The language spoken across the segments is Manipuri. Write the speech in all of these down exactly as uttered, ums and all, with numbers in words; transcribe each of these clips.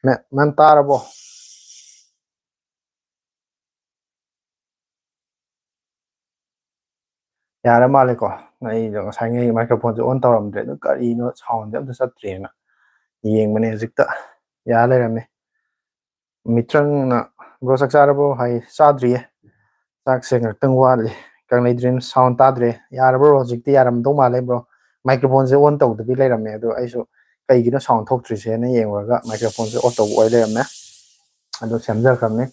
ꯃꯦ-, ꯃꯦꯝ ꯇꯥꯔꯕꯣ? ꯌꯥꯔ ꯃꯥꯜꯂꯦꯀꯣ꯫ ꯑꯩꯗꯣ ꯉꯁꯥꯏꯉꯩ microphone ꯁꯦ on ꯇꯧꯔꯝꯗ꯭ꯔꯦ, ꯑꯗꯨ ꯀꯔꯤꯅꯣ sound ꯁꯦ ꯑꯝꯇ ꯆꯠꯇ꯭ꯔꯦꯅ ꯌꯦꯡꯕꯅꯦ, ꯍꯧꯖꯤꯛꯇ ꯌꯥ ꯂꯩꯔꯝꯃꯦ꯫ ꯃꯤꯇ꯭ꯔꯪꯅ, "Bro, ꯆꯥꯛ ꯆꯥꯔꯕꯣ?" ꯍꯥꯏ, "ꯆꯥꯗ꯭ꯔꯤꯌꯦ, ꯆꯥꯛꯁꯦ ꯉꯥꯛꯇꯪ ꯋꯥꯠꯂꯤ꯫ ꯀꯪꯂꯩ ꯗ꯭ꯔꯤꯝ sound ꯇꯥꯗ꯭ꯔꯦ꯫ ꯌꯥꯔꯕ꯭ꯔꯣ? ꯍꯧꯖꯤꯛꯇꯤ ꯌꯥꯔꯝꯗꯧ ꯃꯥꯜꯂꯦ, bro꯫ Microphone ꯁꯦ on ꯇꯧꯗꯕꯤ ꯂꯩꯔꯝꯃꯦ, ꯑꯗꯣ ꯑꯩꯁꯨ ꯀꯩꯒꯤꯅꯣ sound ꯊꯣꯛꯇ꯭ꯔꯤꯁꯦꯅ ꯌꯦꯡꯉꯨꯔꯒ microphone ꯁꯦ off ꯇꯧꯕ ꯑꯣꯏ ꯂꯩꯔꯝꯃꯦ꯫ ꯑꯗꯣ ꯁꯦꯝꯖꯈ꯭ꯔꯕꯅꯦ꯫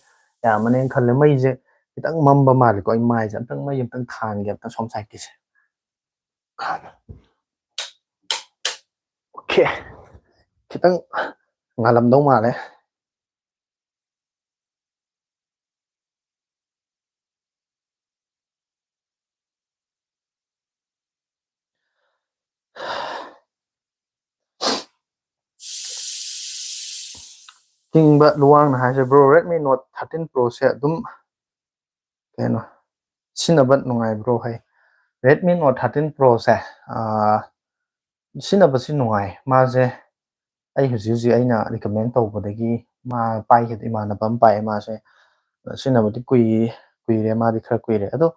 ꯌꯥꯔꯝꯃꯅꯦꯅ ꯈꯜꯂꯦ꯫ ꯃꯩꯁꯦ ꯈꯤꯇꯪ ꯃꯝꯕ ꯃꯥꯜꯂꯤꯀꯣ, ꯑꯩ ꯃꯥꯏꯁꯦ ꯑꯝꯇꯪ, ꯃꯩ ꯑꯝꯇꯪ ꯊꯥꯟꯒꯦ, ꯑꯝꯇꯪ ꯁꯣꯝ side ꯀꯤꯁꯦ꯫ Okay, ꯈꯤꯇꯪ ꯉꯥꯜꯂꯝꯗꯧ ꯃꯥꯜꯂꯦ꯫ ꯍꯤꯡꯕ ꯂꯨꯋꯥꯡꯅ ꯍꯥꯏꯁꯦ, "Bro, Redmi Note thirteen Pro ꯁꯦ ꯑꯗꯨꯝ ꯀꯩꯅꯣ ꯁꯤꯖꯤꯟꯅꯕ ꯅꯨꯡꯉꯥꯏꯕ꯭ꯔꯣ?" ꯍꯥꯏ꯫ Redmi Note thirteen Pro ꯁꯦ, ꯑꯥ, ꯁꯤꯖꯤꯟꯅꯕꯁꯤ ꯅꯨꯡꯉꯥꯏ꯫ ꯃꯥꯁꯦ ꯑꯩ ꯍꯧꯖꯤꯛ ꯍꯧꯖꯤꯛ ꯑꯩꯅ recommend ꯇꯧꯕꯗꯒꯤ ꯃꯥ ꯄꯥꯏꯈꯤꯕ ꯏꯃꯥꯟꯅꯕ ꯑꯃ ꯄꯥꯏꯌꯦ꯫ ꯃꯥꯁꯦ ꯁꯤꯖꯤꯟꯅꯕꯗꯤ ꯀꯨꯏ-, ꯀꯨꯏꯔꯦ, ꯃꯥꯗꯤ ꯈꯔ ꯀꯨꯏꯔꯦ꯫ ꯑꯗꯣ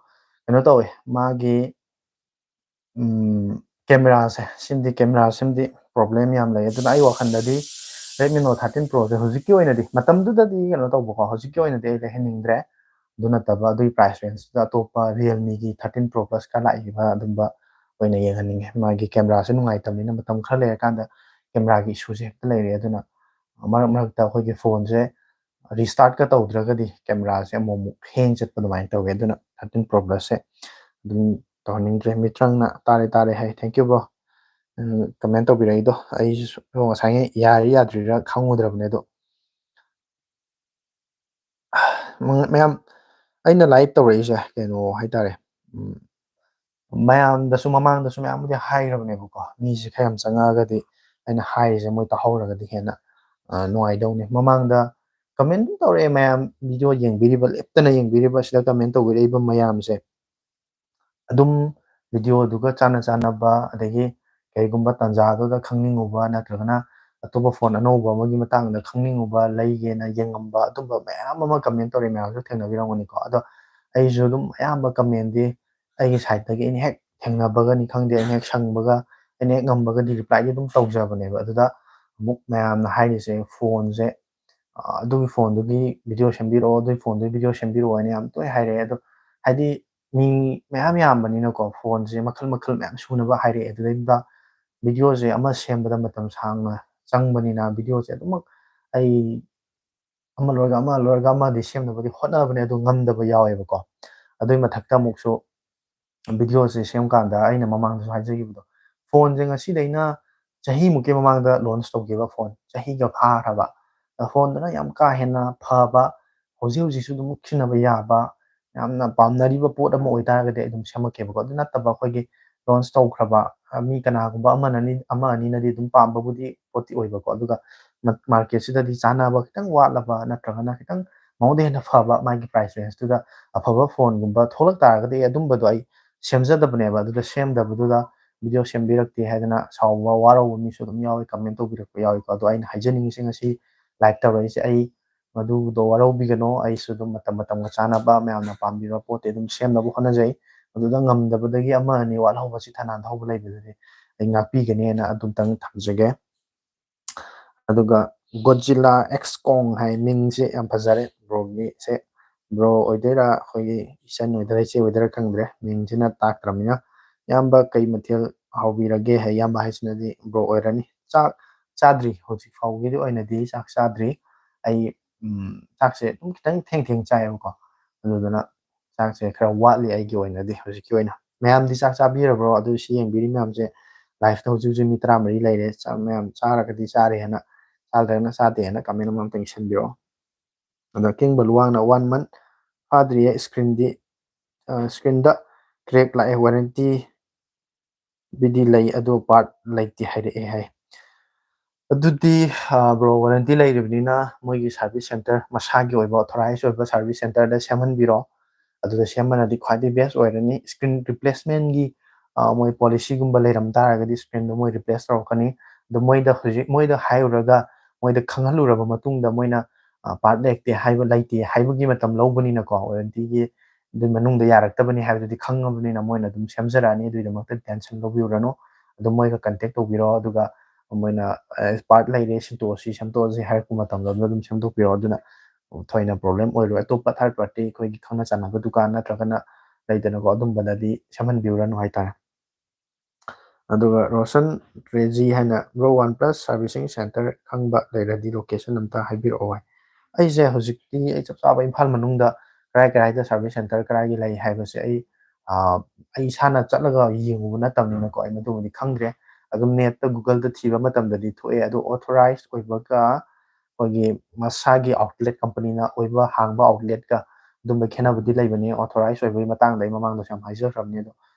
ꯀꯩꯅꯣ ꯇꯧꯋꯦ, ꯃꯥꯒꯤ ꯎꯝ, camera ꯁꯦ, ꯁꯤꯃꯗꯤ, camera ꯁꯤꯃꯗꯤ problem ꯌꯥꯝ ꯂꯩ꯫ ꯑꯗꯨꯅ ꯑꯩ ꯋꯥꯈꯜꯗꯗꯤ Redmi Note thirteen Pro ꯁꯦ ꯍꯧꯖꯤꯛꯀꯤ ꯑꯣꯏꯅꯗꯤ, ꯃꯇꯝꯗꯨꯗꯗꯤ ꯀꯩꯅꯣ ꯇꯧꯕꯀꯣ, ꯍꯧꯖꯤꯛꯀꯤ ꯑꯣꯏꯅꯗꯤ ꯑꯩ ꯂꯩꯍꯟꯅꯤꯡꯗ꯭ꯔꯦ꯫ ꯑꯗꯨ ꯅꯠꯇꯕ ꯑꯗꯨꯒꯤ price range ꯇꯨꯗ ꯑꯇꯣꯞꯄ Realme ꯒꯤ thirteen Pro Plus ꯀ ꯂꯥꯛꯏꯕ ꯑꯗꯨꯝꯕ ꯑꯣꯏꯅ ꯌꯦꯡꯍꯟꯅꯤꯡꯉꯦ꯫ ꯃꯥꯒꯤ camera ꯁꯦ ꯅꯨꯡꯉꯥꯏꯇꯕꯅꯤꯅ ꯃꯇꯝ ꯈꯔ ꯂꯩꯔꯀꯥꯟꯗ camera ꯒꯤ issue ꯁꯦ ꯍꯦꯛꯇ ꯂꯩꯔꯦ꯫ ꯑꯗꯨꯅ ꯃꯔꯛ ꯃꯔꯛꯇ ꯑꯩꯈꯣꯏꯒꯤ phone ꯁꯦ restart ꯀ ꯇꯧꯗ꯭ꯔꯒꯗꯤ camera ꯁꯦ ꯑꯃꯨꯛ ꯑꯃꯨꯛ hang ꯆꯠꯄ ꯑꯗꯨꯃꯥꯏꯅ ꯇꯧꯋꯦ꯫ ꯑꯗꯨꯅ thirteen Pro Plus ꯁꯦ ꯑꯗꯨꯝ ꯇꯧꯍꯟꯅꯤꯡꯗ꯭ꯔꯦ꯫ ꯃꯤꯇ꯭ꯔꯪꯅ "ꯇꯥꯔꯦ, ꯇꯥꯔꯦ" ꯍꯥꯏ꯫ Thank you, bro꯫ Um, comment ꯇꯧꯕꯤꯔꯛꯏꯗꯣ꯫ ꯑꯩꯁꯨ ꯉꯁꯥꯏꯉꯩ ꯌꯥꯔꯤ ꯌꯥꯗ꯭ꯔꯤꯔꯥ ꯈꯪꯉꯨꯗ꯭ꯔꯕꯅꯦ ꯑꯗꯣ꯫ ꯃ-, ꯃꯌꯥꯝ, ꯑꯩꯅ live ꯇꯧꯔꯛꯏꯁꯦ ꯀꯩꯅꯣ ꯍꯥꯏꯇꯥꯔꯦ꯫ ꯎꯝ, ꯃꯌꯥꯝꯗꯁꯨ, ꯃꯃꯥꯡꯗꯁꯨ ꯃꯌꯥꯝꯕꯨꯗꯤ ꯍꯥꯏꯈ꯭ꯔꯕꯅꯦꯕꯀꯣ꯫ ꯃꯤꯁꯦ ꯈꯔ ꯌꯥꯝ ꯆꯪꯉꯛꯑꯒꯗꯤ ꯑꯩꯅ ꯍꯥꯏꯔꯤꯁꯦ ꯃꯣꯏ ꯇꯥꯍꯧꯔꯒꯗꯤ ꯍꯦꯟꯅ, ꯑ, ꯅꯨꯡꯉꯥꯏꯗꯧꯅꯤ꯫ ꯃꯃꯥꯡꯗ comment ꯑꯗꯨꯝ ꯇꯧꯔꯛꯑꯦ ꯃꯌꯥꯝ, video ꯌꯦꯡꯕꯤꯔꯤꯕ, ꯂꯦꯞꯇꯅ ꯌꯦꯡꯕꯤꯔꯤꯕ, ꯁꯤꯗ comment ꯇꯧꯕꯤꯔꯛꯏꯕ ꯃꯌꯥꯝꯁꯦ꯫ ꯑꯗꯨꯝ video ꯗꯨꯒ ꯆꯥꯟꯅ ꯆꯥꯟꯅꯕ, ꯑꯗꯒꯤ ꯀꯩꯒꯨꯝꯕ ꯇꯥꯟꯖꯥꯗꯨꯗ ꯈꯪꯅꯤꯡꯉꯨꯕ ꯅꯠꯇ꯭ꯔꯒꯅ, ꯑꯇꯣꯞꯄ ꯐꯣꯟ ꯑꯅꯧꯕ ꯑꯃꯒꯤ ꯃꯇꯥꯡꯗ ꯈꯪꯅꯤꯡꯉꯨꯕ, ꯂꯩꯒꯦꯅ ꯌꯦꯡꯉꯝꯕ, ꯑꯗꯨꯝꯕ ꯃꯌꯥꯝ ꯑꯃ ꯀꯃꯦꯟ ꯇꯧꯔꯛꯏ ꯃꯌꯥꯝꯁꯨ ꯊꯦꯡꯅꯕꯤꯔꯝꯒꯅꯤꯀꯣ꯫ ꯑꯗꯣ ꯑꯩꯁꯨ ꯑꯗꯨꯝ ꯑꯌꯥꯝꯕ ꯀꯃꯦꯟꯗꯤ ꯑꯩꯒꯤ ꯁꯥꯏꯠꯇꯒꯤ ꯑꯩꯅ ꯍꯦꯛ ꯊꯦꯡꯅꯕꯒꯅꯤ ꯈꯪꯗꯦ, ꯑꯩꯅ ꯍꯦꯛ ꯁꯪꯕꯒ, ꯑꯩꯅ ꯍꯦꯛ ꯉꯝꯕꯒꯗꯤ ꯔꯤꯄ꯭ꯂꯥꯏꯗꯤ ꯑꯗꯨꯝ ꯇꯧꯖꯕꯅꯦꯕ꯫ ꯑꯗꯨꯗ ꯑꯃꯨꯛ ꯃꯌꯥꯝꯅ ꯍꯥꯏꯔꯤꯁꯦ, ꯐꯣꯟꯁꯦ, ꯑ, "ꯑꯗꯨꯒꯤ ꯐꯣꯟꯗꯨꯒꯤ ꯚꯤꯗꯤꯑꯣ ꯁꯦꯝꯕꯤꯔꯛꯑꯣ, ꯑꯗꯨꯒꯤ ꯐꯣꯟꯗꯨꯒꯤ ꯚꯤꯗꯤꯑꯣ ꯁꯦꯝꯕꯤꯔꯛꯑꯣ" ꯍꯥꯏꯅ ꯌꯥꯝ ꯇꯣꯏꯅ ꯍꯥꯏꯔꯛꯑꯦ꯫ ꯑꯗꯣ ꯍꯥꯏꯗꯤ ꯃꯤ ꯃꯌꯥꯝ ꯌꯥꯝꯕꯅꯤꯅꯀꯣ, ꯐꯣꯟꯁꯦ ꯃꯈꯜ ꯃꯈꯜ ꯃꯌꯥꯝ ꯁꯨꯅꯕ ꯍꯥꯏꯔꯛꯑꯦ꯫ ꯑꯗꯨꯗꯩꯗꯨꯗ ꯚꯤꯗꯤꯑꯣꯁꯦ ꯑꯃ ꯁꯦꯝꯕꯗ ꯃꯇꯝ ꯁꯥꯡꯅ ꯆꯪꯕꯅꯤꯅ, ꯚꯤꯗꯤꯑꯣꯁꯦ ꯑꯗꯨꯃꯛ ꯑꯩ ꯑꯃ ꯂꯣꯏꯔꯒ ꯑꯃ, ꯂꯣꯏꯔꯒ ꯑꯃꯗꯤ ꯁꯦꯝꯅꯕꯗꯤ ꯍꯣꯠꯅꯕꯅꯦ, ꯑꯗꯨ ꯉꯝꯗꯕ ꯌꯥꯎꯋꯦꯕꯀꯣ꯫ ꯑꯗꯨꯏ ꯃꯊꯛꯇ ꯑꯃꯨꯛꯁꯨ ꯚꯤꯗꯤꯑꯣꯁꯦ ꯁꯦꯝꯀꯥꯟꯗ ꯑꯩꯅ ꯃꯃꯥꯡꯗꯁꯨ ꯍꯥꯏꯖꯈꯤꯕꯗꯣ, ꯐꯣꯟꯁꯦ ꯉꯁꯤꯗꯩꯅ ꯆꯍꯤꯃꯨꯛꯀꯤ ꯃꯃꯥꯡꯗ ꯂꯣꯟꯆ ꯇꯧꯈꯤꯕ ꯐꯣꯟ, ꯆꯍꯤꯒ ꯐꯥꯈ꯭ꯔꯕ, ꯐꯣꯟꯗꯨꯅ ꯌꯥꯝ ꯀꯥ ꯍꯦꯟꯅ ꯐꯕ, ꯍꯧꯖꯤꯛ ꯍꯧꯖꯤꯛꯁꯨ ꯑꯗꯨꯝ ꯁꯤꯖꯤꯟꯅꯕ ꯌꯥꯕ, ꯌꯥꯝꯅ ꯄꯥꯝꯅꯔꯤꯕ ꯄꯣꯠ ꯑꯃ ꯑꯣꯏꯇꯥꯔꯒꯗꯤ ꯑꯩ ꯑꯗꯨꯝ ꯁꯦꯝꯃꯛꯀꯦꯕꯀꯣ꯫ ꯑꯗꯨ ꯅꯠꯇꯕ ꯑꯩꯈꯣꯏꯒꯤ ꯂꯣꯟꯆ ꯇꯧꯈ꯭ꯔꯕ, ꯑ, ꯃꯤ ꯀꯅꯥꯒꯨꯝꯕ ꯑꯃꯅ ꯑꯅꯤ, ꯑꯃ ꯑꯅꯤꯅꯗꯤ ꯑꯗꯨꯝ ꯄꯥꯝꯕꯕꯨꯗꯤ ꯄꯣꯠꯇꯤ ꯑꯣꯏꯕꯀꯣ꯫ ꯑꯗꯨꯒ ꯃ-, ꯃꯥꯔꯀꯦꯠꯁꯤꯗꯗꯤ ꯆꯥꯟꯅꯕ ꯈꯤꯇꯪ ꯋꯥꯠꯂꯕ ꯅꯠꯇ꯭ꯔꯒꯅ ꯈꯤꯇꯪ ꯃꯉꯣꯟꯗ ꯍꯦꯟꯅ ꯐꯕ ꯃꯥꯒꯤ ꯄ꯭ꯔꯥꯏꯁ ꯔꯦꯟꯖꯇꯨꯗ ꯑꯐꯕ ꯐꯣꯟꯒꯨꯝꯕ ꯊꯣꯛꯂꯛ ꯇꯥꯔꯒꯗꯤ ꯑꯩ ꯑꯗꯨꯝꯕꯗꯣ ꯑꯩ ꯁꯦꯝꯖꯗꯕꯅꯦꯕ꯫ ꯑꯗꯨꯗ ꯁꯦꯝꯗꯕꯗꯨꯗ ꯚꯤꯗꯤꯑꯣ ꯁꯦꯝꯕꯤꯔꯛꯇꯦ ꯍꯥꯏꯗꯅ ꯁꯥꯎꯕ, ꯋꯥꯔꯧꯕ ꯃꯤꯁꯨ ꯑꯗꯨꯝ ꯌꯥꯎꯋꯤ, ꯀꯃꯦꯟ ꯇꯧꯕꯤꯔꯛꯄ ꯌꯥꯎꯋꯤꯀꯣ꯫ ꯑꯗꯣ ꯑꯩꯅ ꯍꯥꯏꯖꯅꯤꯡꯉꯤꯁꯦ, ꯉꯁꯤ ꯂꯥꯏꯚ ꯇꯧꯔꯛꯏꯁꯦ, ꯑꯩ ꯃꯗꯨꯗꯣ ꯋꯥꯔꯧꯕꯤꯒꯅꯣ꯫ ꯑꯩꯁꯨ ꯑꯗꯨꯝ ꯃꯇꯝ ꯃꯇꯝꯒ ꯆꯥꯅꯕ ꯃꯌꯥꯝꯅ ꯄꯥꯝꯕꯤꯕ ꯄꯣꯠꯇꯤ ꯑꯗꯨꯝ ꯁꯦꯝꯅꯕ ꯍꯣꯠꯅꯖꯩ꯫ ꯑꯗꯨꯗ ꯉꯝꯗꯕꯗꯒꯤ ꯑꯃ ꯑꯅꯤ ꯋꯥꯠꯍꯧꯕꯁꯤ ꯊꯅꯥꯟ ꯊꯧꯕ ꯂꯩꯕꯗꯨꯗꯤ ꯑꯩ ꯉꯥꯛꯄꯤꯒꯅꯦꯅ ꯑꯗꯨꯝꯇꯪ ꯊꯝꯖꯒꯦ꯫ ꯑꯗꯨꯒ ꯒꯣꯗꯖꯤꯂꯥ ꯑꯦꯛꯁ ꯀꯣꯡ ꯍꯥꯏ, ꯃꯤꯡꯁꯦ ꯌꯥꯝ ꯐꯖꯔꯦ꯫ ꯕ꯭ꯔꯣꯒꯤꯁꯦ, ꯕ꯭ꯔꯣ ꯑꯣꯏꯗꯣꯏꯔꯥ, ꯑꯩꯈꯣꯏꯒꯤ ꯏꯆꯟ ꯑꯣꯏꯗꯣꯏꯔꯥ, ꯏꯆꯦ ꯑꯣꯏꯗꯣꯏꯔꯥ ꯈꯪꯗ꯭ꯔꯦ, ꯃꯤꯡꯁꯤꯅ ꯇꯥꯛꯇ꯭ꯔꯕꯅꯤꯅ꯫ "ꯏꯌꯥꯝꯕ, ꯀꯩ ꯃꯊꯦꯜ ꯍꯥꯎꯕꯤꯔꯒꯦ?" ꯍꯥꯏ, ꯏꯌꯥꯝꯕ ꯍꯥꯏꯁꯤꯅꯗꯤ ꯕ꯭ꯔꯣ ꯑꯣꯏꯔꯅꯤ꯫ ꯆꯥꯛ ꯆꯥꯗ꯭ꯔꯤ, ꯍꯧꯖꯤꯛ ꯐꯥꯎꯒꯤꯗꯤ ꯑꯣꯏꯅꯗꯤ ꯆꯥꯛ ꯆꯥꯗ꯭ꯔꯤ꯫ ꯑꯩ, ꯎꯝ, ꯆꯥꯛꯁꯦ ꯑꯗꯨꯝ ꯈꯤꯇꯪ ꯊꯦꯡ ꯊꯦꯡ ꯆꯥꯏꯌꯦꯕꯀꯣ, ꯑꯗꯨꯗꯨꯅ ꯆꯥꯛꯁꯦ ꯈꯔ ꯋꯥꯠꯂꯤ ꯑꯩꯒꯤ ꯑꯣꯏꯅꯗꯤ ꯍꯧꯖꯤꯛꯀꯤ ꯑꯣꯏꯅ꯫ ꯃꯌꯥꯝꯗꯤ ꯆꯥꯛ ꯆꯥꯕꯤꯔꯕ꯭ꯔꯣ? ꯑꯗꯨ ꯁꯤ ꯌꯦꯡꯕꯤꯔꯤ ꯃꯌꯥꯝꯁꯦ, ꯂꯥꯏꯐꯇ ꯍꯧꯖꯤꯛ ꯍꯧꯖꯤꯛ ꯃꯤ ꯇꯔꯥꯃꯔꯤ ꯂꯩꯔꯦ꯫ ꯆꯥꯛ ꯃꯌꯥꯝ ꯆꯥꯔꯒꯗꯤ ꯆꯥꯔꯦ ꯍꯥꯏꯅ, ꯆꯥꯗ꯭ꯔꯒꯅ ꯆꯥꯗꯦ ꯍꯥꯏꯅ ꯀꯃꯦꯟ ꯑꯃ ꯑꯝꯇꯪ ꯏꯁꯟꯕꯤꯔꯛꯑꯣ꯫ ꯑꯗꯣ ꯀꯤꯡꯕ ꯂꯨꯋꯥꯡꯅ ꯋꯥꯟ ꯃꯟꯊ ꯐꯥꯗ꯭ꯔꯤꯌꯦ, ꯁ꯭ꯀ꯭ꯔꯤꯟꯗꯤ, ꯑ, ꯁ꯭ꯀ꯭ꯔꯤꯟꯗ ꯀ꯭ꯔꯦꯛ ꯂꯥꯛꯑꯦ, ꯋꯥꯔꯦꯟꯇꯤ ꯕꯤꯗꯤ ꯂꯩ, ꯑꯗꯣ ꯄꯥꯔꯠ ꯂꯩꯇꯦ ꯍꯥꯏꯔꯛꯑꯦ ꯍꯥꯏ꯫ ꯑꯗꯨꯗꯤ, ꯑ, ꯕ꯭ꯔꯣ, ꯋꯥꯔꯦꯟꯇꯤ ꯂꯩꯔꯤꯕꯅꯤꯅ ꯃꯣꯏꯒꯤ ꯁꯥꯔꯚꯤꯁ ꯁꯦꯟꯇꯔ, ꯃꯁꯥꯒꯤ ꯑꯣꯏꯕ ꯑꯣꯊꯣꯔꯥꯏꯁ ꯑꯣꯏꯕ ꯁꯥꯔꯚꯤꯁ ꯁꯦꯟꯇꯔꯗ ꯁꯦꯝꯍꯟꯕꯤꯔꯣ꯫ ꯑꯗꯨꯗ ꯁꯦꯝꯕꯅꯗꯤ ꯈ꯭ꯋꯥꯏꯗꯒꯤ ꯕꯦꯁ ꯑꯣꯏꯔꯅꯤ꯫ ꯁ꯭ꯀ꯭ꯔꯤꯟ ꯔꯤꯄ꯭ꯂꯦꯁꯃꯦꯟꯒꯤ, ꯑ, ꯃꯣꯏ ꯄꯣꯂꯤꯁꯤꯒꯨꯝꯕ ꯂꯩꯔꯝ ꯇꯥꯔꯒꯗꯤ ꯁ꯭ꯀ꯭ꯔꯤꯟꯗꯣ ꯃꯣꯏ ꯔꯤꯄ꯭ꯂꯦꯁ ꯇꯧꯔꯛꯀꯅꯤ꯫ ꯑꯗꯣ ꯃꯣꯏꯗ ꯍꯧꯖꯤꯛ ꯃꯣꯏꯗ ꯍꯥꯏꯔꯨꯔꯒ ꯃꯣꯏꯗ ꯈꯪꯍꯜꯂꯨꯔꯕ ꯃꯇꯨꯡꯗ ꯃꯣꯏꯅ ꯄꯥꯔꯠ ꯂꯩꯔꯛꯇꯦ ꯍꯥꯏꯕ, ꯂꯩꯇꯦ ꯍꯥꯏꯕꯒꯤ ꯃꯇꯝ ꯂꯧꯕꯅꯤꯅꯀꯣ, ꯋꯥꯔꯦꯟꯇꯤꯒꯤ ꯑꯗꯨ ꯃꯅꯨꯡꯗ ꯌꯥꯔꯛꯇꯕꯅꯤ ꯍꯥꯏꯕꯗꯨꯗꯤ ꯈꯪꯉꯕꯅꯤꯅ ꯃꯣꯏꯅ ꯑꯗꯨꯝ ꯁꯦꯝꯖꯔꯛꯑꯅꯤ꯫ ꯑꯗꯨꯒꯤꯗꯃꯛꯇ ꯇꯦꯟꯁꯟ ꯂꯧꯕꯤꯔꯨꯔꯅꯨ꯫ ꯑꯗꯨꯝ ꯃꯣꯏꯒ ꯀꯟꯇꯦꯛ ꯇꯧꯕꯤꯔꯣ, ꯑꯗꯨꯒ ꯃꯣꯏꯅ ꯄꯥꯔꯠ ꯂꯩꯔꯦ, ꯁꯤꯟꯇꯣꯛꯑꯁꯤ, ꯁꯦꯝꯗꯣꯛꯑꯁꯤ ꯍꯥꯏꯔꯛꯄ ꯃꯇꯝꯗ ꯑꯗꯨꯝ ꯁꯦꯝꯗꯣꯛꯄꯤꯔꯣ꯫ ꯑꯗꯨꯅ ꯊꯣꯏꯅ ꯄ꯭ꯔꯣꯕ꯭ꯂꯦꯝ ꯑꯣꯏꯔꯣꯏ꯫ ꯑꯇꯣꯞꯄ ꯊꯥꯔꯠ ꯄꯥꯔꯇꯤ ꯑꯩꯈꯣꯏꯒꯤ ꯈꯪꯅ ꯆꯥꯟꯅꯕ ꯗꯨꯀꯥꯟ ꯅꯠꯇ꯭ꯔꯒꯅ ꯂꯩꯗꯅꯀꯣ, ꯑꯗꯨꯝꯕꯗꯗꯤ ꯁꯦꯝꯍꯟꯕꯤꯔꯨꯔꯅꯨ ꯍꯥꯏꯇꯥꯔꯦ꯫ ꯑꯗꯨꯒ ꯔꯣꯁꯟ ꯔꯦꯖꯤ ꯍꯥꯏꯅ, "bro, one plus servicing centre ꯈꯪꯕ ꯂꯩꯔꯗꯤ ꯂꯣꯀꯦꯁꯟ ꯑꯝꯇ ꯍꯥꯏꯕꯤꯔꯛꯑꯣ" ꯍꯥꯏ꯫ ꯑꯩꯁꯦ ꯍꯧꯖꯤꯛꯇꯤ ꯑꯩ ꯆꯞ ꯆꯥꯕ ꯏꯝꯐꯥꯜ ꯃꯅꯨꯡꯗ ꯀꯔꯥꯏ ꯀꯔꯥꯏꯗ ꯁꯥꯔꯚꯤꯁ ꯁꯦꯟꯇꯔ ꯀꯔꯥꯏꯒꯤ ꯂꯩ ꯍꯥꯏꯕꯁꯦ ꯑꯩ, ꯑꯥ, ꯑꯩ ꯏꯁꯥꯅ ꯆꯠꯂꯒ ꯌꯦꯡꯉꯨꯕ ꯅꯠꯇꯕꯅꯤꯅꯀꯣ, ꯑꯩ ꯃꯗꯨꯃꯗꯤ ꯈꯪꯗ꯭ꯔꯦ꯫ ꯑꯗꯨꯝ ꯅꯦꯠꯇ, Google-ꯗ ꯊꯤꯕ ꯃꯇꯝꯗꯗꯤ ꯊꯣꯛꯑꯦ꯫ ꯑꯗꯣ ꯑꯣꯊꯣꯔꯥꯏꯁ ꯑꯣꯏꯕꯒ ꯑꯩꯈꯣꯏꯒꯤ ꯃꯁꯥꯒꯤ ꯑꯥꯎꯠꯂꯦꯠ ꯀꯝꯄꯅꯤꯅ ꯑꯣꯏꯕ ꯍꯥꯡꯕ ꯑꯥꯎꯠꯂꯦꯠꯀ ꯑꯗꯨꯝꯕ ꯈꯦꯠꯅꯕꯗꯤ ꯂꯩꯕꯅꯤ꯫ ꯑꯣꯊꯣꯔꯥꯏꯁ ꯑꯣꯏꯕꯒꯤ ꯃꯇꯥꯡꯗ ꯑꯩ ꯃꯃꯥꯡꯗꯁꯨ ꯌꯥꯝ ꯍꯥꯏꯖꯈ꯭ꯔꯕꯅꯤ꯫ ꯑꯗꯣ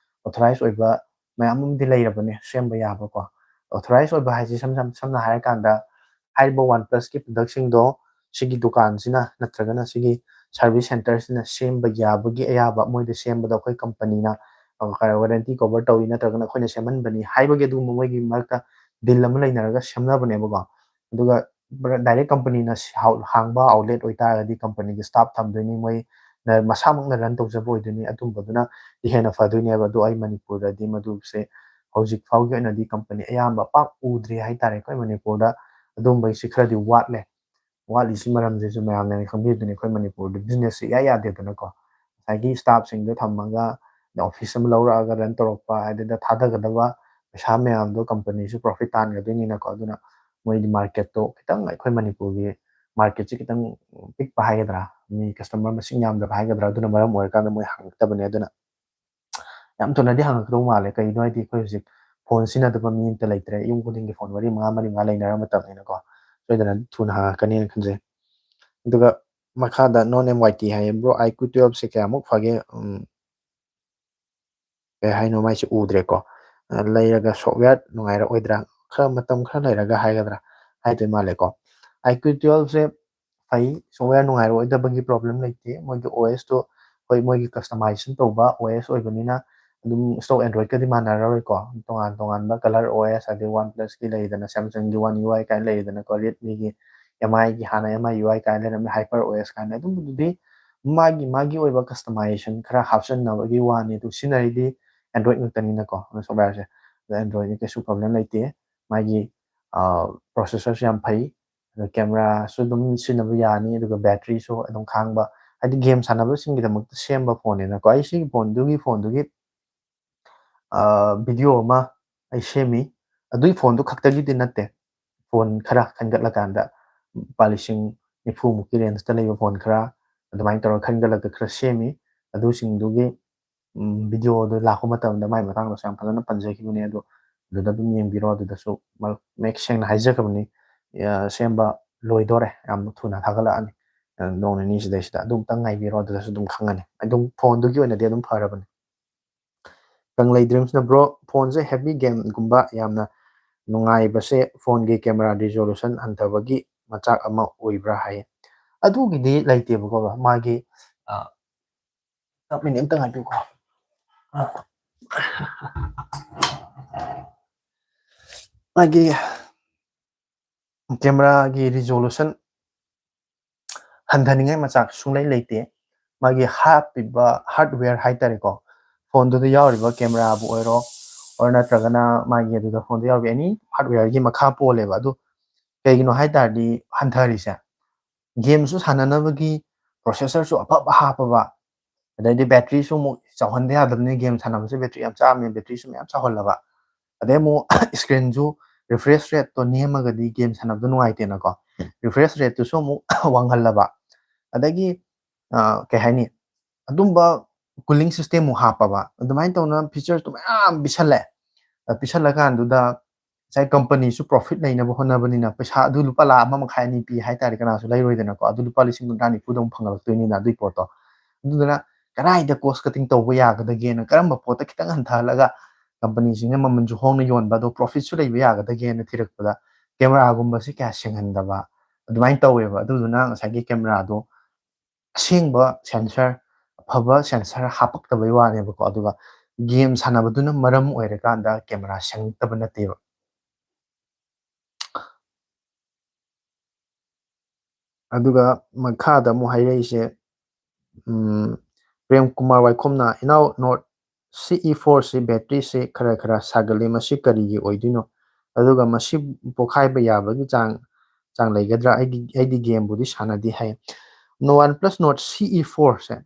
ꯑꯣꯊꯣꯔꯥꯏꯁ ꯑꯣꯏꯕ ꯃꯌꯥꯝ ꯑꯃꯗꯤ ꯂꯩꯔꯕꯅꯦ ꯁꯦꯝꯕ ꯌꯥꯕꯀꯣ꯫ ꯑꯣꯊꯣꯔꯥꯏꯁ ꯑꯣꯏꯕ ꯍꯥꯏꯁꯦ ꯏꯁꯝ ꯁꯝ-, ꯁꯝꯅ ꯍꯥꯏꯔꯀꯥꯟꯗ ꯍꯥꯏꯔꯤꯕ ꯋꯥꯟ ꯄ꯭ꯂꯁꯀꯤ ꯄ꯭ꯔꯗꯛꯁꯤꯡꯗꯣ ꯁꯤꯒꯤ ꯗꯨꯀꯥꯟꯁꯤꯅ ꯅꯠꯇ꯭ꯔꯒꯅ ꯁꯤꯒꯤ ꯁꯥꯔꯚꯤꯁ ꯁꯦꯟꯇꯔꯁꯤꯅ ꯁꯦꯝꯕ ꯌꯥꯕꯒꯤ ꯑꯌꯥꯕ, ꯃꯣꯏꯗ ꯁꯦꯝꯕꯗ ꯑꯩꯈꯣꯏ ꯀꯝꯄꯅꯤꯅ, ꯑ, ꯋꯥꯔꯦꯟꯇꯤ ꯀꯣꯚꯔ ꯇꯧꯏ ꯅꯠꯇ꯭ꯔꯒꯅ ꯑꯩꯈꯣꯏꯅ ꯁꯦꯝꯍꯟꯕꯅꯤ ꯍꯥꯏꯕꯒꯤ ꯑꯗꯨꯒꯨꯝꯕ ꯃꯣꯏꯒꯤ ꯃꯔꯛꯇ ꯗꯤꯜ ꯑꯃ ꯂꯩꯅꯔꯒ ꯁꯦꯝꯅꯕꯅꯦꯕꯀꯣ꯫ ꯑꯗꯨꯒ ꯗꯥꯏꯔꯦꯛ ꯀꯝꯄꯅꯤꯅ ꯁꯤ-, ꯍꯥꯎ-, ꯍꯥꯡꯕ ꯑꯥꯎꯠꯂꯦꯠ ꯑꯣꯏꯇꯥꯔꯒꯗꯤ ꯀꯝꯄꯅꯤꯒꯤ ꯁ꯭ꯇꯥꯐ ꯊꯝꯗꯣꯏꯅꯤ, ꯃꯣꯏꯅ ꯃꯁꯥꯃꯛꯅ ꯔꯟ ꯇꯧꯖꯕ ꯑꯣꯏꯗꯣꯏꯅꯤ, ꯑꯗꯨꯝꯕꯗꯨꯅ ꯍꯦꯟꯅ ꯐꯗꯣꯏꯅꯦꯕ꯫ ꯑꯗꯣ ꯑꯩ ꯃꯅꯤꯄꯨꯔꯗꯗꯤ ꯃꯗꯨꯁꯦ ꯍꯧꯖꯤꯛ ꯐꯥꯎꯒꯤ ꯑꯣꯏꯅꯗꯤ ꯀꯝꯄꯅꯤ ꯑꯌꯥꯝꯕ ꯄꯥꯛ ꯎꯗ꯭ꯔꯤ ꯍꯥꯏꯇꯥꯔꯦ ꯑꯩꯈꯣꯏ ꯃꯅꯤꯄꯨꯔꯗ꯫ ꯑꯗꯨꯝꯕꯩꯁꯤ ꯈꯔꯗꯤ ꯋꯥꯠꯂꯦ꯫ ꯋꯥꯠꯂꯤꯁꯤ ꯃꯔꯝꯁꯤꯁꯨ ꯃꯌꯥꯝꯅ ꯈꯪꯕꯤꯗꯨꯅꯤ, ꯑꯩꯈꯣꯏ ꯃꯅꯤꯄꯨꯔꯗ ꯕꯤꯖꯤꯅꯦꯁꯁꯦ ꯏꯌꯥ ꯌꯥꯗꯦꯗꯅꯀꯣ꯫ ꯉꯁꯥꯏꯒꯤ ꯁ꯭ꯇꯥꯐꯁꯤꯡꯗꯣ ꯊꯝꯃꯒ ꯑꯣꯐꯤꯁ ꯑꯃ ꯂꯧꯔꯛꯑꯒ ꯔꯟ ꯇꯧꯔꯛꯄ, ꯑꯗꯨꯗ ꯊꯥꯗꯒꯗꯕ ꯄꯩꯁꯥ ꯃꯌꯥꯝꯗꯣ ꯀꯝꯄꯅꯤꯁꯨ ꯄ꯭ꯔꯣꯐꯤꯠ ꯇꯥꯟꯒꯗꯣꯏꯅꯤꯅꯀꯣ꯫ ꯑꯗꯨꯅ ꯃꯣꯏꯗꯤ ꯃꯥꯔꯀꯦꯠꯇꯣ ꯈꯤꯇꯪ, ꯑꯩꯈꯣꯏ ꯃꯅꯤꯄꯨꯔꯒꯤ ꯃꯥꯔꯀꯦꯠꯁꯦ ꯈꯤꯇꯪ ꯄꯤꯛꯄ ꯍꯥꯏꯒꯗ꯭ꯔꯥ, ꯃꯤ ꯀꯁꯇꯃꯔ ꯃꯁꯤꯡ ꯌꯥꯝꯗꯕ ꯍꯥꯏꯒꯗ꯭ꯔꯥ, ꯑꯗꯨꯅ ꯃꯔꯝ ꯑꯣꯏꯔꯀꯥꯟꯗ ꯃꯣꯏ ꯍꯥꯡꯉꯛꯇꯕꯅꯦ꯫ ꯑꯗꯨꯅ ꯌꯥꯝ ꯊꯨꯅꯗꯤ ꯍꯥꯡꯉꯛꯀꯗꯧ ꯃꯥꯜꯂꯦ꯫ ꯀꯩꯒꯤꯅꯣ ꯍꯥꯏꯗꯤ ꯑꯩꯈꯣꯏ ꯍꯧꯖꯤꯛ ꯐꯣꯟ ꯁꯤꯖꯤꯟꯅꯗꯕ ꯃꯤ ꯑꯝꯇ ꯂꯩꯇ꯭ꯔꯦ꯫ ꯌꯨꯝ ꯈꯨꯗꯤꯡꯒꯤ ꯐꯣꯟ ꯃꯔꯤ ꯃꯉꯥ, ꯃꯔꯤ ꯃꯉꯥ ꯂꯩꯅꯔ ꯃꯇꯝꯅꯤꯅꯀꯣ, ꯁꯣꯏꯗꯅ ꯊꯨꯅ ꯍꯥꯡꯉꯛꯀꯅꯤꯅ ꯈꯟꯖꯩ꯫ ꯑꯗꯨꯒ ꯃꯈꯥꯗ Non M Y T ꯍꯥꯏꯌꯦ, "Bro, I Q twelve ꯁꯦ ꯀꯌꯥꯃꯨꯛ ꯐꯒꯦ?" ꯎꯝ, ꯀꯩ ꯍꯥꯏꯅꯣ ꯃꯥꯏꯁꯦ ꯎꯗ꯭ꯔꯦꯀꯣ꯫ ꯑ, ꯂꯩꯔꯒ ꯁꯣꯞꯋꯦꯌꯔ ꯅꯨꯡꯉꯥꯏꯔꯛꯑꯣꯏꯗ꯭ꯔꯥ? ꯈꯔ ꯃꯇꯝ ꯈꯔ ꯂꯩꯔꯒ ꯍꯥꯏꯒꯗ꯭ꯔꯥ? ꯍꯥꯏꯗꯣꯏ ꯃꯥꯜꯂꯦꯀꯣ꯫ I Q twelve ꯁꯦ ꯐꯩ, ꯁꯣꯞꯋꯦꯌꯔ ꯅꯨꯡꯉꯥꯏꯔꯛꯑꯣꯏꯗꯕꯒꯤ ꯄ꯭ꯔꯣꯕ꯭ꯂꯦꯝ ꯂꯩꯇꯦ꯫ ꯃꯣꯏꯒꯤ O S ꯇꯣ, ꯍꯣꯏ, ꯃꯣꯏꯒꯤ ꯀꯁꯇꯃꯥꯏꯖꯦꯁꯟ ꯇꯧꯕ O S ꯑꯣꯏꯕꯅꯤꯅ, ꯑꯗꯨꯝ ꯁ꯭ꯇꯣꯛ ꯑꯦꯟꯗ꯭ꯔꯣꯏꯗꯀꯗꯤ ꯃꯥꯟꯅꯔꯔꯣꯏꯀꯣ꯫ ꯇꯣꯉꯥꯟ ꯇꯣꯉꯥꯟꯕ ꯀꯂꯔ ꯑꯣ ꯑꯦꯁ, ꯑꯗꯩ ꯋꯥꯟ ꯄ꯭ꯂꯁꯀꯤ ꯂꯩꯗꯅ, ꯁꯦꯝꯁꯪꯒꯤ ꯋꯥꯟ ꯌꯨ ꯑꯥꯏ ꯀꯥꯏꯅ ꯂꯩꯗꯅꯀꯣ, ꯔꯦꯗꯃꯤꯒꯤ ꯑꯦꯝ ꯑꯥꯏꯒꯤ ꯍꯥꯟꯅ ꯑꯦꯝ ꯑꯥꯏ ꯌꯨ ꯑꯥꯏ ꯀꯥꯏꯅ ꯂꯩꯔꯝꯃꯤ, ꯍꯥꯏꯄꯔ ꯑꯣ ꯑꯦꯁ ꯀꯥꯏꯅ꯫ ꯑꯗꯨꯝꯕꯗꯨꯗꯤ ꯃꯥꯒꯤ ꯃꯥꯒꯤ ꯑꯣꯏꯕ ꯀꯁꯇꯃꯥꯏꯖꯦꯁꯟ ꯈꯔ ꯍꯥꯞꯆꯟꯅꯕꯒꯤ ꯋꯥꯅꯤ꯫ ꯑꯗꯨ ꯁꯤꯖꯤꯟꯅꯔꯤꯗꯤ ꯑꯦꯟꯗ꯭ꯔꯣꯏꯗ ꯉꯥꯛꯇꯅꯤꯅꯀꯣ, ꯑꯗꯨ ꯁꯣꯞꯋꯦꯌꯔꯁꯦ꯫ ꯑꯗꯣ ꯑꯦꯟꯗ꯭ꯔꯣꯏꯗꯗꯤ ꯀꯩꯁꯨ ꯄ꯭ꯔꯣꯕ꯭ꯂꯦꯝ ꯂꯩꯇꯦ꯫ ꯃꯥꯒꯤ ꯄ꯭ꯔꯣꯁꯦꯁꯔꯁꯨ ꯌꯥꯝ ꯐꯩ, ꯑꯗꯣ ꯀꯦꯃꯦꯔꯥꯁꯨ ꯑꯗꯨꯝ ꯁꯤꯖꯤꯟꯅꯕ ꯌꯥꯅꯤ, ꯑꯗꯨꯒ ꯕꯦꯇ꯭ꯔꯤꯁꯨ ꯑꯗꯨꯝ ꯈꯥꯡꯕ, ꯍꯥꯏꯗꯤ ꯒꯦꯝ ꯁꯥꯟꯅꯕꯁꯤꯡꯒꯤꯗꯃꯛꯇ ꯁꯦꯝꯕ ꯐꯣꯟꯅꯦꯅꯀꯣ꯫ ꯑꯩ ꯁꯤꯒꯤ ꯐꯣꯟꯗꯨꯒꯤ ꯐꯣꯟꯗꯨꯒꯤ ꯚꯤꯗꯤꯑꯣ ꯑꯃ ꯑꯩ ꯁꯦꯝꯃꯤ꯫ ꯑꯗꯨꯒꯤ ꯐꯣꯟꯗꯨ ꯈꯛꯇꯒꯤꯗꯤ ꯅꯠꯇꯦ, ꯐꯣꯟ ꯈꯔ ꯈꯟꯒꯠꯂꯀꯥꯟꯗ ꯂꯨꯄꯥ ꯂꯤꯁꯤꯡ ꯅꯤꯐꯨꯃꯨꯛꯀꯤ ꯔꯦꯟꯖꯇ ꯂꯩꯕ ꯐꯣꯟ ꯈꯔ, ꯑꯗꯨꯃꯥꯏꯅ ꯇꯧꯔꯒ ꯈꯟꯒꯠꯂꯒ ꯈꯔ ꯁꯦꯝꯃꯤ꯫ ꯑꯗꯨꯁꯤꯡꯗꯨꯒꯤ ꯚꯤꯗꯤꯑꯣꯗꯨ ꯂꯥꯛꯄ ꯃꯇꯝꯗ ꯃꯥꯏ ꯃꯇꯥꯡꯗꯁꯨ ꯌꯥꯝ ꯐꯖꯅ ꯄꯟꯖꯈꯤꯕꯅꯦ꯫ ꯑꯗꯣ ꯑꯗꯨꯗ ꯑꯗꯨꯝ ꯌꯦꯡꯕꯤꯔꯣ꯫ ꯑꯗꯨꯗꯁꯨ ꯃꯌꯦꯛ ꯁꯦꯡꯅ ꯍꯥꯏꯖꯈ꯭ꯔꯕꯅꯤ, ꯁꯦꯝꯕ ꯂꯣꯏꯗꯣꯔꯦ, ꯌꯥꯝ ꯊꯨꯅ ꯊꯥꯒꯠꯂꯛꯑꯅꯤ꯫ ꯅꯣꯡ ꯅꯤꯅꯤ ꯁꯤꯗꯩꯁꯤꯗ ꯑꯗꯨꯝꯇꯪ ꯉꯥꯏꯕꯤꯔꯣ, ꯑꯗꯨꯗꯁꯨ ꯑꯗꯨꯝ ꯈꯪꯉꯅꯤ꯫ ꯑꯗꯨꯝ ꯐꯣꯟꯗꯨꯒꯤ ꯑꯣꯏꯅꯗꯤ ꯑꯗꯨꯝ ꯐꯔꯕꯅꯤ꯫ ꯀꯪꯂꯩ ꯗ꯭ꯔꯤꯝꯁꯅ, "ꯕ꯭ꯔꯣ, ꯐꯣꯟꯁꯦ ꯍꯦꯚꯤ ꯒꯦꯝꯒꯨꯝꯕ ꯌꯥꯝꯅ ꯅꯨꯡꯉꯥꯏꯕꯁꯦ ꯐꯣꯟꯒꯤ ꯀꯦꯃꯦꯔꯥ ꯔꯤꯖꯣꯂꯨꯁꯟ ꯍꯟꯊꯕꯒꯤ ꯃꯆꯥꯛ ꯑꯃ ꯑꯣꯏꯕ꯭ꯔꯥ?" ꯍꯥꯏꯌꯦ꯫ ꯑꯗꯨꯒꯤꯗꯤ ꯂꯩꯇꯦꯕꯀꯣ, ꯃꯥꯒꯤ, ꯑ, ꯃꯤꯅꯤꯠ ꯑꯝꯇ ꯉꯥꯏꯕꯤꯌꯨꯀꯣ꯫ ꯑ, ꯃꯥꯒꯤ ꯀꯦꯃꯦꯔꯥꯒꯤ ꯔꯤꯖꯣꯂꯨꯁꯟ ꯍꯟꯊꯅꯤꯡꯉꯥꯏ ꯃꯆꯥꯛ ꯁꯨꯡꯂꯩ ꯂꯩꯇꯦ꯫ ꯃꯥꯒꯤ ꯍꯥꯞꯄꯤꯕ ꯍꯥꯔꯗꯋꯦꯌꯔ ꯍꯥꯏꯇꯥꯔꯦꯀꯣ, ꯐꯣꯟꯗꯨꯗ ꯌꯥꯎꯔꯤꯕ ꯀꯦꯃꯦꯔꯥꯕꯨ ꯑꯣꯏꯔꯣ, ꯑꯣꯔ ꯅꯠꯇ꯭ꯔꯒꯅ ꯃꯥꯒꯤ ꯑꯗꯨꯗ ꯐꯣꯟꯗ ꯌꯥꯎꯔꯤꯕ ꯑꯦꯅꯤ ꯍꯥꯔꯗꯋꯦꯌꯔꯒꯤ ꯃꯈꯥ ꯄꯣꯜꯂꯦꯕ꯫ ꯑꯗꯨ ꯀꯩꯒꯤꯅꯣ ꯍꯥꯏ ꯇꯥꯔꯗꯤ ꯍꯟꯊꯔꯤꯁꯦ, ꯒꯦꯝꯁꯨ ꯁꯥꯟꯅꯅꯕꯒꯤ ꯄ꯭ꯔꯣꯁꯦꯁꯔꯁꯨ ꯑꯐꯕ ꯍꯥꯞꯄꯕ, ꯑꯗꯩꯗꯤ ꯕꯦꯇ꯭ꯔꯤꯁꯨ ꯑꯃꯨꯛ ꯆꯥꯎꯍꯟꯕ ꯌꯥꯗꯕꯅꯤꯅ, ꯒꯦꯝ ꯁꯥꯟꯅꯕꯁꯦ ꯕꯦꯇ꯭ꯔꯤ ꯌꯥꯝ ꯆꯥꯕꯅꯤꯅ ꯕꯦꯇ꯭ꯔꯤꯁꯨ ꯃꯌꯥꯝ ꯆꯥꯎꯍꯜꯂꯕ, ꯑꯗꯩ ꯑꯃꯨꯛ ꯁ꯭ꯀ꯭ꯔꯤꯟꯁꯨ ꯔꯤꯐ꯭ꯔꯦꯁ ꯔꯦꯠꯇꯣ ꯅꯦꯝꯃꯒꯗꯤ ꯒꯦꯝ ꯁꯥꯟꯅꯕꯗꯣ ꯅꯨꯡꯉꯥꯏꯇꯦꯅꯀꯣ, ꯔꯤꯐ꯭ꯔꯦꯁ ꯔꯦꯠꯇꯨꯁꯨ ꯑꯃꯨꯛ ꯋꯥꯡꯍꯜꯂꯕ, ꯑꯗꯒꯤ, ꯑ, ꯀꯩ ꯍꯥꯏꯅꯤ, ꯑꯗꯨꯝꯕ ꯀꯨꯂꯤꯡ ꯁꯤꯁꯇꯦꯝ ꯑꯃꯨꯛ ꯍꯥꯞꯄꯕ, ꯑꯗꯨꯃꯥꯏꯅ ꯇꯧꯅ ꯐꯤꯆꯔꯁꯇꯣ ꯃꯌꯥꯝ ꯄꯤꯁꯜꯂꯦ꯫ ꯑ, ꯄꯤꯁꯜꯂꯀꯥꯟꯗꯨꯗ ꯉꯁꯥꯏ ꯀꯝꯄꯅꯤꯁꯨ ꯄ꯭ꯔꯣꯐꯤꯠ ꯂꯩꯅꯕ ꯍꯣꯠꯅꯕꯅꯤꯅ ꯄꯩꯁꯥ ꯑꯗꯨ ꯂꯨꯄꯥ ꯂꯥꯈ ꯑꯃ ꯃꯈꯥꯏ ꯑꯅꯤ ꯄꯤ ꯍꯥꯏꯇꯥꯔꯦ, ꯀꯅꯥꯁꯨ ꯂꯩꯔꯣꯏꯗꯅꯀꯣ, ꯑꯗꯨ ꯂꯨꯄꯥ ꯂꯤꯁꯤꯡ ꯀꯨꯟꯊ꯭ꯔꯥ ꯅꯤꯐꯨꯗ ꯑꯃꯨꯛ ꯐꯪꯍꯜꯂꯛꯇꯣꯏꯅꯤꯅ ꯑꯗꯨꯒꯤ ꯄꯣꯠꯇꯣ꯫ ꯑꯗꯨꯗꯨꯅ ꯀꯗꯥꯏꯗ ꯀꯣꯁ ꯀꯇꯤꯡ ꯇꯧꯕ ꯌꯥꯒꯗꯒꯦꯅ, ꯀꯔꯝꯕ ꯄꯣꯠꯇ ꯈꯤꯇꯪ ꯍꯟꯊꯍꯜꯂꯒ ꯀꯝꯄꯅꯤꯁꯤꯡꯅ ꯃꯃꯜꯁꯨ ꯍꯣꯡꯅ ꯌꯣꯟꯕ ꯑꯗꯣ ꯄ꯭ꯔꯣꯐꯤꯠꯁꯨ ꯂꯩꯕ ꯌꯥꯒꯗꯒꯦꯅ ꯊꯤꯔꯛꯄꯗ ꯀꯦꯃꯦꯔꯥꯒꯨꯝꯕꯁꯤ ꯀꯌꯥ ꯁꯦꯡꯍꯟꯗꯕ ꯑꯗꯨꯃꯥꯏꯅ ꯇꯧꯋꯦꯕ꯫ ꯑꯗꯨꯗꯨꯅ ꯉꯁꯥꯏꯒꯤ ꯀꯦꯃꯦꯔꯥꯗꯣ ꯑꯁꯦꯡꯕ ꯁꯦꯟꯁꯔ, ꯑꯐꯕ ꯁꯦꯟꯁꯔ ꯍꯥꯞꯄꯛꯇꯕꯩ ꯋꯥꯅꯦꯕꯀꯣ꯫ ꯑꯗꯨꯒ ꯒꯦꯝ ꯁꯥꯟꯅꯕꯗꯨꯅ ꯃꯔꯝ ꯑꯣꯏꯔꯀꯥꯟꯗ ꯀꯦꯃꯦꯔꯥ ꯁꯦꯡꯉꯛꯇꯕ ꯅꯠꯇꯦꯕ꯫ ꯑꯗꯨꯒ ꯃꯈꯥꯗ ꯑꯃꯨꯛ ꯍꯥꯏꯔꯛꯏꯁꯦ, ꯎꯝ, ꯄ꯭ꯔꯦꯝ ꯀꯨꯃꯥꯔ ꯋꯥꯏꯈꯣꯝꯅ, "ꯏꯅꯥꯎ, ꯅꯣꯠ ꯁꯤ ꯏ ꯐꯣꯔꯁꯤ ꯕꯦꯇ꯭ꯔꯤꯁꯤ ꯈꯔ ꯈꯔ ꯁꯥꯒꯠꯂꯤ, ꯃꯁꯤ ꯀꯔꯤꯒꯤ ꯑꯣꯏꯗꯣꯏꯅꯣ? ꯑꯗꯨꯒ ꯃꯁꯤ ꯄꯣꯛꯈꯥꯏꯕ ꯌꯥꯕꯒꯤ ꯆꯥꯡ, ꯆꯥꯡ ꯂꯩꯒꯗ꯭ꯔꯥ? ꯑꯩꯒꯤ, ꯑꯩꯗꯤ ꯒꯦꯝꯕꯨꯗꯤ ꯁꯥꯟꯅꯗꯦ" ꯍꯥꯏ꯫ ꯅꯣ ꯋꯥꯟ ꯄ꯭ꯂꯁ ꯅꯣꯠ ꯁꯤ ꯏ ꯐꯣꯔꯁꯦ,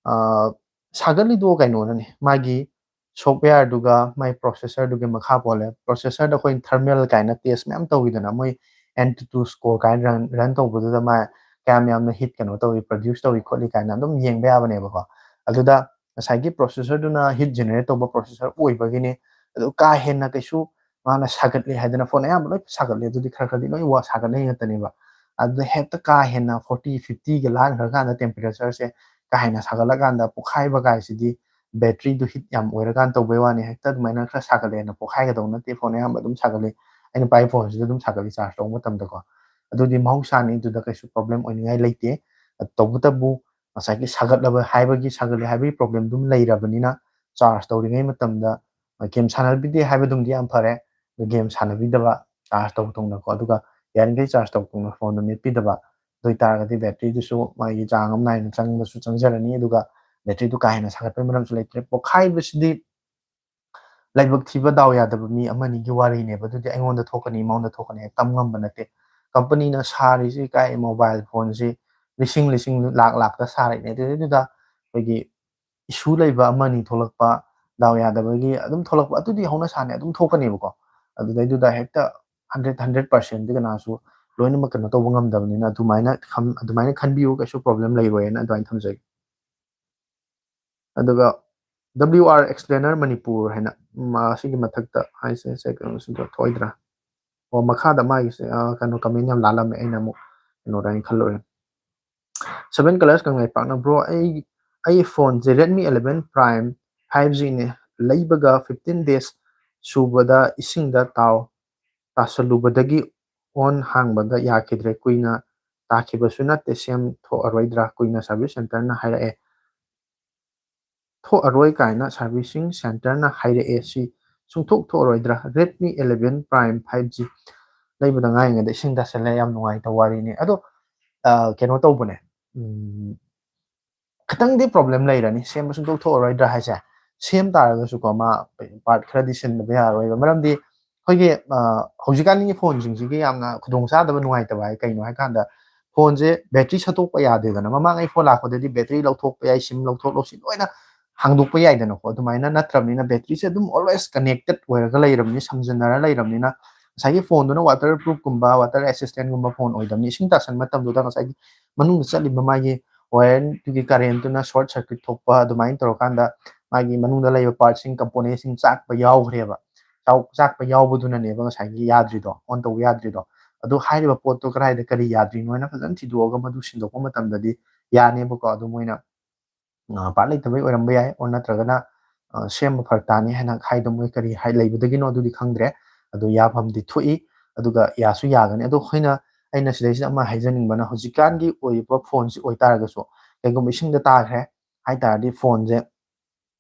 ꯑ, ꯁꯥꯒꯠꯂꯤꯗꯣ ꯀꯩꯅꯣꯅꯅꯦ, ꯃꯥꯒꯤ ꯁꯣꯐꯋꯦꯌꯔꯗꯨꯒ ꯃꯥꯏ ꯄ꯭ꯔꯣꯁꯦꯁꯔꯗꯨꯒꯤ ꯃꯈꯥ ꯄꯣꯜꯂꯦ꯫ ꯄ꯭ꯔꯣꯁꯦꯁꯔꯗ ꯑꯩꯈꯣꯏꯅ ꯊꯔꯃꯦꯜ ꯀꯥꯏꯅ ꯇꯦꯁ ꯃꯌꯥꯝ ꯇꯧꯋꯤꯗꯅ, ꯃꯣꯏ ꯑꯦꯟ ꯇꯨ ꯇꯨ ꯁ꯭ꯀꯣꯔ ꯀꯥꯏꯅ ꯔꯟ, ꯔꯟ ꯇꯧꯕꯗꯨꯗ ꯃꯥ ꯀꯌꯥꯝ ꯌꯥꯝꯅ ꯍꯤꯠ ꯀꯩꯅꯣ ꯇꯧꯏ, ꯄ꯭ꯔꯗ꯭ꯌꯨꯁ ꯇꯧꯏ ꯈꯣꯠꯂꯤ ꯀꯥꯏꯅ ꯑꯗꯨꯝ ꯌꯦꯡꯕ ꯌꯥꯕꯅꯦꯕꯀꯣ꯫ ꯑꯗꯨꯗ ꯉꯁꯥꯏꯒꯤ ꯄ꯭ꯔꯣꯁꯦꯁꯔꯗꯨꯅ ꯍꯤꯠ ꯖꯦꯅꯦꯔꯦꯠ ꯇꯧꯕ ꯄ꯭ꯔꯣꯁꯦꯁꯔ ꯑꯣꯏꯕꯒꯤꯅꯤ꯫ ꯑꯗꯨ ꯀꯥ ꯍꯦꯟꯅ ꯀꯩꯁꯨ ꯃꯥꯅ ꯁꯥꯒꯠꯂꯦ ꯍꯥꯏꯗꯅ, ꯐꯣꯟ ꯑꯌꯥꯝꯕ ꯂꯣꯏ ꯁꯥꯒꯠꯂꯦ, ꯑꯗꯨꯗꯤ ꯈꯔ ꯈꯔꯗꯤ ꯂꯣꯏ ꯋꯥ-, ꯁꯥꯒꯠꯅꯩ ꯉꯥꯛꯇꯅꯦꯕ꯫ ꯑꯗꯨꯗ ꯍꯦꯛꯇ ꯀꯥ ꯍꯦꯟꯅ ꯐꯣꯔꯇꯤ, ꯐꯤꯐꯇꯤꯒ ꯂꯥꯟꯈ꯭ꯔꯀꯥꯟꯗ ꯇꯦꯝꯄꯔꯦꯆꯔꯁꯦ ꯀꯥ ꯍꯦꯟꯅ ꯁꯥꯒꯠꯂꯀꯥꯟꯗ ꯄꯣꯛꯈꯥꯏꯕ ꯀꯥꯏꯁꯤꯗꯤ ꯕꯦꯇ꯭ꯔꯤꯗꯨ ꯍꯤꯠ ꯌꯥꯝ ꯑꯣꯏꯔꯀꯥꯟꯗ ꯇꯧꯕꯩ ꯋꯥꯅꯤ꯫ ꯍꯦꯛꯇ ꯑꯗꯨꯃꯥꯏꯅ ꯈꯔ ꯁꯥꯒꯠꯂꯦꯅ ꯄꯣꯛꯈꯥꯏꯒꯗꯧ ꯅꯠꯇꯦ, ꯐꯣꯟ ꯑꯌꯥꯝꯕ ꯑꯗꯨꯝ ꯁꯥꯒꯠꯂꯤ꯫ ꯑꯩꯅ ꯄꯥꯏ ꯐꯣꯟꯁꯤꯗ ꯑꯗꯨꯝ ꯁꯥꯒꯠꯂꯤ ꯆꯥꯔꯖ ꯇꯧꯕ ꯃꯇꯝꯗꯀꯣ꯫ ꯑꯗꯨꯗꯤ ꯃꯍꯧꯁꯥꯅꯤ, ꯑꯗꯨꯗ ꯀꯩꯁꯨ ꯄ꯭ꯔꯣꯕ꯭ꯂꯦꯝ ꯑꯣꯏꯅꯤꯡꯉꯥꯏ ꯂꯩꯇꯦ꯫ ꯇꯧꯕꯇꯕꯨ ꯉꯁꯥꯏꯒꯤ ꯁꯥꯒꯠꯂꯕ ꯍꯥꯏꯕꯒꯤ, ꯁꯥꯒꯠꯂꯦ ꯍꯥꯏꯕꯒꯤ ꯄ꯭ꯔꯣꯕ꯭ꯂꯦꯝꯗꯨꯝ ꯂꯩꯔꯕꯅꯤꯅ, ꯆꯥꯔꯖ ꯇꯧꯔꯤꯉꯩ ꯃꯇꯝꯗ ꯒꯦꯝ ꯁꯥꯟꯅꯕꯤꯗꯦ ꯍꯥꯏꯕꯗꯨꯝꯗꯤ ꯌꯥꯝ ꯐꯔꯦ꯫ ꯒꯦꯝ ꯁꯥꯟꯅꯕꯤꯗꯕ, ꯆꯥꯔꯖ ꯇꯧ ꯇꯧꯅꯀꯣ, ꯑꯗꯨꯒ ꯌꯥꯔꯤꯈꯩ ꯆꯥꯔꯖ ꯇꯧ ꯇꯧꯅ ꯐꯣꯟꯗꯣ ꯃꯦꯠꯄꯤꯗꯕ꯫ ꯑꯗꯨ ꯑꯣꯏꯇꯥꯔꯒꯗꯤ ꯕꯦꯇ꯭ꯔꯤꯗꯨꯁꯨ ꯃꯥꯒꯤ ꯆꯥꯡ ꯑꯃ ꯅꯥꯏꯅ ꯆꯪꯕꯁꯨ ꯆꯪꯖꯔꯅꯤ, ꯑꯗꯨꯒ ꯕꯦꯇ꯭ꯔꯤꯗꯨ ꯀꯥ ꯍꯦꯟꯅ ꯁꯥꯒꯠꯄꯒꯤ ꯃꯔꯝꯁꯨ ꯂꯩꯇ꯭ꯔꯦ꯫ ꯄꯣꯛꯈꯥꯏꯕꯁꯤꯗꯤ ꯂꯥꯏꯕꯛ ꯊꯤꯕ, ꯗꯥꯎ ꯌꯥꯗꯕ ꯃꯤ ꯑꯃꯅꯤꯒꯤ ꯋꯥꯔꯤꯅꯦꯕ꯫ ꯑꯗꯨꯗꯤ ꯑꯩꯉꯣꯟꯗ ꯊꯣꯛꯀꯅꯤ, ꯃꯉꯣꯟꯗ ꯊꯣꯛꯀꯅꯤ ꯍꯥꯏ ꯇꯝ ꯉꯝꯕ ꯅꯠꯇꯦ꯫ ꯀꯝꯄꯅꯤꯅ ꯁꯥꯔꯤꯁꯤ ꯀꯥꯏ, ꯃꯣꯕꯥꯏꯜ ꯐꯣꯟꯁꯤ ꯂꯤꯁꯤꯡ ꯂꯤꯁꯤꯡ, ꯂꯥꯛ ꯂꯥꯛꯇ ꯁꯥꯔꯤꯅꯦ꯫ ꯑꯗꯨꯗꯩꯗꯨꯗ ꯑꯩꯈꯣꯏꯒꯤ ꯏꯁꯨ ꯂꯩꯕ ꯑꯃꯅꯤ ꯊꯣꯛꯂꯛꯄ, ꯗꯥꯎ ꯌꯥꯗꯕꯒꯤ ꯑꯗꯨꯝ ꯊꯣꯛꯂꯛꯄ, ꯑꯗꯨꯗꯤ ꯍꯧꯅ ꯁꯥꯅꯤ, ꯑꯗꯨꯝ ꯊꯣꯛꯀꯅꯦꯕꯀꯣ꯫ ꯑꯗꯨꯗꯩꯗꯨꯗ ꯍꯦꯛꯇ ꯍꯟꯗ꯭ꯔꯦꯠ, ꯍꯟꯗ꯭ꯔꯦꯠ ꯄꯥꯔꯁꯦꯟꯗꯤ ꯀꯅꯥꯁꯨ ꯂꯣꯏꯅꯃꯛ ꯀꯩꯅꯣ ꯇꯧꯕ ꯉꯝꯗꯕꯅꯤꯅ, ꯑꯗꯨꯃꯥꯏꯅ ꯈꯟ-, ꯑꯗꯨꯃꯥꯏꯅ ꯈꯟꯕꯤꯌꯨ, ꯀꯩꯁꯨ ꯄ꯭ꯔꯣꯕ꯭ꯂꯦꯝ ꯂꯩꯔꯣꯏꯅ ꯑꯗꯨꯃꯥꯏꯅ ꯊꯝꯖꯒꯦ꯫ ꯑꯗꯨꯒ W R Explainer Manipur ꯍꯥꯏꯅ, ꯃꯁꯤꯒꯤ ꯃꯊꯛꯇ ꯍꯥꯏꯁꯦ, ꯁꯦ, ꯀꯩꯅꯣꯁꯤꯗ ꯊꯣꯛꯑꯣꯏꯗ꯭ꯔꯥ? ꯑꯣ, ꯃꯈꯥꯗ ꯃꯥꯒꯤꯁꯦ, ꯑ, ꯀꯩꯅꯣ, ꯀꯃꯦꯟ ꯌꯥꯝ ꯂꯥꯜꯂꯝꯃꯦ, ꯑꯩꯅ ꯑꯃꯨꯛ ꯀꯩꯅꯣꯗ ꯍꯥꯏꯅ ꯈꯜꯂꯨꯔꯦ꯫ Seven Colors ꯀꯪꯂꯩꯄꯥꯛꯅ, "Bro, ꯑꯩ, ꯑꯩ ꯐꯣꯟꯁꯦ Redmi eleven Prime five G ꯅꯦ, ꯂꯩꯕꯒ fifteen days ꯁꯨꯕꯗ ꯏꯁꯤꯡꯗ ꯇꯥꯎ, ꯇꯥꯁꯜꯂꯨꯕꯗꯒꯤ ꯑꯣꯟ ꯍꯥꯡꯕꯗ ꯌꯥꯈꯤꯗ꯭ꯔꯦ꯫ ꯀꯨꯏꯅ ꯇꯥꯈꯤꯕꯁꯨ ꯅꯠꯇꯦ, ꯁꯦꯝ ꯊꯣꯛꯑꯔꯣꯏꯗ꯭ꯔꯥ? ꯀꯨꯏꯅ ꯁꯥꯔꯚꯤꯁ ꯁꯦꯟꯇꯔꯅ ꯍꯥꯏꯔꯛꯑꯦ"꯫ ꯊꯣꯛꯑꯔꯣꯏ ꯀꯥꯏꯅ ꯁꯥꯔꯚꯤꯁꯤꯡ ꯁꯦꯟꯇꯔꯅ ꯍꯥꯏꯔꯛꯑꯦ꯫ ꯁꯤ ꯁꯨꯡꯊꯣꯛ ꯊꯣꯛꯑꯔꯣꯏꯗ꯭ꯔꯥ? Redmi eleven Prime five G ꯂꯩꯕꯗ ꯉꯥꯏꯔꯤꯉꯩꯗ ꯏꯁꯤꯡ ꯇꯥꯁꯜꯂꯦ, ꯌꯥꯝ ꯅꯨꯡꯉꯥꯏꯇꯕ ꯋꯥꯔꯤꯅꯤ꯫ ꯑꯗꯣ ꯀꯩꯅꯣ ꯇꯧꯕꯅꯦ, ꯈꯤꯇꯪꯗꯤ ꯄ꯭ꯔꯣꯕ꯭ꯂꯦꯝ ꯂꯩꯔꯅꯤ, ꯁꯦꯝꯕ ꯁꯨꯡꯊꯣꯛ ꯊꯣꯛꯑꯔꯣꯏꯗ꯭ꯔꯥ ꯍꯥꯏꯁꯦ꯫ ꯁꯦꯝ ꯇꯥꯔꯒꯁꯨꯀꯣ, ꯃꯥ ꯄꯥꯔꯠ ꯈꯔꯗꯤ ꯁꯤꯟꯗꯕ ꯌꯥꯔꯣꯏꯕ꯫ ꯃꯔꯝꯗꯤ ꯑꯩꯈꯣꯏꯒꯤ ꯍꯧꯖꯤꯛꯀꯥꯟꯒꯤ ꯐꯣꯟꯁꯤꯡꯁꯤꯒꯤ ꯌꯥꯝꯅ ꯈꯨꯗꯣꯡꯆꯥꯗꯕ, ꯅꯨꯡꯉꯥꯏꯇꯕ ꯍꯥꯏ ꯀꯩꯅꯣ ꯍꯥꯏ ꯀꯥꯟꯗ, ꯐꯣꯟꯁꯦ ꯕꯦꯇ꯭ꯔꯤ ꯁꯠꯇꯣꯛꯄ ꯌꯥꯗꯦꯗꯅ꯫ ꯃꯃꯥꯡ ꯑꯩ ꯐꯣꯟ ꯂꯥꯛꯄꯗꯗꯤ ꯕꯦꯇ꯭ꯔꯤ ꯂꯧꯊꯣꯛꯄ ꯌꯥꯏ, ꯁꯤꯝ ꯂꯧꯊꯣꯛ ꯂꯧꯁꯤꯟ ꯂꯣꯏꯅ ꯍꯥꯡꯗꯣꯛꯄ ꯌꯥꯏꯗꯅꯀꯣ꯫ ꯑꯗꯨꯃꯥꯏꯅ ꯅꯠꯇ꯭ꯔꯕꯅꯤꯅ ꯕꯦꯇ꯭ꯔꯤꯁꯦ ꯑꯗꯨꯝ always connected ꯑꯣꯏꯔꯒ ꯂꯩꯔꯕꯅꯤ, ꯁꯝꯖꯤꯟꯅꯔ ꯂꯩꯔꯕꯅꯤꯅ, ꯉꯁꯥꯏꯒꯤ ꯐꯣꯟꯗꯨꯅ waterproofꯀꯨꯝꯕ, water resistantꯀꯨꯝꯕ ꯐꯣꯟ ꯑꯣꯏꯗꯕꯅꯤ꯫ ꯏꯁꯤꯡ ꯇꯥꯁꯟꯕ ꯃꯇꯝꯗꯨꯗ ꯉꯁꯥꯏꯒꯤ ꯃꯅꯨꯡꯗ ꯆꯠꯂꯤꯕ ꯃꯥꯒꯤ ꯋꯥꯌꯔꯗꯨꯒꯤ ꯀꯔꯦꯟꯇꯨꯅ short circuit ꯊꯣꯛꯄ, ꯑꯗꯨꯃꯥꯏꯅ ꯇꯧꯔꯀꯥꯟꯗ ꯃꯥꯒꯤ ꯃꯅꯨꯡꯗ ꯂꯩꯕ ꯄꯥꯔꯠꯁꯤꯡ, ꯀꯝꯄꯣꯅꯦꯟꯁꯤꯡ ꯆꯥꯛꯄ ꯌꯥꯎꯈ꯭ꯔꯦꯕ꯫ ꯆꯥꯛ-, ꯆꯥꯛꯄ ꯌꯥꯎꯕꯗꯨꯅꯅꯦꯕ ꯉꯁꯥꯏꯒꯤ ꯌꯥꯗ꯭ꯔꯤꯗꯣ, ꯑꯣꯟ ꯇꯧꯕ ꯌꯥꯗ꯭ꯔꯤꯗꯣ꯫ ꯑꯗꯨ ꯍꯥꯏꯔꯤꯕ ꯄꯣꯠꯇꯣ ꯀꯗꯥꯏꯗ ꯀꯔꯤ ꯌꯥꯗ꯭ꯔꯤꯅꯣ ꯍꯥꯏꯅ ꯐꯖꯅ ꯊꯤꯗꯣꯛꯑꯒ ꯃꯗꯨ ꯁꯤꯟꯗꯣꯛꯄ ꯃꯇꯝꯗꯗꯤ ꯌꯥꯅꯦꯕꯀꯣ꯫ ꯑꯗꯨ ꯃꯣꯏꯅ ꯄꯥꯔꯠ ꯂꯩꯇꯕꯩ ꯑꯣꯏꯔꯝꯕ ꯌꯥꯏ, ꯑꯣꯔ ꯅꯠꯇ꯭ꯔꯒꯅ ꯁꯦꯝꯕ ꯐꯔꯛ ꯇꯥꯅꯤ ꯍꯥꯏꯅ ꯍꯥꯏꯗꯣ ꯃꯣꯏ ꯀꯔꯤ ꯂꯩꯕꯗꯒꯤꯅꯣ ꯑꯗꯨꯗꯤ ꯈꯪꯗ꯭ꯔꯦ꯫ ꯑꯗꯣ ꯌꯥꯐꯝꯗꯤ ꯊꯣꯛꯏ, ꯑꯗꯨꯒ ꯌꯥꯁꯨ ꯌꯥꯒꯅꯤ꯫ ꯑꯗꯣ ꯑꯩꯈꯣꯏꯅ, ꯑꯩꯅ ꯁꯤꯗꯩꯁꯤꯗ ꯑꯃ ꯍꯥꯏꯖꯅꯤꯡꯕꯅ, ꯍꯧꯖꯤꯛꯀꯥꯟꯒꯤ ꯑꯣꯏꯔꯤꯕ ꯐꯣꯟꯁꯤ ꯑꯣꯏꯇꯥꯔꯒꯁꯨ, ꯀꯩꯒꯨꯝꯕ ꯏꯁꯤꯡꯗ ꯇꯥꯈ꯭ꯔꯦ ꯍꯥꯏ ꯇꯥꯔꯗꯤ, ꯐꯣꯟꯁꯦ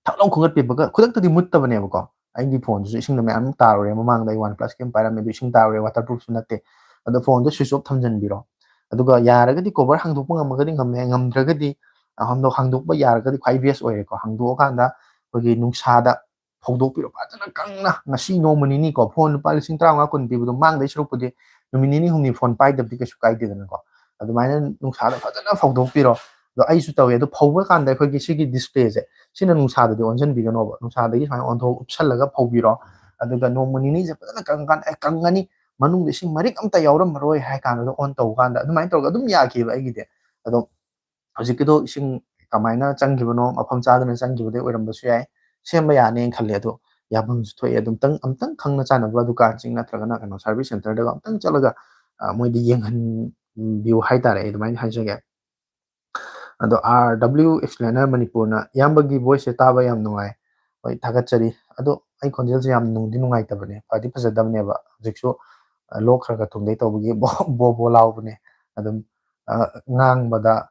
ꯊꯛ ꯂꯥꯎ ꯈꯨꯝꯒꯠꯄꯤꯕꯒ ꯈꯨꯗꯛꯇꯗꯤ ꯃꯨꯠꯇꯕꯅꯦꯕꯀꯣ꯫ ꯑꯩꯒꯤ ꯐꯣꯟꯗꯨꯁꯨ ꯏꯁꯤꯡꯗ ꯃꯌꯥꯝ ꯇꯥꯔꯨꯔꯦ ꯃꯃꯥꯡꯗ, ꯑꯩ OnePlusꯀꯤ ꯑꯃ ꯄꯥꯏꯔꯝꯃꯦ, ꯑꯗꯨ ꯏꯁꯤꯡ ꯇꯥꯔꯨꯔꯦ, waterproofꯁꯨ ꯅꯠꯇꯦ꯫ ꯑꯗꯣ ꯐꯣꯟꯗꯣ switch off ꯊꯝꯖꯤꯟꯕꯤꯔꯣ꯫ ꯑꯗꯨꯒ ꯌꯥꯔꯒꯗꯤ cover ꯍꯥꯡꯗꯣꯛꯄ ꯉꯝꯃꯒꯗꯤ ꯉꯝꯃꯦ, ꯉꯝꯗ꯭ꯔꯒꯗꯤ ꯍꯥꯡꯗꯣꯛ-, ꯍꯥꯡꯗꯣꯛꯄ ꯌꯥꯔꯒꯗꯤ ꯈ꯭ꯋꯥꯏ best ꯑꯣꯏꯔꯦꯀꯣ꯫ ꯍꯥꯡꯗꯣꯛꯑꯀꯥꯟꯗ ꯑꯩꯈꯣꯏꯒꯤ ꯅꯨꯡꯁꯥꯗ ꯐꯧꯗꯣꯛꯄꯤꯔꯣ ꯐꯖꯅ ꯀꯪꯅ꯫ ꯉꯁꯤ ꯅꯣꯡꯃ ꯅꯤꯅꯤꯀꯣ, ꯐꯣꯟ ꯂꯨꯄꯥ ꯂꯤꯁꯤꯡ ꯇꯔꯥꯃꯉꯥ ꯀꯨꯟ ꯄꯤꯕꯗꯣ ꯃꯥꯡꯗꯣꯏ ꯁꯔꯨꯛꯄꯨꯗꯤ ꯅꯨꯃꯤꯠ ꯅꯤꯅꯤ ꯍꯨꯝꯅꯤ ꯐꯣꯟ ꯄꯥꯏꯗꯕꯗꯤ ꯀꯩꯁꯨ ꯀꯥꯏꯗꯦꯗꯅꯀꯣ꯫ ꯑꯗꯨꯃꯥꯏꯅ ꯅꯨꯡꯁꯥꯗ ꯐꯖꯅ ꯐꯧꯗꯣꯛꯄꯤꯔꯣ꯫ ꯑꯗꯣ ꯑꯩꯁꯨ ꯇꯧꯋꯤ꯫ ꯑꯗꯣ ꯐꯧꯕ ꯀꯥꯟꯗ ꯑꯩꯈꯣꯏꯒꯤ ꯁꯤꯒꯤ displayꯁꯦ, ꯁꯤꯅ ꯅꯨꯡꯁꯥꯗꯗꯤ ꯑꯣꯟꯁꯤꯟꯕꯤꯒꯅꯣꯕ꯫ ꯅꯨꯡꯁꯥꯗꯒꯤ ꯁꯨꯃꯥꯏꯅ ꯑꯣꯟꯊꯣꯛ, ꯎꯞꯁꯜꯂꯒ ꯐꯧꯕꯤꯔꯣ꯫ ꯑꯗꯨꯒ ꯅꯣꯡꯃ ꯅꯤꯅꯤꯁꯦ ꯐꯖꯅ ꯀꯪꯉꯀꯥꯟꯗ, "ꯑꯦ, ꯀꯪꯉꯅꯤ, ꯃꯅꯨꯡꯗ ꯏꯁꯤꯡ ꯃꯔꯤꯛ ꯑꯝꯇ ꯌꯥꯎꯔꯝꯃꯔꯣꯏ" ꯍꯥꯏ ꯀꯥꯟꯗꯨꯗ ꯑꯣꯟ ꯇꯧꯕ ꯀꯥꯟꯗ ꯑꯗꯨꯃꯥꯏꯅ ꯇꯧꯔꯒ ꯑꯗꯨꯝ ꯌꯥꯈꯤꯕ ꯑꯩꯒꯤꯗꯤ꯫ ꯑꯗꯣ ꯍꯧꯖꯤꯛꯀꯤꯗꯣ ꯏꯁꯤꯡ ꯀꯃꯥꯏꯅ ꯆꯪꯈꯤꯕꯅꯣ, ꯃꯐꯝ ꯆꯥꯗꯅ ꯆꯪꯈꯤꯕꯗꯩ ꯑꯣꯏꯔꯝꯕꯁꯨ ꯌꯥꯏ꯫ ꯁꯦꯝꯕ ꯌꯥꯅꯦꯅ ꯈꯜꯂꯦ꯫ ꯑꯗꯣ ꯌꯥꯐꯝꯁꯨ ꯊꯣꯛꯑꯦ꯫ ꯑꯗꯨꯝꯇꯪ, ꯑꯝꯇꯪ ꯈꯪꯅ ꯆꯥꯟꯅꯕ ꯗꯨꯀꯥꯟꯁꯤꯡ ꯅꯠꯇ꯭ꯔꯒꯅ ꯀꯩꯅꯣ service centerꯗꯒ ꯑꯝꯇꯪ ꯆꯠꯂꯒ, ꯑ, ꯃꯣꯏꯗ ꯌꯦꯡꯍꯟꯕꯤꯌꯨ ꯍꯥꯏꯇꯥꯔꯦ, ꯑꯩ ꯑꯗꯨꯃꯥꯏꯅ ꯍꯥꯏꯖꯒꯦ꯫ ꯑꯗꯣ R W Explainer ꯃꯅꯤꯄꯨꯔꯅ, "ꯏꯌꯥꯝꯕꯒꯤ voiceꯁꯦ ꯇꯥꯕ ꯌꯥꯝ ꯅꯨꯡꯉꯥꯏ꯫" ꯍꯣꯏ, ꯊꯥꯒꯠꯆꯔꯤ꯫ ꯑꯗꯣ ꯑꯩ ꯈꯣꯟꯖꯦꯜꯁꯦ ꯌꯥꯝ ꯅꯨꯡꯗꯤ ꯅꯨꯡꯉꯥꯏꯇꯕꯅꯦ, ꯐꯗꯤ ꯐꯖꯗꯕꯅꯦꯕ꯫ ꯍꯧꯖꯤꯛꯁꯨ, ꯑ, ꯂꯣꯛ ꯈꯔ ꯈꯔ ꯊꯨꯡꯗꯩ ꯇꯧꯕꯒꯤ ꯕꯣ, ꯕꯣ, ꯕꯣ ꯂꯥꯎꯕꯅꯦ꯫ ꯑꯗꯨꯝ, ꯑ, ꯉꯥꯡꯕꯗ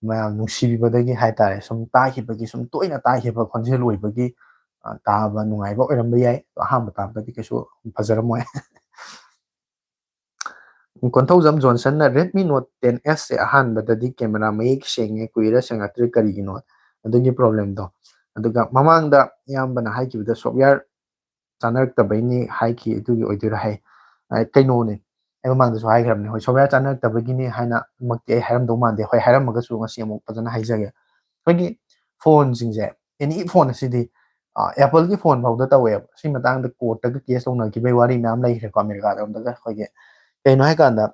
ꯃꯌꯥꯝ ꯅꯨꯡꯁꯤꯕꯤꯕꯗꯒꯤ ꯍꯥꯏꯇꯥꯔꯦ, ꯁꯨꯝ ꯇꯥꯈꯤꯕꯒꯤ, ꯁꯨꯝ ꯇꯣꯏꯅ ꯇꯥꯈꯤꯕ ꯈꯣꯟꯖꯦꯜ ꯑꯣꯏꯕꯒꯤ, ꯑ, ꯇꯥꯕ ꯅꯨꯡꯉꯥꯏꯕ ꯑꯣꯏꯔꯝꯕ ꯌꯥꯏ꯫ ꯑꯗꯣ ꯑꯍꯥꯟꯕ ꯇꯥꯕꯗꯗꯤ ꯀꯩꯁꯨ ꯐꯖꯔꯝꯃꯣꯏ꯫ Konthoujam ꯖꯣꯟꯁꯟꯅ Redmi Note ten S ꯁꯦ ꯑꯍꯥꯟꯕꯗꯗꯤ camera ꯃꯌꯦꯛ ꯁꯦꯡꯉꯦ, ꯀꯨꯏꯔ ꯁꯦꯡꯉꯛꯇ꯭ꯔꯦ, ꯀꯔꯤꯒꯤꯅꯣ ꯑꯗꯨꯒꯤ problemꯗꯣ? ꯑꯗꯨꯒ ꯃꯃꯥꯡꯗ ꯏꯌꯥꯝꯕꯅ ꯍꯥꯏꯈꯤꯕꯗ software ꯆꯥꯅꯔꯛꯇꯕꯩꯅꯤ ꯍꯥꯏꯈꯤ, ꯑꯗꯨꯒꯤ ꯑꯣꯏꯗꯣꯏꯔꯥ ꯍꯥꯏ꯫ ꯑ, ꯀꯩꯅꯣꯅꯦ, ꯑꯩ ꯃꯃꯥꯡꯗꯁꯨ ꯍꯥꯏꯈ꯭ꯔꯕꯅꯦ, ꯍꯣꯏ, software ꯆꯥꯅꯔꯛꯇꯕꯒꯤꯅꯤ ꯍꯥꯏꯅꯃꯛꯇꯤ ꯑꯩ ꯍꯥꯏꯔꯝꯗꯧ ꯃꯥꯟꯗꯦ꯫ ꯍꯣꯏ, ꯍꯥꯏꯔꯝꯃꯒꯁꯨ ꯉꯁꯤ ꯑꯃꯨꯛ ꯐꯖꯅ ꯍꯥꯏꯖꯒꯦ꯫ ꯑꯩꯈꯣꯏꯒꯤ phoneꯁꯤꯡꯁꯦ, any phone ꯑꯁꯤꯗꯤ, ꯑ, Appleꯒꯤ phone ꯐꯥꯎꯗ ꯇꯧꯋꯦꯕ꯫ ꯁꯤ ꯃꯇꯥꯡꯗ courtꯇꯒ case ꯇꯧꯅꯈꯤꯕꯩ ꯋꯥꯔꯤ ꯃꯌꯥꯝ ꯂꯩꯈ꯭ꯔꯦꯀꯣ, ꯑꯃꯦꯔꯤꯀꯥꯔꯣꯝꯗꯒ ꯑꯩꯈꯣꯏꯒꯤ꯫ ꯀꯩꯅꯣ ꯍꯥꯏꯀꯥꯟꯗ,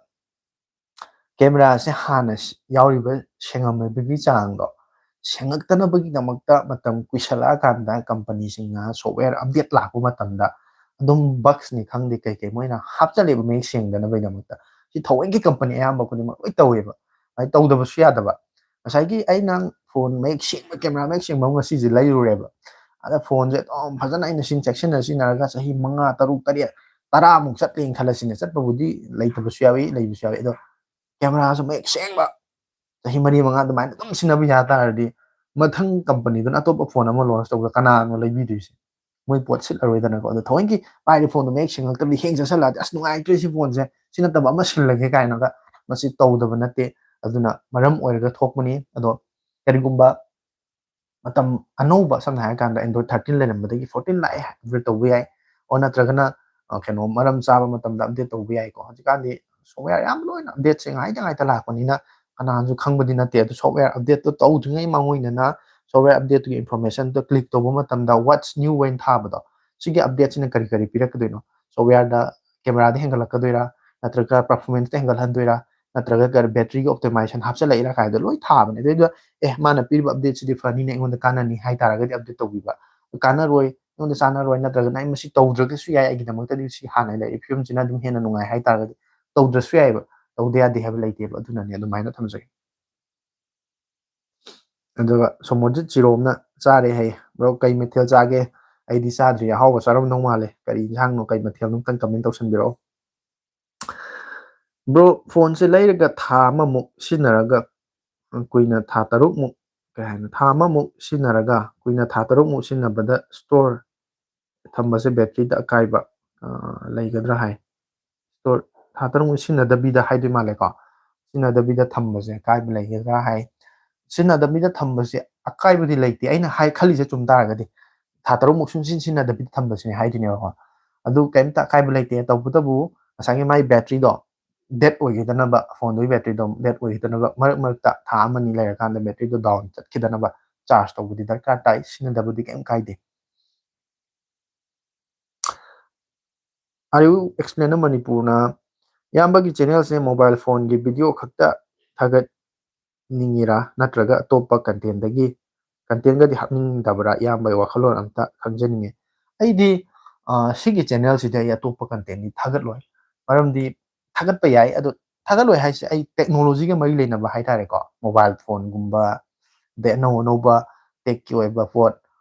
cameraꯁꯦ ꯍꯥꯟꯅ ꯁ-, ꯌꯥꯎꯔꯤꯕ ꯁꯦꯡꯉꯝꯃꯤꯕꯒꯤ ꯆꯥꯡꯗꯣ ꯁꯦꯡꯉꯛꯇꯅꯕꯒꯤꯗꯃꯛꯇ ꯃꯇꯝ ꯀꯨꯏꯁꯜꯂꯛꯑꯀꯥꯟꯗ companyꯁꯤꯡꯅ software update ꯂꯥꯛꯄ ꯃꯇꯝꯗ ꯑꯗꯨꯝ bugsꯅꯤ ꯈꯪꯗꯦ, ꯀꯩ ꯀꯩ ꯃꯣꯏꯅ ꯍꯥꯞꯆꯜꯂꯦꯕ ꯃꯌꯦꯛ ꯁꯦꯡꯗꯅꯕꯒꯤꯗꯃꯛꯇ꯫ ꯁꯤ ꯊꯑꯣꯏꯒꯤ company ꯑꯌꯥꯝꯕ ꯈꯨꯗꯤꯡꯃꯛ ꯂꯣꯏ ꯇꯧꯋꯦꯕ꯫ ꯑꯗꯩ ꯇꯧꯗꯕꯁꯨ ꯌꯥꯗꯕ꯫ ꯉꯁꯥꯏꯒꯤ ꯑꯩꯅ phone ꯃꯌꯦꯛ ꯁꯦꯡꯕ, camera ꯃꯌꯦꯛ ꯁꯦꯡꯕ ꯑꯃ ꯉꯁꯤꯁꯦ ꯂꯩꯔꯨꯔꯦꯕ꯫ ꯑꯗ phoneꯁꯦ ꯑꯗꯨꯝ ꯐꯖꯅ ꯑꯩꯅ ꯁꯤꯡ ꯆꯦꯛꯁꯤꯟꯅ ꯁꯤꯖꯤꯟꯅꯔꯒ ꯆꯍꯤ ꯃꯉꯥ, ꯇꯔꯨꯛ, ꯇꯔꯦꯠ, ꯇꯔꯥꯃꯨꯛ ꯆꯠꯂꯦꯅ ꯈꯜꯂꯁꯤꯅꯦ꯫ ꯆꯠꯄꯕꯨꯗꯤ ꯂꯩꯇꯕꯁꯨ ꯌꯥꯎꯏ, ꯂꯩꯕꯁꯨ ꯌꯥꯎꯏ꯫ ꯑꯗꯣ cameraꯁꯨ ꯃꯌꯦꯛ ꯁꯦꯡꯕ, ꯆꯍꯤ ꯃꯔꯤ ꯃꯉꯥ ꯑꯗꯨꯃꯥꯏꯅ ꯑꯗꯨꯝ ꯁꯤꯖꯤꯟꯅꯕ ꯌꯥ ꯇꯥꯔꯗꯤ, ꯃꯊꯪ companyꯗꯨꯅ ꯑꯇꯣꯞꯄ phone ꯑꯃ launch ꯇꯧꯕꯗ ꯀꯅꯥꯅꯣ ꯂꯩꯕꯤꯗꯣꯏꯁꯦ? ꯃꯣꯏ ꯄꯣꯠ ꯁꯤꯠꯂꯔꯣꯏꯗꯅꯀꯣ꯫ ꯑꯗꯣ ꯊꯑꯣꯏꯒꯤ ꯄꯥꯏꯔꯤꯕ phoneꯗꯣ ꯃꯌꯦꯛ ꯁꯦꯡꯉꯛꯇꯕꯗꯤ hang ꯆꯠꯁꯜꯂꯛꯑꯗꯤ, "ꯑꯁ, ꯅꯨꯡꯉꯥꯏꯇ꯭ꯔꯦ ꯁꯤ phoneꯁꯦ, ꯁꯤ ꯅꯠꯇꯕ ꯑꯃ ꯁꯤꯜꯂꯒꯦ" ꯀꯥꯏꯅꯒ, ꯃꯁꯤ ꯇꯧꯗꯕ ꯅꯠꯇꯦ꯫ ꯑꯗꯨꯅ ꯃꯔꯝ ꯑꯣꯏꯔꯒ ꯊꯣꯛꯄꯅꯤ꯫ ꯑꯗꯣ ꯀꯔꯤꯒꯨꯝꯕ ꯃꯇꯝ ꯑꯅꯧꯕ, ꯁꯝꯅ ꯍꯥꯏꯔꯀꯥꯟꯗ Android thirteen ꯂꯩꯔꯝꯕꯗꯒꯤ fourteen ꯂꯥꯛꯑꯦ, upgrade ꯇꯧꯕ ꯌꯥꯏ꯫ ꯑꯣ ꯅꯠꯇ꯭ꯔꯒꯅ, ꯑ, ꯀꯩꯅꯣ, ꯃꯔꯝ ꯆꯥꯕ ꯃꯇꯝꯗ update ꯇꯧꯕ ꯌꯥꯏꯀꯣ꯫ ꯍꯧꯖꯤꯛꯀꯥꯟꯗꯤ software ꯌꯥꯝ ꯂꯣꯏꯅ updateꯁꯦ ꯉꯥꯏꯇ ꯉꯥꯏꯇ ꯂꯥꯛꯄꯅꯤꯅ ꯀꯅꯥꯅꯁꯨ ꯈꯪꯕꯗꯤ ꯅꯠꯇꯦ꯫ ꯑꯗꯨ software updateꯇꯣ ꯇꯧꯗ꯭ꯔꯤꯉꯩ ꯃꯥꯡꯑꯣꯏꯅꯅ software updateꯇꯨꯒꯤ informationꯗꯣ click ꯇꯧꯕ ꯃꯇꯝꯗ "What's new?" ꯍꯥꯏꯅ ꯊꯥꯕꯗꯣ, ꯁꯤꯒꯤ updateꯁꯤꯅ ꯀꯔꯤ ꯀꯔꯤ ꯄꯤꯔꯛꯀꯗꯣꯏꯅꯣ? Softwareꯗ cameraꯗ ꯍꯦꯟꯒꯠꯂꯛꯀꯗꯣꯏꯔꯥ? ꯅꯠꯇ꯭ꯔꯒ performanceꯇ ꯍꯦꯟꯒꯠꯍꯟꯗꯣꯏꯔꯥ? ꯅꯠꯇ꯭ꯔꯒ ꯀꯔꯤ batteryꯒꯤ optimization ꯍꯥꯞꯆꯜꯂꯛꯏꯔꯥ ꯀꯥꯏꯗꯣ ꯂꯣꯏ ꯊꯥꯕꯅꯦ꯫ ꯑꯗꯨꯗꯩꯗꯨꯗ, "ꯑꯦ, ꯃꯥꯅ ꯄꯤꯔꯤꯕ updateꯁꯤꯗꯤ ꯐꯅꯤꯅꯦ, ꯑꯩꯉꯣꯟꯗ ꯀꯥꯟꯅꯅꯤ" ꯍꯥꯏ ꯇꯥꯔꯒꯗꯤ update ꯇꯧꯕꯤꯕ꯫ ꯀꯥꯟꯅꯔꯣꯏ, ꯑꯩꯉꯣꯟꯗ ꯆꯥꯟꯅꯔꯣꯏ, ꯅꯠꯇ꯭ꯔꯒꯅ "ꯑꯩ ꯃꯁꯤ ꯇꯧꯗ꯭ꯔꯒꯁꯨ ꯌꯥꯏ, ꯑꯩꯒꯤꯗꯃꯛꯇꯗꯤ ꯁꯤ ꯍꯥꯟꯅ ꯂꯩꯔꯤꯕ ꯐꯤꯕꯝꯁꯤꯅ ꯑꯗꯨꯝ ꯍꯦꯟꯅ ꯅꯨꯡꯉꯥꯏ" ꯍꯥꯏ ꯇꯥꯔꯒꯗꯤ ꯇꯧꯗ꯭ꯔꯁꯨ ꯌꯥꯏꯑꯕ, ꯇꯧꯗ ꯌꯥꯗꯦ ꯍꯥꯏꯕ ꯂꯩꯇꯦꯕ꯫ ꯑꯗꯨꯅꯅꯦ ꯑꯗꯨꯃꯥꯏꯅ ꯊꯝꯖꯒꯦ꯫ ꯑꯗꯨꯒ ꯁꯣꯃꯣꯔꯖꯤꯠ ꯆꯤꯔꯣꯝꯅ ꯆꯥꯔꯦ ꯍꯥꯏꯌꯦ꯫ "Bro, ꯀꯩ ꯃꯊꯦꯜ ꯆꯥꯒꯦ? ꯑꯩꯗꯤ ꯆꯥꯗ꯭ꯔꯤ, ꯑꯍꯥꯎꯕ ꯆꯥꯔꯝꯗꯧ ꯃꯥꯜꯂꯦ꯫ ꯀꯔꯤ ꯏꯟꯁꯥꯡꯅꯣ, ꯀꯩ ꯃꯊꯦꯜꯅꯣ?" ꯑꯝꯇꯪ comment ꯇꯧꯁꯟꯕꯤꯔꯛꯑꯣ꯫ Bro, phoneꯁꯦ ꯂꯩꯔꯒ ꯊꯥ ꯑꯃꯃꯨꯛ ꯁꯤꯖꯤꯟꯅꯔꯒ ꯀꯨꯏꯅ ꯊꯥ ꯇꯔꯨꯛꯃꯨꯛ, ꯀꯩ ꯍꯥꯏꯅꯣ, ꯊꯥ ꯑꯃꯃꯨꯛ ꯁꯤꯖꯤꯟꯅꯔꯒ ꯀꯨꯏꯅ ꯊꯥ ꯇꯔꯨꯛꯃꯨꯛ ꯁꯤꯖꯤꯟꯅꯕꯗ ꯁ꯭ꯇꯣꯔ ꯊꯝꯕꯁꯦ ꯕꯦꯇ꯭ꯔꯤꯗ ꯑꯀꯥꯏꯕ, ꯑ, ꯂꯩꯒꯗ꯭ꯔꯥ ꯍꯥꯏ꯫ ꯁ꯭ꯇꯣꯔ ꯊꯥ ꯇꯔꯨꯛꯃꯨꯛ ꯁꯤꯖꯤꯟꯅꯗꯕꯤꯗ ꯍꯥꯏꯗꯣꯏ ꯃꯥꯜꯂꯦꯀꯣ꯫ ꯁꯤꯖꯤꯟꯅꯗꯕꯤꯗ ꯊꯝꯕꯁꯦ ꯑꯀꯥꯏꯕ ꯂꯩꯒꯗ꯭ꯔꯥ ꯍꯥꯏ꯫ ꯁꯤꯖꯤꯟꯅꯗꯕꯤꯗ ꯊꯝꯕꯁꯦ ꯑꯀꯥꯏꯕꯗꯤ ꯂꯩꯇꯦ꯫ ꯑꯩꯅ ꯍꯥꯏ, ꯈꯜꯂꯤꯁꯦ ꯆꯨꯝ ꯇꯥꯔꯒꯗꯤ, ꯊꯥ ꯇꯔꯨꯛꯃꯨꯛ ꯁꯨꯡꯁꯤꯟ ꯁꯤꯖꯤꯟꯅꯗꯕꯤꯗ ꯊꯝꯕꯁꯤꯅꯦ ꯍꯥꯏꯗꯣꯏꯅꯦꯕꯀꯣ꯫ ꯑꯗꯨ ꯀꯩꯝꯇ ꯑꯀꯥꯏꯕ ꯂꯩꯇꯦ꯫ ꯇꯧꯕꯇꯕꯨ ꯉꯁꯥꯏꯒꯤ ꯃꯥꯏ ꯕꯦꯇ꯭ꯔꯤꯗꯣ ꯗꯦꯠ ꯑꯣꯏꯒꯗꯅꯕ, ꯐꯣꯟꯗꯨꯒꯤ ꯕꯦꯇ꯭ꯔꯤꯗꯣ ꯗꯦꯠ ꯑꯣꯏꯒꯗꯅꯕ, ꯃꯔꯛ ꯃꯔꯛꯇ ꯊꯥ ꯑꯃꯅꯤ ꯂꯩꯔꯀꯥꯟꯗ ꯕꯦꯇ꯭ꯔꯤꯗꯣ ꯗꯥꯎꯟ ꯆꯠꯈꯤꯗꯅꯕ ꯆꯥꯔꯖ ꯇꯧꯕꯗꯤ ꯗꯔꯀꯥꯔ ꯇꯥꯏ꯫ ꯁꯤꯖꯤꯟꯅꯗꯕꯗꯤ ꯀꯩꯝ ꯀꯥꯏꯗꯦ꯫ Are you explain ꯃꯅꯤꯄꯨꯔꯅ? ꯏꯌꯥꯝꯕꯒꯤ ꯆꯦꯅꯦꯜꯁꯦ ꯃꯣꯕꯥꯏꯜ ꯐꯣꯟꯒꯤ ꯚꯤꯗꯤꯑꯣ ꯈꯛꯇ ꯊꯥꯒꯠꯅꯤꯡꯉꯤꯔꯥ, ꯅꯠꯇ꯭ꯔꯒ ꯑꯇꯣꯞꯄ ꯀꯟꯇꯦꯟꯗꯒꯤ, ꯀꯟꯇꯦꯟꯒꯗꯤ ꯍꯥꯞꯅꯤꯡꯗꯕ꯭ꯔꯥ? ꯏꯌꯥꯝꯕꯒꯤ ꯋꯥꯈꯜꯂꯣꯟ ꯑꯝꯇ ꯈꯪꯖꯅꯤꯡꯉꯤ꯫ ꯑꯩꯗꯤ, ꯑ, ꯁꯤꯒꯤ ꯆꯦꯅꯦꯜꯁꯤꯗ ꯑꯩ ꯑꯇꯣꯞꯄ ꯀꯟꯇꯦꯟꯗꯤ ꯊꯥꯒꯠꯂꯣꯏ꯫ ꯃꯔꯝꯗꯤ ꯊꯥꯒꯠꯄ ꯌꯥꯏ, ꯑꯗꯣ ꯊꯥꯒꯠꯂꯣꯏ ꯍꯥꯏꯁꯦ ꯑꯩ ꯇꯦꯛꯅꯣꯂꯣꯖꯤꯒ ꯃꯔꯤ ꯂꯩꯅꯕ ꯍꯥꯏꯇꯥꯔꯦꯀꯣ, ꯃꯣꯕꯥꯏꯜ ꯐꯣꯟꯒꯨꯝꯕ, ꯑꯗꯩ ꯑꯅꯧ ꯑꯅꯧꯕ ꯇꯦꯛꯀꯤ ꯑꯣꯏꯕ ꯄꯣꯠ,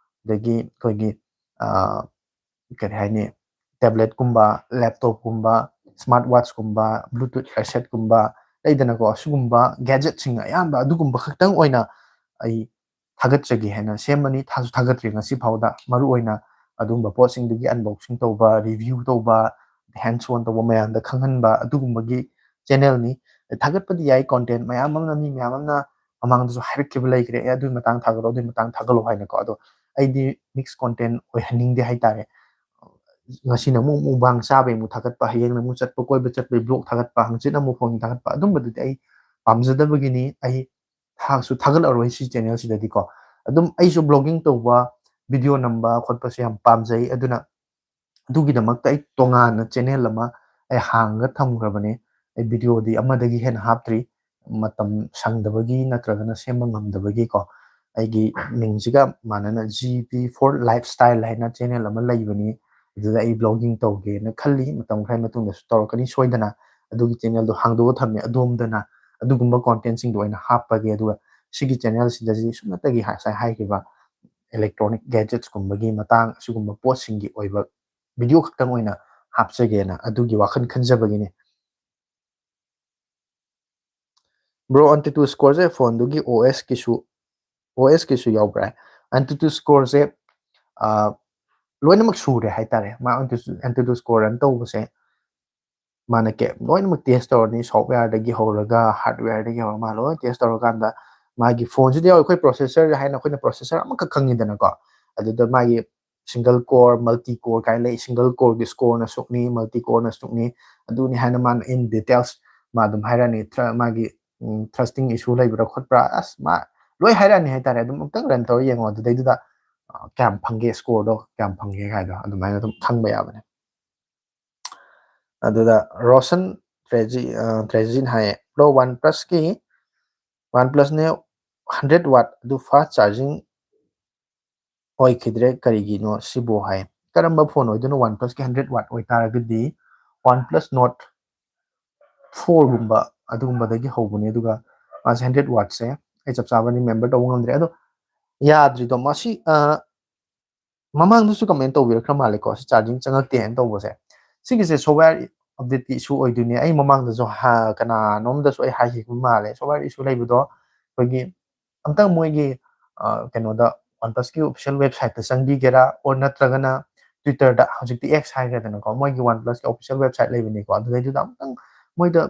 ꯑꯗꯒꯤ ꯑꯩꯈꯣꯏꯒꯤ, ꯑ, ꯀꯔꯤ ꯍꯥꯏꯅꯤ, ꯇꯦꯕ꯭ꯂꯦꯠꯀꯨꯝꯕ, ꯂꯦꯞꯇꯣꯞꯀꯨꯝꯕ, ꯁ꯭ꯃꯥꯔꯠ ꯋꯥꯠꯆꯀꯨꯝꯕ, ꯕ꯭ꯂꯨꯇꯨꯠ ꯍꯦꯗꯁꯦꯠꯀꯨꯝꯕ, ꯂꯩꯗꯅꯀꯣ, ꯑꯁꯤꯒꯨꯝꯕ ꯒꯦꯖꯦꯠꯁꯤꯡ ꯑꯌꯥꯝꯕ ꯑꯗꯨꯒꯨꯝꯕ ꯈꯛꯇꯪ ꯑꯣꯏꯅ ꯑꯩ ꯊꯥꯒꯠꯆꯒꯦ ꯍꯥꯏꯅ ꯁꯦꯝꯕꯅꯤ꯫ ꯊꯥꯁꯨ ꯊꯥꯒꯠꯇ꯭ꯔꯤ ꯉꯁꯤ ꯐꯥꯎꯗ꯫ ꯃꯔꯨꯑꯣꯏꯅ ꯑꯗꯨꯒꯨꯝꯕ ꯄꯣꯠꯁꯤꯡꯗꯨꯒꯤ ꯑꯟꯕꯣꯛꯁꯤꯡ ꯇꯧꯕ, ꯔꯤꯚ꯭ꯌꯨ ꯇꯧꯕ, ꯍꯦꯟꯁ ꯑꯣꯟ ꯇꯧꯕ ꯃꯌꯥꯝꯗ ꯈꯪꯍꯟꯕ ꯑꯗꯨꯒꯨꯝꯕꯒꯤ ꯆꯦꯅꯦꯜꯅꯤ꯫ ꯊꯥꯒꯠꯄꯗꯤ ꯌꯥꯏ, ꯀꯣꯟꯇꯦꯟ ꯃꯌꯥꯝ ꯑꯃꯅ, ꯃꯤ ꯃꯌꯥꯝ ꯑꯃꯅ ꯃꯃꯥꯡꯗꯁꯨ ꯍꯥꯏꯔꯛꯈꯤꯕ ꯂꯩꯈ꯭ꯔꯦ, "ꯑꯦ, ꯑꯗꯨꯒꯤ ꯃꯇꯥꯡ ꯊꯥꯒꯠꯂꯣ, ꯑꯗꯨꯒꯤ ꯃꯇꯥꯡ ꯊꯥꯒꯠꯂꯣ" ꯍꯥꯏꯅꯀꯣ꯫ ꯑꯗꯣ ꯑꯩꯗꯤ ꯃꯤꯛꯁ ꯀꯣꯟꯇꯦꯟ ꯑꯣꯏꯍꯟꯅꯤꯡꯗꯦ ꯍꯥꯏꯇꯥꯔꯦ꯫ ꯉꯁꯤꯅ ꯑꯃꯨꯛ ꯃꯨꯛꯕꯥꯡ ꯆꯥꯕꯩ ꯑꯃꯨꯛ ꯊꯥꯒꯠꯄ, ꯍꯌꯦꯡꯅ ꯑꯃꯨꯛ ꯆꯠꯄ, ꯀꯣꯏꯕ ꯆꯠꯄꯩ ꯕ꯭ꯂꯣꯛ ꯊꯥꯒꯠꯄ, ꯍꯪꯆꯤꯠꯅ ꯑꯃꯨꯛ ꯐꯣꯟ ꯊꯥꯒꯠꯄ, ꯑꯗꯨꯝꯕꯗꯨꯗꯤ ꯑꯩ ꯄꯥꯝꯖꯗꯕꯒꯤꯅꯤ꯫ ꯑꯩ ꯊꯥꯁꯨ ꯊꯥꯒꯠꯂꯔꯣꯏ ꯁꯤ ꯆꯦꯅꯦꯜꯁꯤꯗꯗꯤꯀꯣ꯫ ꯑꯗꯨꯝ ꯑꯩꯁꯨ ꯕ꯭ꯂꯣꯒꯤꯡ ꯇꯧꯕ, ꯚꯤꯗꯤꯑꯣ ꯅꯝꯕ ꯈꯣꯠꯄꯁꯦ ꯌꯥꯝ ꯄꯥꯝꯖꯩ꯫ ꯑꯗꯨꯅ ꯑꯗꯨꯒꯤꯗꯃꯛꯇ ꯑꯩ ꯇꯣꯉꯥꯟꯅ ꯆꯦꯅꯦꯜ ꯑꯃ ꯑꯩ ꯍꯥꯡꯉꯒ ꯊꯝꯈ꯭ꯔꯕꯅꯦ꯫ ꯑꯩ ꯚꯤꯗꯤꯑꯣꯗꯤ ꯑꯃꯗꯒꯤ ꯍꯦꯟꯅ ꯍꯥꯞꯇ꯭ꯔꯤ, ꯃꯇꯝ ꯁꯪꯗꯕꯒꯤ ꯅꯠꯇ꯭ꯔꯒꯅ ꯁꯦꯝꯕ ꯉꯝꯗꯕꯒꯤꯀꯣ꯫ ꯑꯩꯒꯤ ꯃꯤꯡꯁꯤꯒ ꯃꯥꯟꯅꯅ G P for Lifestyle ꯍꯥꯏꯅ ꯆꯦꯅꯦꯜ ꯑꯃ ꯂꯩꯕꯅꯤ꯫ ꯑꯗꯨꯗ ꯑꯩ ꯕ꯭ꯂꯣꯒꯤꯡ ꯇꯧꯒꯦꯅ ꯈꯜꯂꯤ, ꯃꯇꯝ ꯈꯔ ꯃꯇꯨꯡꯗꯁꯨ ꯇꯧꯔꯛꯀꯅꯤ ꯁꯣꯏꯗꯅ꯫ ꯑꯗꯨꯒꯤ ꯆꯦꯅꯦꯜꯗꯣ ꯍꯥꯡꯗꯣꯛꯑ ꯊꯝꯃꯦ, ꯑꯗꯣꯝꯗꯅ ꯑꯗꯨꯒꯨꯝꯕ ꯀꯣꯟꯇꯦꯟꯁꯤꯡꯗꯣ ꯑꯣꯏꯅ ꯍꯥꯞꯄꯒꯦ꯫ ꯑꯗꯨꯒ ꯁꯤꯒꯤ ꯆꯦꯅꯦꯜꯁꯤꯗ ꯁꯨꯞꯅꯇꯒꯤ ꯉꯁꯥꯏ ꯍꯥꯏꯈꯤꯕ ꯏꯂꯦꯛꯇ꯭ꯔꯣꯅꯤꯛ ꯒꯦꯖꯦꯠꯁꯀꯨꯝꯕꯒꯤ ꯃꯇꯥꯡ, ꯑꯁꯤꯒꯨꯝꯕ ꯄꯣꯠꯁꯤꯡꯒꯤ ꯑꯣꯏꯕ ꯚꯤꯗꯤꯑꯣ ꯈꯛꯇꯪ ꯑꯣꯏꯅ ꯍꯥꯞꯆꯒꯦꯅ ꯑꯗꯨꯒꯤ ꯋꯥꯈꯜ ꯈꯟꯖꯕꯒꯤꯅꯤ꯫ Bro, AnTuTu Score ꯁꯦ ꯐꯣꯟꯗꯨꯒꯤ OS ꯀꯤꯁꯨ OS ꯀꯤꯁꯨ ꯌꯥꯎꯕ꯭ꯔꯥ? AnTuTu Score ꯁꯦ ꯂꯣꯏꯅꯃꯛ ꯁꯨꯔꯦ ꯍꯥꯏꯇꯥꯔꯦ꯫ ꯃꯥ AnTuTu Score run ꯇꯧꯕꯁꯦ ꯃꯥꯅ ꯀꯦ ꯂꯣꯏꯅꯃꯛ ꯇꯦꯁ ꯇꯧꯔꯅꯤ, ꯁꯣꯐꯋꯦꯌꯔꯗꯒꯤ ꯍꯧꯔꯒ ꯍꯥꯔꯗꯋꯦꯌꯔꯗꯒꯤ ꯍꯧꯔꯒ ꯃꯥ ꯂꯣꯏꯅ ꯇꯦꯁ ꯇꯧꯔꯀꯥꯟꯗ ꯃꯥꯒꯤ ꯐꯣꯟꯁꯤꯗ ꯌꯥꯎ ꯑꯩꯈꯣꯏ ꯄ꯭ꯔꯣꯁꯦꯁꯔ ꯍꯥꯏꯅ ꯑꯩꯈꯣꯏꯅ ꯄ꯭ꯔꯣꯁꯦꯁꯔ ꯑꯃꯈꯛ ꯈꯪꯉꯤꯗꯅꯀꯣ꯫ ꯑꯗꯨꯗ ꯃꯥꯒꯤ single core, multi core ꯀꯥꯏꯅ ꯂꯩ꯫ Single coreꯒꯤ scoreꯅ ꯁꯨꯛꯅꯤ, multi coreꯅ ꯁꯨꯛꯅꯤ, ꯑꯗꯨꯅꯤ ꯍꯥꯏꯅ ꯃꯥꯅ in details ꯃꯥ ꯑꯗꯨꯝ ꯍꯥꯏꯔꯛꯑꯅꯤ꯫ ꯃꯥꯒꯤ ꯊ꯭ꯔꯁꯇꯤꯡ ꯏꯁꯨ ꯂꯩꯕ꯭ꯔꯥ ꯈꯣꯠꯄ꯭ꯔꯥ, ꯑꯁ ꯃꯥ ꯂꯣꯏ ꯍꯥꯏꯔꯛꯑꯅꯤ ꯍꯥꯏꯇꯥꯔꯦ꯫ ꯑꯗꯨꯝ ꯑꯃꯨꯛꯇꯪ ꯔꯟ ꯇꯧꯔ ꯌꯦꯡꯉꯣ, ꯑꯗꯨꯗꯩꯗꯨꯗ ꯀꯌꯥꯝ ꯐꯪꯒꯦ, ꯁ꯭ꯀꯣꯔꯗꯣ ꯀꯌꯥꯝ ꯐꯪꯒꯦ ꯍꯥꯏꯗꯣ ꯑꯗꯨꯃꯥꯏꯅ ꯑꯗꯨꯝ ꯈꯪꯕ ꯌꯥꯕꯅꯦ꯫ ꯑꯗꯨꯗ ꯔꯣꯁꯟ ꯇ꯭ꯔꯦꯖꯤ ꯇ꯭ꯔꯦꯖꯤꯟ ꯍꯥꯏꯌꯦ, "ꯕ꯭ꯔꯣ, ꯋꯥꯟ ꯄ꯭ꯂꯁꯀꯤ ꯋꯥꯟ ꯄ꯭ꯂꯁꯅꯦ ꯍꯟꯗ꯭ꯔꯦꯠ ꯋꯥꯠ ꯑꯗꯨ ꯐꯥꯁ ꯆꯥꯔꯖꯤꯡ ꯑꯣꯏꯈꯤꯗ꯭ꯔꯦ, ꯀꯔꯤꯒꯤꯅꯣ ꯁꯤꯕꯨ?" ꯍꯥꯏ꯫ ꯀꯔꯝꯕ ꯐꯣꯟ ꯑꯣꯏꯗꯣꯏꯅꯣ ꯋꯥꯟ ꯄ꯭ꯂꯁꯀꯤ ꯍꯟꯗ꯭ꯔꯦꯠ ꯋꯥꯠ ꯑꯣꯏꯇꯥꯔꯒꯗꯤ? ꯋꯥꯟ ꯄ꯭ꯂꯁ ꯅꯣꯠ ꯐꯣꯔꯒꯨꯝꯕ ꯑꯗꯨꯒꯨꯝꯕꯗꯒꯤ ꯍꯧꯕꯅꯦ꯫ ꯑꯗꯨꯒ ꯃꯥꯁꯦ ꯍꯟꯗ꯭ꯔꯦꯠ ꯋꯥꯠꯁꯦ ꯑꯩ ꯆꯞ ꯆꯥꯕ ꯔꯤꯃꯦꯝꯕꯔ ꯇꯧꯕ ꯉꯝꯗ꯭ꯔꯦ꯫ ꯑꯗꯣ ꯌꯥꯗ꯭ꯔꯤꯗꯣ ꯃꯁꯤ ꯃꯃꯥꯡꯗꯁꯨ ꯀꯃꯦꯟ ꯇꯧꯕꯤꯔꯛꯈ꯭ꯔ ꯃꯥꯜꯂꯦꯀꯣ, ꯁꯤ ꯆꯥꯔꯖꯤꯡ ꯆꯪꯉꯛꯇꯦ ꯍꯥꯏꯅ ꯇꯧꯕꯁꯦ꯫ ꯁꯤꯒꯤꯁꯦ ꯁꯣꯐꯋꯦꯌꯔ ꯑꯞꯗꯦꯠꯀꯤ ꯏꯁꯨ ꯑꯣꯏꯗꯣꯏꯅꯦ꯫ ꯑꯩ ꯃꯃꯥꯡꯗꯁꯨ ꯀꯅꯥꯅꯣꯝꯗꯁꯨ ꯑꯩ ꯍꯥꯏꯈꯤꯕ ꯃꯥꯜꯂꯦ, ꯁꯣꯐꯋꯦꯌꯔ ꯏꯁꯨ ꯂꯩꯕꯗꯣ ꯑꯩꯈꯣꯏꯒꯤ ꯑꯝꯇꯪ ꯃꯣꯏꯒꯤ ꯀꯩꯅꯣꯗ, ꯋꯥꯟ ꯄ꯭ꯂꯁꯀꯤ ꯑꯣꯐꯤꯁꯤꯌꯦꯜ ꯋꯦꯕꯁꯥꯏꯠꯇ ꯆꯪꯕꯤꯒꯦꯔꯥ, ꯑꯣꯔ ꯅꯠꯇ꯭ꯔꯒꯅ ꯇ꯭ꯋꯤꯇꯔꯗ, ꯍꯧꯖꯤꯛꯇꯤ ꯑꯦꯛꯁ ꯍꯥꯏꯈ꯭ꯔꯦꯗꯅꯀꯣ, ꯃꯣꯏꯒꯤ ꯋꯥꯟ ꯄ꯭ꯂꯁꯀꯤ ꯑꯣꯐꯤꯁꯤꯌꯦꯜ ꯋꯦꯕꯁꯥꯏꯠ ꯂꯩꯕꯅꯤꯀꯣ, ꯑꯗꯨꯗꯩꯗꯨꯗ ꯑꯃꯨꯛꯇꯪ ꯃꯣꯏꯗ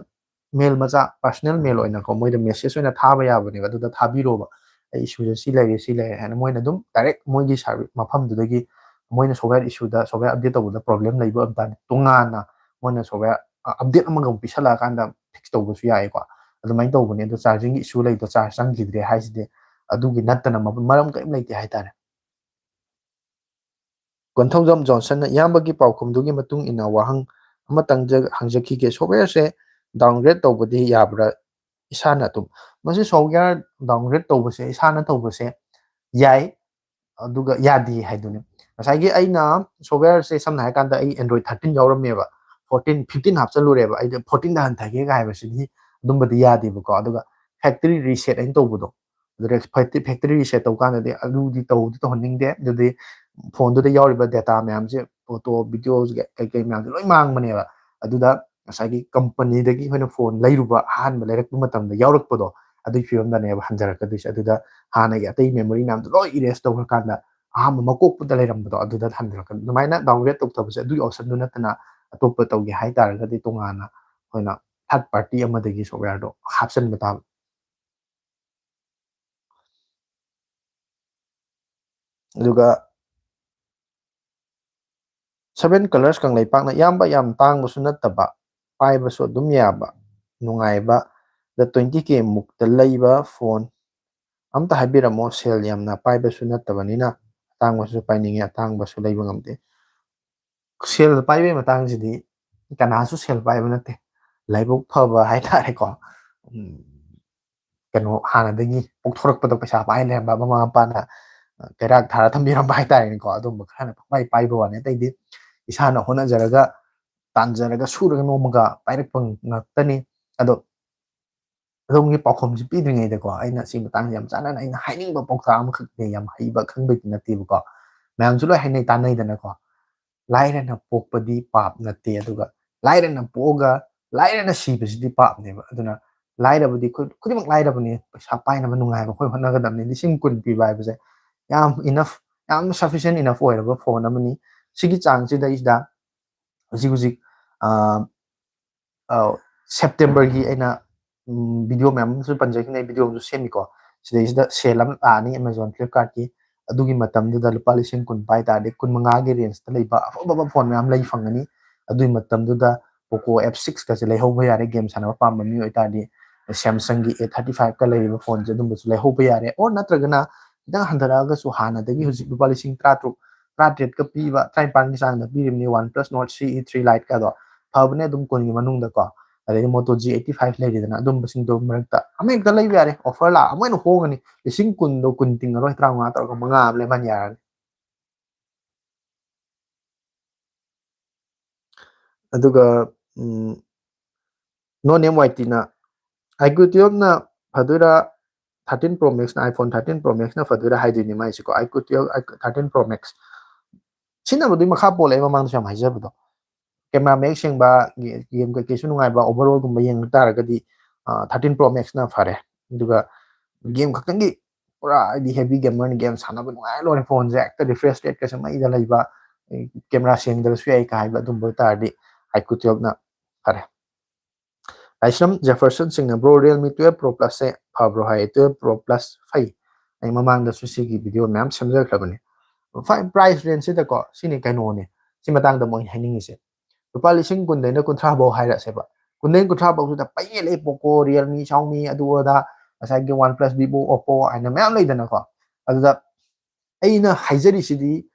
ꯃꯦꯜ ꯃꯆꯥ, ꯄꯥꯔꯁꯣꯅꯦꯜ ꯃꯦꯜ ꯑꯣꯏꯅꯀꯣ, ꯃꯣꯏꯗ ꯃꯦꯁꯦꯖ ꯑꯣꯏꯅ ꯊꯥꯕ ꯌꯥꯕꯅꯦꯕ꯫ ꯑꯗꯨꯗ ꯊꯥꯕꯤꯔꯣꯕ, "ꯑꯩ ꯏꯁꯨꯁꯦ ꯁꯤ ꯂꯩꯔꯦ, ꯁꯤ ꯂꯩꯔꯦ" ꯍꯥꯏꯅ꯫ ꯃꯣꯏꯅ ꯑꯗꯨꯝ ꯗꯥꯏꯔꯦꯛ ꯃꯣꯏꯒꯤ ꯁꯥꯔꯚꯤꯁ ꯃꯐꯝꯗꯨꯗꯒꯤ ꯃꯣꯏꯅ ꯁꯣꯐꯋꯦꯌꯔ ꯏꯁꯨꯗ, ꯁꯣꯐꯋꯦꯌꯔ ꯑꯞꯗꯦꯠ ꯇꯧꯕꯗ ꯄ꯭ꯔꯣꯕ꯭ꯂꯦꯝ ꯂꯩꯕ ꯑꯣꯏꯕ ꯇꯥꯔꯗꯤ ꯇꯣꯉꯥꯟꯅ ꯃꯣꯏꯅ ꯁꯣꯐꯋꯦꯌꯔ ꯑꯞꯗꯦꯠ ꯑꯃꯒ ꯑꯃꯨꯛ ꯄꯤꯁꯜꯂꯛꯑꯀꯥꯟꯗ ꯐꯤꯛꯁ ꯇꯧꯕꯁꯨ ꯌꯥꯏꯀꯣ꯫ ꯑꯗꯨꯃꯥꯏꯅ ꯇꯧꯕꯅꯦ꯫ ꯑꯗꯣ ꯆꯥꯔꯖꯤꯡꯒꯤ ꯏꯁꯨ ꯂꯩꯕꯗꯣ, ꯆꯥꯔꯖ ꯆꯪꯈꯤꯗ꯭ꯔꯦ ꯍꯥꯏꯁꯤꯗꯤ ꯑꯗꯨꯒꯤ ꯅꯠꯇꯅ ꯃꯔꯝ ꯀꯔꯤꯝ ꯂꯩꯇꯦ ꯍꯥꯏꯇꯥꯔꯦ꯫ ꯀꯣꯟꯊꯧꯖꯝ ꯖꯣꯟꯁꯟꯅ, "ꯏꯌꯥꯝꯕꯒꯤ ꯄꯥꯎꯈꯨꯝꯗꯨꯒꯤ ꯃꯇꯨꯡ ꯏꯟꯅ ꯋꯥꯍꯪ ꯑꯃꯇꯪ ꯍꯪꯖꯈꯤꯒꯦ, ꯁꯣꯐꯋꯦꯌꯔꯁꯦ ꯗꯥꯎꯟꯒ꯭ꯔꯦꯗ ꯇꯧꯕꯗꯤ ꯌꯥꯕ꯭ꯔꯥ ꯏꯁꯥꯅ ꯑꯗꯨꯝ?" ꯃꯁꯤ ꯁꯣꯐꯋꯦꯌꯔ ꯗꯥꯎꯟꯒ꯭ꯔꯦꯗ ꯇꯧꯕꯁꯦ, ꯏꯁꯥꯅ ꯇꯧꯕꯁꯦ ꯌꯥꯏ, ꯑꯗꯨꯒ ꯌꯥꯗꯦ ꯍꯥꯏꯗꯨꯅꯤ꯫ ꯉꯁꯥꯏꯒꯤ ꯑꯩꯅ ꯁꯣꯐꯋꯦꯌꯔꯁꯦ, ꯁꯝꯅ ꯍꯥꯏꯔꯀꯥꯟꯗ, ꯑꯩ Android thirteen ꯌꯥꯎꯔꯝꯃꯦꯕ, fourteen, fifteen ꯍꯥꯞꯆꯜꯂꯨꯔꯦꯕ, ꯑꯩꯗꯤ fourteenꯗ ꯍꯟꯊꯒꯦꯒ ꯍꯥꯏꯕꯁꯤꯗꯤ ꯑꯗꯨꯝꯕꯗꯤ ꯌꯥꯗꯦꯕꯀꯣ꯫ ꯑꯗꯨꯒ ꯐꯦꯛꯇꯔꯤ ꯔꯤꯁꯦꯠ ꯑꯩꯅ ꯇꯧꯕꯗꯣ, ꯑꯗꯨꯗ ꯐꯦꯛꯇꯔꯤ ꯔꯤꯁꯦꯠ ꯇꯧꯀꯥꯟꯗꯗꯤ ꯑꯗꯨꯗꯤ ꯇꯧꯗꯤ ꯇꯧꯍꯟꯅꯤꯡꯗꯦ꯫ ꯑꯗꯨꯗꯤ ꯐꯣꯟꯗꯨꯗ ꯌꯥꯎꯔꯤꯕ ꯗꯦꯇꯥ ꯃꯌꯥꯝꯁꯦ, ꯐꯣꯇꯣ, ꯚꯤꯗꯤꯑꯣꯁ, ꯀꯩꯀꯩ ꯃꯌꯥꯝꯁꯦ ꯂꯣꯏ ꯃꯥꯡꯕꯅꯦꯕ꯫ ꯑꯗꯨꯗ ꯉꯁꯥꯏꯒꯤ ꯀꯝꯄꯅꯤꯗꯒꯤ ꯑꯩꯈꯣꯏꯅ ꯐꯣꯟ ꯂꯩꯔꯨꯕ ꯑꯍꯥꯟꯕ ꯂꯩꯔꯛꯄ ꯃꯇꯝꯗ ꯌꯥꯎꯔꯛꯄꯗꯣ, ꯑꯗꯨꯒꯤ ꯐꯤꯕꯝꯗꯅꯦꯕ ꯍꯟꯖꯔꯛꯀꯗꯣꯏꯁꯦ꯫ ꯑꯗꯨꯗ ꯍꯥꯟꯅꯒꯤ ꯑꯇꯩ ꯃꯦꯃꯣꯔꯤ ꯃꯌꯥꯝꯗꯣ ꯂꯣꯏ ꯏꯔꯦꯁ ꯇꯧꯈ꯭ꯔꯀꯥꯟꯗ ꯑꯍꯥꯟꯕ ꯃꯀꯣꯛꯇꯨꯗ ꯂꯩꯔꯝꯕꯗꯣ ꯑꯗꯨꯗ ꯍꯟꯖꯔꯛꯀꯗꯣꯏ꯫ ꯑꯗꯨꯃꯥꯏꯅ ꯗꯥꯎꯟꯒ꯭ꯔꯦꯗ ꯇꯧꯊꯕꯁꯦ ꯑꯗꯨꯒꯤ ꯑꯣꯞꯁꯟꯗꯨ ꯅꯠꯇꯅ ꯑꯇꯣꯞꯄ ꯇꯧꯒꯦ ꯍꯥꯏ ꯇꯥꯔꯒꯗꯤ ꯇꯣꯉꯥꯟꯅ ꯑꯩꯈꯣꯏꯅ ꯊꯥꯔꯠ ꯄꯥꯔꯇꯤ ꯑꯃꯗꯒꯤ ꯁꯣꯞꯋꯦꯔꯗꯣ ꯍꯥꯞꯆꯤꯟꯕ ꯇꯥꯕ꯫ ꯑꯗꯨꯒ ꯁꯚꯦꯟ ꯀꯂꯔꯁ ꯀꯪꯂꯩꯄꯥꯛꯅ ꯏꯌꯥꯝꯕ ꯌꯥꯝ ꯇꯥꯡꯕꯁꯨ ꯅꯠꯇꯕ, ꯄꯥꯏꯕꯁꯨ ꯑꯗꯨꯝ ꯌꯥꯕ, ꯅꯨꯡꯉꯥꯏꯕ, ꯗ ꯇ꯭ꯋꯦꯟꯇꯤ ꯀꯦ ꯃꯨꯛꯇ ꯂꯩꯕ ꯐꯣꯟ ꯑꯝꯇ ꯍꯥꯏꯕꯤꯔꯝꯃꯣ꯫ ꯁꯦꯜ ꯌꯥꯝꯅ ꯄꯥꯏꯕꯁꯨ ꯅꯠꯇꯕꯅꯤꯅ ꯑꯇꯥꯡꯕꯁꯨ ꯄꯥꯏꯅꯤꯡꯉꯤ, ꯑꯇꯥꯡꯕꯁꯨ ꯂꯩꯕ ꯉꯝꯗꯦ꯫ ꯁꯦꯜ ꯄꯥꯏꯕꯒꯤ ꯃꯇꯥꯡꯁꯤꯗꯤ ꯀꯅꯥꯁꯨ ꯁꯦꯜ ꯄꯥꯏꯕ ꯅꯠꯇꯦ꯫ ꯂꯥꯏꯕꯛ ꯐꯕ ꯍꯥꯏꯇꯥꯔꯦꯀꯣ꯫ ꯎꯝ, ꯀꯩꯅꯣ, ꯍꯥꯟꯅꯗꯒꯤ ꯄꯣꯛꯊꯣꯔꯛꯄꯗ ꯄꯩꯁꯥ ꯄꯥꯏ ꯂꯩꯔꯝꯕ, ꯃꯃꯥ ꯃꯄꯥꯅ, ꯑ, ꯀꯩꯔꯥꯛ ꯊꯥꯔ ꯊꯝꯕꯤꯔꯝꯕ ꯍꯥꯏꯇꯥꯔꯦꯅꯦꯀꯣ꯫ ꯑꯗꯨꯝꯕ ꯈꯔꯅ ꯄꯪꯄꯥꯏ ꯄꯥꯏꯕ ꯋꯥꯅꯤ꯫ ꯑꯇꯩꯗꯤ ꯏꯁꯥꯅ ꯍꯣꯠꯅꯖꯔꯒ, ꯇꯥꯟꯖꯔꯒ, ꯁꯨꯔꯒ ꯅꯣꯝꯃꯒ ꯄꯥꯏꯔꯛꯄ ꯉꯥꯛꯇꯅꯤ꯫ ꯑꯗꯣ ꯑꯗꯣꯝꯒꯤ ꯄꯥꯎꯈꯨꯝꯁꯤ ꯄꯤꯗ꯭ꯔꯤꯉꯩꯗꯀꯣ, ꯑꯩꯅ ꯁꯤ ꯃꯇꯥꯡꯁꯦ ꯌꯥꯝ ꯆꯥꯟꯅꯅ ꯑꯩꯅ ꯍꯥꯏꯅꯤꯡꯕ ꯄꯥꯎꯇꯥꯛ ꯑꯃꯈꯛꯅꯦ, ꯌꯥꯝ ꯍꯩꯕ ꯈꯪꯕꯩꯗꯤ ꯅꯠꯇꯦꯕꯀꯣ, ꯃꯌꯥꯝꯁꯨ ꯂꯣꯏ ꯍꯥꯏꯅꯩ ꯇꯥꯟꯅꯩꯗꯅꯀꯣ꯫ ꯂꯥꯏꯔꯅ ꯄꯣꯛꯄꯗꯤ ꯄꯥꯞ ꯅꯠꯇꯦ, ꯑꯗꯨꯒ ꯂꯥꯏꯔꯅ ꯄꯣꯛꯑꯒ ꯂꯥꯏꯔꯅ ꯁꯤꯕꯁꯤꯗꯤ ꯄꯥꯞꯅꯦꯕ꯫ ꯑꯗꯨꯅ ꯂꯥꯏꯔꯕꯗꯤ ꯑꯩꯈꯣꯏ ꯈꯨꯗꯤꯡꯃꯛ ꯂꯥꯏꯔꯕꯅꯤ, ꯄꯩꯁꯥ ꯄꯥꯏꯅꯕ ꯅꯨꯡꯉꯥꯏꯕ ꯑꯩꯈꯣꯏ ꯍꯣꯠꯅꯒꯗꯕꯅꯤ꯫ ꯂꯤꯁꯤꯡ ꯀꯨꯟ ꯄꯤꯕ ꯍꯥꯏꯕꯁꯦ ꯌꯥꯝ enough, ꯌꯥꯝ sufficient enough ꯑꯣꯏꯔꯕ ꯐꯣꯟ ꯑꯃꯅꯤ꯫ ꯁꯤꯒꯤ ꯆꯥꯡꯁꯤꯗꯩꯁꯤꯗ ꯍꯧꯖꯤꯛ ꯍꯧꯖꯤꯛ, ꯑ, ꯑ, ꯁꯦꯞꯇꯦꯝꯕꯔꯒꯤ ꯑꯩꯅ, ꯎꯝ, ꯚꯤꯗꯤꯑꯣ ꯃꯌꯥꯝ ꯑꯃꯁꯨ ꯄꯟꯖꯈꯤꯕꯅꯦ, ꯑꯩ ꯚꯤꯗꯤꯑꯣ ꯑꯃꯁꯨ ꯁꯦꯝꯃꯤꯀꯣ꯫ ꯁꯤꯗꯩꯁꯤꯗ ꯁꯦꯜ ꯑꯃ ꯂꯥꯛꯑꯅꯤ Amazon, Flipkartꯀꯤ꯫ ꯑꯗꯨꯒꯤ ꯃꯇꯝꯗꯨꯗ ꯂꯨꯄꯥ ꯂꯤꯁꯤꯡ ꯀꯨꯟ ꯄꯥꯏ ꯇꯥꯔꯗꯤ ꯀꯨꯟ ꯃꯉꯥꯒꯤ ꯔꯦꯟꯖꯇ ꯂꯩꯕ ꯑꯐ ꯑꯐꯕ ꯐꯣꯟ ꯃꯌꯥꯝ ꯂꯩ ꯐꯪꯒꯅꯤ꯫ ꯑꯗꯨꯒꯤ ꯃꯇꯝꯗꯨꯗ Poco F six ꯀꯁꯦ ꯂꯩꯍꯧꯕ ꯌꯥꯔꯦ, ꯒꯦꯝ ꯁꯥꯟꯅꯕ ꯄꯥꯝꯕ ꯃꯤ ꯑꯣꯏꯇꯥꯔꯗꯤ꯫ Samsungꯒꯤ A thirty fiveꯀ ꯂꯩꯔꯤꯕ ꯐꯣꯟꯁꯦ ꯑꯗꯨꯝꯕꯁꯨ ꯂꯩꯍꯧꯕ ꯌꯥꯔꯦ꯫ Or ꯅꯠꯇ꯭ꯔꯒꯅ ꯈꯤꯇꯪ ꯍꯟꯊꯔꯛꯑꯒꯁꯨ ꯍꯥꯟꯅꯗꯒꯤ ꯍꯧꯖꯤꯛ ꯂꯨꯄꯥ ꯂꯤꯁꯤꯡ ꯇꯔꯥꯇꯔꯨꯛ, ꯇꯔꯥꯇꯔꯦꯠꯀ ꯄꯤꯕ, ꯇꯔꯥꯅꯤꯄꯥꯟꯒꯤ ꯆꯥꯡꯗ ꯄꯤꯔꯤꯕꯅꯤ OnePlus Nord C E three Liteꯀꯗꯣ꯫ ꯐꯕꯅꯦ ꯑꯗꯨꯝ ꯀꯨꯟꯒꯤ ꯃꯅꯨꯡꯗꯀꯣ꯫ ꯑꯗꯩꯗꯤ Moto G eighty five ꯂꯩꯔꯤꯗꯅ, ꯑꯗꯨꯝꯕꯁꯤꯡꯗꯣ ꯃꯔꯛꯇ ꯑꯃ ꯍꯦꯛꯇ ꯂꯩꯕ ꯌꯥꯔꯦ꯫ Offer ꯂꯥꯛ ꯑꯃ ꯑꯣꯏꯅ ꯍꯣꯡꯉꯅꯤ, ꯂꯤꯁꯤꯡ ꯀꯨꯟꯗꯣ ꯀꯨꯟ ꯇꯤꯡꯉꯔꯣꯏ, ꯇꯔꯥꯃꯉꯥ ꯇꯧꯔꯒ ꯃꯉꯥ ꯑꯃ ꯂꯩꯃꯟ ꯌꯥꯔꯅꯤ꯫ ꯑꯗꯨꯒ, ꯎꯝ, No Name Y Tꯅ, "iQOO twelveꯅ ꯐꯗꯣꯏꯔꯥ, thirteen Pro Maxꯅ, iPhone thirteen Pro Maxꯅ ꯐꯗꯣꯏꯔꯥ?" ꯍꯥꯏꯗꯣꯏꯅꯦ ꯃꯥꯏꯁꯦꯀꯣ꯫ iQOO twelve, iQOO thirteen Pro Max꯫ ꯁꯤꯖꯤꯟꯅꯕꯗꯨꯒꯤ ꯃꯈꯥ ꯄꯣꯜꯂꯦ, ꯑꯩ ꯃꯃꯥꯡꯗꯁꯨ ꯌꯥꯝ ꯍꯥꯏꯖꯕꯗꯣ꯫ ꯀꯦꯃꯦꯔꯥ ꯃꯌꯦꯛ ꯁꯦꯡꯕ, ꯒꯦꯝ ꯀꯩꯀꯩꯁꯨ ꯅꯨꯡꯉꯥꯏꯕ, overall ꯒꯨꯝꯕ ꯌꯦꯡꯕ ꯇꯥꯔꯒꯗꯤ ꯊꯥꯔꯇꯤꯟ ꯄ꯭ꯔꯣ ꯃꯦꯛꯁꯅ ꯐꯔꯦ꯫ ꯑꯗꯨꯒ ꯒꯦꯝ ꯈꯛꯇꯪꯒꯤ ꯄꯨꯔꯥ ꯍꯥꯏꯗꯤ heavy gamer ꯅ ꯒꯦꯝ ꯁꯥꯟꯅꯕ ꯅꯨꯡꯉꯥꯏ ꯂꯣꯏꯔꯦ, ꯐꯣꯟꯁꯦ ꯍꯦꯛꯇ refresh rate ꯀꯁꯦ ꯃꯩꯗ ꯂꯩꯕ, ꯀꯦꯃꯦꯔꯥ ꯁꯦꯡꯗ꯭ꯔꯁꯨ ꯌꯥꯏ ꯀꯥꯏ ꯍꯥꯏꯕ ꯑꯗꯨꯝꯕ ꯑꯣꯏꯇꯥꯔꯗꯤ ꯑꯥꯏ ꯀ꯭ꯌꯨ ꯇꯨꯌꯦꯜꯞꯅ ꯐꯔꯦ꯫ ꯂꯥꯏꯁ꯭ꯔꯝ ꯖꯦꯐꯔꯁꯟ ꯁꯤꯡꯅ, "Bro, Realme twelve Pro Plus ꯁꯦ ꯐꯕ꯭ꯔꯣ?" ꯍꯥꯏ꯫ Twelve Pro Plus ꯐꯩ, ꯑꯩ ꯃꯃꯥꯡꯗꯁꯨ ꯁꯤꯒꯤ ꯚꯤꯗꯤꯑꯣ ꯃꯌꯥꯝ ꯁꯦꯝꯖꯈ꯭ꯔꯕꯅꯤ꯫ ꯐꯥꯏ-, price range ꯁꯤꯗꯀꯣ, ꯁꯤꯅꯤ ꯀꯩꯅꯣꯅꯦ, ꯁꯤ ꯃꯇꯥꯡꯗ ꯃꯣꯏ ꯍꯥꯏꯅꯤꯡꯉꯤꯁꯦ꯫ ꯂꯨꯄꯥ ꯂꯤꯁꯤꯡ ꯀꯨꯟꯗꯩꯅ ꯀꯨꯟꯊ꯭ꯔꯥ ꯐꯥꯎ ꯍꯥꯏꯔꯛꯑꯁꯦꯕ, ꯀꯨꯟꯗꯩꯅ ꯀꯨꯟꯊ꯭ꯔꯥ ꯐꯥꯎꯁꯤꯗ ꯄꯩꯉꯩ ꯂꯩ, Poco, Realme, Xiaomi, ꯑꯗꯨ ꯑꯗꯥ, ꯉꯁꯥꯏꯒꯤ OnePlus, Vivo, Oppo ꯍꯥꯏꯅ ꯃꯌꯥꯝ ꯂꯩꯗꯅꯀꯣ꯫ ꯑꯗꯨꯗ ꯑꯩꯅ ꯍꯥꯏꯖꯔꯤꯁꯤꯗꯤ,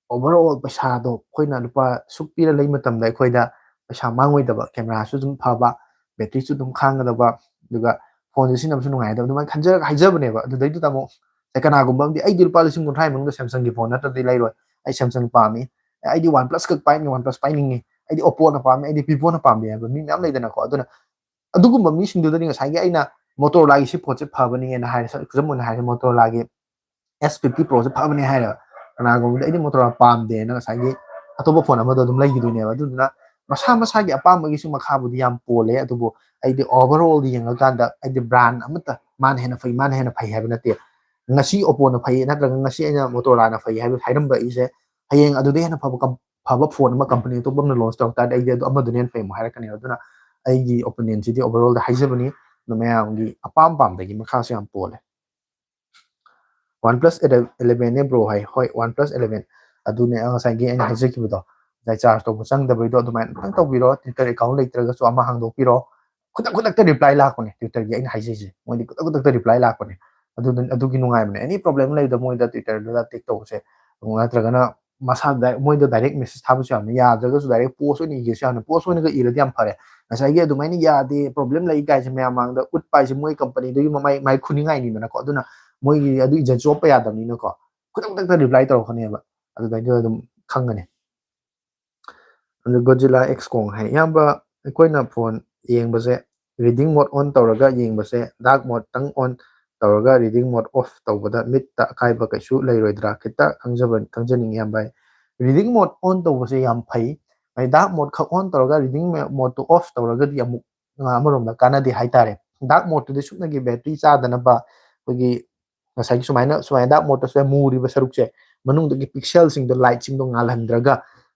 overall ꯄꯩꯁꯥꯗꯣ ꯑꯩꯈꯣꯏꯅ ꯂꯨꯄꯥ ꯁꯨꯛ ꯄꯤꯔ ꯂꯩ ꯃꯇꯝꯗ ꯑꯩꯈꯣꯏꯗ ꯄꯩꯁꯥ ꯃꯥꯡꯉꯣꯏꯗꯕ, ꯀꯦꯃꯦꯔꯥꯁꯨ ꯑꯗꯨꯝ ꯐꯕ, ꯕꯦꯇ꯭ꯔꯤꯁꯨ ꯑꯗꯨꯝ ꯈꯥꯡꯒꯗꯕ, ꯑꯗꯨꯒ ꯐꯣꯟꯁꯦ ꯁꯤꯖꯤꯟꯅꯕꯁꯨ ꯅꯨꯡꯉꯥꯏꯒꯗꯕ, ꯑꯗꯨꯃꯥꯏꯅ ꯈꯟꯖꯔꯒ ꯍꯥꯏꯖꯕꯅꯦꯕ꯫ ꯑꯗꯨꯗꯩꯗꯨꯗ ꯑꯃꯨꯛ ꯀꯅꯥꯒꯨꯝꯕ ꯑꯃꯗꯤ, "ꯑꯩꯗꯤ ꯂꯨꯄꯥ ꯂꯤꯁꯤꯡ ꯀꯨꯟꯊ꯭ꯔꯥꯒꯤ ꯃꯅꯨꯡꯗ Samsung ꯒꯤ ꯐꯣꯟ ꯅꯠꯇ꯭ꯔꯗꯤ ꯂꯩꯔꯣꯏ, ꯑꯩ Samsung ꯄꯥꯝꯃꯤ, ꯑꯩꯗꯤ OnePlus ꯈꯛ ꯄꯥꯏꯅꯤꯡꯉꯤ, OnePlus ꯄꯥꯏꯅꯤꯡꯉꯤ, ꯑꯩꯗꯤ Oppo ꯅ ꯄꯥꯝꯃꯤ, ꯑꯩꯗꯤ Vivo ꯅ ꯄꯥꯝꯃꯤ" ꯍꯥꯏꯕ ꯃꯤ ꯃꯌꯥꯝ ꯂꯩꯗꯅꯀꯣ꯫ ꯑꯗꯨꯅ ꯑꯗꯨꯒꯨꯝꯕ ꯃꯤꯁꯤꯡꯗꯨꯗꯗꯤ ꯉꯁꯥꯏꯒꯤ ꯑꯩꯅ Motorola ꯒꯤ ꯁꯤ ꯐꯣꯟꯁꯦ ꯐꯕꯅꯦꯅ ꯍꯥꯏꯔꯦ, ꯈꯨꯗꯝ ꯑꯣꯏꯅ ꯍꯥꯏꯔꯦ, Motorola ꯒꯤ S fifty Pro ꯁꯦ ꯐꯕꯅꯦ ꯍꯥꯏꯔꯦꯕ꯫ ꯀꯅꯥꯒꯨꯝꯕꯗꯤ "ꯑꯩꯗꯤ Motorola ꯄꯥꯝꯗꯦꯅ" ꯉꯁꯥꯏꯒꯤ ꯑꯇꯣꯞꯄ ꯐꯣꯟ ꯑꯃꯗ ꯑꯗꯨꯝ ꯂꯩꯈꯤꯗꯣꯏꯅꯦꯕ꯫ ꯑꯗꯨꯗꯨꯅ ꯃꯁꯥ ꯃꯁꯥꯒꯤ ꯑꯄꯥꯝꯕꯒꯤꯁꯨ ꯃꯈꯥꯕꯨꯗꯤ ꯌꯥꯝ ꯄꯣꯜꯂꯦ, ꯑꯗꯨꯕꯨ ꯑꯩꯗꯤ overall ꯌꯦꯡꯉꯀꯥꯟꯗ ꯑꯩꯗꯤ brand ꯑꯃꯠꯇ ꯃꯥꯅ ꯍꯦꯟꯅ ꯐꯩ, ꯃꯥꯅ ꯍꯦꯟꯅ ꯐꯩ ꯍꯥꯏꯕ ꯅꯠꯇꯦ꯫ ꯉꯁꯤ Oppo ꯅ ꯐꯩ ꯅꯠꯇ꯭ꯔꯒ ꯉꯁꯤ ꯑꯩꯅ Motorola ꯅ ꯐꯩ ꯍꯥꯏꯕ ꯍꯥꯏꯔꯝꯕ ꯑꯩꯁꯦ, ꯍꯌꯦꯡ ꯑꯗꯨꯗꯩ ꯍꯦꯟꯅ ꯐꯕ ꯀꯝ-, ꯐꯕ ꯐꯣꯟ ꯑꯃ ꯀꯝꯄꯅꯤ ꯑꯇꯣꯞꯄ ꯑꯃꯅ launch ꯇꯧꯔꯛ ꯇꯥꯔꯗꯤ, ꯑꯩꯗꯤ ꯑꯗꯨ ꯑꯃꯗꯨꯅ ꯍꯦꯟꯅ ꯐꯩ ꯑꯃꯨꯛ ꯍꯥꯏꯔꯛꯀꯅꯦꯕ꯫ ꯑꯗꯨꯅ ꯑꯩꯒꯤ opinion ꯁꯤꯗꯤ overall ꯗ ꯍꯥꯏꯖꯕꯅꯤ, ꯑꯗꯣ ꯃꯌꯥꯝꯒꯤ ꯑꯄꯥꯝ ꯄꯥꯝꯗꯒꯤ ꯃꯈꯥꯁꯨ ꯌꯥꯝ ꯄꯣꯜꯂꯦ꯫ OnePlus eleven ꯅꯦ bro ꯍꯥꯏ꯫ ꯍꯣꯏ, OnePlus eleven ꯑꯗꯨꯅꯦ ꯉꯁꯥꯏꯒꯤ ꯑꯩꯅ ꯍꯥꯏꯖꯈꯤꯕꯗꯣ, ꯉꯁꯥꯏ charge ꯇꯧꯕ ꯆꯪꯗꯕꯩꯗꯣ, ꯑꯗꯨꯃꯥꯏꯅ ꯑꯝꯇꯪ ꯇꯧꯕꯤꯔꯣ꯫ Twitter account ꯂꯩꯇ꯭ꯔꯒꯁꯨ ꯑꯃ ꯍꯥꯡꯗꯣꯛꯄꯤꯔꯣ꯫ ꯈꯨꯗꯛ ꯈꯨꯗꯛꯇ reply ꯂꯥꯛꯄꯅꯦ Twitter ꯒꯤ ꯑꯩꯅ ꯍꯥꯏꯖꯩꯁꯦ, ꯃꯣꯏꯗꯤ ꯈꯨꯗꯛ ꯈꯨꯗꯛꯇ reply ꯂꯥꯛꯄꯅꯦ꯫ ꯑꯗꯨꯗꯨ, ꯑꯗꯨꯒꯤ ꯅꯨꯡꯉꯥꯏꯕꯅꯦ꯫ Any problem ꯂꯩꯕꯗ ꯃꯣꯏꯗ Twitter ꯗ take ꯇꯧꯕꯁꯦ, ꯅꯠꯇ꯭ꯔꯒꯅ ꯃꯁꯥ direct, ꯃꯣꯏꯗ direct message ꯊꯥꯕꯁꯨ ꯌꯥꯝꯅ, ꯌꯥꯗ꯭ꯔꯒꯁꯨ direct post ꯑꯣꯏꯅ ꯏꯒꯦꯁꯨ ꯌꯥꯝꯅ, post ꯑꯣꯏꯅꯒ ꯏꯔꯗꯤ ꯌꯥꯝ ꯐꯔꯦ꯫ ꯉꯁꯥꯏꯒꯤ ꯑꯗꯨꯃꯥꯏꯅ ꯌꯥꯗꯦ, problem ꯂꯩ ꯀꯥꯏꯁꯦ ꯃꯌꯥꯝ ꯃꯥꯡꯗ ꯎꯠꯄ ꯍꯥꯏꯁꯦ ꯃꯣꯏ ꯀꯝꯄꯅꯤꯗꯨꯒꯤ ꯃꯃꯥꯏ, ꯃꯥꯏ ꯈꯨꯅꯤꯡꯉꯥꯏꯅꯤꯗꯅꯀꯣ꯫ ꯑꯗꯨꯅ ꯃꯣꯏꯒꯤ ꯑꯗꯨ ꯏꯖꯠ ꯆꯣꯞꯄ ꯌꯥꯗꯕꯅꯤꯅꯀꯣ, ꯈꯨꯗꯛ ꯈꯨꯗꯛꯇ reply ꯇꯧꯔꯛꯀꯅꯦꯕ꯫ ꯑꯗꯨꯗꯩꯗꯨꯗ ꯑꯗꯨꯝ ꯈꯪꯒꯅꯤ꯫ ꯑꯗꯨ Godzilla X Kong ꯍꯥꯏ, "ꯏꯌꯥꯝꯕ, ꯑꯩꯈꯣꯏꯅ ꯐꯣꯟ ꯌꯦꯡꯕꯁꯦ, reading mode on ꯇꯧꯔꯒ ꯌꯦꯡꯕꯁꯦ, dark mode ꯇꯪ on ꯇꯧꯔꯒ reading mode off ꯇꯧꯕꯗ ꯃꯤꯠꯇ ꯑꯀꯥꯏꯕ ꯀꯩꯁꯨ ꯂꯩꯔꯣꯏꯗ꯭ꯔꯥ? ꯈꯤꯇ ꯈꯪꯖꯕ, ꯈꯪꯖꯅꯤꯡꯉꯤ ꯏꯌꯥꯝꯕ"꯫ Reading mode on ꯇꯧꯕꯁꯦ ꯌꯥꯝ ꯐꯩ, ꯗꯥꯔꯛ ꯃꯣꯠ ꯈꯛ ꯑꯣꯟ ꯇꯧꯔꯒ ꯔꯤꯗꯤꯡ ꯃꯣꯠꯇꯨ ꯑꯣꯐ ꯇꯧꯔꯒꯗꯤ ꯑꯃꯨꯛ ꯑ, ꯑꯃꯔꯣꯝꯗ ꯀꯥꯟꯅꯗꯦ ꯍꯥꯏꯇꯥꯔꯦ꯫ ꯗꯥꯔꯛ ꯃꯣꯠꯇꯨꯗꯤ ꯁꯨꯞꯅꯒꯤ ꯕꯦꯇ꯭ꯔꯤ ꯆꯥꯗꯅꯕ ꯑꯩꯈꯣꯏꯒꯤ ꯉꯁꯥꯏꯒꯤ ꯁꯨꯃꯥꯏꯅ ꯁꯨꯃꯥꯏꯅ ꯗꯥꯔꯛ ꯃꯣꯠꯇꯁꯨ ꯃꯨꯔꯤꯕ ꯁꯔꯨꯛꯁꯦ ꯃꯅꯨꯡꯗꯒꯤ ꯄꯤꯛꯁꯦꯜꯁꯤꯡꯗꯣ ꯂꯥꯏꯠꯁꯤꯡꯗꯣ ꯉꯥꯜꯍꯟꯗ꯭ꯔꯒ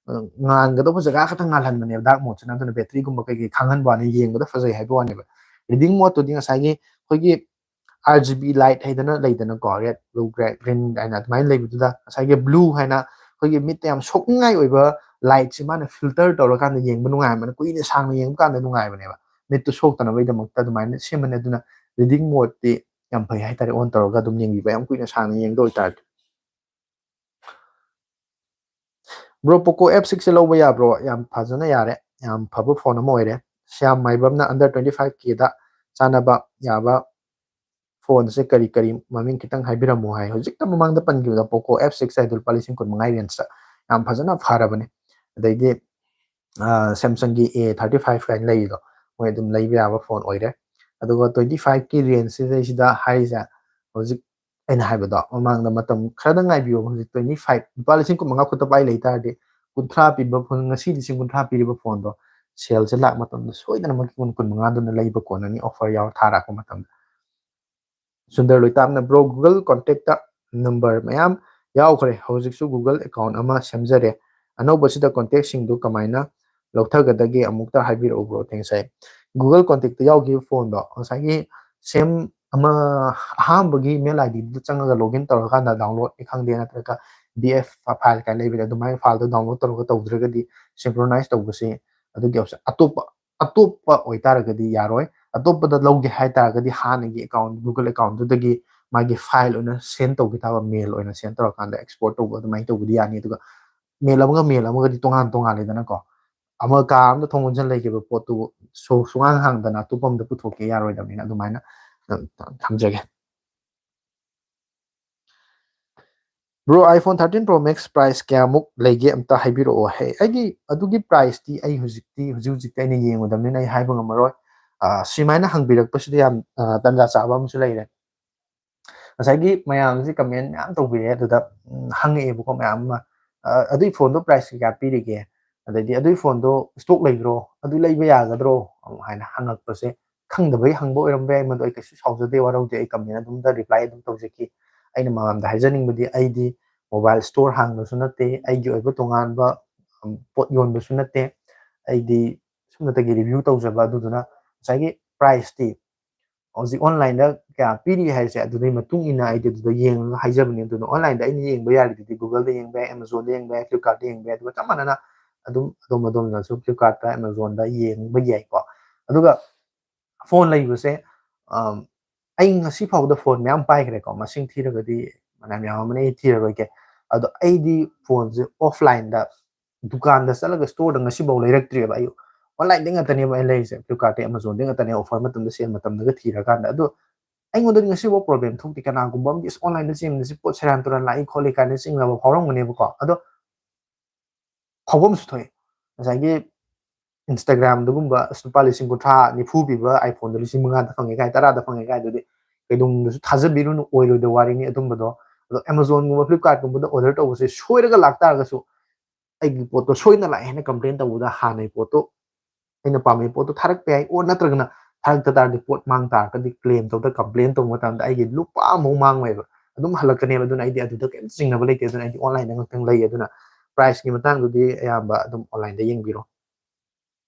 ꯑ, ꯉꯥꯟꯒꯗꯧꯕ ꯖꯒꯥ ꯈꯛꯇ ꯉꯥꯜꯍꯟꯕꯅꯦꯕ ꯗꯥꯔꯛ ꯃꯣꯠꯁꯤꯅ꯫ ꯑꯗꯨꯅ ꯕꯦꯇ꯭ꯔꯤꯒꯨꯝꯕ ꯀꯩꯀꯩ ꯈꯥꯡꯍꯟꯕ ꯋꯥꯅꯤ, ꯌꯦꯡꯕꯗ ꯐꯖꯩ ꯍꯥꯏꯕ ꯋꯥꯅꯦꯕ꯫ ꯔꯤꯗꯤꯡ ꯃꯣꯠꯇꯨꯗꯤ ꯉꯁꯥꯏꯒꯤ ꯑꯩꯈꯣꯏꯒꯤ ꯑꯥꯔ ꯖꯤ ꯕꯤ ꯂꯥꯏꯠ ꯍꯥꯏꯗꯅ ꯂꯩꯗꯅꯀꯣ, ꯔꯦꯗ, ꯕ꯭ꯂꯨ, ꯒ꯭ꯔꯦ, ꯒ꯭ꯔꯤꯟ ꯍꯥꯏꯅ ꯑꯗꯨꯃꯥꯏꯅ ꯂꯩꯕꯗꯨꯗ ꯉꯁꯥꯏꯒꯤ ꯕ꯭ꯂꯨ ꯍꯥꯏꯅ ꯑꯩꯈꯣꯏꯒꯤ ꯃꯤꯠꯇ ꯌꯥꯝ ꯁꯣꯛꯅꯤꯡꯉꯥꯏ ꯑꯣꯏꯕ ꯂꯥꯏꯠꯁꯦ ꯃꯥꯅ ꯐꯤꯜꯇꯔ ꯇꯧꯔꯀꯥꯟꯗ ꯌꯦꯡꯕ ꯅꯨꯡꯉꯥꯏꯕꯅꯦ, ꯀꯨꯏꯅ ꯁꯥꯡꯅ ꯌꯦꯡꯕ ꯀꯥꯟꯗ ꯅꯨꯡꯉꯥꯏꯕꯅꯦꯕ꯫ ꯃꯤꯠꯇꯨ ꯁꯣꯛꯇꯅꯕꯒꯤꯗꯃꯛꯇ ꯑꯗꯨꯃꯥꯏꯅ ꯁꯦꯝꯕꯅꯦ꯫ ꯑꯗꯨꯅ ꯔꯤꯗꯤꯡ ꯃꯣꯠꯇꯤ ꯌꯥꯝ ꯐꯩ ꯍꯥꯏꯇꯥꯔꯦ, ꯑꯣꯟ ꯇꯧꯔꯒ ꯑꯗꯨꯝ ꯌꯦꯡꯕꯤꯕ, ꯌꯥꯝ ꯀꯨꯏꯅ ꯁꯥꯡꯅ ꯌꯦꯡꯗ ꯑꯣꯏꯇꯥꯔꯗꯤ꯫ ꯕ꯭ꯔꯣ, ꯄꯣꯀꯣ ꯑꯦꯐ ꯁꯤꯛꯁꯁꯦ ꯂꯧꯕ ꯌꯥꯕ꯭ꯔꯣ? ꯌꯥꯝ ꯐꯖꯅ ꯌꯥꯔꯦ, ꯌꯥꯝ ꯐꯕ ꯐꯣꯟ ꯑꯃ ꯑꯣꯏꯔꯦ꯫ Shyam ꯃꯥꯏꯕꯝꯅ under twenty five K ꯗ ꯆꯥꯟꯅꯕ ꯌꯥꯕ ꯐꯣꯟꯁꯦ ꯀꯔꯤ ꯀꯔꯤ ꯃꯃꯤꯡ ꯈꯤꯇꯪ ꯍꯥꯏꯕꯤꯔꯝꯃꯣ ꯍꯥꯏ꯫ ꯍꯧꯖꯤꯛꯇ ꯃꯃꯥꯡꯗ ꯄꯟꯈꯤꯕꯗ ꯄꯣꯀꯣ ꯑꯦꯐ ꯁꯤꯛꯁ ꯍꯥꯏꯗꯣ ꯂꯨꯄꯥ ꯂꯤꯁꯤꯡ ꯀꯨꯟ ꯃꯉꯥ ꯔꯦꯟꯖꯇ ꯌꯥꯝ ꯐꯖꯅ ꯐꯔꯕꯅꯦ꯫ ꯑꯗꯩꯗꯤ ꯁꯦꯝꯁꯪꯒꯤ ꯑꯦ ꯊꯥꯔꯇꯤ ꯐꯥꯏꯚ ꯀꯥꯏꯅ ꯂꯩꯔꯤꯗꯣ, ꯃꯣꯏ ꯑꯗꯨꯝ ꯂꯩꯕ ꯌꯥꯕ ꯐꯣꯟ ꯑꯣꯏꯔꯦ꯫ ꯑꯗꯨꯒ twenty five K ꯔꯦꯟꯖꯁꯤꯗꯩꯁꯤꯗ ꯍꯥꯏꯔꯤꯁꯦ, ꯍꯧꯖꯤꯛ ꯑꯩꯅ ꯍꯥꯏꯕꯗꯣ ꯃꯃꯥꯡꯗ, ꯃꯇꯝ ꯈꯔꯗꯪ ꯉꯥꯏꯕꯤꯌꯣ꯫ ꯍꯧꯖꯤꯛ twenty five, ꯂꯨꯄꯥ ꯂꯤꯁꯤꯡ ꯀꯨꯟ ꯃꯉꯥ ꯈꯨꯠꯇ ꯄꯥꯏ ꯂꯩ ꯇꯥꯔꯗꯤ, ꯀꯨꯟꯊ꯭ꯔꯥ ꯄꯤꯕ ꯐꯣꯟ, ꯉꯁꯤ ꯂꯤꯁꯤꯡ ꯀꯨꯟꯊ꯭ꯔꯥ ꯄꯤꯔꯤꯕ ꯐꯣꯟꯗꯣ ꯁꯦꯜꯁꯦ ꯂꯥꯛ ꯃꯇꯝꯗ ꯁꯣꯏꯗꯅꯃꯛꯀꯤ ꯀꯨꯟ, ꯀꯨꯟ ꯃꯉꯥꯗꯨꯅ ꯂꯩꯕ ꯀꯣꯟꯅꯅꯤ, ꯑꯣꯐꯔ ꯌꯥꯎꯔ ꯊꯥꯔꯛꯄ ꯃꯇꯝꯗ꯫ Sundar ꯂꯣꯏꯇꯥꯞꯅ, bro, Google contact number ꯃꯌꯥꯝ ꯌꯥꯎꯈ꯭ꯔꯦ, ꯍꯧꯖꯤꯛꯁꯨ ꯒꯨꯒꯜ ꯑꯦꯀꯥꯎꯟ ꯑꯃ ꯁꯦꯝꯖꯔꯦ, ꯑꯅꯧꯕꯁꯤꯗ ꯀꯣꯟꯇꯦꯛꯁꯤꯡꯗꯨ ꯀꯃꯥꯏꯅ ꯂꯧꯊꯒꯗꯒꯦ ꯑꯃꯨꯛꯇ ꯍꯥꯏꯕꯤꯔꯛꯎ ꯕ꯭ꯔꯣ꯫ ꯊꯦꯡꯁ ꯍꯥꯏ꯫ ꯒꯨꯒꯜ ꯀꯣꯟꯇꯦꯛꯇ ꯌꯥꯎꯈꯤꯕ ꯐꯣꯟꯗꯣ ꯉꯁꯥꯏꯒꯤ ꯁꯦꯝ ꯑꯃ ꯑꯍꯥꯟꯕꯒꯤ ꯏꯃꯦꯜ ꯑꯥꯏ ꯗꯤꯗꯨꯗ ꯆꯪꯉꯒ ꯂꯣꯒꯏꯟ ꯇꯧꯔꯀꯥꯟꯗ ꯗꯥꯎꯟꯂꯣꯗꯅꯤ ꯈꯪꯗꯦ, ꯅꯠꯇ꯭ꯔꯒ ꯕꯤ ꯑꯦꯐ ꯐꯥꯏꯜ ꯀꯥꯏꯅ ꯂꯩꯕꯅꯦ, ꯑꯗꯨꯃꯥꯏꯅ ꯐꯥꯏꯜꯗꯣ ꯗꯥꯎꯟꯂꯣꯗ ꯇꯧꯔꯒ ꯇꯧꯗ꯭ꯔꯒꯗꯤ ꯁꯤꯡꯀ꯭ꯔꯣꯅꯥꯏꯁ ꯇꯧꯕꯁꯦ ꯑꯗꯨꯒꯤ ꯑꯣꯞꯁꯟ ꯑꯇꯣꯞꯄ, ꯑꯇꯣꯞꯄ ꯑꯣꯏꯇꯥꯔꯒꯗꯤ ꯌꯥꯔꯣꯏ꯫ ꯑꯇꯣꯞꯄꯗ ꯂꯧꯒꯦ ꯍꯥꯏꯇꯥꯔꯒꯗꯤ ꯍꯥꯟꯅꯒꯤ ꯑꯦꯀꯥꯎꯟ, ꯒꯨꯒꯜ ꯑꯦꯀꯥꯎꯟꯗꯨꯗꯒꯤ ꯃꯥꯒꯤ ꯐꯥꯏꯜ ꯑꯣꯏꯅ ꯁꯦꯟ ꯇꯧꯒꯦ ꯇꯥꯕ, ꯃꯦꯜ ꯑꯣꯏꯅ ꯁꯦꯟ ꯇꯧꯔꯀꯥꯟꯗ ꯑꯦꯛꯁꯄꯣꯔꯠ ꯇꯧꯕ ꯑꯗꯨꯃꯥꯏꯅ ꯇꯧꯕꯗꯤ ꯌꯥꯅꯤ꯫ ꯑꯗꯨꯒ ꯃꯦꯜ ꯑꯃꯒ ꯃꯦꯜ ꯑꯃꯒꯗꯤ ꯇꯣꯉꯥꯟ ꯇꯣꯉꯥꯟꯂꯦꯗꯅꯀꯣ꯫ ꯑꯃ ꯀꯥ ꯑꯃꯗ ꯊꯣꯡ ꯂꯣꯟꯁꯤꯟ ꯂꯩꯈꯤꯕ ꯄꯣꯠꯇꯨ ꯁꯨ-, ꯁꯨꯡꯍꯥꯡ ꯍꯥꯡꯗꯅ ꯑꯇꯣꯞꯄ ꯑꯃꯗ ꯄꯨꯊꯣꯛꯀꯦ ꯌꯥꯔꯣꯏꯗꯕꯅꯤꯅ ꯑꯗꯨꯃꯥꯏꯅ, ꯑ, ꯊꯝꯖꯒꯦ꯫ Bro, iPhone thirteen Pro Max price ꯀꯌꯥꯃꯨꯛ ꯂꯩꯒꯦ ꯑꯝꯇ ꯍꯥꯏꯕꯤꯔꯛꯑꯣ꯫ ꯍꯦ, ꯑꯩꯒꯤ ꯑꯗꯨꯒꯤ priceꯇꯤ ꯑꯩ ꯍꯧꯖꯤꯛꯇꯤ, ꯍꯧꯖꯤꯛ ꯍꯧꯖꯤꯛꯇꯤ ꯑꯩꯅ ꯌꯦꯡꯉꯨꯗꯕꯅꯤꯅ ꯑꯩ ꯍꯥꯏꯕ ꯉꯝꯃꯔꯣꯏ꯫ ꯑ, ꯁꯨꯃꯥꯏꯅ ꯍꯪꯕꯤꯔꯛꯄꯁꯤꯗ ꯌꯥꯝ, ꯑ, ꯇꯟꯖꯥ ꯆꯥꯕ ꯑꯃꯁꯨ ꯂꯩꯔꯦ꯫ ꯉꯁꯥꯏꯒꯤ ꯃꯌꯥꯝꯁꯤ comment ꯃꯌꯥꯝ ꯇꯧꯕꯤꯔꯛꯑꯦ, ꯑꯗꯨꯗ, ꯎꯝ, ꯍꯪꯉꯛꯑꯦꯕꯀꯣ ꯃꯌꯥꯝ ꯑꯃ, "ꯑ, ꯑꯗꯨꯏ ꯐꯣꯟꯗꯣ price ꯀꯌꯥ ꯄꯤꯔꯤꯒꯦ?" ꯑꯗꯩꯗꯤ "ꯑꯗꯨꯒꯤ ꯐꯣꯟꯗꯣ ꯁ꯭ꯇꯣꯛ ꯂꯩꯕ꯭ꯔꯣ? ꯑꯗꯨ ꯂꯩꯕ ꯌꯥꯒꯗ꯭ꯔꯣ?" ꯍꯥꯏꯅ ꯍꯪꯉꯛꯄꯁꯦ, ꯈꯪꯗꯕꯩ ꯍꯪꯕ ꯑꯣꯏꯔꯝꯕ ꯌꯥꯏ, ꯃꯗꯨ ꯑꯩ ꯀꯩꯁꯨ ꯁꯥꯎꯖꯗꯦ, ꯋꯥꯔꯧꯗꯦ꯫ ꯑꯩ ꯀꯃꯦꯟ ꯑꯗꯨꯝꯗ ꯔꯤꯄ꯭ꯂꯥꯏ ꯑꯗꯨꯝ ꯇꯧꯖꯈꯤ꯫ ꯑꯩꯅ ꯃꯌꯥꯝꯗ ꯍꯥꯏꯖꯅꯤꯡꯕꯗꯤ, ꯑꯩꯗꯤ ꯃꯣꯕꯥꯏꯜ ꯁ꯭ꯇꯣꯔ ꯍꯥꯡꯕꯁꯨ ꯅꯠꯇꯦ, ꯑꯩꯒꯤ ꯑꯣꯏꯕ ꯇꯣꯉꯥꯟꯕ ꯄꯣꯠ ꯌꯣꯟꯕꯁꯨ ꯅꯠꯇꯦ꯫ ꯑꯩꯗꯤ ꯁꯨꯝꯅꯇꯒꯤ ꯔꯤꯚ꯭ꯌꯨ ꯇꯧꯖꯕ꯫ ꯑꯗꯨꯗꯨꯅ ꯉꯁꯥꯏꯒꯤ ꯄ꯭ꯔꯥꯏꯁꯇꯤ ꯍꯧꯖꯤꯛ ꯑꯣꯟꯂꯥꯏꯟꯗ ꯀꯌꯥ ꯄꯤꯔꯤ ꯍꯥꯏꯁꯦ, ꯑꯗꯨꯒꯤ ꯃꯇꯨꯡ ꯏꯟꯅ ꯑꯩꯗꯤ ꯑꯗꯨꯗ ꯌꯦꯡꯉꯒ ꯍꯥꯏꯖꯕꯅꯤ꯫ ꯑꯗꯨꯅ ꯑꯣꯟꯂꯥꯏꯟꯗ ꯑꯩꯅ ꯌꯦꯡꯕ ꯌꯥꯔꯤꯗꯨꯗꯤ Google-ꯗ ꯌꯦꯡꯕ ꯌꯥꯏ, Amazon-ꯗ ꯌꯦꯡꯕ ꯌꯥꯏ, Flipkart-ꯇ ꯌꯦꯡꯕ ꯌꯥꯏ꯫ ꯑꯗꯨꯒ ꯆꯞ ꯃꯥꯟꯅꯅ ꯑꯗꯨꯝ ꯑꯗꯣꯝ ꯑꯗꯣꯝꯅꯁꯨ Flipkart-ꯇ, Amazon-ꯗ ꯌꯦꯡꯕ ꯌꯥꯏꯀꯣ꯫ ꯑꯗꯨꯒ ꯐꯣꯟ ꯂꯩꯕꯁꯦ, ꯑꯝ, ꯑꯩ ꯉꯁꯤ ꯐꯥꯎꯕꯗ ꯐꯣꯟ ꯃꯌꯥꯝ ꯄꯥꯏꯈ꯭ꯔꯦꯀꯣ, ꯃꯁꯤꯡ ꯊꯤꯔꯒꯗꯤ ꯐꯅꯌꯥꯝ ꯌꯥꯝꯃꯝꯃꯅꯤ, ꯑꯩ ꯊꯤꯔꯔꯣꯏꯒꯦ꯫ ꯑꯗꯣ ꯑꯩꯗꯤ ꯐꯣꯟꯁꯦ ꯑꯣꯐꯂꯥꯏꯟꯗ, ꯗꯨꯀꯥꯟꯗ ꯆꯠꯂꯒ ꯁ꯭ꯇꯣꯔꯗ ꯉꯁꯤꯐꯥꯎ ꯂꯩꯔꯛꯇ꯭ꯔꯤꯕ꯫ ꯑꯩ ꯑꯣꯟꯂꯥꯏꯟꯗꯩ ꯉꯥꯛꯇꯅꯦꯕ ꯑꯩ ꯂꯩꯔꯤꯁꯦ, Flipkart-ꯇꯩ, Amazon-ꯗꯩ ꯉꯥꯛꯇꯅꯦ꯫ ꯑꯣꯐꯔ ꯃꯇꯝꯗ, ꯁꯦꯜ ꯃꯇꯝꯗꯒ ꯊꯤꯔꯀꯥꯟꯗ꯫ ꯑꯗꯣ ꯑꯩꯉꯣꯟꯗꯗꯤ ꯉꯁꯤꯐꯥꯎ ꯄ꯭ꯔꯣꯕ꯭ꯂꯦꯝ ꯊꯣꯛꯇꯦ꯫ ꯀꯅꯥꯒꯨꯝꯕ ꯑꯃꯒꯤ "ꯑꯁ, ꯑꯣꯟꯂꯥꯏꯟꯗ ꯆꯦꯟꯕꯁꯦ ꯄꯣꯠ ꯁꯦꯔꯥꯟ ꯇꯨꯔꯥꯟ ꯂꯥꯛꯏ ꯈꯣꯠꯂꯤ" ꯀꯥꯏꯅ ꯆꯤꯡꯅꯕ ꯐꯥꯎꯔꯝꯒꯅꯦꯕꯀꯣ꯫ ꯑꯗꯣ ꯐꯥꯎꯐꯝꯁꯨ ꯊꯣꯛꯑꯦ꯫ ꯉꯁꯥꯏꯒꯤ Instagram-ꯗꯒꯨꯝꯕ, "ꯑꯁ, ꯂꯨꯄꯥ ꯂꯤꯁꯤꯡ ꯀꯨꯟꯊ꯭ꯔꯥ, ꯅꯤꯐꯨ ꯄꯤꯕ iPhone-ꯗꯣ ꯂꯤꯁꯤꯡ ꯃꯉꯥꯗ ꯐꯪꯉꯦ" ꯀꯥꯏ, "ꯇꯔꯥꯗ ꯐꯪꯉꯦ" ꯀꯥꯏꯗꯨꯗꯤ ꯀꯩꯗꯧꯅꯨꯡꯗꯁꯨ ꯊꯥꯖꯕꯤꯔꯨꯅꯨ, ꯑꯣꯏꯔꯣꯏꯗꯕ ꯋꯥꯔꯤꯅꯤ ꯑꯗꯨꯝꯕꯗꯣ꯫ ꯑꯗꯣ Amazon-ꯒꯨꯝꯕ, Flipkart-ꯀꯨꯝꯕꯗ ꯑꯣꯔꯗꯔ ꯇꯧꯕꯁꯦ ꯁꯣꯏꯔꯒ ꯂꯥꯛꯇꯥꯔꯒꯁꯨ, ꯑꯩꯒꯤ ꯄꯣꯠꯇꯣ ꯁꯣꯏꯅ ꯂꯥꯛꯑꯦ ꯍꯥꯏꯅ ꯀꯝꯄ꯭ꯂꯦꯟ ꯇꯧꯕꯗ ꯍꯥꯟꯅꯩ ꯄꯣꯠꯇꯣ, ꯑꯩꯅ ꯄꯥꯝꯃꯤ ꯄꯣꯠꯇꯣ ꯊꯥꯔꯛꯄ ꯌꯥꯏ, ꯑꯣꯔ ꯅꯠꯇ꯭ꯔꯒꯅ ꯊꯥꯔꯛꯇ ꯇꯥꯔꯗꯤ ꯄꯣꯠ ꯃꯥꯡ ꯇꯥꯔꯒꯗꯤ ꯀ꯭ꯂꯦꯝ ꯇꯧꯗ, ꯀꯝꯄ꯭ꯂꯦꯟ ꯇꯧꯕ ꯃꯇꯝꯗ ꯑꯩꯒꯤ ꯂꯨꯄꯥ ꯑꯃꯐꯥꯎ ꯃꯥꯡꯉꯣꯏꯕ, ꯑꯗꯨꯝ ꯍꯜꯂꯛꯀꯅꯦꯕ꯫ ꯑꯗꯨꯅ ꯑꯩꯗꯤ ꯑꯗꯨꯗ ꯀꯩꯝꯇ ꯆꯤꯡꯅꯕ ꯂꯩꯇꯦ꯫ ꯑꯗꯨꯅ ꯑꯩꯗꯤ ꯑꯣꯟꯂꯥꯏꯟꯗ ꯉꯥꯛꯇꯪ ꯂꯩ꯫ ꯑꯗꯨꯅ ꯄ꯭ꯔꯥꯏꯁꯀꯤ ꯃꯇꯥꯡꯗꯨꯗꯤ ꯑꯌꯥꯝꯕ ꯑꯗꯨꯝ ꯑꯣꯟꯂꯥꯏꯟꯗ ꯌꯦꯡꯕꯤꯔꯣ꯫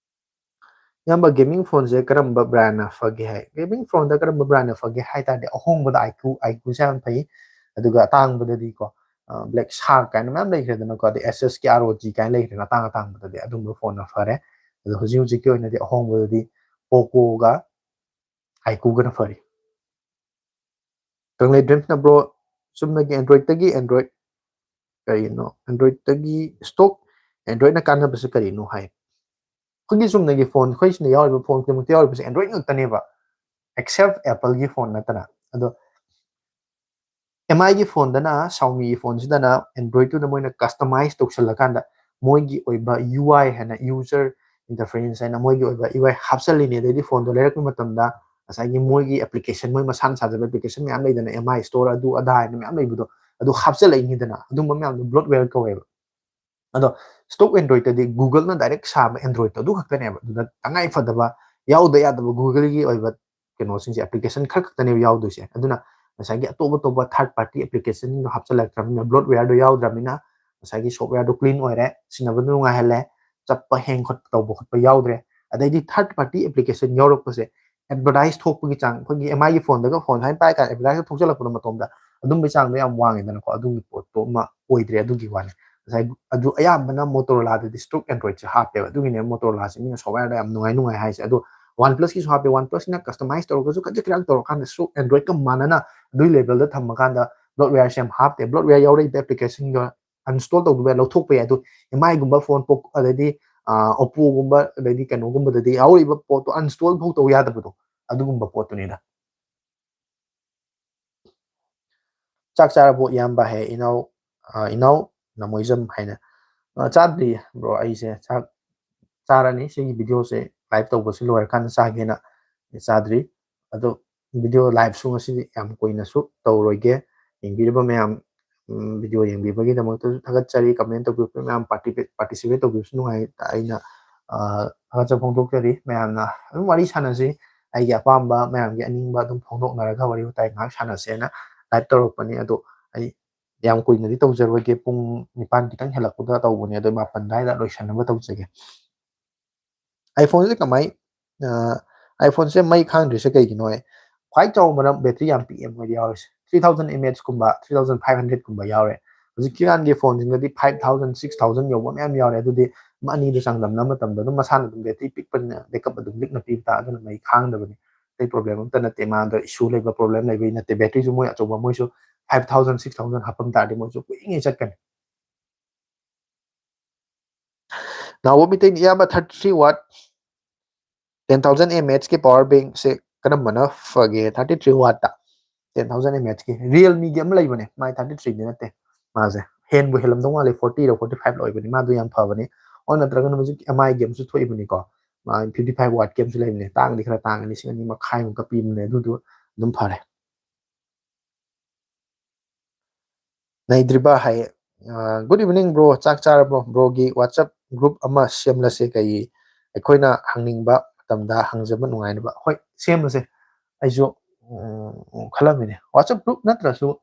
ꯏꯌꯥꯝꯕ, ꯒꯦꯃꯤꯡ ꯐꯣꯟꯁꯦ ꯀꯔꯝꯕ ꯕ꯭ꯔꯥꯟꯅ ꯐꯒꯦ ꯍꯥꯏ? ꯒꯦꯃꯤꯡ ꯐꯣꯟꯗ ꯀꯔꯝꯕ ꯕ꯭ꯔꯥꯟꯅ ꯐꯒꯦ ꯍꯥꯏ ꯇꯥꯔꯗꯤ, ꯑꯍꯣꯡꯕꯗ IQ, IQ-ꯁꯦ ꯌꯥꯝ ꯐꯩ꯫ ꯑꯗꯨꯒ ꯑꯇꯥꯡꯕꯗꯗꯤꯀꯣ, ꯑ, Black Shark ꯀꯥꯏꯅ ꯃꯌꯥꯝ ꯂꯩꯈ꯭ꯔꯦꯗꯅꯀꯣ, ꯑꯗꯩ Asus-ꯀꯤ ROG ꯀꯥꯏꯅ ꯂꯩꯈ꯭ꯔꯦꯅ, ꯑꯇꯥꯡ ꯑꯇꯥꯡꯕꯗꯗꯤ ꯑꯗꯨꯝꯕ ꯐꯣꯟꯅ ꯐꯔꯦ꯫ ꯑꯗꯣ ꯍꯧꯖꯤꯛ ꯍꯧꯖꯤꯛꯀꯤ ꯑꯣꯏꯅꯗꯤ ꯑꯍꯣꯡꯕꯗꯗꯤ Poco-ꯒ IQ-ꯒꯅ ꯐꯔꯤ꯫ ꯀꯪꯂꯩ ꯗ꯭ꯔꯤꯝꯁꯅ, "Bro, ꯆꯨꯝꯅꯒꯤ Android-ꯇꯒꯤ Android ꯀꯔꯤꯅꯣ? Android-ꯇꯒꯤ ꯁ꯭ꯇꯣꯛ Android-ꯅ ꯀꯥꯟꯅꯕꯁꯦ ꯀꯔꯤꯅꯣ?" ꯍꯥꯏ꯫ ꯑꯩꯈꯣꯏꯒꯤ ꯆꯨꯝꯅꯒꯤ ꯐꯣꯟ, ꯑꯩꯈꯣꯏ ꯁꯤꯗ ꯌꯥꯎꯔꯤꯕ ꯐꯣꯟ ꯈꯨꯗꯤꯡꯃꯛꯇ ꯌꯥꯎꯔꯤꯕꯁꯦ Android ꯉꯥꯛꯇꯅꯦꯕ, except Apple-ꯒꯤ ꯐꯣꯟ ꯅꯠꯇꯅ꯫ ꯑꯗꯣ MI-ꯒꯤ ꯐꯣꯟꯗꯅ, Xiaomi-ꯒꯤ ꯐꯣꯟꯁꯤꯗꯅ Android-ꯇꯨꯗ ꯃꯣꯏꯅ customize ꯇꯧꯁꯜꯂꯀꯥꯟꯗ ꯃꯣꯏꯒꯤ ꯑꯣꯏꯕ UI ꯍꯥꯏꯅ, user interface ꯍꯥꯏꯅ ꯃꯣꯏꯒꯤ ꯑꯣꯏꯕ UI ꯍꯥꯞꯆꯜꯂꯤꯅꯦ꯫ ꯑꯗꯩꯗꯤ ꯐꯣꯟꯗꯣ ꯂꯩꯔꯛꯄ ꯃꯇꯝꯗ ꯉꯁꯥꯏꯒꯤ ꯃꯣꯏꯒꯤ application, ꯃꯣꯏ ꯃꯁꯥꯅ ꯁꯥꯖꯕ application ꯃꯌꯥꯝ ꯂꯩꯗꯅ, MI Store ꯑꯗꯨ ꯑꯗꯥ ꯍꯥꯏꯅ ꯃꯌꯥꯝ ꯂꯩꯕꯗꯣ, ꯑꯗꯨ ꯍꯥꯞꯆꯜꯂꯛꯏꯅꯤꯗꯅ꯫ ꯑꯗꯨꯝꯕ ꯃꯌꯥꯝꯗꯣ bloatware ꯀꯧꯋꯦꯕ꯫ ꯑꯗꯣ stock Androidꯇꯗꯤ Googleꯅ direct ꯁꯥꯕ Androidꯇꯣ ꯑꯗꯨ ꯈꯛꯇꯅꯦꯕ꯫ ꯑꯗꯨꯅ ꯇꯉꯥꯏ ꯐꯗꯕ, ꯌꯥꯎꯗ ꯌꯥꯗꯕ Googleꯒꯤ ꯑꯣꯏꯕ ꯀꯩꯅꯣꯁꯤꯡꯁꯦ, application ꯈꯔ ꯈꯛꯇꯅꯦꯕ ꯌꯥꯎꯗꯣꯏꯁꯦ꯫ ꯑꯗꯨꯅ ꯉꯁꯥꯏꯒꯤ ꯑꯇꯣꯞ ꯑꯇꯣꯞꯄ third party applicationꯗꯣ ꯍꯥꯞꯆꯤꯜꯂꯛꯇ꯭ꯔꯕꯅꯤꯅ, bloatwareꯗꯣ ꯌꯥꯎꯗ꯭ꯔꯕꯅꯤꯅ, ꯉꯁꯥꯏꯒꯤ softwareꯗꯣ clean ꯑꯣꯏꯔꯦ, ꯁꯤꯖꯤꯟꯅꯕꯗ ꯅꯨꯡꯉꯥꯏꯍꯜꯂꯦ, ꯆꯞꯄ, hang ꯈꯣꯠꯄ ꯇꯧꯕ ꯈꯣꯠꯄ ꯌꯥꯎꯗ꯭ꯔꯦ꯫ ꯑꯗꯩꯗꯤ third party application ꯌꯥꯎꯔꯛꯄꯁꯦ, advertise ꯊꯣꯛꯄꯒꯤ ꯆꯥꯡ, ꯑꯩꯈꯣꯏꯒꯤ MIꯒꯤ phoneꯗꯒ phone ꯍꯥꯏꯅ ꯄꯥꯏ ꯀꯥꯟꯗ advertise ꯊꯣꯛꯆꯜꯂꯛꯄꯗꯣ ꯃꯇꯣꯝꯗ, ꯑꯗꯨꯝꯕꯒꯤ ꯆꯥꯡꯗꯣ ꯌꯥꯝ ꯋꯥꯡꯉꯦꯗꯅꯀꯣ꯫ ꯑꯗꯨꯒꯤ ꯄꯣꯠꯇꯣ ꯑꯃ ꯑꯣꯏꯗ꯭ꯔꯦ꯫ ꯑꯗꯨꯒꯤ ꯋꯥꯅꯤ꯫ ꯉꯁꯥꯏ ꯑꯗꯨ ꯑꯌꯥꯝꯕꯅ Motorolaꯗꯗꯤ stock Androidꯁꯦ ꯍꯥꯞꯄꯦꯕ꯫ ꯑꯗꯨꯒꯤꯅꯦ Motorolaꯁꯦ ꯃꯤꯅ softwareꯗ ꯌꯥꯝ ꯅꯨꯡꯉꯥꯏ ꯅꯨꯡꯉꯥꯏ ꯍꯥꯏꯁꯦ꯫ ꯑꯗꯣ OnePlusꯀꯤꯁꯨ ꯍꯥꯞꯄꯦ꯫ OnePlusꯅ customize ꯇꯧꯔꯒꯁꯨ ꯈꯖꯤꯛ ꯈꯔ ꯇꯧꯔꯀꯥꯟꯗ stock Androidꯀ ꯃꯥꯟꯅꯅ ꯑꯗꯨꯒꯤ levelꯗ ꯊꯝꯃꯀꯥꯟꯗ bloatwareꯁꯦ ꯌꯥꯝ ꯍꯥꯞꯇꯦ꯫ Bloatware ꯌꯥꯎꯔꯛꯏꯕ applicationꯒ uninstall ꯇꯧꯗꯕ ꯌꯥꯏ, ꯂꯧꯊꯣꯛꯄ ꯌꯥꯏ꯫ ꯑꯗꯨ MIꯒꯨꯝꯕ phone, Oppoꯒꯨꯝꯕ, ꯑꯗꯩꯗꯤ Oppoꯒꯨꯝꯕ, ꯑꯗꯩꯗꯤ ꯀꯩꯅꯣꯒꯨꯝꯕꯗꯗꯤ ꯌꯥꯎꯔꯤꯕ ꯄꯣꯠꯇꯣ uninstall ꯐꯧ ꯇꯧ ꯌꯥꯗꯕꯗꯣ, ꯑꯗꯨꯒꯨꯝꯕ ꯄꯣꯠꯇꯨꯅꯤꯗ꯫ ꯆꯥꯛ ꯆꯥꯔꯕꯣ ꯏꯌꯥꯝꯕ? ꯍꯥꯏ ꯏꯅꯥꯎ, ꯑ, ꯏꯅꯥꯎ ꯅꯃꯣꯏꯖꯝ ꯍꯥꯏꯅ꯫ ꯑ, ꯆꯥꯗ꯭ꯔꯤ bro, ꯑꯩꯁꯦ ꯆꯥꯛ ꯆꯥꯔꯅꯤ꯫ ꯁꯤꯒꯤ videoꯁꯦ live ꯇꯧꯕꯁꯤ ꯂꯣꯏꯔꯀꯥꯟꯗ ꯆꯥꯒꯦꯅ ꯆꯥꯗ꯭ꯔꯤ꯫ ꯑꯗꯣ video liveꯁꯨ ꯉꯁꯤꯗꯤ ꯌꯥꯝ ꯀꯨꯏꯅꯁꯨ ꯇꯧꯔꯣꯏꯒꯦ꯫ ꯌꯦꯡꯕꯤꯔꯤꯕ ꯃꯌꯥꯝ, ꯎꯝ, video ꯌꯦꯡꯕꯤꯕꯒꯤꯗꯃꯛꯇꯁꯨ ꯊꯥꯒꯠꯆꯔꯤ꯫ Comment ꯇꯧꯕꯤꯔꯛꯄ ꯃꯌꯥꯝ, participate, participate ꯇꯧꯕꯤꯕꯁꯨ ꯅꯨꯡꯉꯥꯏ꯫ ꯑꯩꯅ, ꯑ, ꯊꯥꯒꯠꯆꯕ ꯐꯣꯡꯗꯣꯛꯆꯔꯤ꯫ ꯃꯌꯥꯝꯅ ꯑꯗꯨꯝ ꯋꯥꯔꯤ ꯁꯥꯟꯅꯁꯤ꯫ ꯑꯩꯒꯤ ꯑꯄꯥꯝꯕ ꯃꯌꯥꯝꯒꯤ ꯑꯅꯤꯡꯕ ꯑꯗꯨꯝ ꯐꯣꯡꯗꯣꯛꯅꯔꯒ ꯋꯥꯔꯤ ꯋꯥꯇꯥꯏ ꯉꯥꯏꯍꯥꯛ ꯁꯥꯟꯅꯁꯦꯅ live ꯇꯧꯔꯛꯄꯅꯤ꯫ ꯑꯗꯣ ꯑꯩ ꯌꯥꯝ ꯀꯨꯏꯅꯗꯤ ꯇꯧꯖꯔꯣꯏꯒꯦ꯫ ꯄꯨꯡ ꯅꯤꯄꯥꯟ ꯈꯤꯇꯪ ꯍꯦꯜꯂꯛꯄꯗ ꯇꯧꯕꯅꯦ꯫ ꯑꯗꯣ ꯃꯥꯄꯟ ꯑꯗꯨꯋꯥꯏꯗ ꯂꯣꯏꯁꯟꯅꯕ ꯇꯧꯖꯒꯦ꯫ iPhoneꯁꯦ ꯀꯃꯥꯏ-, ꯑ, iPhoneꯁꯦ ꯃꯩ ꯈꯥꯡꯗ꯭ꯔꯤꯁꯦ ꯀꯩꯒꯤꯅꯣ? ꯈ꯭ꯋꯥꯏ ꯆꯥꯎꯕ ꯃꯔꯝ battery ꯌꯥꯝ ꯄꯤꯛꯑꯦ ꯃꯣꯏꯗ ꯌꯥꯎꯔꯤꯁꯦ꯫ Three thousand mAh ꯀꯨꯝꯕ, three thousand five hundred ꯀꯨꯝꯕ ꯌꯥꯎꯔꯦ꯫ ꯍꯧꯖꯤꯛꯀꯤ ꯀꯥꯟꯒꯤ phoneꯁꯤꯡꯗꯗꯤ five thousand, six thousand ꯌꯧꯕ ꯃꯌꯥꯝ ꯌꯥꯎꯔꯦ꯫ ꯑꯗꯨꯗꯤ ꯑꯅꯤꯗꯨ ꯆꯥꯡꯗꯝꯅꯕ ꯃꯇꯝꯗ ꯑꯗꯨꯝ ꯃꯁꯥꯅ ꯑꯗꯨꯝ battery ꯄꯤꯛꯄꯅꯤꯅ backup ꯑꯗꯨꯝ ꯂꯤꯛꯅ ꯄꯤꯕ ꯇꯥ-, ꯑꯗꯨꯅ ꯃꯩ ꯈꯥꯡꯗꯕꯅꯤ꯫ ꯑꯇꯩ problem ꯑꯝꯇ ꯅꯠꯇꯦ, ꯃꯥꯗꯣ issue ꯂꯩꯕ problem ꯂꯩꯕꯩ ꯅꯠꯇꯦ꯫ Batteryꯁꯨ ꯃꯣꯏ ꯑꯆꯧꯕ, ꯃꯣꯏꯁꯨ five thousand, six thousand ꯍꯥꯞꯄꯝ ꯇꯥꯔꯗꯤ ꯃꯣꯏꯁꯨ ꯀꯨꯏꯉꯩ ꯆꯠꯀꯅꯤ꯫ ꯅꯥꯎꯕ ꯃꯤꯇꯩꯅ ꯏꯌꯥꯝꯕ thirty three watt ten thousand mAhꯀꯤ power bankꯁꯦ ꯀꯔꯝꯕꯅ ꯐꯒꯦ? Thirty three wattꯇ ten thousand mAhꯀꯤ Realmeꯒꯤ ꯑꯃ ꯂꯩꯕꯅꯦ, ꯃꯥꯏ thirty threeꯗꯤ ꯅꯠꯇꯦ, ꯃꯥꯁꯦ ꯍꯦꯟꯕꯨ ꯍꯦꯜꯂꯝꯗꯧ ꯃꯥꯜꯂꯦ, fortyꯔ forty fiveꯂ ꯑꯣꯏꯕꯅꯤ, ꯃꯥꯗꯣ ꯌꯥꯝ ꯐꯕꯅꯦ꯫ ꯑꯣ, ꯅꯠꯇ꯭ꯔꯒꯅ ꯍꯧꯖꯤꯛ MIꯒꯤ ꯑꯃꯁꯨ ꯊꯣꯛꯏꯕꯅꯤꯀꯣ, ꯃꯥ fifty five wattꯀꯤ ꯑꯃꯁꯨ ꯂꯩꯕꯅꯦ, ꯇꯥꯡꯗꯤ ꯈꯔ ꯇꯥꯡꯉꯦ, ꯂꯤꯁꯤꯡ ꯑꯅꯤ ꯃꯈꯥꯏꯃꯨꯛꯀ ꯄꯤꯕꯅꯦ, ꯑꯗꯨꯗꯨ ꯑꯗꯨꯝ ꯐꯔꯦ꯫ ꯅꯩꯗ꯭ꯔꯤꯕ ꯍꯥꯏꯌꯦ꯫ Good evening bro, ꯆꯥꯛ ꯆꯥꯔꯕꯣ? Broꯒꯤ WhatsApp group ꯑꯃ ꯁꯦꯝꯂꯁꯦ, ꯀꯩ ꯑꯩꯈꯣꯏꯅ ꯍꯪꯅꯤꯡꯕ ꯃꯇꯝꯗ ꯍꯪꯖꯕ ꯅꯨꯡꯉꯥꯏꯅꯕ꯫ ꯍꯣꯏ, ꯁꯦꯝꯂꯁꯦ꯫ ꯑꯩꯁꯨ ꯎꯝ, ꯈꯜꯂꯝꯃꯤꯅꯦ, WhatsApp group ꯅꯠꯇ꯭ꯔꯁꯨ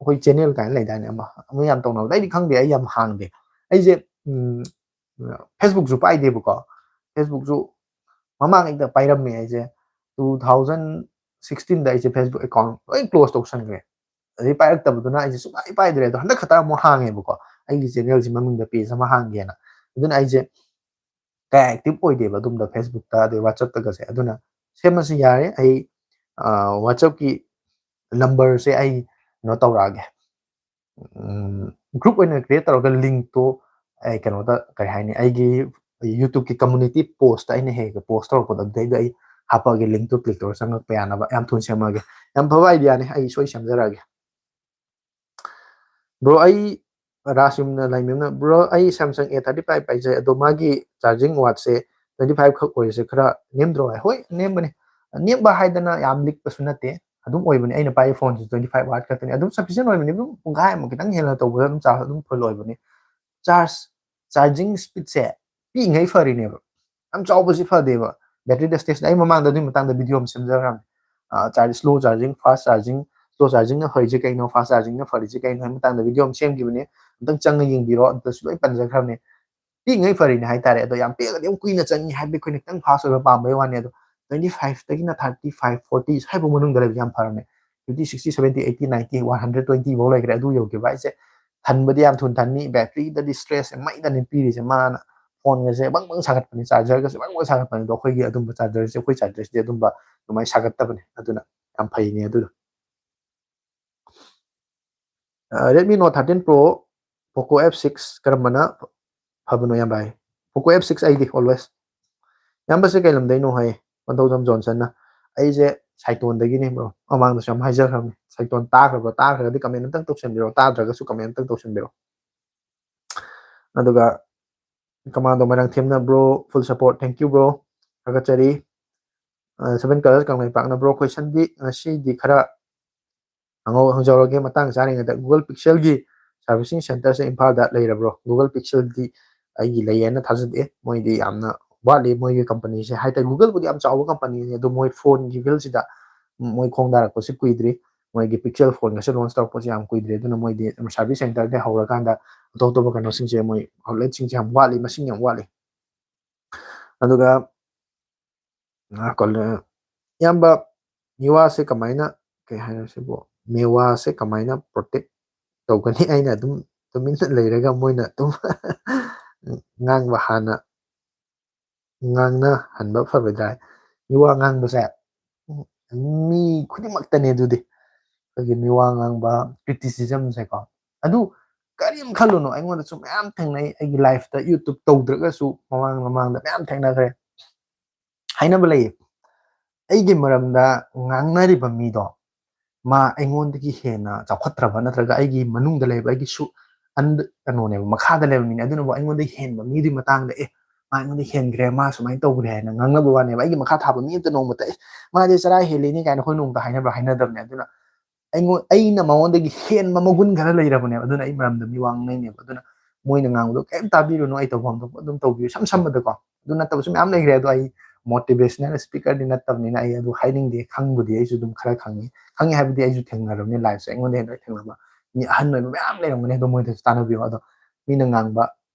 ꯑꯩꯈꯣꯏ channel ꯀꯥꯏꯅ ꯂꯩꯗꯥꯏꯅꯦ, ꯑꯃ ꯑꯃ ꯌꯥꯝ ꯇꯧꯅꯕꯗ꯫ ꯑꯩꯗꯤ ꯈꯪꯗꯦ, ꯑꯩ ꯌꯥꯝ ꯍꯥꯡꯗꯦ꯫ ꯑꯩꯁꯦ ꯎꯝ, Facebookꯁꯨ ꯄꯥꯏꯗꯦꯕꯀꯣ꯫ Facebookꯁꯨ ꯃꯃꯥꯡ ꯍꯦꯛꯇ ꯄꯥꯏꯔꯝꯃꯦ ꯑꯩꯁꯦ꯫ Two thousand sixteenꯗ ꯑꯩꯁꯦ Facebook account ꯂꯣꯏ close ꯇꯧꯁꯟꯈ꯭ꯔꯦ꯫ ꯑꯗꯩ ꯄꯥꯏꯔꯛꯇꯕꯗꯨꯅ ꯑꯩꯁꯦ ꯁꯨꯡꯄꯥꯏ ꯄꯥꯏꯗ꯭ꯔꯦ꯫ ꯑꯗꯣ ꯍꯟꯗꯛ ꯈꯛꯇ ꯑꯃꯨꯛ ꯍꯥꯡꯉꯦꯕꯀꯣ, ꯑꯩꯒꯤ channelꯁꯤ ꯃꯃꯤꯡꯗ page ꯑꯃ ꯍꯥꯡꯒꯦꯅ꯫ ꯑꯗꯨꯅ ꯑꯩꯁꯦ ꯀꯌꯥ active ꯑꯣꯏꯗꯦꯕ ꯑꯗꯨꯝꯕ Facebookꯇ ꯑꯗꯩ WhatsAppꯇꯒꯁꯦ꯫ ꯑꯗꯨꯅ ꯁꯦꯝꯃꯁꯨ ꯌꯥꯔꯦ, ꯑꯩ WhatsAppꯀꯤ numberꯁꯦ ꯑꯩ ꯀꯩꯅꯣ ꯇꯧꯔꯛꯑꯒꯦ, group ꯑꯣꯏꯅ create ꯇꯧꯔꯒ linkꯇꯣ ꯑꯩ ꯀꯩꯅꯣꯗ, ꯀꯔꯤ ꯍꯥꯏꯅꯤ, ꯑꯩꯒꯤ YouTubeꯀꯤ community postꯇ ꯑꯩꯅ ꯍꯦꯛ ꯍꯦꯛ post ꯇꯧꯔꯛꯄꯗꯣ, ꯑꯗꯨꯗꯩꯗ ꯑꯩ ꯍꯥꯞꯄꯛꯑꯒꯦ, linkꯇꯣ click ꯇꯧꯔꯒ ꯆꯪꯉꯛꯄ ꯌꯥꯅꯕ꯫ ꯌꯥꯝ ꯊꯨꯅ ꯁꯦꯝꯃꯛꯑꯒꯦ, ꯌꯥꯝ ꯐꯕ ideaꯅꯦ, ꯑꯩ ꯁꯣꯏ ꯁꯦꯝꯖꯔꯛꯑꯒꯦ꯫ Bro, ꯑꯩ ꯔꯥꯖ ꯌꯨꯝꯅ ꯂꯥꯏꯃꯦꯝꯅ, bro, ꯑꯩ Samsung A thirty five ꯄꯥꯏꯖꯩ, ꯑꯗꯣ ꯃꯥꯒꯤ charging wattꯁꯦ twenty five ꯈꯛ ꯑꯣꯏꯔꯤꯁꯦ ꯈꯔ ꯅꯦꯝꯗ꯭ꯔꯣ ꯍꯥꯏ? ꯍꯣꯏ, ꯅꯦꯝꯕꯅꯦ꯫ ꯅꯦꯝꯕ ꯍꯥꯏꯗꯅ ꯌꯥꯝ ꯂꯤꯛꯄꯁꯨ ꯅꯠꯇꯦ, ꯑꯗꯨꯝ ꯑꯣꯏꯕꯅꯦ꯫ ꯑꯩꯅ ꯄꯥꯏꯔꯤ phoneꯁꯤꯁꯨ twenty five watt ꯈꯛꯇꯅꯤ, ꯑꯗꯨꯝ sufficient ꯑꯣꯏꯕꯅꯤ꯫ ꯑꯗꯨꯝ ꯄꯨꯡꯈꯥꯏꯃꯨꯛ ꯈꯤꯇꯪ ꯍꯦꯜꯂ ꯇꯧꯕꯗ ꯑꯗꯨꯝ charge ꯑꯗꯨꯝ full ꯑꯣꯏꯕꯅꯤ꯫ Charge, charging speedꯁꯦ ꯄꯤꯛꯏꯉꯩ ꯐꯔꯤꯅꯦꯕ, ꯌꯥꯝ ꯆꯥꯎꯕꯁꯤ ꯐꯗꯦꯕ꯫ Batteryꯗ stage, ꯑꯩ ꯃꯃꯥꯡꯗ ꯑꯗꯨꯒꯤ ꯃꯇꯥꯡꯗ video ꯑꯃ ꯁꯦꯝꯖꯈ꯭ꯔꯕꯅꯤ꯫ Charge, slow charging, fast charging, slow chargingꯅ ꯐꯔꯤꯁꯦ ꯀꯩꯅꯣ, fast chargingꯅ ꯐꯔꯤꯁꯦ ꯀꯩꯅꯣ ꯍꯥꯏꯕ ꯃꯇꯥꯡꯗ video ꯑꯃ ꯁꯦꯝꯈꯤꯕꯅꯦ, ꯑꯝꯇꯪ ꯆꯪꯉ ꯌꯦꯡꯕꯤꯔꯣ, ꯑꯗꯨꯗꯁꯨ ꯂꯣꯏ ꯄꯟꯖꯈ꯭ꯔꯕꯅꯦ꯫ ꯄꯤꯛꯏꯉꯩ ꯐꯔꯤꯅꯦ ꯍꯥꯏꯇꯥꯔꯦ꯫ ꯑꯗꯣ ꯌꯥꯝ ꯄꯤꯛꯑꯒꯗꯤ ꯑꯃꯨꯛ ꯀꯨꯏꯅ ꯆꯪꯉꯤ ꯍꯥꯏꯕꯗꯤ ꯑꯩꯈꯣꯏꯅ ꯈꯤꯇꯪ fast ꯑꯣꯏꯕ ꯄꯥꯝꯕꯩ ꯋꯥꯅꯤ꯫ ꯑꯗꯣ twenty fiveꯇꯒꯤꯅ thirty five, forty ꯁ꯭ꯋꯥꯏꯐꯥꯎ ꯃꯅꯨꯡꯗ ꯂꯩꯕꯁꯦ ꯌꯥꯝ ꯐꯔꯕꯅꯦ꯫ Fifty, sixty, seventy, eighty, ninety, one hundred twenty ꯐꯥꯎ ꯂꯩꯈ꯭ꯔꯦ꯫ ꯑꯗꯨ ꯌꯧꯈꯤꯕ ꯍꯥꯏꯁꯦ ꯊꯟꯕꯗꯤ ꯌꯥꯝ ꯊꯨꯅ ꯊꯟꯅꯤ, batteryꯗꯗꯤ stressꯁꯦ ꯃꯩꯗꯅꯤ ꯄꯤꯔꯤꯁꯦ꯫ ꯃꯥꯅ phoneꯒꯁꯦ ꯕꯪ ꯕꯪ ꯁꯥꯒꯠꯄꯅꯤ, chargerꯒꯁꯦ ꯕꯪ ꯕꯪ ꯁꯥꯒꯠꯄꯅꯤ꯫ ꯑꯗꯣ ꯑꯩꯈꯣꯏꯒꯤ ꯑꯗꯨꯝꯕ chargerꯁꯦ, ꯑꯩꯈꯣꯏ chargerꯁꯤꯗꯤ ꯑꯗꯨꯝꯕ ꯑꯗꯨꯃꯥꯏꯅ ꯁꯥꯒꯠꯇꯕꯅꯦ꯫ ꯑꯗꯨꯅ ꯌꯥꯝ ꯐꯩꯅꯦ ꯑꯗꯨꯗꯣ꯫ Redmi Note thirteen Pro, Poco F six ꯀꯔꯝꯕꯅ ꯐꯕꯅꯣ ꯏꯌꯥꯝꯕ ꯍꯥꯏ? Poco F six ꯑꯩꯗꯤ always꯫ ꯏꯌꯥꯝꯕꯁꯦ ꯀꯩ ꯂꯝꯗꯩꯅꯣ ꯍꯥꯏ, ꯀꯣꯟꯊꯧꯖꯝ ꯖꯣꯟꯁꯟꯅ꯫ ꯑꯩꯁꯦ ꯁꯥꯏꯇꯣꯟꯗꯒꯤꯅꯦ bro, ꯃꯃꯥꯡꯗꯁꯨ ꯌꯥꯝ ꯍꯥꯏꯖꯈ꯭ꯔꯕꯅꯤ꯫ ꯁꯥꯏꯇꯣꯟ ꯇꯥꯈ꯭ꯔꯕ꯭ꯔꯣ? ꯇꯥꯈ꯭ꯔꯒꯗꯤ comment ꯑꯝꯇꯪ ꯇꯧꯁꯟꯕꯤꯔꯣ, ꯇꯥꯗ꯭ꯔꯒꯁꯨ comment ꯑꯝꯇꯪ ꯇꯧꯁꯟꯕꯤꯔꯣ꯫ ꯑꯗꯨꯒ Commando ꯃꯣꯏꯔꯥꯡꯊꯦꯝꯅ, bro, full support, thank you bro, ꯊꯥꯒꯠꯆꯔꯤ꯫ Seven Colors ꯀꯪꯂꯩꯄꯥꯛꯅ, bro, questionꯗꯤ ꯉꯁꯤꯗꯤ ꯈꯔ ꯍꯪꯍꯧ-, ꯍꯪꯖꯍꯧꯔꯒꯦ ꯃꯇꯥꯡ ꯆꯥꯔꯤꯉꯩꯗ꯫ Google Pixelꯒꯤ servicing centerꯁꯦ ꯏꯝꯐꯥꯜꯗ ꯂꯩꯔꯕ꯭ꯔꯣ? Google Pixelꯗꯤ ꯑꯩꯒꯤ ꯂꯩꯌꯦꯅ ꯊꯥꯖꯗꯦ꯫ ꯃꯣꯏꯗꯤ ꯌꯥꯝꯅ ꯋꯥꯠꯂꯤ, ꯃꯣꯏꯒꯤ companyꯁꯦ ꯍꯥꯏꯇꯥꯔꯦ꯫ Googleꯕꯨꯗꯤ ꯌꯥꯝ ꯆꯥꯎꯕ companyꯅꯤ, ꯑꯗꯣ ꯃꯣꯏ phoneꯒꯤ fieldꯁꯤꯗ ꯃꯣꯏ ꯈꯣꯡꯗꯥꯔꯛꯄꯁꯤ ꯀꯨꯏꯗ꯭ꯔꯤ꯫ ꯃꯣꯏꯒꯤ Pixel phoneꯒꯁꯦ launch ꯇꯧꯔꯛꯄꯁꯦ ꯌꯥꯝ ꯀꯨꯏꯗ꯭ꯔꯤ꯫ ꯑꯗꯨꯅ ꯃꯣꯏꯗꯤ service centerꯗꯩ ꯍꯧꯔꯀꯥꯟꯗ ꯑꯇꯣꯞ ꯑꯇꯣꯞꯄ ꯀꯩꯅꯣꯁꯤꯡꯁꯦ, ꯃꯣꯏ outletꯁꯤꯡꯁꯦ ꯌꯥꯝ ꯋꯥꯠꯂꯤ, ꯃꯁꯤꯡ ꯌꯥꯝ ꯋꯥꯠꯂꯤ꯫ ꯑꯗꯨꯒ ꯉꯥꯏꯈꯣ, ꯏꯌꯥꯝꯕ, ꯃꯤꯋꯥꯁꯦ ꯀꯃꯥꯏꯅ, ꯀꯩ ꯍꯥꯏꯅꯣ ꯁꯤꯕꯨ, ꯃꯤꯋꯥꯁꯦ ꯀꯃꯥꯏꯅ protect ꯇꯧꯒꯅꯤ? ꯑꯩꯅ ꯑꯗꯨꯝ ꯇꯨꯃꯤꯟꯅ ꯂꯩꯔꯒ ꯃꯣꯏꯅ ꯑꯗꯨꯝ ꯉꯥꯡꯕ ꯍꯥꯟꯅ ꯉꯥꯡꯅꯍꯟꯕ ꯐꯔꯣꯏꯗ꯭ꯔꯥ? ꯃꯤꯋꯥ ꯉꯥꯡꯕꯁꯦ ꯃꯤ ꯈꯨꯗꯤꯡꯃꯛꯇꯅꯦ ꯑꯗꯨꯗꯤ꯫ ꯑꯩꯈꯣꯏꯒꯤ ꯃꯤꯋꯥ ꯉꯥꯡꯕ, criticismꯁꯦꯀꯣ꯫ ꯑꯗꯨ ꯀꯔꯤꯝ ꯈꯜꯂꯨꯅꯨ, ꯑꯩꯉꯣꯟꯗꯁꯨ ꯃꯌꯥꯝ ꯊꯦꯡꯅꯩ꯫ ꯑꯩꯒꯤ lifeꯇ, YouTube ꯇꯧꯗ꯭ꯔꯒꯁꯨ ꯃꯃꯥꯡ ꯃꯃꯥꯡꯗ ꯃꯌꯥꯝ ꯊꯦꯡꯅꯈ꯭ꯔꯦ꯫ ꯍꯥꯏꯅꯕ ꯂꯩꯌꯦ, ꯑꯩꯒꯤ ꯃꯔꯝꯗ ꯉꯥꯡꯅꯔꯤꯕ ꯃꯤꯗꯣ, ꯃꯥ ꯑꯩꯉꯣꯟꯗꯒꯤ ꯍꯦꯟꯅ ꯆꯥꯎꯈꯠꯇ꯭ꯔꯕ, ꯅꯠꯇ꯭ꯔꯒ ꯑꯩꯒꯤ ꯃꯅꯨꯡꯗ ꯂꯩꯕ ꯑꯩꯒꯤ ꯁꯨ-, ꯑꯟ-, ꯀꯩꯅꯣꯅꯦꯕ, ꯃꯈꯥꯗ ꯂꯩꯕ ꯃꯤꯅꯦ꯫ ꯑꯗꯨꯅꯕꯨ ꯑꯩꯉꯣꯟꯗꯒꯤ ꯍꯦꯟꯕ ꯃꯤꯗꯨꯒꯤ ꯃꯇꯥꯡꯗ, "ꯑꯦ, ꯃꯥ ꯑꯩꯉꯣꯟꯗꯒꯤ ꯍꯦꯟꯈ꯭ꯔꯦ, ꯃꯥ ꯁꯨꯃꯥꯏꯅ ꯇꯧꯈ꯭ꯔꯦ" ꯍꯥꯏꯅ ꯉꯥꯡꯅꯕ ꯋꯥꯅꯦꯕ꯫ ꯑꯩꯒꯤ ꯃꯈꯥ ꯊꯥꯕ ꯃꯤ ꯑꯝꯇ ꯅꯣꯡꯃꯇ, "ꯑꯦ, ꯃꯥꯗꯤ ꯆꯔꯥ ꯍꯦꯜꯂꯤꯅꯤ" ꯀꯥꯏꯅ ꯑꯩꯈꯣꯏ ꯅꯣꯡꯃꯇ ꯍꯥꯏꯅꯕ꯭ꯔꯥ? ꯍꯥꯏꯅꯗꯕꯅꯦ꯫ ꯑꯗꯨꯅ ꯑꯩꯉꯣꯟ-, ꯑꯩꯅ ꯃꯉꯣꯟꯗꯒꯤ ꯍꯦꯟꯕ ꯃꯒꯨꯟ ꯈꯔ ꯂꯩꯔꯕꯅꯦꯕ꯫ ꯑꯗꯨꯅ ꯑꯩ ꯃꯔꯝꯗ ꯃꯤ ꯋꯥ ꯉꯥꯡꯅꯩꯅꯦꯕ꯫ ꯑꯗꯨꯅ ꯃꯣꯏꯅ ꯉꯥꯡꯕꯗꯣ ꯀꯩꯝ ꯇꯥꯕꯤꯔꯨꯅꯨ, ꯑꯩ ꯇꯧꯐꯝ ꯊꯣꯛꯄ ꯑꯗꯨꯝ ꯇꯧꯕꯤꯌꯨ꯫ ꯏꯁꯝ ꯁꯝꯕꯗꯀꯣ, ꯑꯗꯨ ꯅꯠꯇꯕꯁꯨ ꯃꯌꯥꯝ ꯂꯩꯈ꯭ꯔꯦ꯫ ꯑꯗꯣ ꯑꯩ motivational speakerꯗꯤ ꯅꯠꯇꯕꯅꯤꯅ ꯑꯩ ꯑꯗꯨ ꯍꯥꯏꯅꯤꯡꯗꯦ꯫ ꯈꯪꯕꯨꯗꯤ ꯑꯩꯁꯨ ꯑꯗꯨꯝ ꯈꯔ ꯈꯪꯉꯤ꯫ ꯈꯪꯉꯤ ꯍꯥꯏꯕꯗꯤ ꯑꯩꯁꯨ ꯊꯦꯡꯅꯔꯕꯅꯤ, lifeꯁꯦ ꯑꯩꯉꯣꯟꯗ ꯍꯦꯟꯅ ꯊꯦꯡꯅꯕ ꯃꯤ ꯑꯍꯟ ꯑꯣꯏꯕ ꯃꯌꯥꯝ ꯂꯩꯔꯝꯒꯅꯤ꯫ ꯑꯗꯣ ꯃꯣꯏꯗꯁꯨ ꯇꯥꯟꯅꯕꯤꯌꯨ꯫ ꯑꯗꯣ ꯃꯤꯅ ꯉꯥꯡꯕ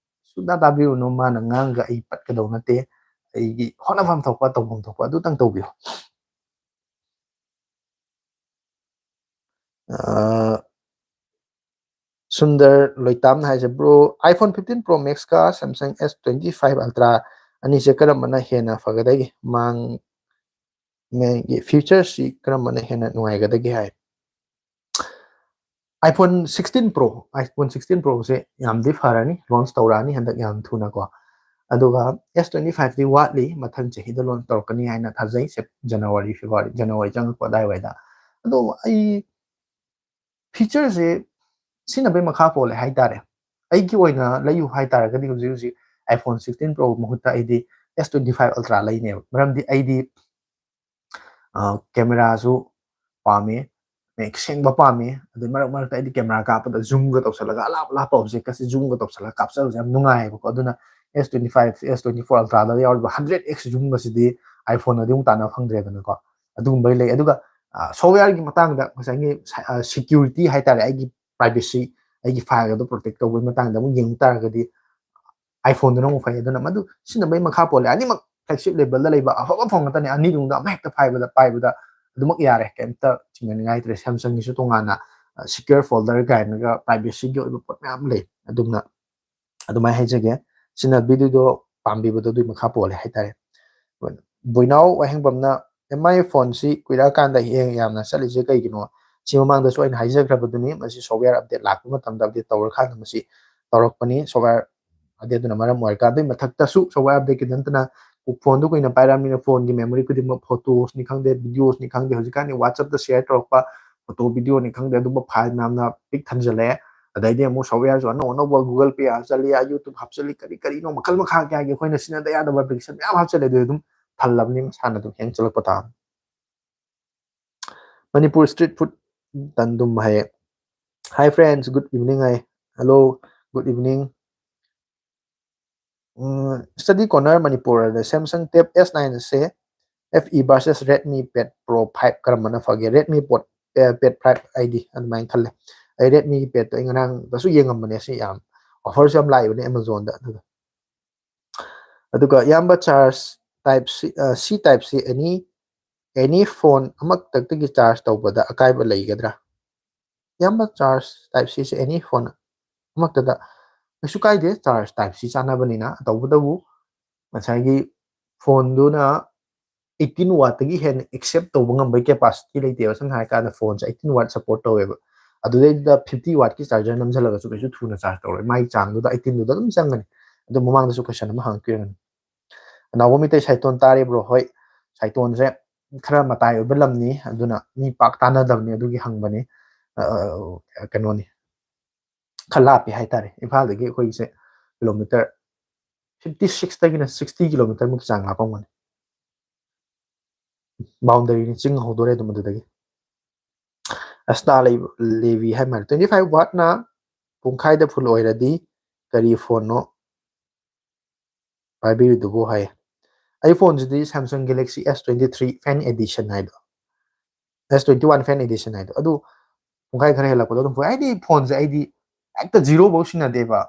ꯁꯨꯡꯇꯥ ꯇꯥꯕꯤꯔꯨꯅꯨ꯫ ꯃꯥꯅ ꯉꯥꯡꯉꯒ ꯑꯩ ꯄꯠꯀꯗꯧ ꯅꯠꯇꯦ꯫ ꯑꯩꯒꯤ ꯍꯣꯠꯅꯐꯝ ꯊꯣꯛꯄ, ꯇꯧꯐꯝ ꯊꯣꯛꯄ ꯑꯗꯨꯇꯪ ꯇꯧꯕꯤꯌꯨ꯫ ꯑ, ꯁꯨꯟꯗꯔ ꯂꯣꯏꯇꯥꯝꯅ ꯍꯥꯏꯁꯦ, "Bro, iPhone fifteen Pro Maxꯀ Samsung S twenty five Ultra ꯑꯅꯤꯁꯦ ꯀꯔꯝꯕꯅ ꯍꯦꯟꯅ ꯐꯒꯗꯒꯦ? ꯃꯥꯡ-, ꯃꯦꯒꯤ featuresꯁꯤ ꯀꯔꯝꯕꯅ ꯍꯦꯟꯅ ꯅꯨꯡꯉꯥꯏꯒꯗꯒꯦ?" ꯍꯥꯏ꯫ iPhone sixteen Pro, iPhone sixteen Proꯁꯦ ꯌꯥꯝꯗꯤ ꯐꯔꯅꯤ, launch ꯇꯧꯔꯛꯑꯅꯤ ꯍꯟꯗꯛ ꯌꯥꯝ ꯊꯨꯅꯀꯣ꯫ ꯑꯗꯨꯒ S twenty fiveꯇꯤ ꯋꯥꯠꯂꯤ, ꯃꯊꯪ ꯆꯍꯤꯗ launch ꯇꯧꯔꯛꯀꯅꯤ ꯍꯥꯏꯅ ꯊꯥꯖꯩ, Sep-, January, February, January ꯆꯪꯉꯛꯄ ꯑꯗꯥꯏꯋꯥꯏꯗ꯫ ꯑꯗꯣ ꯑꯩ featureꯁꯦ ꯁꯤꯖꯤꯟꯅꯕꯩ ꯃꯈꯥ ꯄꯣꯜꯂꯦ ꯍꯥꯏꯇꯥꯔꯦ꯫ ꯑꯩꯒꯤ ꯑꯣꯏꯅ ꯂꯩꯌꯨ ꯍꯥꯏꯇꯥꯔꯒꯗꯤ ꯍꯧꯖꯤꯛ ꯍꯧꯖꯤꯛ iPhone sixteen Pro ꯃꯍꯨꯠꯇ ꯑꯩꯗꯤ S twenty five Ultra ꯂꯩꯅꯦꯕ꯫ ꯃꯔꯝꯗꯤ ꯑꯩꯗꯤ, ꯑ, cameraꯁꯨ ꯄꯥꯝꯃꯤ, ꯃꯌꯦꯛ ꯁꯦꯡꯕ ꯄꯥꯝꯃꯤ꯫ ꯑꯗꯩ ꯃꯔꯛ ꯃꯔꯛꯇ ꯑꯩꯗꯤ ꯀꯦꯃꯦꯔꯥ ꯀꯥꯞꯄꯗ ꯖꯨꯝꯒ ꯇꯧꯁꯜꯂꯒ ꯑꯂꯥꯞ ꯑꯂꯥꯞꯄ ꯑꯣꯕꯖꯦꯛꯀꯁꯦ ꯖꯨꯝꯒ ꯇꯧꯁꯜꯂꯒ ꯀꯥꯞꯆꯕꯁꯦ ꯌꯥꯝ ꯅꯨꯡꯉꯥꯏꯌꯦꯕꯀꯣ꯫ ꯑꯗꯨꯅ ꯑꯦꯁ ꯇ꯭ꯋꯦꯟꯇꯤ ꯐꯥꯏꯚ, ꯑꯦꯁ ꯇ꯭ꯋꯦꯟꯇꯤ ꯐꯣꯔ ꯑꯜꯇ꯭ꯔꯥꯗ ꯌꯥꯎꯔꯤꯕ ꯍꯟꯗ꯭ꯔꯦꯠ ꯑꯦꯛꯁ ꯖꯨꯝꯒꯁꯤꯗꯤ ꯑꯥꯏꯐꯣꯟꯅꯗꯤ ꯑꯃꯨꯛ ꯇꯥꯟꯅꯕ ꯐꯪꯗ꯭ꯔꯦꯗꯅꯀꯣ꯫ ꯑꯗꯨꯒꯨꯝꯕꯩ ꯂꯩ꯫ ꯑꯗꯨꯒ ꯁꯣꯐꯋꯦꯌꯔꯒꯤ ꯃꯇꯥꯡꯗ ꯉꯁꯥꯏꯒꯤ ꯁꯤꯀ꯭ꯌꯨꯔꯤꯇꯤ ꯍꯥꯏꯇꯥꯔꯦ, ꯑꯩꯒꯤ ꯄ꯭ꯔꯥꯏꯚꯦꯁꯤ, ꯑꯩꯒꯤ ꯐꯥꯏꯜ ꯑꯗꯨ ꯄ꯭ꯔꯣꯇꯦꯛ ꯇꯧꯕꯒꯤ ꯃꯇꯥꯡꯗ ꯑꯃꯨꯛ ꯌꯦꯡ ꯇꯥꯔꯒꯗꯤ ꯑꯥꯏꯐꯣꯟꯗꯨꯅ ꯑꯃꯨꯛ ꯐꯩ꯫ ꯑꯗꯨꯅ ꯃꯗꯨ ꯁꯤꯖꯤꯟꯅꯕꯒꯤ ꯃꯈꯥ ꯄꯣꯜꯂꯦ꯫ ꯑꯅꯤꯃꯛ ꯐ꯭ꯂꯦꯒꯁꯤꯞ ꯂꯦꯕꯦꯜꯗ ꯂꯩꯕ ꯑꯐꯕ ꯐꯣꯟ ꯉꯥꯛꯇꯅꯦ꯫ ꯑꯅꯤꯗꯨꯗ ꯑꯃꯍꯦꯛꯇ ꯄꯥꯏꯕꯗ ꯄꯥꯏꯕꯗ ꯑꯗꯨꯃꯛ ꯌꯥꯔꯦ, ꯀꯩꯝꯇ ꯆꯤꯡꯅꯅꯤꯡꯉꯥꯏ ꯂꯩꯇ꯭ꯔꯦ꯫ ꯁꯦꯝꯁꯪꯒꯤꯁꯨ ꯇꯣꯉꯥꯟꯅ ꯁꯤꯀ꯭ꯌꯣꯔ ꯐꯣꯜꯗꯔ ꯀꯥꯏꯅꯒ ꯄ꯭ꯔꯥꯏꯚꯦꯁꯤꯒꯤ ꯑꯣꯏꯕ ꯄꯣꯠ ꯃꯌꯥꯝ ꯂꯩ꯫ ꯑꯗꯨꯝꯅ ꯑꯗꯨꯃꯥꯏꯅ ꯍꯥꯏꯖꯒꯦ꯫ ꯁꯤꯖꯤꯟꯅꯕꯤꯗꯨꯗꯣ ꯄꯥꯝꯕꯤꯕꯗꯣ ꯑꯗꯨꯒꯤ ꯃꯈꯥ ꯄꯣꯜꯂꯦ ꯍꯥꯏꯇꯥꯔꯦ꯫ ꯕꯣꯏꯅꯥꯎ ꯋꯥꯍꯦꯡꯕꯝꯅ, "ꯑꯦꯝ ꯑꯥꯏ ꯐꯣꯟꯁꯤ ꯀꯨꯏꯔꯛꯑꯀꯥꯟꯗ ꯍꯦꯡ ꯌꯥꯝꯅ ꯆꯠꯂꯤꯁꯦ ꯀꯩꯒꯤꯅꯣ?" ꯁꯤ ꯃꯃꯥꯡꯗꯁꯨ ꯑꯩꯅ ꯍꯥꯏꯖꯈ꯭ꯔꯕꯗꯨꯅꯤ꯫ ꯃꯁꯤ ꯁꯣꯐꯋꯦꯌꯔ ꯑꯞꯗꯦꯠ ꯂꯥꯛꯄ ꯃꯇꯝꯗ ꯑꯞꯗꯦꯠ ꯇꯧꯔꯀꯥꯟꯗ ꯃꯁꯤ ꯇꯧꯔꯛꯄꯅꯤ꯫ ꯁꯣꯐꯋꯦꯌꯔ ꯑꯞꯗꯦꯠꯇꯨꯅ ꯃꯔꯝ ꯑꯣꯏꯔꯒ, ꯑꯗꯨꯒꯤ ꯃꯊꯛꯇꯁꯨ ꯁꯣꯐꯋꯦꯌꯔ ꯑꯞꯗꯦꯠꯀꯤ ꯅꯠꯇꯅ ꯐꯣꯟꯗꯨ ꯀꯨꯏꯅ ꯄꯥꯏꯔꯛꯑꯕꯅꯤꯅ ꯐꯣꯟꯒꯤ ꯃꯦꯃꯣꯔꯤ ꯈꯨꯗꯤꯡꯃꯛ, ꯐꯣꯇꯣꯁꯅꯤ ꯈꯪꯗꯦ, ꯚꯤꯗꯤꯑꯣꯁꯅꯤ ꯈꯪꯗꯦ, ꯍꯧꯖꯤꯛꯀꯥꯟꯗꯤ WhatsApp-ꯇ ꯁꯤꯌꯔ ꯇꯧꯔꯛꯄ ꯐꯣꯇꯣ ꯚꯤꯗꯤꯑꯣꯅꯤ ꯈꯪꯗꯦ, ꯑꯗꯨꯝꯕ ꯐꯥꯏꯜ ꯃꯌꯥꯝꯅ ꯄꯤꯛ ꯊꯟꯖꯜꯂꯛꯑꯦ꯫ ꯑꯗꯩꯗꯤ ꯑꯃꯨꯛ ꯁꯣꯐꯋꯦꯌꯔꯁꯨ ꯑꯅꯧ ꯑꯅꯧꯕ Google Pay ꯍꯥꯞꯆꯜꯂꯤ, YouTube ꯍꯥꯞꯆꯜꯂꯤ, ꯀꯔꯤ ꯀꯔꯤꯅꯣ ꯃꯈꯜ ꯃꯈꯥ ꯀꯌꯥꯒꯤ ꯑꯩꯈꯣꯏꯅ ꯁꯤꯖꯤꯟꯅꯗ ꯌꯥꯗꯕ ꯑꯦꯄ꯭ꯂꯤꯀꯦꯁꯟ ꯃꯌꯥꯝ ꯍꯥꯞꯆꯜꯂꯦ꯫ ꯑꯗꯨ ꯑꯗꯨꯝ ꯊꯜꯂꯕꯅꯤ, ꯃꯁꯥꯅ ꯑꯗꯨꯝ ꯍꯦꯡ ꯆꯠꯂꯛꯄ ꯇꯥꯕꯅꯤ꯫ ꯃꯅꯤꯄꯨꯔ ꯁ꯭ꯇ꯭ꯔꯤꯠ ꯐꯨꯗ ꯇꯟꯗꯨꯝ ꯍꯥꯏꯌꯦ꯫ Hi friends, good evening ꯍꯥꯏ꯫ Hello, good evening꯫ ꯎꯝ, Study Corner ꯃꯅꯤꯄꯨꯔꯗ Samsung Tab S nine ꯑꯁꯦ F E versus Redmi Pad Pro five ꯀꯔꯝꯕꯅ ꯐꯒꯦ? Redmi Pad, ꯑꯦ, Pad five ꯑꯩꯗꯤ ꯑꯗꯨꯃꯥꯏꯅ ꯈꯜꯂꯦ꯫ ꯑꯩ Redmi-ꯒꯤ Pad-ꯇꯣ ꯑꯩ ꯉꯔꯥꯡꯗꯁꯨ ꯌꯦꯡꯉꯝꯕꯅꯦ, ꯁꯤ ꯌꯥꯝ offer-ꯁꯨ ꯌꯥꯝ ꯂꯥꯛꯏꯕꯅꯦ Amazon-ꯗ꯫ ꯑꯗꯨꯒ, ꯑꯗꯨꯒ ꯏꯌꯥꯝꯕ, charge type C, ꯑ, C type C any, any phone ꯑꯃꯈꯛꯇꯒꯤ charge ꯇꯧꯕꯗ ꯑꯀꯥꯏꯕ ꯂꯩꯒꯗ꯭ꯔꯥ? ꯏꯌꯥꯝꯕ, charge type C-ꯁꯦ any phone ꯑꯃꯈꯛꯇꯗ ꯀꯩꯁꯨ ꯀꯥꯏꯗꯦ, charge type C ꯆꯥꯟꯅꯕꯅꯤꯅ꯫ ꯇꯧꯕꯇꯕꯨ ꯉꯁꯥꯏꯒꯤ ꯐꯣꯟꯗꯨꯅ eighteen watt-ꯇꯒꯤ ꯍꯦꯟꯅ accept ꯇꯧꯕ ꯉꯝꯕꯒꯤ capacity ꯂꯩꯇꯦꯕ꯫ ꯁꯝꯅ ꯍꯥꯏꯔꯀꯥꯟꯗ ꯐꯣꯟꯁꯦ eighteen watt support ꯇꯧꯋꯦꯕ, ꯑꯗꯨꯗꯩꯗꯨꯗ fifty watt-ꯀꯤ charger ꯅꯝꯁꯤꯜꯂꯒꯁꯨ ꯀꯩꯁꯨ ꯊꯨꯅ charge ꯇꯧꯔꯣꯏ, ꯃꯥꯒꯤ ꯆꯥꯡꯗꯨꯗ eighteen-ꯗꯨꯗ ꯑꯗꯨꯝ ꯆꯪꯒꯅꯤ꯫ ꯑꯗꯣ ꯃꯃꯥꯡꯗꯁꯨ question ꯑꯃ ꯍꯪꯉꯛꯈꯤꯕꯅꯤ꯫ ꯑꯅꯥꯎꯕ ꯃꯤꯇꯩ ꯁꯥꯏꯇꯣꯟ ꯇꯥꯔꯤꯕ꯭ꯔꯣ? ꯍꯣꯏ, ꯁꯥꯏꯇꯣꯟꯁꯦ ꯈꯔ ꯃꯇꯥꯏ ꯑꯣꯏꯕ ꯂꯝꯅꯤ, ꯑꯗꯨꯅ ꯃꯤ ꯄꯥꯛ ꯇꯥꯅꯗꯕꯅꯤ, ꯑꯗꯨꯒꯤ ꯍꯪꯕꯅꯤ꯫ ꯑ, ꯀꯩꯅꯣꯅꯤ, ꯈꯔ ꯂꯥꯞꯄꯤ ꯍꯥꯏꯇꯥꯔꯦ꯫ ꯏꯝꯐꯥꯜꯗꯒꯤ ꯑꯩꯈꯣꯏꯒꯤꯁꯦ kilometre fifty six-ꯇꯒꯤꯅ sixty kilometre-ꯃꯨꯛꯀꯤ ꯆꯥꯡ ꯂꯥꯞꯄꯝꯒꯅꯤ꯫ Boundary-ꯅꯤ, ꯆꯤꯡ ꯍꯧꯗꯣꯔꯦ ꯑꯗꯨꯝ ꯑꯗꯨꯗꯒꯤ꯫ ꯑꯁꯇꯥ ꯂꯩꯕꯤ ꯍꯥꯏ ꯃꯥꯜꯂꯦ, twenty five wattꯅ ꯄꯨꯡꯈꯥꯏꯗ full ꯑꯣꯏꯔꯗꯤ ꯀꯔꯤ phoneꯅꯣ ꯄꯥꯏꯕꯤꯔꯤꯗꯨꯕꯨ ꯍꯥꯏ꯫ ꯑꯩ phoneꯁꯤꯗꯤ Samsung Galaxy S twenty three fan edition ꯍꯥꯏꯗꯣ, S twenty one fan edition ꯍꯥꯏꯗꯣ, ꯑꯗꯨ ꯄꯨꯡꯈꯥꯏ ꯈꯔ ꯍꯦꯜꯂꯛꯄꯗꯣ ꯑꯗꯨꯝ ꯐꯨꯏ꯫ ꯍꯥꯏꯗꯤ phoneꯁꯦ ꯑꯩꯗꯤ ꯍꯦꯛꯇ zero ꯐꯧ ꯁꯤꯟꯅꯗꯦꯕ꯫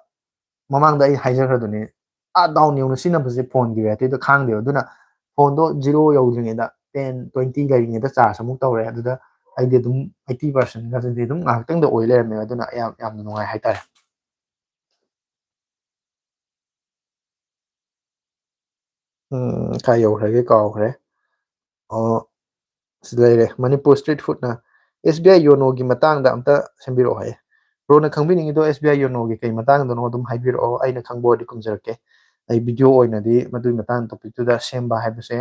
ꯃꯃꯥꯡꯗ ꯑꯩ ꯍꯥꯏꯖꯈ꯭ꯔꯗꯨꯅꯤ, ꯑꯥ down ꯌꯧꯅ ꯁꯤꯖꯤꯟꯅꯕꯁꯦ phoneꯒꯤ batteryꯗꯣ ꯈꯥꯡꯗꯦꯕ꯫ ꯑꯗꯨꯅ phoneꯗꯣ zero ꯌꯧꯗ꯭ꯔꯤꯉꯩꯗ, ten twenty ꯂꯩꯔꯤꯉꯩꯗ charge ꯑꯃꯨꯛ ꯇꯧꯔꯦ꯫ ꯑꯗꯨꯗ ꯑꯩꯗꯤ ꯑꯗꯨꯝ eighty percentꯒꯁꯤꯗꯤ ꯑꯗꯨꯝ ꯉꯥꯏꯍꯥꯛꯇꯪꯗ ꯑꯣꯏ ꯂꯩꯔꯝꯃꯦꯕ꯫ ꯑꯗꯨꯅ ꯌꯥꯝ, ꯌꯥꯝꯅ ꯅꯨꯡꯉꯥꯏ ꯍꯥꯏꯇꯥꯔꯦ꯫ ꯎꯝ, ꯀꯥꯏ ꯌꯧꯈ꯭ꯔꯒꯦ ꯀꯥꯎꯈ꯭ꯔꯦ꯫ ꯑꯣ, ꯁꯤ ꯂꯩꯔꯦ, ꯃꯅꯤꯄꯨꯔ street foodꯅ SBI YONOꯒꯤ ꯃꯇꯥꯡꯗ ꯑꯝꯇ ꯁꯦꯝꯕꯤꯔꯛꯑꯣ ꯍꯥꯏꯌꯦ꯫ Broꯅ ꯈꯪꯕꯤꯅꯤꯡꯉꯤꯗꯣ SBI YONOꯒꯤ ꯀꯩ ꯃꯇꯥꯡꯗꯅꯣ ꯑꯗꯨꯝ ꯍꯥꯏꯕꯤꯔꯛꯑꯣ, ꯑꯩꯅ ꯈꯪꯕ ꯑꯣꯏꯔꯗꯤ ꯈꯨꯝꯖꯔꯛꯀꯦ꯫ ꯑꯩ video ꯑꯣꯏꯅꯗꯤ ꯃꯗꯨꯒꯤ ꯃꯇꯥꯡꯗ topicꯇꯨꯗ ꯁꯦꯝꯕ ꯍꯥꯏꯕꯁꯦ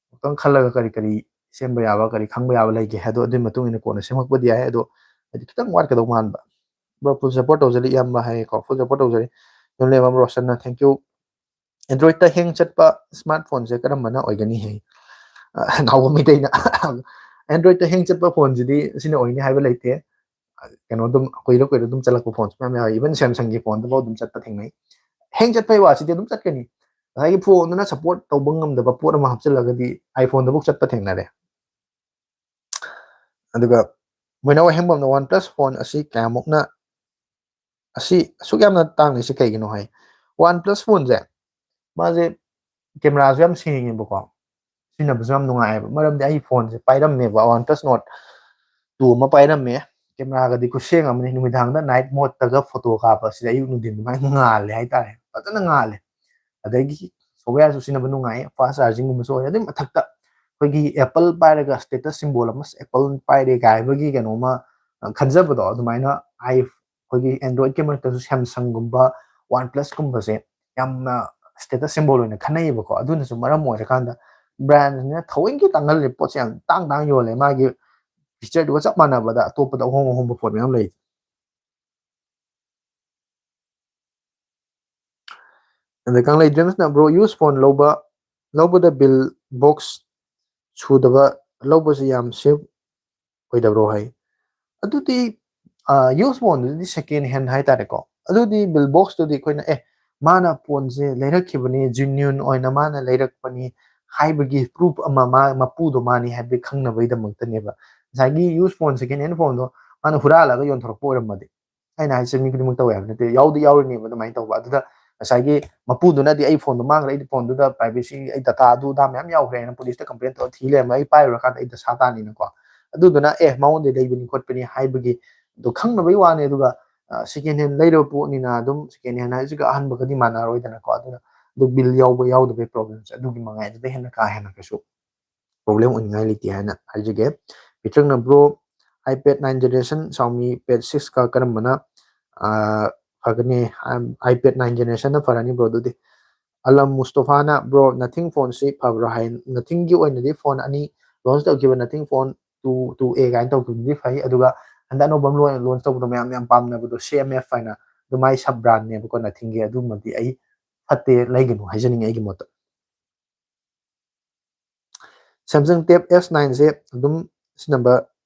ꯑꯃꯨꯛꯇꯪ ꯈꯜꯂꯒ ꯀꯔꯤ ꯀꯔꯤ ꯁꯦꯝꯕ ꯌꯥꯕ, ꯀꯔꯤ ꯈꯪꯕ ꯌꯥꯕ ꯂꯩꯒꯦ ꯍꯥꯏꯗꯣ ꯑꯗꯨꯒꯤ ꯃꯇꯨꯡ ꯏꯟꯅ ꯀꯣꯟꯅ ꯁꯦꯝꯃꯛꯄꯗꯤ ꯌꯥꯏ꯫ ꯑꯗꯣ ꯍꯥꯏꯗꯤ ꯈꯤꯇꯪ ꯋꯥꯠꯀꯗꯧ ꯃꯥꯟꯕ꯫ Bro, full support ꯇꯧꯖꯔꯤ ꯏꯌꯥꯝꯕ ꯍꯥꯏꯌꯦꯀꯣ, full support ꯇꯧꯖꯔꯤ꯫ ꯌꯨꯝꯂꯦꯝꯕꯝ ꯔꯣꯁꯟꯅ thank you꯫ Androidꯇ hang ꯆꯠꯄ smartphoneꯁꯦ ꯀꯔꯝꯕꯅ ꯑꯣꯏꯒꯅꯤ ꯍꯥꯏ꯫ ꯑ, ꯅꯥꯎꯕ ꯃꯩꯇꯩꯅ Androidꯇ hang ꯆꯠꯄ phoneꯁꯤꯗꯤ ꯁꯤꯅ ꯑꯣꯏꯅꯤ ꯍꯥꯏꯕ ꯂꯩꯇꯦ꯫ ꯀꯩꯅꯣ ꯑꯗꯨꯝ ꯀꯨꯏꯔ ꯀꯨꯏꯔ ꯑꯗꯨꯝ ꯆꯠꯂꯛꯄ phoneꯁꯨ ꯃꯌꯥꯝ ꯌꯥꯎꯋꯤ, even Samsungꯒꯤ phoneꯗꯐꯥꯎ ꯑꯗꯨꯝ ꯆꯠꯄ ꯊꯦꯡꯅꯩ꯫ Hang ꯆꯠꯄꯩ ꯋꯥꯁꯤꯗꯤ ꯑꯗꯨꯝ ꯆꯠꯀꯅꯤ꯫ ꯉꯁꯥꯏꯒꯤ phoneꯗꯨꯅ support ꯇꯧꯕ ꯉꯝꯗꯕ ꯄꯣꯠ ꯑꯃ ꯍꯥꯞꯆꯤꯜꯂꯒꯗꯤ iPhoneꯗꯐꯥꯎ ꯆꯠꯄ ꯊꯦꯡꯅꯔꯦ꯫ ꯑꯗꯨꯒ ꯃꯣꯏꯅꯥꯎ ꯍꯦꯡꯕꯝꯅ OnePlus phone ꯑꯁꯤ ꯀꯌꯥꯃꯨꯛꯅ, ꯑꯁꯤ ꯑꯁꯨꯛ ꯌꯥꯝꯅ ꯇꯥꯡꯂꯤꯁꯤ ꯀꯩꯒꯤꯅꯣ ꯍꯥꯏ꯫ OnePlus phoneꯁꯦ, ꯃꯥꯁꯦ cameraꯁꯨ ꯌꯥꯝ ꯁꯦꯡꯉꯦꯕꯀꯣ, ꯁꯤꯖꯤꯟꯅꯕꯁꯨ ꯌꯥꯝ ꯅꯨꯡꯉꯥꯏꯌꯦꯕ꯫ ꯃꯔꯝꯗꯤ ꯑꯩ phoneꯁꯦ ꯄꯥꯏꯔꯝꯃꯦꯕ, OnePlus Nord two ꯑꯃ ꯄꯥꯏꯔꯝꯃꯦ꯫ Cameraꯒꯗꯤ ꯈꯨꯠꯁꯦꯡ ꯑꯃꯅꯤ, ꯅꯨꯃꯤꯗꯥꯡꯗ night modeꯇꯒ photo ꯀꯥꯞꯄ, ꯁꯤꯗ ꯑꯌꯨꯛ ꯅꯨꯡꯊꯤꯟ ꯑꯗꯨꯃꯥꯏꯅ ꯉꯥꯜꯂꯦ ꯍꯥꯏꯇꯥꯔꯦ, ꯐꯖꯅ ꯉꯥꯜꯂꯦ꯫ ꯑꯗꯒꯤ softwareꯁꯨ ꯁꯤꯖꯤꯟꯅꯕ ꯅꯨꯡꯉꯥꯏ, fast chargingꯒꯨꯝꯕꯁꯨ ꯑꯣꯏ꯫ ꯑꯗꯨꯏ ꯃꯊꯛꯇ ꯑꯩꯈꯣꯏꯒꯤ Apple ꯄꯥꯏꯔꯒ status symbol ꯑꯃ, Apple ꯄꯥꯏꯔꯦ ꯀꯥꯏ ꯍꯥꯏꯕꯒꯤ ꯀꯩꯅꯣꯃ, ꯑ, ꯈꯟꯖꯕꯗꯣ, ꯑꯗꯨꯃꯥꯏꯅ ꯑꯩ, ꯑꯩꯈꯣꯏꯒꯤ Androidꯀꯤ ꯃꯔꯛꯇꯁꯨ Samsungꯒꯨꯝꯕ, OnePlusꯀꯨꯝꯕꯁꯦ ꯌꯥꯝꯅ status symbol ꯑꯣꯏꯅ ꯈꯟꯅꯩꯌꯦꯕꯀꯣ꯫ ꯑꯗꯨꯅꯁꯨ ꯃꯔꯝ ꯑꯣꯏꯔꯀꯥꯟꯗ brandꯁꯤꯅ ꯊꯑꯣꯏꯀꯤ ꯇꯥꯡꯍꯜꯂꯦ, ꯄꯣꯠꯁꯦ ꯌꯥꯝ ꯇꯥꯡ ꯇꯥꯡ ꯌꯣꯜꯂꯦ, ꯃꯥꯒꯤ featureꯗꯨꯒ ꯆꯞ ꯃꯥꯟꯅꯕꯗ ꯑꯇꯣꯞꯄꯗ ꯑꯍꯣꯡ ꯑꯍꯣꯡꯕ ꯄꯣꯠ ꯃꯌꯥꯝ ꯂꯩ꯫ ꯑꯗ ꯀꯪꯂꯩ ꯖꯦꯝꯁꯅ, "Bro, used phone ꯂꯧꯕ, ꯂꯧꯕꯗ bill box ꯁꯨꯗꯕ ꯂꯧꯕꯁꯤ ꯌꯥꯝ safe ꯑꯣꯏꯗꯕ꯭ꯔꯣ?" ꯍꯥꯏ꯫ ꯑꯗꯨꯗꯤ ꯌꯨꯁ ꯐꯣꯟꯗꯨꯗꯤ second hand ꯍꯥꯏꯇꯥꯔꯦꯀꯣ꯫ ꯑꯗꯨꯗꯤ ꯕꯤꯜ ꯕꯣꯛꯁꯇꯨꯗꯤ ꯑꯩꯈꯣꯏꯅ ꯑꯦ ꯃꯥꯅ ꯐꯣꯟꯁꯦ ꯂꯩꯔꯛꯈꯤꯕꯅꯤ, genuine ꯑꯣꯏꯅ ꯃꯥꯅ ꯂꯩꯔꯛꯄꯅꯤ ꯍꯥꯏꯕꯒꯤ proof ꯑꯃ ꯃꯥ ꯃꯄꯨꯗꯣ ꯃꯥꯅꯤ ꯍꯥꯏꯕꯗꯤ ꯈꯪꯅꯕꯒꯤꯗꯃꯛꯇꯅꯦꯕ꯫ ꯉꯁꯥꯏꯒꯤ ꯌꯨꯁ ꯐꯣꯟ, second hand ꯐꯣꯟꯗꯣ ꯃꯥꯅ ꯍꯨꯔꯥꯜꯂꯒ ꯌꯣꯟꯊꯣꯔꯛꯄ ꯑꯣꯏꯔꯝꯃꯗꯤ, ꯑꯩꯅ ꯍꯥꯏꯁꯦ ꯃꯤ ꯈꯨꯗꯤꯡꯃꯛ ꯇꯧꯋꯦ ꯍꯥꯏꯕ ꯅꯠꯇꯦ, ꯌꯥꯎꯗꯤ ꯌꯥꯎꯔꯤꯅꯦꯕ ꯑꯗꯨꯃꯥꯏꯅ ꯇꯧꯕ꯫ ꯑꯗꯨꯗ ꯉꯁꯥꯏꯒꯤ ꯃꯄꯨꯗꯨꯅꯗꯤ ꯑꯩ ꯐꯣꯟꯗꯣ ꯃꯥꯡꯈ꯭ꯔꯦ, ꯑꯩꯗꯤ ꯐꯣꯟꯗꯨꯗ privacy, ꯑꯩ data ꯑꯗꯨ ꯑꯗꯥ ꯃꯌꯥꯝ ꯌꯥꯎꯈ꯭ꯔꯦꯅ ꯄꯨꯂꯤꯁꯇ complain ꯇꯧꯔ ꯊꯤ ꯂꯩꯔꯝꯃꯦ, ꯑꯩ ꯄꯥꯏꯔꯨꯔꯀꯥꯟꯗ ꯑꯩ ꯗꯁꯥ ꯇꯥꯅꯤꯅꯀꯣ꯫ ꯑꯗꯨꯗꯨꯅ ꯑꯦ ꯃꯉꯣꯟꯗ ꯂꯩꯕꯅꯤ ꯈꯣꯠꯄꯅꯤ ꯍꯥꯏꯕꯒꯤ ꯑꯗꯨ ꯈꯪꯅꯕꯒꯤ ꯋꯥꯅꯤ꯫ ꯑꯗꯨꯒ second hand ꯂꯩꯔꯕ ꯄꯣꯠꯅꯤꯅ ꯑꯗꯨꯝ second hand ꯍꯥꯏꯁꯤꯒ ꯑꯍꯟꯕꯒꯗꯤ ꯃꯥꯟꯅꯔꯣꯏꯗꯅꯀꯣ꯫ ꯑꯗꯨꯅ ꯑꯗꯨ ꯕꯤꯜ ꯌꯥꯎꯕ ꯌꯥꯎꯗꯕꯒꯤ problemꯁꯦ ꯑꯗꯨꯒꯤ ꯃꯉꯥꯏ, ꯑꯗꯨꯗ ꯍꯦꯟꯅ ꯀꯥ ꯍꯦꯟꯅ ꯀꯩꯁꯨ problem ꯑꯣꯏꯅꯤꯡꯉꯥꯏ ꯂꯩꯇꯦ ꯍꯥꯏꯅ ꯍꯥꯏꯖꯒꯦ꯫ ꯄꯤꯇ꯭ꯔꯪꯅ bro, iPad nine generation, Xiaomi Pad sixꯀ ꯀꯔꯝꯕꯅ ꯐꯒꯅꯤ? iPad nine generationꯅ ꯐꯔꯅꯤ bro꯫ ꯑꯗꯨꯗꯤ ꯑꯂꯝ ꯃꯨꯁꯇꯣꯐꯥꯅ bro, Nothing phoneꯁꯤ ꯐꯕ꯭ꯔꯥ ꯍꯥꯏ꯫ Nothingꯒꯤ ꯑꯣꯏꯅꯗꯤ ꯐꯣꯟ ꯑꯅꯤ launch ꯇꯧꯈꯤꯕ, Nothing phone two, two A ꯀꯥꯏꯅ ꯇꯧꯈꯤꯕꯗꯨꯗꯤ ꯐꯩ꯫ ꯑꯗꯨꯒ ꯍꯟꯗꯛ ꯑꯅꯧꯕ ꯑꯃ launch ꯇꯧꯕꯗꯣ ꯃꯌꯥꯝ ꯌꯥꯝ ꯄꯥꯝꯅꯕꯗꯣ, C M F ꯍꯥꯏꯅ, ꯑꯗꯨ ꯃꯥꯏ sub brandꯅꯦꯕꯀꯣ Nothingꯒꯤ꯫ ꯑꯗꯨꯃꯗꯤ ꯑꯩ ꯐꯠꯇꯦ ꯂꯩꯒꯅꯨ ꯍꯥꯏꯖꯅꯤꯡꯉꯤ ꯑꯩꯒꯤ ꯃꯣꯠꯇ꯫ Samsung Tab S nineꯁꯦ ꯑꯗꯨꯝ ꯁꯤꯖꯤꯟꯅꯕ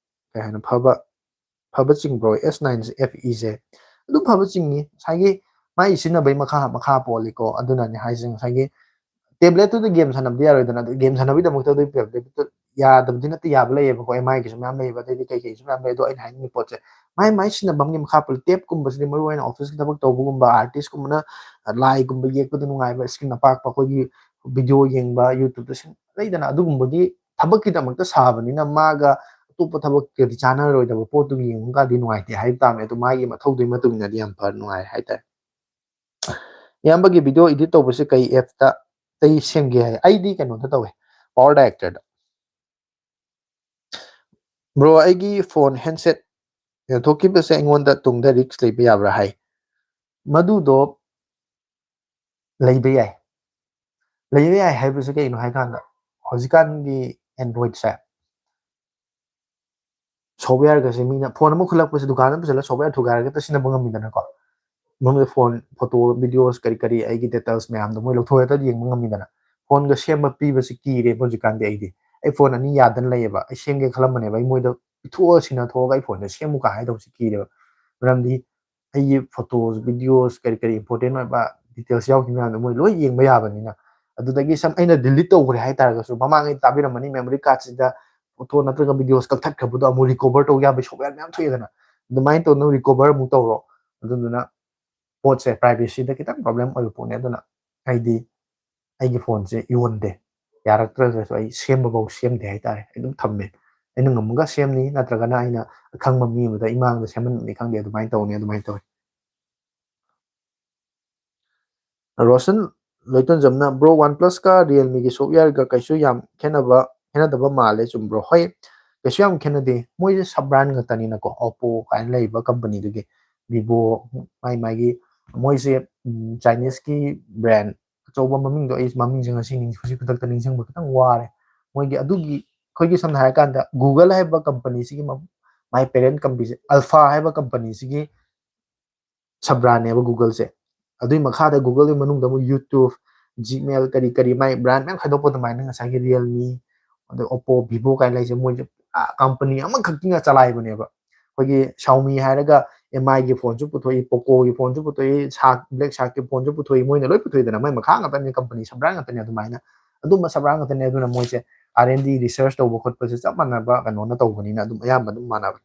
ꯀꯩ ꯍꯥꯏꯅ ꯐꯕ ꯐꯕ ꯆꯤꯡꯕ꯭ꯔꯣ? S nineꯁꯦ, FEꯁꯦ ꯑꯗꯨꯝ ꯐꯕ ꯆꯤꯡꯉꯤ꯫ ꯉꯁꯥꯏꯒꯤ ꯃꯥꯒꯤ ꯁꯤꯖꯤꯟꯅꯕꯒꯤ ꯃꯈꯥ ꯃꯈꯥ ꯄꯣꯜꯂꯤꯀꯣ꯫ ꯑꯗꯨꯅꯅꯦ ꯍꯥꯏꯁꯦ, ꯉꯁꯥꯏꯒꯤ tabletꯇꯨꯗ game ꯁꯥꯟꯅꯕꯗꯤ ꯌꯥꯔꯣꯏꯗꯅ, ꯑꯗꯨ game ꯁꯥꯟꯅꯕꯒꯤꯗꯃꯛꯇ ꯑꯗꯨ tabletꯇꯨ ꯌꯥꯗꯕꯗꯤ ꯅꯠꯇꯦ, ꯌꯥꯕ ꯂꯩꯌꯦꯕꯀꯣ, MIꯒꯤꯁꯨ ꯃꯌꯥꯝ ꯂꯩꯌꯦꯕ, ꯑꯗꯩꯗꯤ ꯀꯩꯀꯩꯁꯨ ꯃꯌꯥꯝ ꯂꯩ꯫ ꯑꯗꯣ ꯑꯩꯅ ꯍꯥꯏꯅꯤꯡꯉꯤ ꯄꯣꯠꯁꯦ ꯃꯥꯏ ꯃꯥꯏ ꯁꯤꯖꯤꯟꯅꯐꯝꯒꯤ ꯃꯈꯥ ꯄꯣꯜꯂꯤ꯫ Tabꯀꯨꯝꯕꯁꯤꯗꯤ ꯃꯔꯨꯑꯣꯏꯅ officeꯀꯤ ꯊꯕꯛ ꯇꯧꯕꯒꯨꯝꯕ, artistꯀꯨꯝꯕꯅ ꯂꯥꯏꯒꯨꯝꯕ ꯌꯦꯛꯄꯗ ꯅꯨꯡꯉꯥꯏꯕ, screen ꯑꯄꯥꯛꯄ ꯑꯩꯈꯣꯏꯒꯤ video ꯌꯦꯡꯕ YouTubeꯇ ꯁꯤꯟ-, ꯂꯩꯗꯅ, ꯑꯗꯨꯒꯨꯝꯕꯒꯤ ꯊꯕꯛꯀꯤꯗꯃꯛꯇ ꯁꯥꯕꯅꯤꯅ ꯃꯥꯒ ꯑꯇꯣꯞꯄ ꯊꯕꯛꯀꯗꯤ ꯆꯥꯟꯅꯔꯣꯏꯗꯕ ꯄꯣꯠꯇꯨꯒꯤ ꯌꯦꯡꯉꯒꯗꯤ ꯅꯨꯡꯉꯥꯏꯇꯦ ꯍꯥꯏꯕ ꯇꯥꯕꯅꯦ꯫ ꯑꯗꯣ ꯃꯥꯒꯤ ꯃꯊꯧꯗꯨꯒꯤ ꯃꯇꯨꯡ ꯏꯟꯅꯗꯤ ꯌꯥꯝ ꯐ-, ꯅꯨꯡꯉꯥꯏ ꯍꯥꯏꯇꯥꯔꯦ꯫ ꯏꯌꯥꯝꯕꯒꯤ video edit ꯇꯧꯕꯁꯦ ꯀꯩ appꯇ ꯑꯩ ꯁꯦꯝꯒꯦ ꯍꯥꯏ? ꯑꯩꯗꯤ ꯀꯩꯅꯣꯗ ꯇꯧꯋꯦ, PowerDirectorꯗ꯫ Bro, ꯑꯩꯒꯤ phone handset ꯌꯣꯟꯊꯣꯛꯈꯤꯕꯁꯦ ꯑꯩꯉꯣꯟꯗ ꯇꯨꯡꯗ risk ꯂꯩꯕ ꯌꯥꯕ꯭ꯔꯥ ꯍꯥꯏ꯫ ꯃꯗꯨꯗꯣ ꯂꯩꯕ ꯌꯥꯏ꯫ ꯂꯩꯕ ꯌꯥꯏ ꯍꯥꯏꯕꯁꯤ ꯀꯩꯅꯣ ꯍꯥꯏ ꯀꯥꯟꯗ, ꯍꯧꯖꯤꯛꯀꯥꯟꯒꯤ Androidꯁꯦ softwareꯒꯁꯦ ꯃꯤꯅ phone ꯑꯃ ꯈꯨꯜꯂꯛꯄꯁꯦ ꯗꯨꯀꯥꯟꯗ ꯄꯨꯁꯤꯜꯂꯒ software ꯊꯨꯒꯥꯏꯔꯒ ꯍꯦꯛꯇ ꯁꯤꯖꯤꯟꯅꯕ ꯉꯝꯃꯤꯗꯅꯀꯣ꯫ ꯃꯅꯨꯡꯗ phone, photo, videos ꯀꯔꯤ ꯀꯔꯤ ꯑꯩꯒꯤ details ꯃꯌꯥꯝꯗꯣ ꯃꯣꯏ ꯂꯧꯊꯣꯛꯑꯒ ꯌꯦꯡꯕ ꯉꯝꯃꯤꯗꯅ꯫ Phoneꯒ ꯁꯦꯝꯕ ꯄꯤꯕꯁꯤ ꯀꯤꯔꯦꯕ ꯍꯧꯖꯤꯛꯀꯥꯟꯗꯤ ꯑꯩꯗꯤ꯫ ꯑꯩ phone ꯑꯅꯤ ꯌꯥꯗꯅ ꯂꯩꯌꯦꯕ꯫ ꯑꯩ ꯁꯦꯝꯒꯦ ꯈꯜꯂꯝꯕꯅꯦꯕ꯫ ꯑꯩ ꯃꯣꯏꯗ ꯄꯤꯊꯣꯛꯑ ꯁꯤꯟꯅꯊꯣꯛꯑꯒ ꯑꯩ ꯐꯣꯟꯁꯦ ꯁꯦꯝꯃꯨ ꯀꯥꯏ ꯍꯥꯏꯗꯧꯕꯁꯦ ꯀꯤꯔꯦꯕ꯫ ꯃꯔꯝꯗꯤ ꯑꯩꯒꯤ photos, videos, ꯀꯔꯤ ꯀꯔꯤ important ꯑꯣꯏꯕ details ꯌꯥꯎꯈꯤꯕ ꯃꯌꯥꯝꯗꯣ ꯃꯣꯏ ꯂꯣꯏ ꯌꯦꯡꯕ ꯌꯥꯕꯅꯤꯅ꯫ ꯑꯗꯨꯗꯒꯤ ꯁꯝ ꯑꯩꯅ delete ꯇꯧꯈ꯭ꯔꯦ ꯍꯥꯏꯇꯥꯔꯒꯁꯨ, ꯃꯃꯥꯡꯉꯩ ꯇꯥꯕꯤꯔꯝꯃꯅꯤ, memory cardꯁꯤꯗ photo ꯅꯠꯇ꯭ꯔꯒ videos ꯀꯛꯊꯠꯈ꯭ꯔꯕꯗꯣ ꯑꯃꯨꯛ recover ꯇꯧ ꯌꯥꯕꯒꯤ software ꯃꯌꯥꯝ ꯊꯣꯛꯑꯦꯗꯅ꯫ ꯑꯗꯨꯃꯥꯏꯅ ꯇꯧꯗꯅ recover ꯑꯃꯨꯛ ꯇꯧꯔꯣ꯫ ꯑꯗꯨꯗꯨꯅ ꯄꯣꯠꯁꯦ privacyꯗ ꯈꯤꯇꯪ problem ꯑꯣꯏꯕ ꯄꯣꯠꯅꯦ꯫ ꯑꯗꯨꯅ ꯑꯩꯗꯤ ꯑꯩꯒꯤ ꯐꯣꯟꯁꯦ ꯌꯣꯟꯗꯦ, ꯌꯥꯔꯛꯇ꯭ꯔꯒꯁꯨ ꯑꯩ ꯁꯦꯝꯕꯐꯧ ꯁꯦꯝꯗꯦ ꯍꯥꯏꯇꯥꯔꯦ꯫ ꯑꯩ ꯑꯗꯨꯝ ꯊꯝꯃꯦ꯫ ꯑꯩꯅ ꯉꯝꯃꯒ ꯁꯦꯝꯅꯤ, ꯅꯠꯇ꯭ꯔꯒꯅ ꯑꯩꯅ ꯑꯈꯪꯕ ꯃꯤ ꯑꯃꯗ, ꯏꯃꯥꯡꯗ ꯁꯦꯝꯍꯟꯕꯅꯤ ꯈꯪꯗꯦ, ꯑꯗꯨꯃꯥꯏꯅ ꯇꯧꯅꯤ, ꯑꯗꯨꯃꯥꯏꯅ ꯇꯧꯋꯤ꯫ ꯔꯣꯁꯟ ꯂꯣꯏꯇꯣꯟꯖꯝꯅ, "Bro, OnePlusꯀ Realmeꯒꯤ softwareꯒ ꯀꯩꯁꯨ ꯌꯥꯝ ꯈꯦꯠꯅꯕ, ꯈꯦꯠꯅꯗꯕ ꯃꯥꯜꯂꯦ, ꯆꯨꯝꯕ꯭ꯔꯣ?" ꯍꯣꯏ, ꯀꯩꯁꯨ ꯌꯥꯝ ꯈꯦꯠꯅꯗꯦ꯫ ꯃꯣꯏꯁꯦ sub brand ꯉꯥꯛꯇꯅꯤꯅꯀꯣ, Oppo ꯀꯥꯏꯅ ꯂꯩꯔꯤꯕ companyꯗꯨꯒꯤ, Vivo, ꯃꯥꯏ ꯃꯥꯏꯒꯤ, ꯃꯣꯏꯁꯦ, ꯎꯝ, Chineseꯀꯤ brand ꯑꯆꯧꯕ ꯃꯃꯤꯡꯗꯣ ꯑꯩ ꯃꯃꯤꯡꯁꯦ ꯉꯁꯤ ꯅꯤꯡ-, ꯍꯧꯖꯤꯛ ꯈꯨꯗꯛꯇ ꯅꯤꯡꯁꯤꯡꯕ ꯈꯤꯇꯪ ꯋꯥꯔꯦ꯫ ꯃꯣꯏꯒꯤ ꯑꯗꯨꯒꯤ, ꯑꯩꯈꯣꯏꯒꯤ ꯁꯝꯅ ꯍꯥꯏꯔꯀꯥꯟꯗ Google ꯍꯥꯏꯕ companyꯁꯤꯒꯤ ꯃ-, ꯃꯥꯏ parent companyꯁꯦ, Alpha ꯍꯥꯏꯕ companyꯁꯤꯒꯤ sub brandꯅꯦꯕ Googleꯁꯦ꯫ ꯑꯗꯨꯒꯤ ꯃꯈꯥꯗ Googleꯒꯤ ꯃꯅꯨꯡꯗ ꯑꯃꯨꯛ YouTube, Gmail, ꯀꯔꯤ ꯀꯔꯤ ꯃꯥꯏ brand ꯃꯌꯥꯝ ꯈꯥꯏꯗꯣꯛꯄ ꯑꯗꯨꯃꯥꯏꯅ ꯉꯁꯥꯏꯒꯤ Realme, ꯑꯗꯩ Oppo, Vivo ꯀꯥꯏꯅ ꯂꯩꯁꯦ ꯃꯣꯏꯁꯦ ꯄꯨꯔꯥ company ꯑꯃꯈꯛꯀꯤꯅ ꯆꯂꯥꯏꯕꯅꯦꯕ꯫ ꯑꯩꯈꯣꯏꯒꯤ Xiaomi ꯍꯥꯏꯔꯒ MIꯒꯤ ꯐꯣꯟꯁꯨ ꯄꯨꯊꯣꯛꯏ, Pocoꯒꯤ ꯐꯣꯟꯁꯨ ꯄꯨꯊꯣꯛꯏ, Shark, Black Sharkꯀꯤ ꯐꯣꯟꯁꯨ ꯄꯨꯊꯣꯛꯏ, ꯃꯣꯏꯅ ꯂꯣꯏ ꯄꯨꯊꯣꯛꯏꯗꯅ, ꯃꯣꯏ ꯃꯈꯥ ꯉꯥꯛꯇꯅꯦ, company sub brand ꯉꯥꯛꯇꯅꯦ꯫ ꯑꯗꯨꯃꯥꯏꯅ ꯑꯗꯨꯝꯕ sub brand ꯉꯥꯛꯇꯅꯦ꯫ ꯑꯗꯨꯅ ꯃꯣꯏꯁꯦ R and D research ꯇꯧꯕ ꯈꯣꯠꯄꯁꯦ ꯆꯞ ꯃꯥꯟꯅꯕ ꯀꯩꯅꯣꯅ ꯇꯧꯕꯅꯤꯅ ꯑꯗꯨꯝ ꯑꯌꯥꯝꯕ ꯑꯗꯨꯝ ꯃꯥꯟꯅꯕꯅꯦ꯫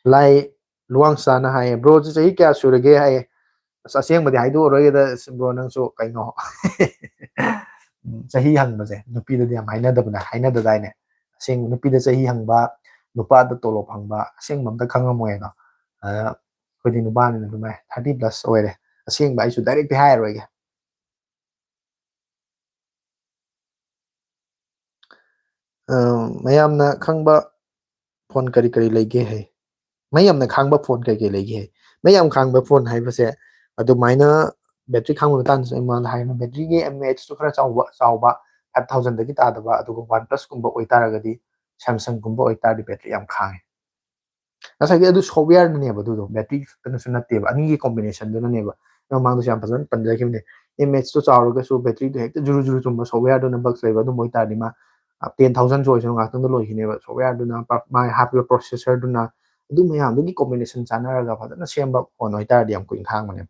ꯂꯥꯏ ꯂꯨꯋꯥꯡꯁꯥꯅ ꯍꯥꯏꯌꯦ, "Broꯁꯦ ꯆꯍꯤ ꯀꯌꯥ ꯁꯨꯔꯒꯦ?" ꯍꯥꯏꯌꯦ꯫ ꯑꯁ, ꯑꯁꯦꯡꯕꯗꯤ ꯍꯥꯏꯗꯣꯛꯑꯔꯣꯏꯒꯦꯗ, bro, ꯅꯪꯁꯨ ꯀꯩꯅꯣ꯫ ꯎꯝ, ꯆꯍꯤ ꯍꯪꯕꯁꯦ ꯅꯨꯄꯤꯗꯗꯤ ꯌꯥꯝ ꯍꯥꯏꯅꯗꯕꯅꯦ, ꯍꯥꯏꯅꯗꯗꯥꯏꯅꯦ? ꯑꯁꯦꯡꯕ ꯅꯨꯄꯤꯗ ꯆꯍꯤ ꯍꯪꯕ, ꯅꯨꯄꯥꯗ ꯇꯣꯂꯣꯞ ꯍꯪꯕ, ꯑꯁꯦꯡꯕ ꯑꯝꯇ ꯈꯪꯉꯝꯃꯣꯏ ꯑꯗꯣ꯫ ꯑꯗ ꯑꯩꯈꯣꯏꯗꯤ ꯅꯨꯄꯥꯅꯤꯅ ꯑꯗꯨꯃꯥꯏ thirty plus ꯑꯣꯏꯔꯦ꯫ ꯑꯁꯦꯡꯕ ꯑꯩꯁꯨ directꯇꯤ ꯍꯥꯏꯔꯔꯣꯏꯒꯦ꯫ ꯑ, ꯃꯌꯥꯝꯅ ꯈꯪꯕ ꯐꯣꯟ ꯀꯔꯤ ꯀꯔꯤ ꯂꯩꯒꯦ ꯍꯥꯏ? ꯃꯩ ꯌꯥꯝꯅ ꯈꯥꯡꯕ ꯐꯣꯟ ꯀꯔꯤ ꯀꯔꯤ ꯂꯩꯒꯦ ꯍꯥꯏ? ꯃꯩ ꯌꯥꯝ ꯈꯥꯡꯕ ꯐꯣꯟ ꯍꯥꯏꯕꯁꯦ ꯑꯗꯨꯃꯥꯏꯅ battery ꯈꯥꯡꯕ ꯃꯇꯥꯡꯗꯁꯨ ꯑꯩ ꯃꯃꯥꯡꯗ ꯍꯥꯏꯔꯝꯃꯦ꯫ Batteryꯒꯤ mAhꯇꯨ ꯈꯔ ꯆꯥꯎꯕ, ꯆꯥꯎꯕ, five thousandꯗꯒꯤ ꯇꯥꯗꯕ, ꯑꯗꯨꯒ OnePlusꯀꯨꯝꯕ ꯑꯣꯏꯇꯥꯔꯒꯗꯤ, Samsungꯒꯨꯝꯕ ꯑꯣꯏꯇꯥꯔꯗꯤ battery ꯌꯥꯝ ꯈꯥꯡꯉꯦ꯫ ꯉꯁꯥꯏꯒꯤ ꯑꯗꯨ softwareꯅꯅꯦꯕ, ꯑꯗꯨꯗꯣ battery ꯈꯛꯇꯅꯁꯨ ꯅꯠꯇꯦꯕ, ꯑꯅꯤꯒꯤ combinationꯗꯨꯅꯅꯦꯕ꯫ ꯑꯩ ꯃꯃꯥꯡꯗꯁꯨ ꯌꯥꯝ ꯐꯖꯅ ꯄꯟꯖꯈꯤꯕꯅꯦ, mAhꯇꯣ ꯆꯥꯎꯔꯒꯁꯨ batteryꯗꯣ ꯍꯦꯛꯇ ꯖꯨꯔꯨ ꯖꯨꯔꯨ ꯆꯨꯝꯕ softwareꯗꯨꯅ bugs ꯂꯩꯕ꯫ ꯑꯗꯨꯝꯕ ꯑꯣꯏꯇꯥꯔꯗꯤ ꯃꯥ ꯇꯦꯟ ꯊꯥꯎꯖꯟꯁꯨ ꯑꯣꯏꯁꯅꯨ, ꯉꯥꯛꯇꯪꯗ ꯂꯣꯏꯈꯤꯅꯦꯕ꯫ ꯁꯣꯞꯋꯦꯌꯔꯗꯨꯅ, ꯃꯥꯏ ꯍꯥꯞꯄꯤꯕ ꯄ꯭ꯔꯣꯁꯦꯁꯔꯗꯨꯅ, ꯑꯗꯨ ꯃꯌꯥꯝꯗꯨꯒꯤ ꯀꯣꯝꯕꯤꯅꯦꯁꯟ ꯆꯥꯟꯅꯔꯒ ꯐꯖꯅ ꯁꯦꯝꯕ ꯐꯣꯟ ꯑꯣꯏꯇꯥꯔꯗꯤ ꯌꯥꯝ ꯀꯨꯏꯅ ꯈꯥꯡꯕꯅꯦ꯫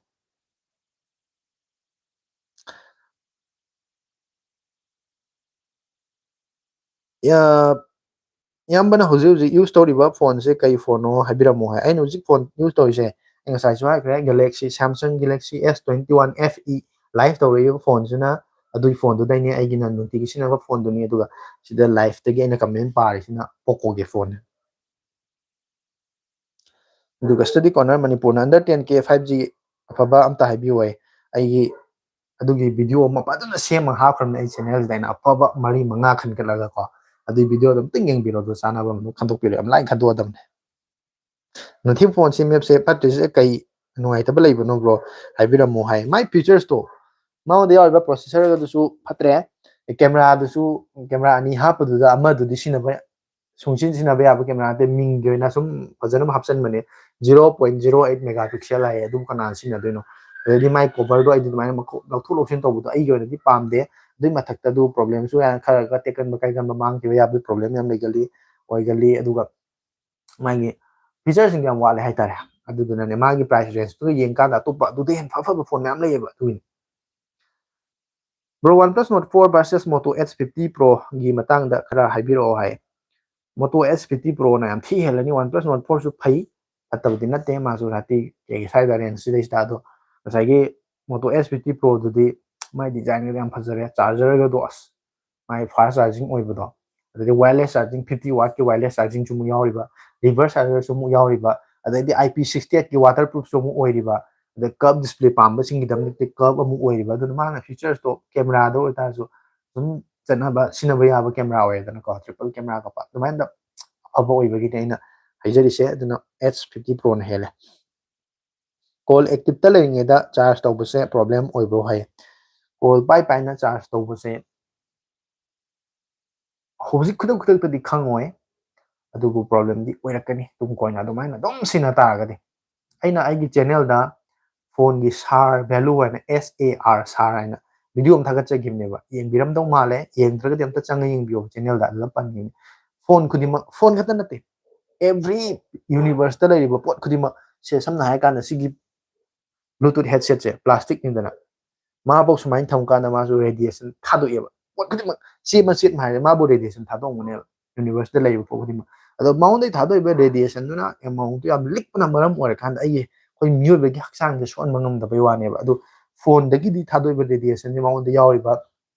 ꯏꯌꯥꯝꯕꯅ ꯍꯧꯖꯤꯛ ꯍꯧꯖꯤꯛ ꯌꯨꯁ ꯇꯧꯔꯤꯕ ꯐꯣꯟꯁꯦ ꯀꯩ ꯐꯣꯟꯅꯣ ꯍꯥꯏꯕꯤꯔꯝꯃꯣ ꯍꯥꯏ꯫ ꯑꯩꯅ ꯍꯧꯖꯤꯛ ꯐꯣꯟ ꯌꯨꯁ ꯇꯧꯔꯤꯁꯦ, ꯑꯩ ꯉꯁꯥꯏꯁꯨ ꯍꯥꯏꯈ꯭ꯔꯦ, galaxy, Samsung galaxy S twenty one F E life ꯇꯧꯔꯛꯏꯕ ꯐꯣꯟꯁꯤꯅ ꯑꯗꯨꯒꯤ ꯐꯣꯟꯗꯨꯗꯩꯅꯦ, ꯑꯩꯒꯤꯅ ꯅꯨꯡꯇꯤꯒꯤ ꯁꯤꯖꯤꯟꯅꯕ ꯐꯣꯟꯗꯨꯅꯤ꯫ ꯑꯗꯨꯒ ꯁꯤꯗ ꯂꯥꯏꯐꯇꯒꯤ ꯑꯩꯅ ꯀꯃꯦꯟ ꯄꯥꯔꯤꯁꯤꯅ ꯄꯣꯀꯣꯒꯤ ꯐꯣꯟꯅꯤ꯫ ꯑꯗꯨꯒ ꯁ꯭ꯇꯗꯤ ꯀꯣꯔꯅꯔ ꯃꯅꯤꯄꯨꯔꯅ under ten K five G ꯑꯐꯕ ꯑꯝꯇ ꯍꯥꯏꯕꯤꯌꯨ ꯍꯥꯏ꯫ ꯑꯩꯒꯤ ꯑꯗꯨꯒꯤ ꯚꯤꯗꯤꯑꯣ ꯑꯃ ꯐꯖꯅ ꯁꯦꯝꯃꯒ ꯍꯥꯞꯈ꯭ꯔꯕꯅꯦ ꯑꯩ ꯆꯦꯅꯦꯜꯁꯤꯗ, ꯑꯩꯅ ꯑꯐꯕ ꯃꯔꯤ ꯃꯉꯥ ꯈꯟꯒꯠꯂꯒꯀꯣ꯫ ꯑꯗꯨꯒꯤ ꯚꯤꯗꯤꯑꯣꯗꯣ ꯑꯝꯇꯪ ꯌꯦꯡꯕꯤꯔꯣ, ꯑꯗꯨ ꯆꯥꯟꯅꯕ ꯑꯃ ꯈꯟꯗꯣꯛꯄꯤꯔꯣ, ꯌꯥꯝ ꯂꯥꯏꯅ ꯈꯟꯗꯣꯛꯑꯗꯕꯅꯦ꯫ ꯅꯊꯤꯡ ꯐꯣꯟꯁꯤ ꯃꯦꯞꯁꯦ ꯐꯠꯇ꯭ꯔꯤꯁꯦ ꯀꯩ ꯅꯨꯡꯉꯥꯏꯇꯕ ꯂꯩꯕꯅꯣ ꯕ꯭ꯔꯣ? ꯍꯥꯏꯕꯤꯔꯝꯃꯣ ꯍꯥꯏ꯫ ꯃꯥꯏ ꯐꯤꯆꯔꯁꯇꯣ, ꯃꯉꯣꯟꯗ ꯌꯥꯎꯔꯤꯕ ꯄ꯭ꯔꯣꯁꯦꯁꯔ ꯑꯗꯨꯁꯨ ꯐꯠꯇ꯭ꯔꯦ, ꯀꯦꯃꯦꯔꯥꯗꯨꯁꯨ, ꯀꯦꯃꯦꯔꯥ ꯑꯅꯤ ꯍꯥꯞꯄꯗꯨꯗ ꯑꯃꯗꯨꯗꯤ ꯁꯤꯖꯤꯟꯅꯕ, ꯁꯨꯡꯁꯤꯟ ꯁꯤꯖꯤꯟꯅꯕ ꯌꯥꯕ ꯀꯦꯃꯦꯔꯥ ꯅꯠꯇꯦ, ꯃꯤꯡꯒꯤ ꯑꯣꯏꯅ ꯁꯨꯝ ꯐꯖꯅ ꯑꯃ ꯍꯥꯞꯆꯤꯟꯕꯅꯦ꯫ Zero point zero eight megapixel ꯍꯥꯏꯌꯦ, ꯑꯗꯨꯕꯨ ꯀꯅꯥꯅ ꯁꯤꯖꯤꯟꯅꯗꯣꯏꯅꯣ? ꯑꯗꯩꯗꯤ ꯃꯥꯏ ꯀꯣꯚꯔꯗꯣ ꯑꯩꯗꯤ ꯑꯗꯨꯃꯥꯏꯅ ꯃꯈꯣ-, ꯂꯧꯊꯣꯛ ꯂꯧꯁꯤꯟ ꯇꯧꯕꯗꯣ ꯑꯩꯒꯤ ꯑꯣꯏꯅꯗꯤ ꯄꯥꯝꯗꯦ꯫ ꯑꯗꯨꯏ ꯃꯊꯛꯇ ꯑꯗꯨ ꯄ꯭ꯔꯣꯕ꯭ꯂꯦꯝꯁꯨ ꯌꯥꯝ ꯈꯔ ꯈꯔ ꯇꯦꯛꯀꯟꯕ ꯀꯥꯏꯒꯟꯕ ꯃꯥꯡꯈꯤꯕ ꯌꯥꯕꯒꯤ ꯄ꯭ꯔꯣꯕ꯭ꯂꯦꯝ ꯌꯥꯝ ꯂꯩꯒꯜꯂꯤ, ꯑꯣꯏꯒꯜꯂꯤ꯫ ꯑꯗꯨꯒ ꯃꯥꯒꯤ ꯐꯤꯆꯔꯁꯤꯡꯁꯦ ꯌꯥꯝ ꯋꯥꯠꯂꯦ ꯍꯥꯏꯇꯥꯔꯦ꯫ ꯑꯗꯨꯗꯨꯅꯅꯦ, ꯃꯥꯒꯤ ꯄ꯭ꯔꯥꯏꯁ ꯔꯦꯟꯖꯇꯨꯒ ꯌꯦꯡꯀꯥꯟꯗ ꯑꯇꯣꯞꯄ ꯑꯗꯨꯗꯩ ꯍꯦꯟꯅ ꯐ-, ꯐꯕ ꯐꯣꯟ ꯃꯌꯥꯝ ꯂꯩꯌꯦꯕ, ꯑꯗꯨꯒꯤꯅꯤ꯫ Bro, OnePlus Nord four versus Moto H fifty Proꯒꯤ ꯃꯇꯥꯡꯗ ꯈꯔ ꯍꯥꯏꯕꯤꯔꯛꯑꯣ ꯍꯥꯏ꯫ Moto H fifty Proꯅ ꯌꯥꯝ ꯊꯤ ꯍꯦꯜꯂꯅꯤ꯫ OnePlus Nord fourꯁꯨ ꯐꯩ, ꯐꯠꯇꯕꯗꯤ ꯅꯠꯇꯦ, ꯃꯥꯁꯨ ꯍꯥꯏꯗꯤ ꯀꯩꯒꯤ ꯁ꯭ꯋꯥꯏꯗ ꯔꯦꯟꯖꯁꯤꯗꯩꯁꯤꯗ꯫ ꯑꯗꯣ ꯉꯁꯥꯏꯒꯤ Moto H fifty Proꯗꯨꯗꯤ ꯃꯥꯏ ꯗꯤꯖꯥꯏꯟꯒꯗꯤ ꯌꯥꯝ ꯐꯖꯔꯦ, ꯆꯥꯔꯖꯔꯒꯗꯣ ꯑꯁ, ꯃꯥꯏ fast charging ꯑꯣꯏꯕꯗꯣ, ꯑꯗꯩꯗꯤ wireless charging, fifty wattꯀꯤ wireless chargingꯁꯨ ꯑꯃꯨꯛ ꯌꯥꯎꯔꯤꯕ, reverse chargerꯁꯨ ꯑꯃꯨꯛ ꯌꯥꯎꯔꯤꯕ, ꯑꯗꯩꯗꯤ I P sixty eightꯀꯤ waterproofꯁꯨ ꯑꯃꯨꯛ ꯑꯣꯏꯔꯤꯕ, ꯑꯗꯩ curve display ꯄꯥꯝꯕꯁꯤꯡꯒꯤꯗꯃꯛꯇꯗꯤ curve ꯑꯃꯨꯛ ꯑꯣꯏꯔꯤꯕ꯫ ꯑꯗꯨꯅ ꯃꯥꯅ featuresꯇꯣ ꯀꯦꯃꯦꯔꯥꯗ ꯑꯣꯏꯇꯥꯔꯁꯨ ꯑꯗꯨꯝ ꯆꯠꯅꯕ, ꯁꯤꯖꯤꯟꯅꯕ ꯌꯥꯕ ꯀꯦꯃꯦꯔꯥ ꯑꯣꯏꯔꯦꯗꯅꯀꯣ, triple camera ꯀꯞꯄ꯫ ꯑꯗꯨꯃꯥꯏꯅ ꯑꯐꯕ ꯑꯣꯏꯕꯒꯤꯅꯦ ꯑꯩꯅ ꯍꯥꯏꯖꯔꯤꯁꯦ꯫ ꯑꯗꯨꯅ H fifty Proꯅ ꯍꯦꯜꯂꯦ꯫ Call activeꯇ ꯂꯩꯔꯤꯉꯩꯗ charge ꯇꯧꯕꯁꯦ problem ꯑꯣꯏꯕ꯭ꯔꯣ ꯍꯥꯏ꯫ Call ꯄꯥꯏ ꯄꯥꯏꯅ charge ꯇꯧꯕꯁꯦ ꯍꯧꯖꯤꯛ ꯈꯨꯗꯛ ꯈꯨꯗꯛꯇꯗꯤ ꯈꯪꯉꯣꯏ, ꯑꯗꯨꯕꯨ problemꯗꯤ ꯑꯣꯏꯔꯛꯀꯅꯤ ꯇꯨꯡ ꯀꯣꯏꯅ꯫ ꯑꯗꯨꯃꯥꯏꯅ ꯑꯗꯨꯝ ꯁꯤꯖꯤꯟꯅ ꯇꯥꯔꯒꯗꯤ꯫ ꯑꯩꯅ ꯑꯩꯒꯤ channelꯗ ꯐꯣꯟꯒꯤ SAR value ꯍꯥꯏꯅ, S A R, SAR ꯍꯥꯏꯅ ꯚꯤꯗꯤꯑꯣ ꯑꯃ ꯊꯥꯒꯠꯆꯈꯤꯕꯅꯦꯕ, ꯌꯦꯡꯕꯤꯔꯝꯗꯧ ꯃꯥꯜꯂꯦ, ꯌꯦꯡꯗ꯭ꯔꯒꯗꯤ ꯑꯝꯇ ꯆꯪꯉ ꯌꯦꯡꯕꯤꯌꯣ ꯆꯦꯅꯦꯜꯗ, ꯑꯗꯨꯗ ꯄꯟꯈꯤꯕꯅꯤ꯫ ꯐꯣꯟ ꯈꯨꯗꯤꯡꯃꯛ, ꯐꯣꯟ ꯈꯛꯇ ꯅꯠꯇꯦ, every ꯌꯨꯅꯤꯚꯔꯁꯇ ꯂꯩꯔꯤꯕ ꯄꯣꯠ ꯈꯨꯗꯤꯡꯃꯛ, ꯁꯦ ꯁꯝꯅ ꯍꯥꯏꯔ ꯀꯥꯟꯗ ꯁꯤꯒꯤ ꯕ꯭ꯂꯨꯇꯨꯠ ꯍꯦꯗꯁꯦꯠꯁꯦ ꯄ꯭ꯂꯥꯁꯇꯤꯛꯅꯤꯗꯅ, ꯃꯥꯐꯧ ꯁꯨꯃꯥꯏꯅ ꯊꯝ ꯀꯥꯟꯗ ꯃꯥꯁꯨ ꯔꯦꯗꯤꯌꯦꯁꯟ ꯊꯥꯗꯣꯛꯑꯦꯕ꯫ ꯄꯣꯠ ꯈꯨꯗꯤꯡꯃꯛ, ꯆꯦ ꯃꯆꯦꯠ ꯑꯃ ꯍꯥꯏꯔꯦ, ꯃꯥꯕꯨ ꯔꯦꯗꯤꯌꯦꯁꯟ ꯊꯥꯗꯣꯛꯑꯝꯒꯅꯦꯕ꯫ ꯌꯨꯅꯤꯚꯔꯁꯇ ꯂꯩꯔꯤꯕ ꯄꯣꯠ ꯈꯨꯗꯤꯡꯃꯛ꯫ ꯑꯗꯣ ꯃꯉꯣꯟꯗꯒꯤ ꯊꯥꯗꯣꯛꯏꯕ ꯔꯦꯗꯤꯌꯦꯁꯟꯗꯨꯅ ꯑꯦꯃꯥꯎꯟꯠꯇꯨ ꯌꯥꯝ ꯂꯤꯛꯄꯅ ꯃꯔꯝ ꯑꯣꯏꯔꯀꯥꯟꯗ ꯑꯩꯒꯤ, ꯑꯩꯈꯣꯏ ꯃꯤꯑꯣꯏꯕꯒꯤ ꯍꯛꯆꯥꯡꯁꯦ ꯁꯣꯛꯍꯟꯕ ꯉꯝꯗꯕꯩ ꯋꯥꯅꯦꯕ꯫ ꯑꯗꯨ ꯐꯣꯟꯗꯒꯤꯗꯤ ꯊꯥꯗꯣꯛꯏꯕ ꯔꯦꯗꯤꯌꯦꯁꯟꯁꯦ, ꯃꯉꯣꯟꯗ ꯌꯥꯎꯔꯤꯕ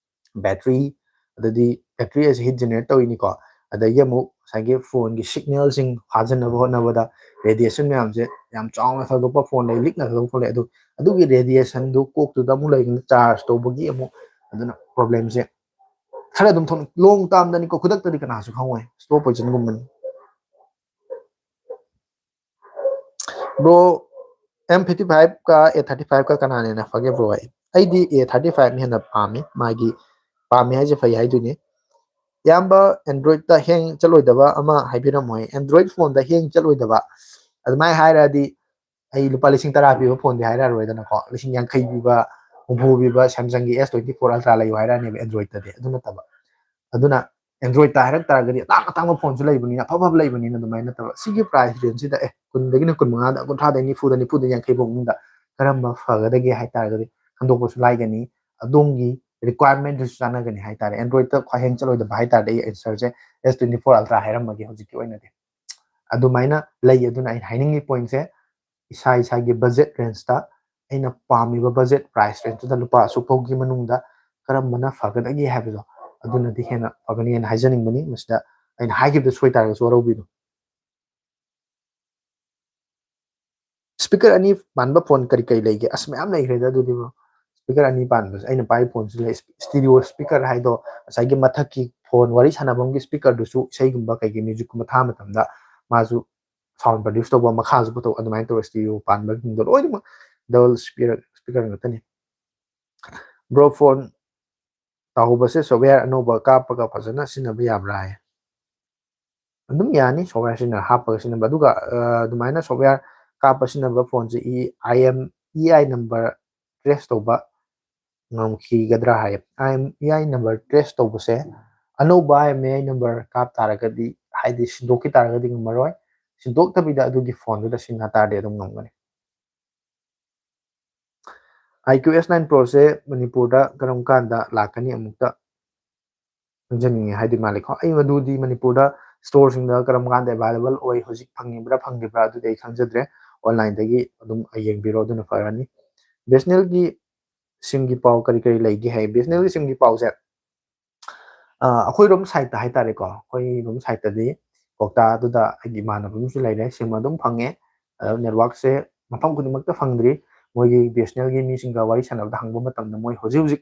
ꯕꯦꯇ꯭ꯔꯤ, ꯑꯗꯩꯗꯤ ꯕꯦꯇ꯭ꯔꯤ ꯑꯁꯤ ꯍꯤꯠ ꯖꯦꯅꯦꯔꯦꯠ ꯇꯧꯔꯤꯅꯤꯀꯣ, ꯑꯗꯒꯤ ꯑꯃꯨꯛ ꯉꯁꯥꯏꯒꯤ ꯐꯣꯟꯒꯤ ꯁꯤꯒꯅꯦꯜꯁꯤꯡ ꯐꯥꯖꯟꯅꯕ ꯍꯣꯠꯅꯕꯗ ꯔꯦꯗꯤꯌꯦꯁꯟ ꯃꯌꯥꯝꯁꯦ ꯌꯥꯝ ꯆꯥꯎꯅ ꯊꯥꯗꯣꯛꯄ, ꯐꯣꯟꯗꯒꯤ ꯂꯤꯛꯅ ꯊꯥꯗꯣꯛꯄ ꯂꯩ꯫ ꯑꯗꯨ ꯑꯗꯨꯒꯤ ꯔꯦꯗꯤꯌꯦꯁꯟꯗꯨ ꯀꯣꯛꯇꯨꯗ ꯑꯃꯨꯛ ꯂꯩꯗꯅ ꯆꯥꯔꯖ ꯇꯧꯕꯒꯤ ꯑꯃꯨꯛ, ꯑꯗꯨꯅ ꯄ꯭ꯔꯣꯕ꯭ꯂꯦꯝꯁꯦ ꯈꯔ ꯑꯗꯨꯝ ꯊꯣꯛꯅꯩ꯫ ꯂꯣꯡ ꯇꯥꯝꯗꯅꯤꯀꯣ, ꯈꯨꯗꯛꯇꯗꯤ ꯀꯅꯥꯁꯨ ꯈꯪꯉꯣꯏ, ꯁ꯭ꯂꯣ ꯄꯣꯏꯖꯟꯒꯨꯝꯕꯅꯤ꯫ ꯕ꯭ꯔꯣ, ꯑꯦꯝ ꯐꯤꯐꯇꯤ ꯐꯥꯏꯚꯀ ꯑꯦ ꯊꯥꯔꯇꯤ ꯐꯥꯏꯚꯀ ꯀꯅꯥꯅ ꯍꯦꯟꯅ ꯐꯒꯦ ꯕ꯭ꯔꯣ? ꯑꯩ, ꯑꯩꯗꯤ ꯑꯦ ꯊꯥꯔꯇꯤ ꯐꯥꯏꯚꯅ ꯍꯦꯟꯅ ꯄꯥꯝꯃꯤ꯫ ꯃꯥꯒꯤ, ꯄꯥꯝꯃꯤ ꯍꯥꯏꯁꯦ ꯐꯩ ꯍꯥꯏꯗꯣꯏꯅꯦ꯫ ꯏꯌꯥꯝꯕ, ꯑꯦꯟꯗ꯭ꯔꯣꯏꯗꯇ ꯍꯦꯡ ꯆꯠꯂꯣꯏꯗꯕ ꯑꯃ ꯍꯥꯏꯕꯤꯔꯝꯃꯣꯏ꯫ ꯑꯦꯟꯗ꯭ꯔꯣꯏꯗ ꯐꯣꯟꯗ ꯍꯦꯡ ꯆꯠꯂꯣꯏꯗꯕ ꯑꯗꯨꯃꯥꯏꯅ ꯍꯥꯏꯔꯗꯤ, ꯑꯩ ꯂꯨꯄꯥ ꯂꯤꯁꯤꯡ ꯇꯔꯥ ꯄꯤꯕ ꯐꯣꯟꯗꯤ ꯍꯥꯏꯔꯛꯑꯔꯣꯏꯗꯅꯀꯣ, ꯂꯤꯁꯤꯡ ꯌꯥꯡꯈꯩ ꯄꯤꯕ, ꯍꯨꯝꯐꯨ ꯄꯤꯕ ꯁꯦꯝꯁꯪꯒꯤ ꯑꯦꯁ ꯇ꯭ꯋꯦꯟꯇꯤ ꯐꯣꯔ ꯑꯜꯇ꯭ꯔꯥ ꯂꯩꯌꯨ ꯍꯥꯏꯔꯛꯑꯅꯦꯕ ꯑꯦꯟꯗ꯭ꯔꯣꯏꯗꯇꯗꯤ꯫ ꯑꯗꯨ ꯅꯠꯇꯕ, ꯑꯗꯨꯅ ꯑꯦꯟꯗ꯭ꯔꯣꯏꯗꯇ ꯍꯥꯏꯔꯛ ꯇꯥꯔꯒꯗꯤ ꯑꯇꯥꯡ ꯑꯇꯥꯡꯕ ꯐꯣꯟꯁꯨ ꯂꯩꯕꯅꯤꯅ, ꯑꯐ ꯑꯐꯕ ꯂꯩꯕꯅꯤꯅ, ꯑꯗꯨꯃꯥꯏꯅ ꯅꯠꯇꯕ, ꯁꯤꯒꯤ ꯄ꯭ꯔꯥꯏꯁ ꯔꯦꯟꯖꯁꯤꯗ, ꯑꯦ, ꯀꯨꯟꯗꯒꯤꯅ ꯀꯨꯟꯃꯉꯥꯗ, ꯀꯨꯟꯊ꯭ꯔꯥꯗꯒꯤ ꯅꯤꯐꯨꯗ, ꯅꯤꯐꯨꯗꯒꯤ ꯌꯥꯡꯈꯩ ꯐꯥꯎ ꯃꯅꯨꯡꯗ ꯀꯔꯝꯕ ꯐꯒꯗꯒꯦ ꯍꯥꯏ ꯇꯥꯔꯒꯗꯤ ꯈꯟꯗꯣꯛꯄꯁꯨ ꯂꯥꯏꯒꯅꯤ꯫ ꯑꯗꯣꯝꯒꯤ ꯔꯤꯀ꯭ꯋꯥꯏꯔꯃꯦꯟꯗꯨꯁꯨ ꯆꯥꯟꯅꯒꯅꯤ ꯍꯥꯏ ꯇꯥꯔꯦ꯫ ꯑꯦꯟꯗ꯭ꯔꯣꯏꯗꯇ ꯈ꯭ꯋꯥꯏ ꯍꯦꯡ ꯆꯠꯂꯣꯏꯗꯕ ꯍꯥꯏ ꯇꯥꯔꯗꯤ ꯑꯩ ꯑꯦꯟꯁꯔꯁꯦ ꯑꯦꯁ ꯇ꯭ꯋꯦꯟꯇꯤ ꯐꯣꯔ ꯑꯜꯇ꯭ꯔꯥ ꯍꯥꯏꯔꯝꯃꯒꯦ ꯍꯧꯖꯤꯛꯀꯤ ꯑꯣꯏꯅꯗꯤ꯫ ꯑꯗꯨꯃꯥꯏꯅ ꯂꯩ꯫ ꯑꯗꯨꯅ ꯑꯩꯅ ꯍꯥꯏꯅꯤꯡꯉꯤ ꯄꯣꯏꯟꯠꯁꯦ, ꯏꯁꯥ ꯏꯁꯥꯒꯤ ꯕꯖꯦꯠ ꯔꯦꯟꯖꯇ, ꯑꯩꯅ ꯄꯥꯝꯃꯤꯕ ꯕꯖꯦꯠ ꯄ꯭ꯔꯥꯏꯁ ꯔꯦꯟꯖꯇꯨꯗ ꯂꯨꯄꯥ ꯑꯁꯨꯛ ꯐꯥꯎꯒꯤ ꯃꯅꯨꯡꯗ ꯀꯔꯝꯕꯅ ꯐꯒꯗꯒꯦ ꯍꯥꯏꯕꯗꯣ, ꯑꯗꯨꯅꯗꯤ ꯍꯦꯟꯅ ꯐꯒꯅꯤꯅ ꯍꯥꯏꯖꯅꯤꯡꯕꯅꯤ꯫ ꯃꯁꯤꯗ ꯑꯩꯅ ꯍꯥꯏꯈꯤꯕꯗ ꯁꯣꯏ ꯇꯥꯔꯒꯁꯨ ꯋꯥꯔꯧꯕꯤꯅꯨ꯫ ꯁ꯭ꯄꯤꯀꯔ ꯑꯅꯤ ꯄꯥꯟꯕ ꯐꯣꯟ ꯀꯔꯤ ꯀꯔꯤ ꯂꯩꯒꯦ? ꯑꯁ, ꯃꯌꯥꯝ ꯂꯩꯈ꯭ꯔꯦꯗ ꯑꯗꯨꯗꯤ, ꯕ꯭ꯔꯣ꯫ ꯁ꯭ꯄꯤꯀꯔ ꯑꯅꯤ ꯄꯥꯟꯕꯁꯦ, ꯑꯩꯅ ꯄꯥꯏꯔꯤꯕ ꯐꯣꯟꯁꯤꯗ ꯂꯩ, ꯁ꯭ꯇꯤꯔꯤꯑꯣ ꯁ꯭ꯄꯤꯀꯔ ꯍꯥꯏꯗꯣ, ꯉꯁꯥꯏꯒꯤ ꯃꯊꯛꯀꯤ ꯐꯣꯟ ꯋꯥꯔꯤ ꯁꯥꯟꯅꯐꯝꯒꯤ ꯁ꯭ꯄꯤꯀꯔꯗꯨꯁꯨ ꯏꯁꯩꯒꯨꯝꯕ ꯀꯩꯒꯤ ꯃ꯭ꯌꯨꯖꯤꯛꯀꯨꯝꯕ ꯊꯥꯕ ꯃꯇꯝꯗ ꯃꯥꯁꯨ ꯁꯥꯎꯟ ꯄ꯭ꯔꯗ꯭ꯌꯨꯁ ꯇꯧꯕ, ꯃꯈꯥꯁꯨ ꯄꯨꯊꯣꯛ, ꯑꯗꯨꯃꯥꯏꯅ ꯇꯧꯔ ꯁ꯭ꯇꯤꯔꯤꯑꯣ ꯄꯥꯟꯕꯁꯤꯡꯗꯣ ꯂꯣꯏꯅꯃꯛ ꯗꯕꯜ ꯁ꯭ꯄꯤꯀꯔ, ꯁ꯭ꯄꯤꯀꯔ ꯉꯥꯛꯇꯅꯤ꯫ ꯕ꯭ꯔꯣ, ꯐꯣꯟ ꯇꯧꯍꯧꯕꯁꯦ ꯁꯣꯞꯋꯦꯌꯔ ꯑꯅꯧꯕ ꯀꯥꯞꯄꯒ ꯐꯖꯅ ꯁꯤꯖꯤꯟꯅꯕ ꯌꯥꯕ꯭ꯔꯥ ꯍꯥꯏ꯫ ꯑꯗꯨꯝ ꯌꯥꯅꯤ, ꯁꯣꯞꯋꯦꯌꯔ ꯁꯤꯖꯤꯟꯅ, ꯍꯥꯞꯄꯒ ꯁꯤꯖꯤꯟꯅꯕ꯫ ꯑꯗꯨꯒ, ꯑ, ꯑꯗꯨꯃꯥꯏꯅ ꯁꯣꯞꯋꯦꯌꯔ ꯀꯥꯞꯄ ꯁꯤꯖꯤꯟꯅꯕ ꯐꯣꯟꯁꯦ ꯏ, ꯑꯥꯏ ꯑꯦꯝ, ꯏ ꯑꯥꯏ ꯅꯝꯕꯔ ꯇ꯭ꯔꯦꯁ ꯇꯧꯕ ꯉꯝꯈꯤꯒꯗ꯭ꯔꯥ ꯍꯥꯏ꯫ ꯑꯥꯏ ꯑꯦꯝ ꯏ ꯑꯥꯏ ꯅꯝꯕꯔ ꯇ꯭ꯔꯦꯁ ꯇꯧꯕꯁꯦ ꯑꯅꯧꯕ ꯑꯥꯏ ꯑꯦꯝ ꯏ ꯑꯥꯏ ꯅꯝꯕꯔ ꯀꯥꯞ ꯇꯥꯔꯒꯗꯤ, ꯍꯥꯏꯗꯤ ꯁꯤꯟꯗꯣꯛꯈꯤ ꯇꯥꯔꯒꯗꯤ ꯉꯝꯃꯔꯣꯏ꯫ ꯁꯤꯟꯗꯣꯛꯇꯕꯤꯗ ꯑꯗꯨꯒꯤ ꯐꯣꯟꯗꯨꯗ ꯁꯤꯟꯅ ꯇꯥꯔꯗꯤ ꯑꯗꯨꯝ ꯉꯝꯒꯅꯤ꯫ ꯑꯥꯏ ꯀ꯭ꯌꯨ ꯑꯦꯁ ꯅꯥꯏꯟ ꯄ꯭ꯔꯣꯁꯦ ꯃꯅꯤꯄꯨꯔꯗ ꯀꯔꯝ ꯀꯥꯟꯗ ꯂꯥꯛꯀꯅꯤ ꯑꯃꯨꯛꯇ ꯈꯪꯖꯅꯤꯡꯉꯦ ꯍꯥꯏꯗꯤ ꯃꯥꯜꯂꯦꯀꯣ꯫ ꯑꯩ ꯃꯗꯨꯗꯤ ꯃꯅꯤꯄꯨꯔꯗ ꯁ꯭ꯇꯣꯔꯁꯤꯡꯗ ꯀꯔꯝ ꯀꯥꯟꯗ ꯑꯦꯕꯥꯏꯂꯦꯕꯜ ꯑꯣꯏ, ꯍꯧꯖꯤꯛ ꯐꯪꯉꯤꯕ꯭ꯔꯥ ꯐꯪꯗ꯭ꯔꯤꯕ꯭ꯔꯥ ꯑꯗꯨꯗꯤ ꯑꯩ ꯈꯪꯖꯗ꯭ꯔꯦ꯫ ꯑꯣꯟꯂꯥꯏꯟꯗꯒꯤ ꯑꯗꯨꯝ ꯌꯦꯡꯕꯤꯔꯣ, ꯑꯗꯨꯅ ꯐꯔꯅꯤ꯫ ꯕꯤ ꯑꯦꯁ ꯑꯦꯟ ꯑꯦꯜꯒꯤ ꯁꯤꯝꯒꯤ ꯄꯥꯎ ꯀꯔꯤ ꯀꯔꯤ ꯂꯩꯒꯦ ꯍꯥꯏ, ꯕꯤ ꯑꯦꯁ ꯑꯦꯟ ꯑꯦꯜꯒꯤ ꯁꯤꯝꯒꯤ ꯄꯥꯎꯁꯦ, ꯑ, ꯑꯩꯈꯣꯏꯔꯣꯝ ꯁꯥꯏꯠꯇ ꯍꯥꯏꯇꯥꯔꯦꯀꯣ, ꯑꯩꯈꯣꯏꯔꯣꯝ ꯁꯥꯏꯠꯇꯗꯤ ꯀ꯭ꯋꯥꯛꯇꯥꯗꯨꯗ ꯑꯩꯒꯤ ꯏꯃꯥꯟꯅꯕ ꯑꯃꯁꯨ ꯂꯩꯔꯦ, ꯁꯤꯝ ꯑꯗꯨꯝ ꯐꯪꯉꯦ꯫ ꯑꯗꯣ ꯅꯦꯠꯋꯥꯛꯁꯦ ꯃꯐꯝ ꯈꯨꯗꯤꯡꯃꯛꯇ ꯐꯪꯗ꯭ꯔꯤ꯫ ꯃꯣꯏꯒꯤ ꯕꯤ ꯑꯦꯁ ꯑꯦꯟ ꯑꯦꯜꯒꯤ ꯃꯤꯁꯤꯡꯒ ꯋꯥꯔꯤ ꯁꯥꯟꯅꯕꯗ ꯍꯪꯕ ꯃꯇꯝꯗ ꯃꯣꯏ ꯍꯧꯖꯤꯛ ꯍꯧꯖꯤꯛ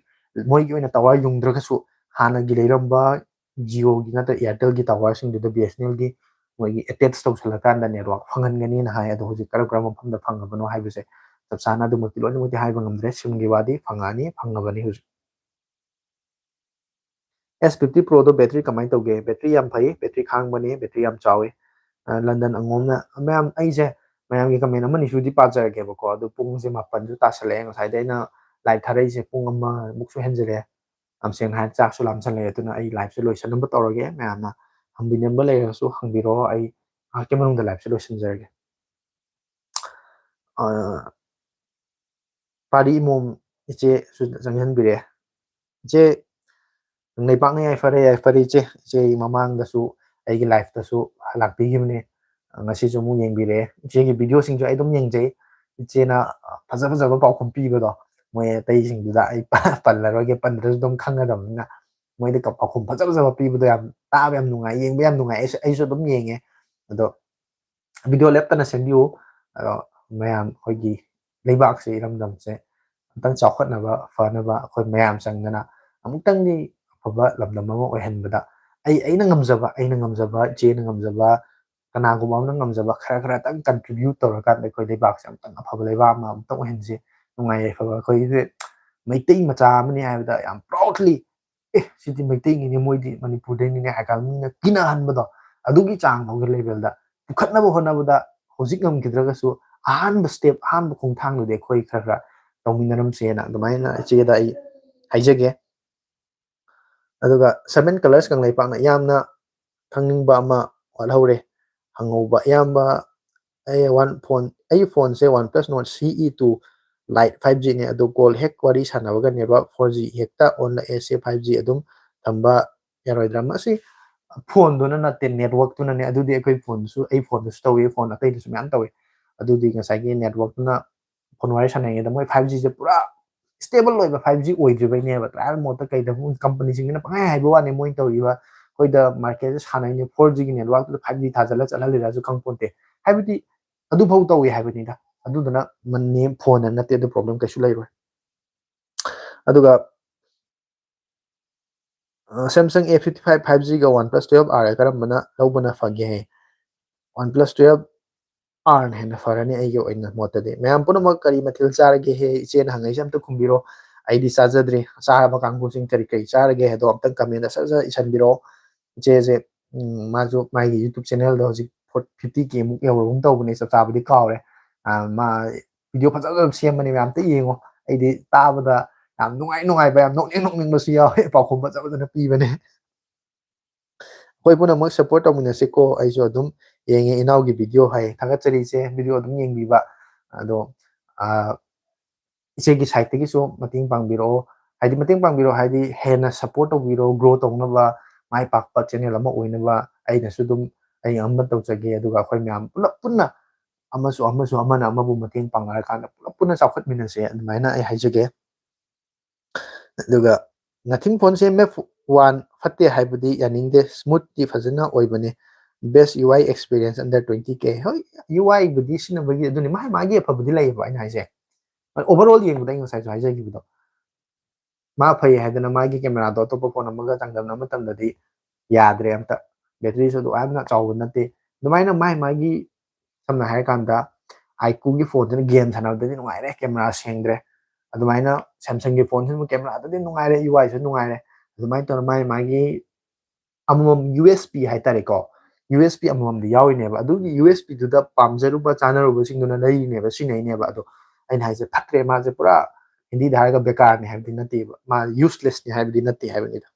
ꯃꯣꯏꯒꯤ ꯑꯣꯏꯅ ꯇꯋꯥꯔ ꯌꯨꯡꯗ꯭ꯔꯒꯁꯨ ꯍꯥꯟꯅꯒꯤ ꯂꯩꯔꯝꯕ ꯖꯤꯑꯣꯒꯤ ꯅꯠꯇ꯭ꯔ ꯑꯦꯌꯥꯔꯇꯦꯜꯒꯤ ꯇꯋꯥꯔꯁꯤꯡꯗꯨꯗ ꯕꯤ ꯑꯦꯁ ꯑꯦꯟ ꯑꯦꯜꯒꯤ ꯃꯣꯏꯒꯤ ꯑꯦꯇꯦꯆ ꯇꯧꯁꯜꯂꯀꯥꯟꯗ ꯅꯦꯠꯋꯥꯛ ꯐꯪꯍꯟꯒꯅꯤꯅ ꯍꯥꯏ꯫ ꯑꯗꯣ ꯍꯧꯖꯤꯛ ꯀꯔꯝ ꯀꯔꯝꯕ ꯃꯐꯝꯗ ꯐꯪꯉꯕꯅꯣ ꯍꯥꯏꯕꯁꯦ ꯆꯞ ꯆꯥꯅ ꯑꯗꯨꯃꯛꯇꯤ ꯂꯣꯏꯅꯃꯛꯇꯤ ꯍꯥꯏꯕ ꯉꯝꯗ꯭ꯔꯦ꯫ ꯁꯤꯝꯒꯤ ꯋꯥꯗꯤ ꯐꯪꯉꯛꯑꯅꯤ, ꯐꯪꯉꯕꯅꯤ ꯍꯧꯖꯤꯛ꯫ ꯑꯦꯁ ꯐꯤꯐꯇꯤ ꯄ꯭ꯔꯣꯗꯣ ꯕꯦꯇ꯭ꯔꯤ ꯀꯃꯥꯏꯅ ꯇꯧꯒꯦ? ꯕꯦꯇ꯭ꯔꯤ ꯌꯥꯝ ꯐꯩ, ꯕꯦꯇ꯭ꯔꯤ ꯈꯥꯡꯕꯅꯤ, ꯕꯦꯇ꯭ꯔꯤ ꯌꯥꯝ ꯆꯥꯎꯋꯤ꯫ ꯑ, ꯂꯟꯗꯟ ꯑꯉꯣꯝꯅ, ꯃꯌꯥꯝ, ꯑꯩꯁꯦ ꯃꯌꯥꯝꯒꯤ ꯀꯃꯦꯟ ꯑꯃꯅꯤꯁꯨꯗꯤ ꯄꯥꯖꯔꯒꯦꯕꯀꯣ, ꯑꯗꯨ ꯄꯨꯡꯁꯦ ꯃꯥꯄꯟꯁꯨ ꯇꯥꯁꯜꯂꯛꯑꯦ, ꯉꯁꯥꯏꯗꯩ ꯑꯩꯅ ꯂꯥꯏꯚ ꯊꯥꯔꯛꯏꯁꯦ ꯄꯨꯡ ꯑꯃꯃꯨꯛꯁꯨ ꯍꯦꯟꯖꯜꯂꯛꯑꯦ꯫ ꯌꯥꯝ ꯁꯦꯡꯅ ꯍꯥꯏꯔ ꯆꯥꯛꯁꯨ ꯂꯥꯝꯁꯜꯂꯛꯑꯦ, ꯑꯗꯨꯅ ꯑꯩ ꯂꯥꯏꯚꯁꯦ ꯂꯣꯏꯁꯟꯅꯕ ꯇꯧꯔꯒꯦ꯫ ꯃꯌꯥꯝꯅ ꯍꯪꯕꯤꯅꯤꯡꯕ ꯂꯩꯔꯒꯁꯨ ꯍꯪꯕꯤꯔꯛꯑꯣ, ꯑꯩ ꯉꯥꯏꯍꯥꯛꯀꯤ ꯃꯅꯨꯡꯗ ꯂꯥꯏꯚꯁꯦ ꯂꯣꯏꯁꯤꯟꯖꯔꯒꯦ꯫ ꯑ, ꯄꯥꯔꯤ ꯏꯃꯣꯝ ꯏꯆꯦꯁꯨ ꯆꯪꯁꯤꯟꯕꯤꯔꯛꯑꯦ꯫ ꯏꯆꯦ, ꯂꯩꯄꯥꯛꯅ ꯌꯥꯏꯐꯔꯦ, ꯌꯥꯏꯐꯔꯦ ꯏꯆꯦ꯫ ꯏꯆꯦ ꯑꯩ ꯃꯃꯥꯡꯗꯁꯨ ꯑꯩꯒꯤ ꯂꯥꯏꯐꯇꯁꯨ ꯂꯥꯛꯄꯤꯈꯤꯕꯅꯦ꯫ ꯉꯁꯤꯁꯨ ꯑꯃꯨꯛ ꯌꯦꯡꯕꯤꯔꯛꯑꯦ꯫ ꯏꯆꯦꯒꯤ ꯚꯤꯗꯤꯑꯣꯁꯤꯡꯁꯨ ꯑꯩ ꯑꯗꯨꯝ ꯌꯦꯡꯖꯩ꯫ ꯏꯆꯦꯅ ꯐꯖ ꯐꯖꯕ ꯄꯥꯎꯈꯨꯝ ꯄꯤꯕꯗꯣ, ꯃꯣꯏ ꯑꯇꯩꯁꯤꯡꯗꯨꯗ ꯑꯩ ꯄꯜꯂꯔꯣꯏꯒꯦ, ꯄꯟꯗ꯭ꯔꯁꯨ ꯑꯗꯨꯝ ꯈꯪꯒꯗꯕꯅꯤꯅ꯫ ꯃꯣꯏꯗ ꯄꯥꯎꯈꯨꯝ ꯐꯖ ꯐꯖꯕ ꯄꯤꯕꯗꯣ ꯌꯥꯝ ꯇꯥꯕ ꯌꯥꯝ ꯅꯨꯡꯉꯥꯏ, ꯌꯦꯡꯕ ꯌꯥꯝ ꯅꯨꯡꯉꯥꯏ꯫ ꯑꯩꯁꯨ, ꯑꯩꯁꯨ ꯑꯗꯨꯝ ꯌꯦꯡꯉꯦ꯫ ꯑꯗꯣ ꯚꯤꯗꯤꯑꯣ ꯂꯦꯞꯇꯅ ꯁꯦꯝꯕꯤꯌꯨ꯫ ꯑꯗꯣ ꯃꯌꯥꯝ ꯑꯩꯈꯣꯏꯒꯤ ꯂꯩꯕꯥꯛꯁꯦ, ꯏꯔꯝꯗꯝꯁꯦ ꯑꯝꯇꯪ ꯆꯥꯎꯈꯠꯅꯕ, ꯐꯅꯕ ꯑꯩꯈꯣꯏ ꯃꯌꯥꯝ ꯆꯪꯗꯅ ꯑꯃꯨꯛꯇꯪꯗꯤ ꯑꯐꯕ ꯂꯝꯗꯝ ꯑꯃ ꯑꯣꯏꯍꯟꯕꯗ ꯑꯩ, ꯑꯩꯅ ꯉꯝꯖꯕ, ꯑꯩꯅ ꯉꯝꯖꯕ, ꯏꯆꯦꯅ ꯉꯝꯖꯕ, ꯀꯅꯥꯒꯨꯝꯕ ꯑꯃꯅ ꯉꯝꯖꯕ ꯈꯔ ꯈꯔꯇꯪ ꯀꯟꯇ꯭ꯔꯤꯕ꯭ꯌꯨꯠ ꯇꯧꯔꯀꯥꯟꯗ ꯑꯩꯈꯣꯏ ꯂꯩꯕꯥꯛꯁꯦ ꯑꯃꯨꯛꯇꯪ ꯑꯐꯕ ꯂꯩꯕꯥꯛ ꯑꯃ ꯑꯃꯨꯛꯇꯪ ꯑꯣꯏꯍꯟꯁꯦ꯫ ꯅꯨꯡꯉꯥꯏ ꯌꯥꯏꯐꯕ ꯑꯩꯈꯣꯏꯁꯦ ꯃꯩꯇꯩ ꯃꯆꯥ ꯑꯃꯅꯤ ꯍꯥꯏꯕꯗ ꯌꯥꯝ ꯄ꯭ꯔꯥꯎꯗꯂꯤ, "ꯑꯦ, ꯁꯤꯗꯤ ꯃꯩꯇꯩꯅꯤꯅꯦ, ꯃꯣꯏꯗꯤ ꯃꯅꯤꯄꯨꯔꯗꯩꯅꯤꯅꯦ" ꯍꯥꯏꯔꯒ ꯃꯤꯅ ꯀꯤꯅꯍꯟꯕꯗꯣ, ꯑꯗꯨꯒꯤ ꯆꯥꯡ ꯐꯥꯎꯒꯤ ꯂꯦꯚꯦꯜꯗ ꯄꯨꯈꯠꯅꯕ ꯍꯣꯠꯅꯕꯗ ꯍꯧꯖꯤꯛ ꯉꯝꯈꯤꯗ꯭ꯔꯒꯁꯨ ꯑꯍꯥꯟꯕ ꯁ꯭ꯇꯦꯞ, ꯑꯍꯥꯟꯕ ꯈꯣꯡꯊꯥꯡꯗꯨꯗꯤ ꯑꯩꯈꯣꯏ ꯈꯔ ꯈꯔ ꯇꯧꯃꯤꯟꯅꯔꯝꯁꯦꯅ ꯑꯗꯨꯃꯥꯏꯅ ꯏꯆꯦꯗ ꯑꯩ ꯍꯥꯏꯖꯒꯦ꯫ ꯑꯗꯨꯒ seven colors ꯀꯪꯂꯩꯄꯥꯛꯅ ꯌꯥꯝꯅ ꯈꯪꯅꯤꯡꯕ ꯑꯃ ꯋꯥꯠꯍꯧꯔꯦ, ꯍꯪꯍꯧꯕ꯫ ꯏꯌꯥꯝꯕ, ꯑꯩ ꯋꯥꯟ ꯐꯣꯟ ꯑꯩꯒꯤ ꯐꯣꯟꯁꯦ OnePlus Nord C E two Lite five G ꯅꯦ, ꯑꯗꯣ ꯀꯣꯜ ꯍꯦꯛ ꯋꯥꯔꯤ ꯁꯥꯟꯅꯕꯒ network four G ꯍꯦꯛꯇ on ꯂꯥꯛꯑꯦ, ꯁꯦ five G ꯑꯗꯨꯝ ꯊꯝꯕ ꯌꯥꯔꯣꯏꯗ꯭ꯔꯥ? ꯃꯁꯤ ꯐꯣꯟꯗꯨꯅ ꯅꯠꯇꯦ, network ꯇꯨꯅꯅꯦ꯫ ꯑꯗꯨꯗꯤ ꯑꯩꯈꯣꯏ ꯐꯣꯟꯗꯁꯨ, ꯑꯩ ꯐꯣꯟꯗꯁꯨ ꯇꯧꯏ, ꯐꯣꯟ ꯑꯇꯩꯗꯁꯨ ꯃꯌꯥꯝ ꯇꯧꯏ꯫ ꯑꯗꯨꯗꯤ ꯉꯁꯥꯏꯒꯤ network ꯇꯨꯅ ꯐꯣꯟ ꯋꯥꯔꯤ ꯁꯥꯟꯅꯔꯤꯉꯩꯗ ꯃꯣꯏ five G ꯁꯦ ꯄꯨꯔꯥ stable ꯑꯣꯏꯕ five G ꯑꯣꯏꯗ꯭ꯔꯤꯕꯩꯅꯦꯕ꯫ Trial mode ꯇ ꯀꯩꯗ ꯃꯣꯏ company ꯁꯤꯡꯁꯤꯅ ꯄꯪꯍꯥꯏ ꯍꯥꯏꯕ ꯋꯥꯅꯤ, ꯃꯣꯏꯅ ꯇꯧꯔꯤꯕ ꯑꯩꯈꯣꯏꯗ market ꯁꯦ ꯁꯥꯟꯅꯩꯅꯦ, four G ꯒꯤ network ꯇꯨꯗ five G ꯊꯥꯖꯜꯂ ꯆꯠꯍꯜꯂꯤꯔꯁꯨ ꯈꯪꯄꯣꯟꯇꯦ꯫ ꯍꯥꯏꯕꯗꯤ ꯑꯗꯨꯐꯥꯎ ꯇꯧꯏ ꯍꯥꯏꯕꯅꯤꯗ꯫ ꯑꯗꯨꯗꯨꯅ ꯃꯅꯦ ꯐꯣꯟꯅ ꯅꯠꯇꯦ, ꯑꯗꯨ problem ꯀꯩꯁꯨ ꯂꯩꯔꯣꯏ꯫ ꯑꯗꯨꯒ ꯑ, Samsung A fifty five five G ꯒ OnePlus twelve R ꯒ ꯀꯔꯝꯕꯅ ꯂꯧꯕꯅ ꯐꯒꯦ ꯍꯥꯏ? OnePlus twelve R ꯅ ꯍꯦꯟꯅ ꯐꯔꯅꯤ ꯑꯩꯒꯤ ꯑꯣꯏꯅ ꯃꯣꯠꯇꯗꯤ꯫ ꯃꯌꯥꯝ ꯄꯨꯝꯅꯃꯛ ꯀꯔꯤ ꯃꯊꯦꯜ ꯆꯥꯔꯒꯦ ꯍꯦ? ꯏꯆꯦꯅ ꯍꯪꯉꯛꯏꯁꯦ ꯑꯝꯇ ꯈꯨꯝꯕꯤꯔꯣ꯫ ꯑꯩꯗꯤ ꯆꯥꯖꯗ꯭ꯔꯤ꯫ ꯆꯥꯔꯕ ꯀꯥꯡꯕꯨꯁꯤꯡ ꯀꯔꯤ ꯀꯔꯤ ꯆꯥꯔꯒꯦ ꯍꯥꯏꯗꯣ ꯑꯝꯇꯪ comment ꯗ ꯁꯠ ꯁꯠ ꯏꯁꯟꯕꯤꯔꯛꯑꯣ꯫ ꯏꯆꯦꯁꯦ, ꯎꯝ, ꯃꯥꯁꯨ ꯃꯥꯒꯤ YouTube channel ꯗ ꯍꯧꯖꯤꯛ forty, fifty K ꯃꯨꯛ ꯌꯧꯔꯒꯨꯝ ꯇꯧꯕꯅꯦ, ꯆꯞ ꯆꯥꯕꯗꯤ ꯀꯥꯎꯔꯦ꯫ ꯑ, ꯃꯥ video ꯐꯖ ꯐꯖꯕ ꯁꯦꯝꯕꯅꯦ, ꯃꯌꯥꯝ ꯑꯝꯇ ꯌꯦꯡꯉꯣ꯫ ꯑꯩꯗꯤ ꯇꯥꯕꯗ ꯌꯥꯝ ꯅꯨꯡꯉꯥꯏ ꯅꯨꯡꯉꯥꯏꯕ, ꯌꯥꯝ ꯅꯣꯛꯅꯤꯡ ꯅꯣꯛꯅꯤꯡꯕꯁꯨ ꯌꯥꯎꯋꯦ, ꯄꯥꯎꯈꯨꯝ ꯐꯖ ꯐꯖꯅ ꯄꯤꯕꯅꯦ꯫ ꯑꯩꯈꯣꯏ ꯄꯨꯝꯅꯃꯛ support ꯇꯧꯃꯤꯟꯅꯁꯤꯀꯣ꯫ ꯑꯩꯁꯨ ꯑꯗꯨꯝ ꯌꯦꯡꯉꯦ ꯏꯅꯥꯎꯒꯤ video ꯍꯥꯏ꯫ ꯊꯥꯒꯠꯆꯔꯤ ꯏꯆꯦ, video ꯑꯗꯨꯝ ꯌꯦꯡꯕꯤꯕ꯫ ꯑꯗꯣ, ꯑ, ꯏꯆꯦꯒꯤ side ꯇꯒꯤꯁꯨ ꯃꯇꯦꯡ ꯄꯥꯡꯕꯤꯔꯛꯑꯣ꯫ ꯍꯥꯏꯗꯤ ꯃꯇꯦꯡ ꯄꯥꯡꯕꯤꯔꯛꯑꯣ ꯍꯥꯏꯗꯤ ꯍꯦꯟꯅ support ꯇꯧꯕꯤꯔꯛꯑꯣ, grow ꯇꯧꯅꯕ, ꯃꯥꯏ ꯄꯥꯛꯄ channel ꯑꯃ ꯑꯣꯏꯅꯕ ꯑꯩꯅꯁꯨ ꯑꯗꯨꯝ ꯑꯩ ꯑꯉꯝꯕ ꯇꯧꯖꯒꯦ꯫ ꯑꯗꯨꯒ ꯑꯩꯈꯣꯏ ꯃꯌꯥꯝ ꯄꯨꯂꯞ ꯄꯨꯟꯅ ꯑꯃꯁꯨ ꯑꯃꯁꯨ ꯑꯃꯅ ꯑꯃꯕꯨ ꯃꯇꯦꯡ ꯄꯥꯡꯅꯔꯀꯥꯟꯗ ꯄꯨꯂꯞ ꯄꯨꯟꯅ ꯆꯥꯎꯈꯠꯃꯤꯟꯅꯁꯦ ꯑꯗꯨꯃꯥꯏꯅ ꯑꯩ ꯍꯥꯏꯖꯒꯦ꯫ ꯑꯗꯨꯒ Nothing Phone ꯁꯦ M F one ꯐꯠꯇꯦ ꯍꯥꯏꯕꯗꯤ ꯌꯥꯅꯤꯡꯗꯦ, smooth ꯇꯤ ꯐꯖꯅ ꯑꯣꯏꯕꯅꯦ, best U I experience under twenty K꯫ ꯍꯣꯏ, U I ꯕꯨꯗꯤ ꯁꯤꯖꯤꯟꯅꯕꯒꯤ ꯑꯗꯨꯅꯤ, ꯃꯥꯒꯤ ꯃꯥꯒꯤ ꯑꯐꯕꯗꯤ ꯂꯩꯌꯦꯕ ꯑꯩꯅ ꯍꯥꯏꯁꯦ꯫ Overall ꯌꯦꯡꯕꯗ ꯑꯩ ꯉꯁꯥꯏꯁꯨ ꯍꯥꯏꯖꯈꯤꯕꯗꯣ, ꯃꯥ ꯐꯩ ꯍꯥꯏꯗꯅ ꯃꯥꯒꯤ camera ꯗꯣ ꯑꯇꯣꯞꯄ phone ꯑꯃꯒ ꯆꯥꯡꯗꯝꯅꯕ ꯃꯇꯝꯗꯗꯤ ꯌꯥꯗ꯭ꯔꯦ ꯑꯝꯇ꯫ Battery ꯁꯨ ꯑꯗꯨꯛ ꯌꯥꯝꯅ ꯆꯥꯎꯕ ꯅꯠꯇꯦ꯫ ꯑꯗꯨꯃꯥꯏꯅ ꯃꯥꯏ ꯃꯥꯒꯤ, ꯁꯝꯅ ꯍꯥꯏꯔꯀꯥꯟꯗ, iQOO ꯒꯤ phone ꯁꯤꯅ game ꯁꯥꯟꯅꯕꯗꯗꯤ ꯅꯨꯡꯉꯥꯏꯔꯦ, camera ꯁꯦꯡꯗ꯭ꯔꯦ꯫ ꯑꯗꯨꯃꯥꯏꯅ Samsung ꯒꯤ phone ꯁꯤꯅ camera ꯗꯗꯤ ꯅꯨꯡꯉꯥꯏꯔꯦ, U I ꯁꯨ ꯅꯨꯡꯉꯥꯏꯔꯦ꯫ ꯑꯗꯨꯃꯥꯏꯅ ꯇꯧꯅ ꯃꯥꯏ ꯃꯥꯒꯤ ꯑꯃꯃꯝ U S P ꯍꯥꯏꯇꯥꯔꯦꯀꯣ, U S P ꯑꯃꯃꯝꯗꯤ ꯌꯥꯎꯔꯤꯅꯦꯕ꯫ ꯑꯗꯨꯒꯤ U S P ꯗꯨꯗ ꯄꯥꯝꯖꯔꯨꯕ ꯆꯥꯅꯔꯨꯕꯁꯤꯡꯗꯨꯅ ꯂꯩꯔꯤꯅꯦꯕ, ꯁꯤꯖꯤꯟꯅꯩꯅꯦꯕ꯫ ꯑꯗꯣ ꯑꯩꯅ ꯍꯥꯏꯁꯦ ꯐꯠꯇ꯭ꯔꯦ, ꯃꯥꯁꯦ ꯄꯨꯔꯥ ꯍꯤꯟꯗꯤꯗ ꯍꯥꯏꯔꯒ ꯕꯦꯀꯥꯔꯅꯤ ꯍꯥꯏꯕꯗꯤ ꯅꯠꯇꯦꯕ, ꯃꯥ uselessꯅꯤ ꯍꯥꯏꯕꯗꯤ ꯅꯠꯇꯦ ꯍꯥꯏꯕꯅꯤꯗ꯫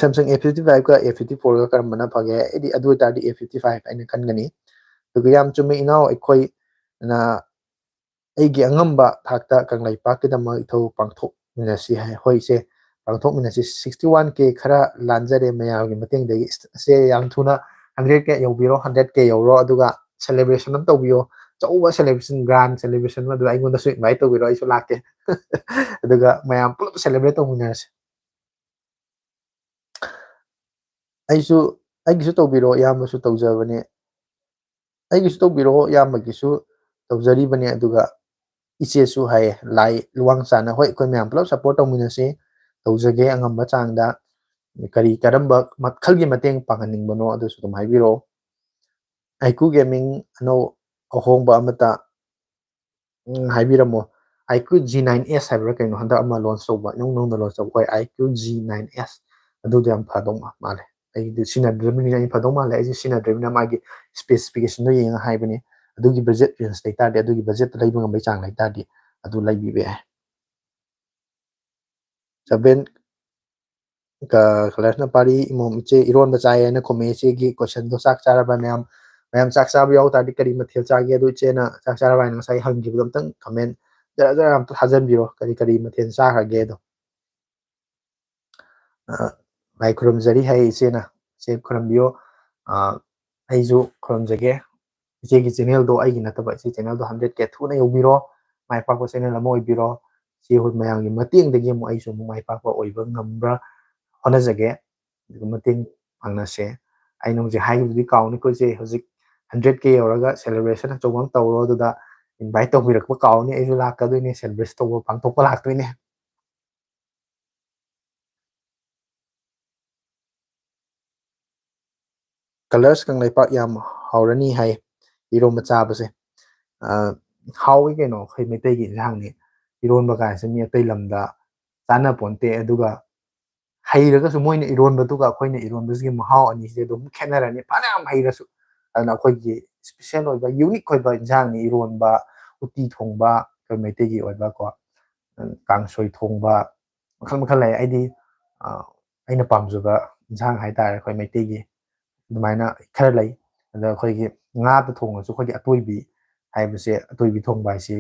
Samsung A fifty fiveꯀ A fifty fourꯒ ꯀꯔꯝꯕꯅ ꯐꯒꯦ? ꯑꯩꯗꯤ ꯑꯗꯨ ꯑꯣꯏꯇꯥꯔꯗꯤ A fifty five ꯑꯩꯅ ꯈꯟꯒꯅꯤ꯫ ꯑꯗꯨꯒ ꯌꯥꯝ ꯆꯨꯝꯃꯤ ꯏꯅꯥꯎ, ꯑꯩꯈꯣꯏꯅ ꯑꯩꯒꯤ ꯑꯉꯝꯕ ꯊꯥꯛꯇ ꯀꯪꯂꯩꯄꯥꯛꯀꯤꯗꯃꯛ ꯏꯊꯧ ꯄꯥꯡꯊꯣꯛꯃꯤꯟꯅꯁꯤ ꯍꯥꯏ꯫ ꯍꯣꯏ ꯏꯆꯦ, ꯄꯥꯡꯊꯣꯛꯃꯤꯟꯅꯁꯤ꯫ Sixty one K ꯈꯔ ꯂꯥꯟꯖꯔꯦ ꯃꯌꯥꯝꯒꯤ ꯃꯇꯦꯡꯗꯒꯤ꯫ ꯏꯁ, ꯏꯆꯦ ꯌꯥꯝ ꯊꯨꯅ hundred K ꯌꯧꯕꯤꯔꯣ, hundred K ꯌꯧꯔꯣ, ꯑꯗꯨꯒ celebration ꯑꯃ ꯇꯧꯕꯤꯌꯣ꯫ ꯑꯆꯧꯕ celebration, grand celebration ꯑꯃ, ꯑꯗꯨꯒ ꯑꯩꯉꯣꯟꯗꯁꯨ invite ꯇꯧꯕꯤꯔꯣ, ꯑꯩꯁꯨ ꯂꯥꯛꯀꯦ꯫ ꯑꯗꯨꯒ ꯃꯌꯥꯝ ꯄꯨꯂꯞ celebrate ꯇꯧꯃꯤꯟꯅꯔꯁꯤ꯫ ꯑꯩꯁꯨ, ꯑꯩꯒꯤꯁꯨ ꯇꯧꯕꯤꯔꯣ, ꯏꯌꯥꯝꯕꯁꯨ ꯇꯧꯖꯕꯅꯦ꯫ ꯑꯩꯒꯤꯁꯨ ꯇꯧꯕꯤꯔꯣ, ꯏꯌꯥꯝꯕꯒꯤꯁꯨ ꯇꯧꯖꯔꯤꯕꯅꯦ, ꯑꯗꯨꯒ ꯏꯆꯦꯁꯨ ꯍꯥꯏꯌꯦ, ꯂꯥꯏ ꯂꯨꯋꯥꯡ ꯆꯥꯅ꯫ ꯍꯣꯏ, ꯑꯩꯈꯣꯏ ꯃꯌꯥꯝ ꯄꯨꯂꯞ support ꯇꯧꯃꯤꯟꯅꯁꯤ, ꯇꯧꯖꯒꯦ ꯑꯉꯝꯕ ꯆꯥꯡꯗ꯫ ꯀꯔꯤ, ꯀꯔꯝꯕ ꯃꯈꯜꯒꯤ ꯃꯇꯦꯡ ꯄꯥꯡꯍꯟꯅꯤꯡꯕꯅꯣ, ꯑꯗꯨꯁꯨ ꯑꯗꯨꯝ ꯍꯥꯏꯕꯤꯔꯛꯑꯣ꯫ IQ Gaming ꯑꯅꯧ ꯑꯍꯣꯡꯕ ꯑꯃꯇ, ꯎꯝ, ꯍꯥꯏꯕꯤꯔꯝꯃꯣ꯫ IQ G nine S ꯍꯥꯏꯕ꯭ꯔꯥ ꯀꯩꯅꯣ, ꯍꯟꯗꯛ ꯑꯃ launch ꯇꯧꯕ, ꯏꯅꯧ ꯅꯧꯅ launch ꯇꯧꯕ, ꯍꯣꯏ, IQ G nine S, ꯑꯗꯨꯗꯣ ꯌꯥꯝ ꯐꯗꯧ ꯃꯥꯜꯂꯦ꯫ ꯑꯩꯗꯤ ꯁꯤꯖꯤꯟꯅꯗ꯭ꯔꯤꯕꯅꯤꯅ ꯑꯩ ꯐꯗꯧ ꯃꯥꯜꯂꯦ, ꯑꯩꯁꯦ ꯁꯤꯖꯤꯟꯅꯗ꯭ꯔꯤꯕꯅꯤꯅ ꯃꯥꯒꯤ specificationꯗꯣ ꯌꯦꯡꯉ ꯍꯥꯏꯕꯅꯤ꯫ ꯑꯗꯨꯒꯤ budget range ꯂꯩ ꯇꯥꯔꯗꯤ, ꯑꯗꯨꯒꯤ budgetꯇ ꯂꯩꯕ ꯉꯝꯕꯒꯤ ꯆꯥꯡ ꯂꯩ ꯇꯥꯔꯗꯤ, ꯑꯗꯨ ꯂꯩꯕꯤꯕ ꯌꯥꯏ꯫ Seven ꯀ-, ꯀꯂꯔꯁꯅ ꯄꯥꯔꯤ, ꯏꯃꯣꯝ ꯏꯆꯦ ꯏꯔꯣꯟꯕ ꯆꯥꯏ ꯍꯥꯏꯅ ꯈꯨꯝꯃꯦ꯫ ꯏꯆꯦꯒꯤ questionꯗꯣ ꯆꯥꯛ ꯆꯥꯔꯕ ꯃꯌꯥꯝ? ꯃꯌꯥꯝ ꯆꯥꯛ ꯆꯥꯕ ꯌꯥꯎ ꯇꯥꯔꯗꯤ ꯀꯔꯤ ꯃꯊꯦꯜ ꯆꯥꯒꯦ? ꯑꯗꯨ ꯏꯆꯦꯅ ꯆꯥꯛ ꯆꯥꯔꯕ ꯍꯥꯏꯅ ꯉꯁꯥꯏ ꯍꯪꯈꯤꯕꯗꯣ ꯑꯝꯇꯪ comment ꯖꯔ ꯖꯔ ꯑꯝꯇ ꯊꯥꯖꯟꯕꯤꯔꯣ, ꯀꯔꯤ ꯀꯔꯤ ꯃꯊꯦꯜ ꯆꯥꯈ꯭ꯔꯒꯦꯗꯣ꯫ ꯑ, ꯂꯥꯏ ꯈꯨꯔꯨꯝꯖꯔꯤ ꯍꯥꯏ ꯏꯆꯦꯅ꯫ ꯏꯆꯦ ꯈꯨꯔꯨꯝꯕꯤꯌꯣ꯫ ꯑ, ꯑꯩꯁꯨ ꯈꯨꯔꯨꯝꯖꯒꯦ꯫ ꯏꯆꯦꯒꯤ channelꯗꯣ, ꯑꯩꯒꯤ ꯅꯠꯇꯕ, ꯏꯆꯦ channelꯗꯣ hundred K ꯊꯨꯅ ꯌꯧꯕꯤꯔꯣ꯫ ꯃꯥꯏ ꯄꯥꯛꯄ channel ꯑꯃ ꯑꯣꯏꯕꯤꯔꯣ꯫ ꯏꯆꯦ ꯍꯣꯏ ꯃꯌꯥꯝꯒꯤ ꯃꯇꯦꯡꯗꯒꯤ ꯑꯃꯨꯛ ꯑꯩꯁꯨ ꯑꯃꯨꯛ ꯃꯥꯏ ꯄꯥꯛꯄ ꯑꯣꯏꯕ ꯉꯝꯕ꯭ꯔꯥ ꯍꯣꯠꯅꯖꯒꯦ꯫ ꯑꯗꯨꯒ ꯃꯇꯦꯡ ꯄꯥꯡꯅꯁꯦ꯫ ꯑꯩꯅ ꯍꯧꯖꯤꯛ ꯍꯥꯏꯈꯤꯕꯗꯨꯗꯤ ꯀꯥꯎꯅꯤꯀꯣ ꯏꯆꯦ, ꯍꯧꯖꯤꯛ hundred K ꯌꯧꯔꯒ celebration ꯑꯆꯧꯕ ꯑꯃ ꯇꯧꯔꯣ, ꯑꯗꯨꯗ invite ꯇꯧꯕꯤꯔꯛꯄ ꯀꯥꯎꯅꯤ꯫ ꯑꯩꯁꯨ ꯂꯥꯛꯀꯗꯣꯏꯅꯦ, celebrate ꯇꯧꯕ, ꯄꯥꯡꯊꯣꯛꯄ ꯂꯥꯛꯇꯣꯏꯅꯦ꯫ Colors ꯀꯪꯂꯩꯄꯥꯛ ꯌꯥꯝ ꯍꯥꯎꯔꯅꯤ ꯍꯥꯏ ꯏꯔꯣꯝꯕ ꯆꯥꯕꯁꯦ꯫ ꯑ, ꯍꯥꯎꯏ ꯀꯩꯅꯣ, ꯑꯩꯈꯣꯏ ꯃꯩꯇꯩꯒꯤ ꯏꯟꯁꯥꯡꯅꯤ꯫ ꯏꯔꯣꯟꯕ ꯀꯥꯏꯁꯦ ꯃꯤ ꯑꯇꯩ ꯂꯝꯗ ꯆꯥꯅ ꯄꯣꯟꯇꯦ꯫ ꯑꯗꯨꯒ ꯍꯩꯔꯒꯁꯨ ꯃꯣꯏꯅ ꯏꯔꯣꯟꯕꯗꯨꯒ ꯑꯩꯈꯣꯏꯅ ꯏꯔꯣꯟꯕꯁꯤꯒꯤ ꯃꯍꯥꯎ ꯑꯅꯤꯁꯤꯗꯤ ꯑꯗꯨꯝ ꯈꯦꯠꯅꯔꯅꯤ, ꯐꯅꯌꯥꯝ ꯍꯩꯔꯁꯨ꯫ ꯑꯗꯨꯅ ꯑꯩꯈꯣꯏꯒꯤ ꯏꯁꯄꯤꯁꯦꯜ ꯑꯣꯏꯕ, ꯌꯨꯅꯤꯛ ꯑꯣꯏꯕ ꯏꯟꯁꯥꯡꯅꯤ꯫ ꯏꯔꯣꯟꯕ, ꯎꯇꯤ ꯊꯣꯡꯕ, ꯑꯩꯈꯣꯏ ꯃꯩꯇꯩꯒꯤ ꯑꯣꯏꯕꯀꯣ, ꯀꯥꯡꯁꯣꯏ ꯊꯣꯡꯕ, ꯃꯈꯜ ꯃꯈꯜ ꯂꯩ꯫ ꯑꯩꯗꯤ ꯑꯩꯅ ꯄꯥꯝꯖꯕ ꯏꯟꯁꯥꯡ ꯍꯥꯏꯇꯥꯔꯦ, ꯑꯩꯈꯣꯏ ꯃꯩꯇꯩꯒꯤ ꯑꯗꯨꯃꯥꯏꯅ ꯈꯔ ꯂꯩ꯫ ꯑꯗ ꯑꯩꯈꯣꯏꯒꯤ ꯉꯥꯗ ꯊꯣꯡꯉꯁꯨ, ꯑꯩꯈꯣꯏꯒꯤ ꯑꯇꯣꯏꯕꯤ ꯍꯥꯏꯕꯁꯦ, ꯑꯇꯣꯏꯕꯤ ꯊꯣꯡꯕ ꯍꯥꯏꯁꯤ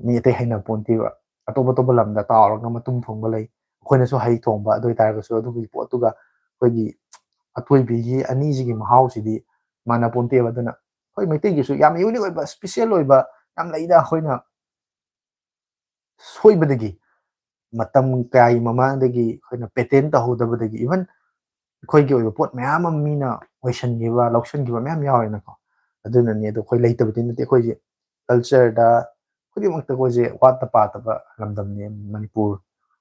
ꯃꯤ ꯑꯇꯩ ꯍꯩꯅ ꯄꯣꯟꯇꯦꯕ꯫ ꯑꯇꯣꯞ ꯑꯇꯣꯞꯄ ꯂꯝꯗ ꯇꯥꯎꯔꯒ ꯃꯇꯨꯝ ꯊꯣꯡꯕ ꯂꯩ, ꯑꯩꯈꯣꯏꯅꯁꯨ ꯍꯩ ꯊꯣꯡꯕ꯫ ꯑꯗꯨ ꯑꯣꯏꯇꯥꯔꯒꯁꯨ ꯑꯗꯨꯒꯤ ꯄꯣꯠꯇꯨꯒ ꯑꯩꯈꯣꯏꯒꯤ ꯑꯇꯣꯏꯕꯤꯒꯤ ꯑꯅꯤꯁꯤꯒꯤ ꯃꯍꯥꯎꯁꯤꯗꯤ ꯃꯥꯟꯅ ꯄꯣꯟꯇꯦꯕ꯫ ꯑꯗꯨꯅ ꯑꯩꯈꯣꯏ ꯃꯩꯇꯩꯒꯤꯁꯨ ꯌꯥꯝ ꯌꯨꯅꯤꯛ ꯑꯣꯏꯕ, ꯏꯁꯄꯤꯁꯦꯜ ꯑꯣꯏꯕ ꯌꯥꯝ ꯂꯩꯗ꯫ ꯑꯩꯈꯣꯏꯅ ꯁꯣꯏꯕꯗꯒꯤ, ꯃꯇꯝ ꯀꯌꯥꯒꯤ ꯃꯃꯥꯡꯗꯒꯤ ꯑꯩꯈꯣꯏꯅ ꯄꯦꯇꯦꯟ ꯇꯧꯍꯧꯗꯕꯗꯒꯤ, ꯏꯚꯟ ꯑꯩꯈꯣꯏꯒꯤ ꯑꯣꯏꯕ ꯄꯣꯠ ꯃꯌꯥꯝ ꯑꯃ ꯃꯤꯅ ꯑꯣꯏꯁꯟꯈꯤꯕ, ꯂꯧꯁꯟꯈꯤꯕ ꯃꯌꯥꯝ ꯌꯥꯎꯔꯦꯅꯀꯣ꯫ ꯑꯗꯨꯅꯅꯤ꯫ ꯑꯗꯣ ꯑꯩꯈꯣꯏ ꯂꯩꯇꯕꯗꯤ ꯅꯠꯇꯦ꯫ ꯑꯩꯈꯣꯏꯁꯦ ꯀꯜꯆꯔꯗ ꯈꯨꯗꯤꯡꯃꯛꯇ ꯑꯩꯈꯣꯏꯁꯦ ꯋꯥꯠꯇ ꯄꯥꯗꯕ ꯂꯝꯗꯝꯅꯤ ꯃꯅꯤꯄꯨꯔ,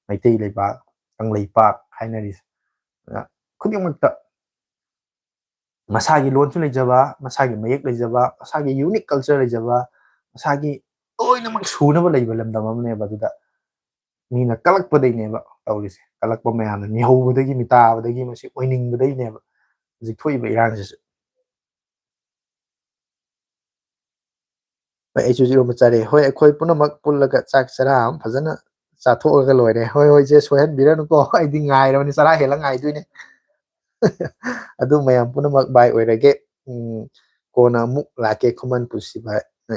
ꯃꯩꯇꯩ ꯂꯩꯕꯥꯛ, ꯀꯪꯂꯩꯄꯥꯛ ꯍꯥꯏꯅꯔꯤꯁꯦ꯫ ꯑꯗꯨꯅ ꯈꯨꯗꯤꯡꯃꯛꯇ ꯃꯁꯥꯒꯤ ꯂꯣꯟꯁꯨ ꯂꯩꯖꯕ, ꯃꯁꯥꯒꯤ ꯃꯌꯦꯛ ꯂꯩꯖꯕ, ꯃꯁꯥꯒꯤ ꯌꯨꯅꯤꯛ ꯀꯜꯆꯔ ꯂꯩꯖꯕ, ꯃꯁꯥꯒꯤ ꯂꯣꯏꯅꯃꯛ ꯁꯨꯅꯕ ꯂꯩꯕ ꯂꯝꯗꯝ ꯑꯃꯅꯦꯕ꯫ ꯑꯗꯨꯗ ꯃꯤꯅ ꯀꯜꯂꯛꯄꯗꯩꯅꯦꯕ ꯇꯧꯔꯤꯁꯦ꯫ ꯀꯜꯂꯛꯄ ꯃꯌꯥꯝꯅ ꯃꯤꯍꯧꯕꯗꯒꯤ, ꯃꯤꯇꯥꯕꯗꯒꯤ, ꯃꯁꯤ ꯑꯣꯏꯅꯤꯡꯕꯗꯩꯅꯦꯕ ꯍꯧꯖꯤꯛ ꯊꯣꯛꯏꯕ ꯏꯔꯥꯡꯁꯤꯁꯨ꯫ ꯍꯣꯏ, ꯑꯩꯁꯨ ꯏꯔꯣꯝꯕ ꯆꯥꯔꯦ꯫ ꯍꯣꯏ, ꯑꯩꯈꯣꯏ ꯄꯨꯝꯅꯃꯛ ꯄꯨꯜꯂꯒ ꯆꯥꯛ ꯆꯔꯥ ꯑꯃ ꯐꯖꯅ ꯆꯥꯊꯣꯛꯑꯒ ꯂꯣꯏꯔꯦ꯫ ꯍꯣꯏ, ꯍꯣꯏ, ꯏꯆꯦ, ꯁꯣꯏꯍꯟꯕꯤꯔꯅꯨꯀꯣ꯫ ꯑꯩꯗꯤ ꯉꯥꯏꯔꯕꯅꯤ, ꯆꯔꯥ ꯍꯦꯜꯂ ꯉꯥꯏꯗꯣꯏꯅꯦ꯫ ꯑꯗꯨ ꯃꯌꯥꯝ ꯄꯨꯝꯅꯃꯛ ꯕꯥꯏ ꯑꯣꯏꯔꯒꯦ꯫ ꯎꯝ, ꯀꯣꯟꯅ ꯑꯃꯨꯛ ꯂꯥꯛꯀꯦ, ꯈꯨꯃꯟ ꯄꯨꯟꯁꯤꯕ꯫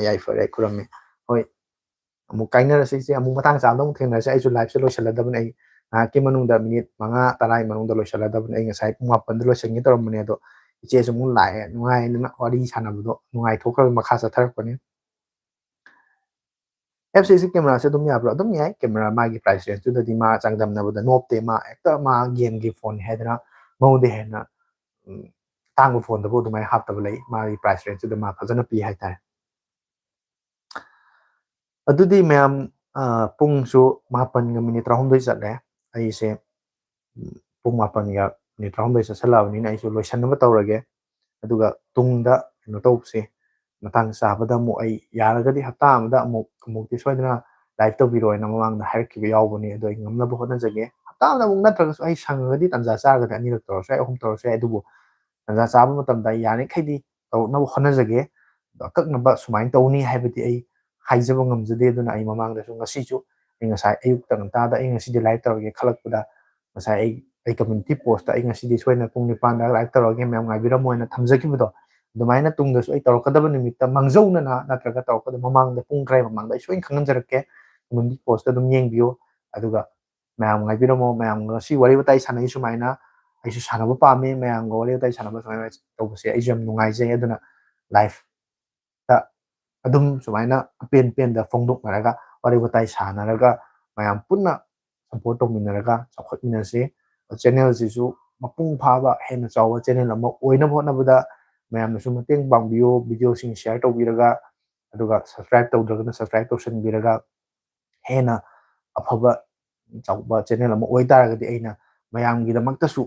ꯌꯥꯏꯐꯔꯦ, ꯈꯨꯔꯝꯃꯦ꯫ ꯍꯣꯏ, ꯑꯃꯨꯛ ꯀꯥꯏꯅꯔꯁꯦ ꯏꯆꯦ, ꯑꯃꯨꯛ ꯃꯇꯥꯡ ꯆꯥꯕꯗ ꯑꯃꯨꯛ ꯊꯦꯡꯅꯔꯁꯦ꯫ ꯑꯩꯁꯨ ꯂꯥꯏꯐꯁꯦ ꯂꯣꯏꯁꯤꯜꯂꯗꯕꯅꯤ꯫ ꯑꯩ ꯉꯥꯏꯍꯥꯛꯀꯤ ꯃꯅꯨꯡꯗ, ꯃꯤꯅꯤꯠ ꯃꯉꯥ ꯇꯔꯥꯒꯤ ꯃꯅꯨꯡꯗ ꯂꯣꯏꯁꯤꯜꯂꯗꯕꯅꯤ꯫ ꯑꯩ ꯉꯁꯥꯏ ꯄꯨꯡ ꯃꯥꯄꯟꯗ ꯂꯣꯏꯁꯤꯟꯒꯦ ꯇꯧꯔꯝꯕꯅꯦ, ꯑꯗꯣ ꯏꯆꯦꯁꯨ ꯑꯃꯨꯛ ꯂꯥꯛꯑꯦ꯫ ꯅꯨꯡꯉꯥꯏꯗꯅ ꯋꯥꯔꯤ ꯁꯥꯟꯅꯕꯗꯣ ꯅꯨꯡꯉꯥꯏꯊꯣꯛꯈ꯭ꯔꯕ ꯃꯈꯥ ꯆꯠꯊꯔꯛꯄꯅꯤ꯫ ꯑꯦꯞ ꯁꯤꯛꯁꯀꯤ ꯀꯦꯃꯦꯔꯥꯁꯦ ꯑꯗꯨꯝ ꯌꯥꯕ꯭ꯔꯣ? ꯑꯗꯨꯝ ꯌꯥꯏ꯫ ꯀꯦꯃꯦꯔꯥ ꯃꯥꯒꯤ ꯄ꯭ꯔꯥꯏꯁ ꯔꯦꯟꯖꯇꯨꯗꯗꯤ ꯃꯥ ꯆꯥꯡꯗꯝꯅꯕꯗ ꯅꯣꯞꯇꯦ꯫ ꯃꯥ ꯍꯦꯛꯇ ꯃꯥ ꯒꯦꯝꯒꯤ ꯐꯣꯟ ꯍꯥꯏꯗꯅ ꯃꯉꯣꯟꯗ ꯍꯦꯟꯅ, ꯎꯝ, ꯇꯥꯡꯕ ꯐꯣꯟꯗꯕꯨ ꯑꯗꯨꯃꯥꯏꯅ ꯍꯥꯞꯇꯕ ꯂꯩ꯫ ꯃꯥꯒꯤ ꯄ꯭ꯔꯥꯏꯁ ꯔꯦꯟꯖꯇꯨꯗ ꯃꯥ ꯐꯖꯅ ꯄꯤ ꯍꯥꯏꯇꯥꯔꯦ꯫ ꯑꯗꯨꯗꯤ ꯃꯌꯥꯝ, ꯑ, ꯄꯨꯡꯁꯨ ꯃꯥꯄꯟꯒ ꯃꯤꯅꯤꯠ ꯇꯔꯥꯍꯨꯝꯗꯣꯏ ꯆꯠꯂꯦ꯫ ꯑꯩꯁꯦ, ꯎꯝ, ꯄꯨꯡ ꯃꯥꯄꯟꯒ ꯃꯤꯅꯤꯠ ꯇꯔꯥꯍꯨꯝꯗꯣꯏ ꯆꯠꯁꯜꯂꯛꯑꯕꯅꯤꯅ ꯑꯩꯁꯨ ꯂꯣꯏꯁꯟꯅꯕ ꯇꯧꯔꯒꯦ꯫ ꯑꯗꯨꯒ ꯇꯨꯡꯗ ꯀꯩꯅꯣ ꯇꯧꯕꯁꯦ, ꯃꯇꯥꯡ ꯆꯥꯕꯗ ꯑꯃꯨꯛ ꯑꯩ ꯌꯥꯔꯒꯗꯤ ꯍꯞꯇꯥ ꯑꯃꯗ ꯑꯃꯨꯛ, ꯑꯃꯨꯛꯇꯤ ꯁꯣꯏꯗꯅ ꯂꯥꯏꯚ ꯇꯧꯕꯤꯔꯣ ꯍꯥꯏꯅ ꯃꯃꯥꯡꯗ ꯍꯥꯏꯔꯛꯈꯤꯕ ꯌꯥꯎꯕꯅꯦ꯫ ꯑꯗꯣ ꯑꯩ ꯉꯝꯅꯕ ꯍꯣꯠꯅꯖꯒꯦ꯫ ꯍꯞꯇꯥ ꯑꯃꯗ ꯑꯃꯨꯛ ꯅꯠꯇ꯭ꯔꯒꯁꯨ ꯑꯩ ꯁꯪꯉꯒꯗꯤ ꯇꯥꯟꯖꯥ ꯆꯥꯔꯒꯗꯤ ꯑꯅꯤꯔꯛ ꯇꯧꯔꯁꯨ ꯌꯥꯏ, ꯑꯍꯨꯝ ꯇꯧꯔꯁꯨ ꯌꯥꯏ꯫ ꯑꯗꯨꯕꯨ ꯇꯥꯟꯖꯥ ꯆꯥꯕ ꯃꯇꯝꯗ ꯑꯩ ꯌꯥꯔꯤꯈꯩꯗꯤ ꯇꯧꯔꯛꯅꯕ ꯍꯣꯠꯅꯖꯒꯦ꯫ ꯑꯗꯣ ꯑꯀꯛꯅꯕ ꯁꯨꯃꯥꯏꯅ ꯇꯧꯅꯤ ꯍꯥꯏꯕꯗꯤ ꯑꯩ ꯍꯥꯏꯖꯕ ꯉꯝꯖꯗꯦ꯫ ꯑꯗꯨꯅ ꯑꯩ ꯃꯃꯥꯡꯗꯁꯨ, ꯉꯁꯤꯁꯨ ꯑꯩ ꯉꯁꯥꯏ ꯑꯌꯨꯛꯇ ꯉꯟꯇꯥꯗ ꯑꯩ ꯉꯁꯤꯗꯤ live ꯇꯧꯔꯒꯦ ꯈꯜꯂꯛꯄꯗ, ꯉꯁꯥꯏ ꯑꯩ, ꯑꯩ community post ꯇ ꯑꯩ ꯉꯁꯤꯗꯤ ꯁꯣꯏꯗꯅ ꯄꯨꯡ ꯅꯤꯄꯥꯟꯗ live ꯇꯧꯔꯒꯦ, ꯃꯌꯥꯝ ꯉꯥꯏꯕꯤꯔꯝꯃꯣ ꯍꯥꯏꯅ ꯊꯝꯖꯈꯤꯕꯗꯣ, ꯑꯗꯨꯃꯥꯏꯅ ꯇꯨꯡꯗꯁꯨ ꯑꯩ ꯇꯧꯔꯛꯀꯗꯕ ꯅꯨꯃꯤꯠꯇ ꯃꯥꯡꯖꯧꯅꯅ ꯅꯠꯇ꯭ꯔꯒ ꯇꯧꯔꯛꯀꯗꯕ ꯃꯃꯥꯡꯗ ꯄꯨꯡ ꯈꯔꯒꯤ ꯃꯃꯥꯡꯗ ꯑꯩ ꯁꯣꯏꯅ ꯈꯪꯍꯟꯖꯔꯛꯀꯦ꯫ Community post ꯇ ꯑꯗꯨꯝ ꯌꯦꯡꯕꯤꯌꯨ꯫ ꯑꯗꯨꯒ ꯃꯌꯥꯝ ꯉꯥꯏꯕꯤꯔꯝꯃꯣ꯫ ꯃꯌꯥꯝꯒ ꯉꯁꯤ ꯋꯥꯔꯤ ꯋꯥꯇꯥꯏ ꯁꯥꯟꯅꯩ ꯁꯨꯃꯥꯏꯅ, ꯑꯩꯁꯨ ꯁꯥꯟꯅꯕ ꯄꯥꯝꯃꯤ꯫ ꯃꯌꯥꯝꯒ ꯋꯥꯔꯤ ꯋꯥꯇꯥꯏ ꯁꯥꯟꯅꯕ ꯁꯨꯃꯥꯏꯅ ꯇꯧꯕꯁꯦ ꯑꯩꯁꯨ ꯌꯥꯝ ꯅꯨꯡꯉꯥꯏꯖꯩ꯫ ꯑꯗꯨꯅ live ꯇ ꯑꯗꯨꯝ ꯁꯨꯃꯥꯏꯅ ꯑꯄꯦꯟ ꯄꯦꯟꯗ ꯐꯣꯡꯗꯣꯛꯅꯔꯒ, ꯋꯥꯔꯤ ꯋꯥꯇꯥꯏ ꯁꯥꯟꯅꯔꯒ, ꯃꯌꯥꯝ ꯄꯨꯟꯅ support ꯇꯧꯃꯤꯟꯅꯔꯒ ꯆꯥꯎꯈꯠꯃꯤꯟꯅꯁꯤ꯫ Channel ꯁꯤꯁꯨ ꯃꯄꯨꯡ ꯐꯥꯕ, ꯍꯦꯟꯅ ꯆꯥꯎꯕ channel ꯑꯃ ꯑꯣꯏꯅꯕ ꯍꯣꯠꯅꯕꯗ ꯃꯌꯥꯝꯅꯁꯨ ꯃꯇꯦꯡ ꯄꯥꯡꯕꯤꯌꯨ꯫ Video ꯁꯤꯡ share ꯇꯧꯕꯤꯔꯒ, ꯑꯗꯨꯒ subscribe ꯇꯧꯗ꯭ꯔꯒꯅ subscribe ꯇꯧꯁꯟꯕꯤꯔꯒ, ꯍꯦꯟꯅ ꯑꯐꯕ ꯆꯥꯎꯕ channel ꯑꯃ ꯑꯣꯏꯇꯥꯔꯒꯗꯤ ꯑꯩꯅ ꯃꯌꯥꯝꯒꯤꯗꯃꯛꯇꯁꯨ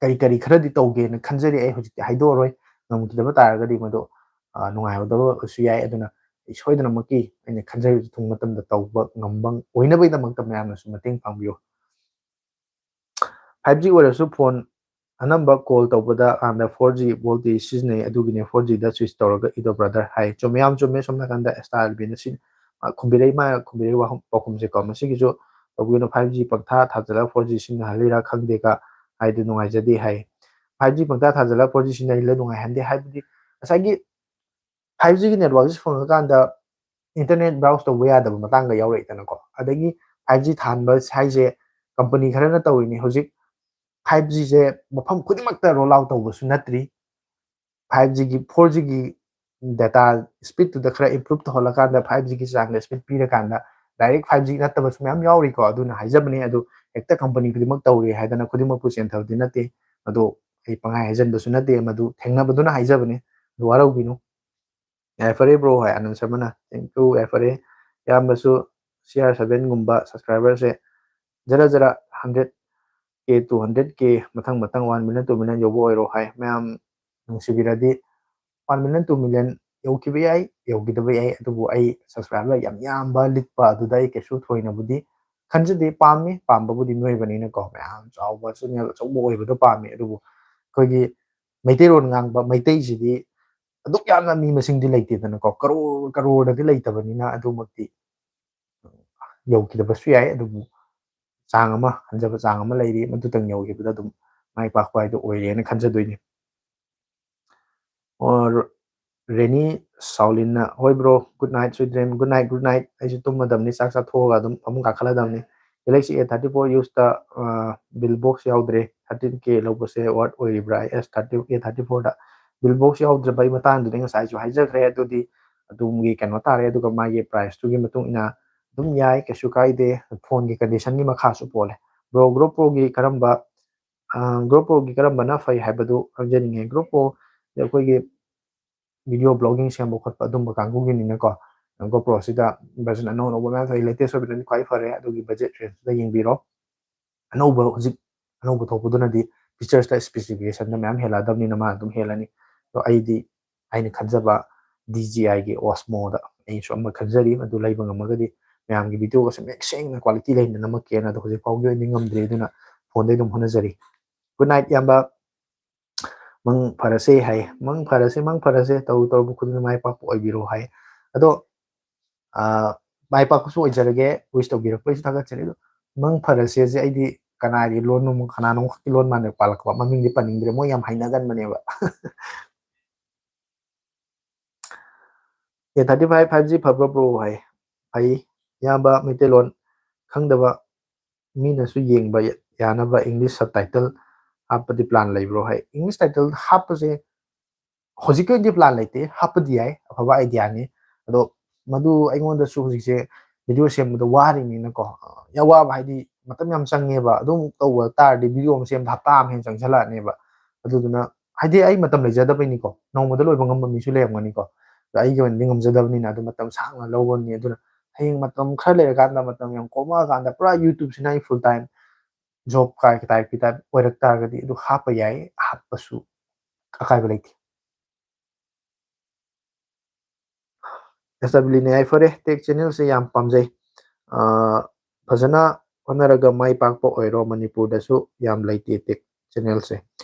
ꯀꯔꯤ ꯀꯔꯤ ꯈꯔꯗꯤ ꯇꯧꯒꯦꯅ ꯈꯟꯖꯔꯤ꯫ ꯑꯩ ꯍꯧꯖꯤꯛꯇꯤ ꯍꯥꯏꯗꯣꯛꯑꯔꯣꯏ, ꯉꯝꯈꯤꯗꯕ ꯇꯥꯔꯒꯗꯤ ꯃꯗꯨ, ꯑ, ꯅꯨꯡꯉꯥꯏꯔꯣꯏꯗꯕꯁꯨ ꯌꯥꯏ꯫ ꯑꯗꯨꯅ ꯑꯩ ꯁꯣꯏꯗꯅꯃꯛꯀꯤ ꯑꯩꯅ ꯈꯟꯖꯔꯤꯕ ꯊꯨꯡ ꯃꯇꯝꯗ ꯇꯧꯕ ꯉꯝꯕ ꯑꯣꯏꯅꯕꯒꯤꯗꯃꯛꯇ ꯃꯌꯥꯝꯅꯁꯨ ꯃꯇꯦꯡ ꯄꯥꯡꯕꯤꯌꯨ꯫ Five G ꯑꯣꯏꯔꯁꯨ phone ꯑꯅꯝꯕ call ꯇꯧꯕꯗ ꯀꯥꯟꯗ four G ꯐꯥꯎꯗꯤ ꯁꯤꯖꯤꯟꯅꯩ, ꯑꯗꯨꯒꯤꯅꯦ four G ꯗ switch ꯇꯧꯔꯒ ꯏꯗꯣ brother ꯍꯥꯏ꯫ ꯆꯨꯝꯃꯦ, ꯌꯥꯝ ꯆꯨꯝꯃꯦ꯫ ꯁꯣꯝ ꯅꯥꯀꯟꯗ Star ꯑꯦꯜꯕꯤꯅ ꯁꯤ, ꯑ, ꯈꯨꯝꯕꯤꯔꯛꯏ, ꯃꯥ ꯈꯨꯝꯕꯤꯔꯛꯏ ꯋꯥꯍꯪ, ꯄꯥꯎꯈꯨꯝꯁꯦꯀꯣ꯫ ꯃꯁꯤꯒꯤꯁꯨ ꯇꯧꯕꯤꯒꯅꯨ, five G ꯄꯪꯊꯥ ꯊꯥꯖꯤꯜꯂꯒ four G ꯁꯤꯖꯤꯟꯅꯍꯜꯂꯤꯔꯥ ꯈꯪꯗꯦꯒ ꯍꯥꯏꯗꯨ ꯅꯨꯡꯉꯥꯏꯖꯗꯦ ꯍꯥꯏ꯫ Five G ꯄꯪꯊꯥ ꯊꯥꯖꯤꯜꯂꯒ four G ꯁꯤꯖꯤꯟꯅꯍꯜꯂꯤꯔꯥ ꯅꯨꯡꯉꯥꯏꯍꯟꯗꯦ ꯍꯥꯏꯕꯗꯤ, ꯉꯁꯥꯏꯒꯤ five G ꯒꯤ network ꯁꯤ ꯐꯪꯉꯀꯥꯟꯗ internet browse ꯇꯧꯕ ꯌꯥꯗꯕ ꯃꯇꯥꯡꯒ ꯌꯥꯎꯔꯛꯏꯗꯅꯀꯣ꯫ ꯑꯗꯒꯤ five G ꯊꯥꯟꯕ ꯍꯥꯏꯁꯦ company ꯈꯔꯅ ꯇꯧꯔꯤꯅꯤ꯫ ꯍꯧꯖꯤꯛ five G ꯁꯦ ꯃꯐꯝ ꯈꯨꯗꯤꯡꯃꯛꯇ roll out ꯇꯧꯕꯁꯨ ꯅꯠꯇ꯭ꯔꯤ꯫ Five G ꯒꯤ, four G ꯒꯤ data speed ꯇꯨꯗ ꯈꯔ improve ꯇꯧꯍꯜꯂꯀꯥꯟꯗ, five G ꯒꯤ ꯆꯥꯡꯗ speed ꯄꯤꯔꯀꯥꯟꯗ direct five G ꯅꯠꯇꯕꯁꯨ ꯃꯌꯥꯝ ꯌꯥꯎꯔꯤꯀꯣ꯫ ꯑꯗꯨꯅ ꯍꯥꯏꯖꯕꯅꯤ, ꯑꯗꯨ ꯍꯦꯛꯇ company ꯈꯨꯗꯤꯡꯃꯛ ꯇꯧꯔꯦ ꯍꯥꯏꯗꯅ ꯈꯨꯗꯤꯡꯃꯛꯄꯨ ꯆꯦꯟꯊꯕꯗꯤ ꯅꯠꯇꯦ꯫ ꯃꯗꯨ ꯑꯩ ꯄꯪꯍꯥꯏ ꯍꯥꯏꯖꯟꯕꯁꯨ ꯅꯠꯇꯦ, ꯃꯗꯨ ꯊꯦꯡꯅꯕꯗꯨꯅ ꯍꯥꯏꯖꯕꯅꯤ꯫ ꯑꯗꯨ ꯋꯥꯔꯧꯕꯤꯅꯨ꯫ ꯌꯥꯏꯐꯔꯦ bro ꯍꯣꯏ, ꯑꯅꯟ ꯁꯔꯃꯅ꯫ Thank you, ꯌꯥꯏꯐꯔꯦ꯫ ꯏꯌꯥꯝꯕꯁꯨ C R seven ꯒꯨꯝꯕ subscriber ꯁꯦ ꯖꯔ ꯖꯔ hundred K, two hundred K, ꯃꯊꯪ ꯃꯊꯪ one million, two million ꯌꯧꯕ ꯑꯣꯏꯔꯣ ꯍꯥꯏ꯫ ꯃꯌꯥꯝ ꯅꯨꯡꯁꯤꯕꯤꯔꯗꯤ one million, two million ꯌꯧꯈꯤꯕ ꯌꯥꯏ, ꯌꯧꯈꯤꯗꯕ ꯌꯥꯏ꯫ ꯑꯗꯨꯕꯨ ꯑꯩ subscriber ꯌꯥꯝ ꯌꯥꯝꯕ ꯂꯤꯛꯄ ꯑꯗꯨꯗ ꯑꯩ ꯀꯩꯁꯨ ꯊꯣꯏꯅꯕꯨꯗꯤ ꯈꯟꯖꯗꯦ꯫ ꯄꯥꯝꯃꯤ, ꯄꯥꯝꯕꯕꯨꯗꯤ ꯃꯤꯑꯣꯏꯕꯅꯤꯅꯀꯣ, ꯃꯌꯥꯝ ꯆꯥꯎꯕ channel ꯑꯆꯧꯕ ꯑꯣꯏꯕꯗꯣ ꯄꯥꯝꯃꯤ꯫ ꯑꯗꯨꯕꯨ ꯑꯩꯈꯣꯏꯒꯤ ꯃꯩꯇꯩꯂꯣꯟ ꯉꯥꯡꯕ ꯃꯩꯇꯩꯁꯤꯗꯤ ꯑꯗꯨꯛ ꯌꯥꯝꯅ ꯃꯤ ꯃꯁꯤꯡꯗꯤ ꯂꯩꯇꯦꯗꯅꯀꯣ, ꯀꯔꯣꯔ ꯀꯔꯣꯔꯗꯗꯤ ꯂꯩꯇꯕꯅꯤꯅ ꯑꯗꯨꯃꯛꯇꯤ ꯌꯧꯈꯤꯗꯕꯁꯨ ꯌꯥꯏ꯫ ꯑꯗꯨꯕꯨ ꯆꯥꯡ ꯑꯃ, ꯍꯟꯖꯕ ꯆꯥꯡ ꯑꯃ ꯂꯩꯔꯤ, ꯃꯗꯨꯇꯪ ꯌꯧꯈꯤꯕꯗ ꯑꯗꯨꯝ ꯃꯥꯏ ꯄꯥꯛꯄ ꯍꯥꯏꯗꯣ ꯑꯣꯏꯔꯦꯅ ꯈꯟꯖꯗꯣꯏꯅꯤ꯫ ꯑꯣ, ꯔꯦꯅꯤ ꯁꯥꯎꯂꯤꯟꯅ, "ꯍꯣꯏ bro, good night sweet dream. Good night, good night. ꯑꯩꯁꯨ ꯇꯨꯝꯃꯗꯕꯅꯤ, ꯆꯥꯛ ꯆꯥꯊꯣꯛꯑꯒ ꯑꯗꯨꯝ ꯐꯃꯨꯡ ꯀꯥꯈꯠꯂꯗꯕꯅꯤ꯫ Galaxy A thirty four use ꯇ ꯕꯤꯜ ꯕꯣꯛꯁ ꯌꯥꯎꯗ꯭ꯔꯦ, ꯊꯥꯔꯇꯤꯟ ꯀꯦ ꯂꯧꯕꯁꯦ ꯋꯥꯔꯠ ꯑꯣꯏꯔꯤꯕ꯭ꯔꯥ?" ꯑꯦꯁ ꯊꯥꯔꯇꯤ, ꯑꯦ ꯊꯥꯔꯇꯤ ꯐꯣꯔꯗ ꯕꯤꯜ ꯕꯣꯛꯁ ꯌꯥꯎꯗ꯭ꯔꯕ ꯑꯩ ꯃꯇꯥꯡꯗꯨꯗꯤ ꯉꯁꯥꯏꯁꯨ ꯍꯥꯏꯖꯈ꯭ꯔꯦ꯫ ꯑꯗꯨꯗꯤ ꯑꯗꯣꯝꯒꯤ ꯀꯩꯅꯣ ꯇꯥꯔꯦ, ꯑꯗꯨꯒ ꯃꯥꯒꯤ ꯄ꯭ꯔꯥꯏꯁꯇꯨꯒꯤ ꯃꯇꯨꯡ ꯏꯟꯅ ꯑꯗꯨꯝ ꯌꯥꯏ, ꯀꯩꯁꯨ ꯀꯥꯏꯗꯦ꯫ ꯐꯣꯟꯒꯤ ꯀꯟꯗꯤꯁꯟꯒꯤ ꯃꯈꯥꯁꯨ ꯄꯣꯜꯂꯦ꯫ ꯕ꯭ꯔꯣ, ꯒ꯭ꯔꯣ ꯄ꯭ꯔꯣꯒꯤ ꯀꯔꯝꯕ ꯒ꯭ꯔꯣ ꯄ꯭ꯔꯣꯒꯤ ꯀꯔꯝꯕꯅ ꯐꯩ ꯍꯥꯏꯕꯗꯨ ꯈꯪꯖꯅꯤꯡꯉꯦ꯫ ꯒ꯭ꯔꯣ ꯄ꯭ꯔꯣ ꯑꯩꯈꯣꯏꯒꯤ ꯚꯤꯗꯤꯑꯣ ꯕ꯭ꯂꯣꯒꯤꯡ ꯁꯦꯝꯕ ꯈꯣꯠꯄ ꯑꯗꯨꯝꯕ ꯀꯥꯡꯕꯨꯒꯤꯅꯤꯅꯀꯣ, ꯒ꯭ꯔꯣ ꯄ꯭ꯔꯣꯁꯤꯗ ꯚꯔꯖꯟ ꯑꯅꯧ ꯑꯅꯧꯕ ꯃꯌꯥꯝ ꯊꯣꯛꯑꯦ꯫ ꯂꯦꯇꯦꯁ ꯑꯣꯏꯕꯗꯨꯅ ꯈ꯭ꯋꯥꯏ ꯐꯔꯦ꯫ ꯑꯗꯨꯒꯤ ꯕꯖꯦꯠ ꯔꯦꯟꯖꯇꯨꯗ ꯌꯦꯡꯕꯤꯔꯣ꯫ ꯑꯅꯧꯕ, ꯍꯧꯖꯤꯛ ꯑꯅꯧꯕ ꯊꯣꯛꯄꯗꯨꯅꯗꯤ ꯐꯤꯆꯔꯁꯇ, ꯏꯁꯄꯦꯁꯤꯐꯤꯀꯦꯁꯟꯗ ꯃꯌꯥꯝ ꯍꯦꯜꯂꯛꯑꯗꯕꯅꯤꯅ ꯃꯥ ꯑꯗꯨꯝ ꯍꯦꯜꯂꯅꯤ꯫ ꯑꯗꯣ ꯑꯩꯗꯤ ꯑꯩꯅ ꯈꯟꯖꯕ ꯗꯤ ꯖꯤ ꯑꯥꯏꯒꯤ ꯑꯣꯁꯃꯣꯗ ꯑꯩꯁꯨ ꯑꯃ ꯈꯟꯖꯔꯤ꯫ ꯑꯗꯨ ꯂꯩꯕ ꯉꯝꯃꯒꯗꯤ ꯃꯌꯥꯝꯒꯤ ꯚꯤꯗꯤꯑꯣꯒꯁꯦ ꯃꯌꯦꯛ ꯁꯦꯡꯅ ꯀ꯭ꯋꯥꯂꯤꯇꯤ ꯂꯩꯅ ꯅꯝꯃꯛꯀꯦꯅ꯫ ꯑꯗꯣ ꯍꯧꯖꯤꯛ ꯐꯥꯎꯒꯤ ꯑꯣꯏꯅꯗꯤ ꯉꯝꯗ꯭ꯔꯤ, ꯑꯗꯨꯅ ꯐꯣꯟꯗꯩ ꯑꯗꯨꯝ ꯍꯣꯠꯅꯖꯔꯤ꯫ ꯒꯨꯗ ꯅꯥꯏꯠ, ꯏꯌꯥꯝꯕ꯫ "ꯃꯪ ꯐꯔꯁꯦ" ꯍꯥꯏ꯫ "ꯃꯪ ꯐꯔꯁꯦ, ꯃꯪ ꯐꯔꯁꯦ, ꯇꯧꯔꯨ ꯇꯧꯔꯨꯕ ꯈꯨꯗꯤꯡꯃꯛ ꯃꯥꯏ ꯄꯥꯛꯄ ꯑꯣꯏꯕꯤꯔꯣ" ꯍꯥꯏ꯫ ꯑꯗꯣ, ꯑꯥ, ꯃꯥꯏ ꯄꯥꯛꯄꯁꯨ ꯑꯣꯏꯖꯔꯒꯦ, ꯋꯤꯁ ꯇꯧꯕꯤꯔꯛꯄꯩꯁꯨ ꯊꯥꯒꯠꯆꯔꯤ꯫ ꯑꯗꯣ "ꯃꯪ ꯐꯔꯁꯦꯁꯦ" ꯑꯩꯗꯤ ꯀꯅꯥꯒꯤ ꯂꯣꯟꯅꯣ, ꯀꯅꯥꯅꯣꯝꯈꯛꯀꯤ ꯂꯣꯟ ꯃꯥꯟꯕ ꯄꯥꯜꯂꯛꯄ, ꯃꯃꯤꯡꯗꯤ ꯄꯟꯅꯤꯡꯗ꯭ꯔꯦ, ꯃꯣꯏ ꯌꯥꯝ ꯍꯥꯏꯅꯒꯟꯕꯅꯦꯕ꯫ "A thirty five five G ꯐꯕ꯭ꯔꯣ ꯕ꯭ꯔꯣ?" ꯍꯥꯏ꯫ ꯐꯩ, ꯏꯌꯥꯝꯕ꯫ "ꯃꯩꯇꯩꯂꯣꯟ ꯈꯪꯗꯕ ꯃꯤꯅꯁꯨ ꯌꯦꯡꯕ ꯌꯥꯅꯕ ꯏꯪꯂꯤꯁ ꯁꯕꯇꯥꯏꯇꯜ ꯍꯥꯞꯄꯗꯤ ꯄ꯭ꯂꯥꯟ ꯂꯩꯕ꯭ꯔꯣ?" ꯍꯥꯏ꯫ ꯏꯪꯂꯤꯁ ꯇꯥꯏꯇꯜ ꯍꯥꯞꯄꯁꯦ ꯍꯧꯖꯤꯛꯀꯤ ꯑꯣꯏꯅꯗꯤ ꯄ꯭ꯂꯥꯟ ꯂꯩꯇꯦ, ꯍꯥꯞꯄꯗꯤ ꯌꯥꯏ, ꯑꯐꯕ ꯑꯥꯏꯗꯤꯌꯥꯅꯤ꯫ ꯑꯗꯣ ꯃꯗꯨ ꯑꯩꯉꯣꯟꯗꯁꯨ ꯍꯧꯖꯤꯛꯁꯦ ꯚꯤꯗꯤꯑꯣ ꯁꯦꯝꯕꯗ ꯋꯥꯔꯤꯅꯤꯅꯀꯣ, ꯌꯥꯝ ꯋꯥꯕ ꯍꯥꯏꯗꯤ ꯃꯇꯝ ꯌꯥꯝ ꯆꯪꯉꯦꯕ꯫ ꯑꯗꯨꯝ ꯇꯧꯕ ꯇꯥꯔꯗꯤ ꯚꯤꯗꯤꯑꯣ ꯑꯃ ꯁꯦꯝꯕꯗ ꯍꯞꯇꯥ ꯑꯃ ꯍꯦꯟꯅ ꯆꯪꯁꯤꯜꯂꯛꯑꯅꯦꯕ꯫ ꯑꯗꯨꯗꯨꯅ ꯍꯥꯏꯗꯤ ꯑꯩ ꯃꯇꯝ ꯂꯩꯖꯗꯕꯩꯅꯤꯀꯣ, ꯅꯣꯡꯃꯗ ꯂꯣꯏꯕ ꯉꯝꯕ ꯃꯤꯁꯨ ꯂꯩꯔꯝꯒꯅꯤꯀꯣ꯫ ꯑꯗꯣ ꯑꯩꯒꯤ ꯑꯣꯏꯅꯗꯤ ꯉꯝꯖꯗꯕꯅꯤꯅ ꯑꯗꯨ ꯃꯇꯝ ꯁꯥꯡꯅ ꯂꯧꯕꯅꯤ꯫ ꯑꯗꯨꯅ ꯍꯌꯦꯡ ꯃꯇꯝ ꯈꯔ ꯂꯩꯔꯀꯥꯟꯗ, ꯃꯇꯝ ꯌꯥꯝ ꯀꯣꯝꯃꯛꯑꯀꯥꯟꯗ ꯄꯨꯔꯥ YouTubeꯁꯤꯅ ꯑꯩ full time job ꯀꯥꯏ typeꯀꯤ type ꯑꯣꯏꯔꯛ ꯇꯥꯔꯒꯗꯤ ꯑꯗꯨ ꯍꯥꯞꯄ ꯌꯥꯏ, ꯍꯥꯞꯄꯁꯨ ꯑꯀꯥꯏꯕ ꯂꯩꯇꯦ꯫ ꯑꯦꯁ ꯗꯕ꯭ꯂꯤꯎꯅ ꯌꯥꯏꯐꯔꯦ, ꯇꯦꯛ ꯆꯦꯅꯦꯜꯁꯦ ꯌꯥꯝ ꯄꯥꯝꯖꯩ꯫ ꯑꯥ, ꯐꯖꯅ ꯍꯣꯠꯅꯔꯒ ꯃꯥꯏ ꯄꯥꯛꯄ ꯑꯣꯏꯔꯣ꯫ ꯃꯅꯤꯄꯨꯔꯗꯁꯨ ꯌꯥꯝ ꯂꯩꯇꯦ ꯇꯦꯛ ꯆꯦꯅꯦꯜꯁꯦ꯫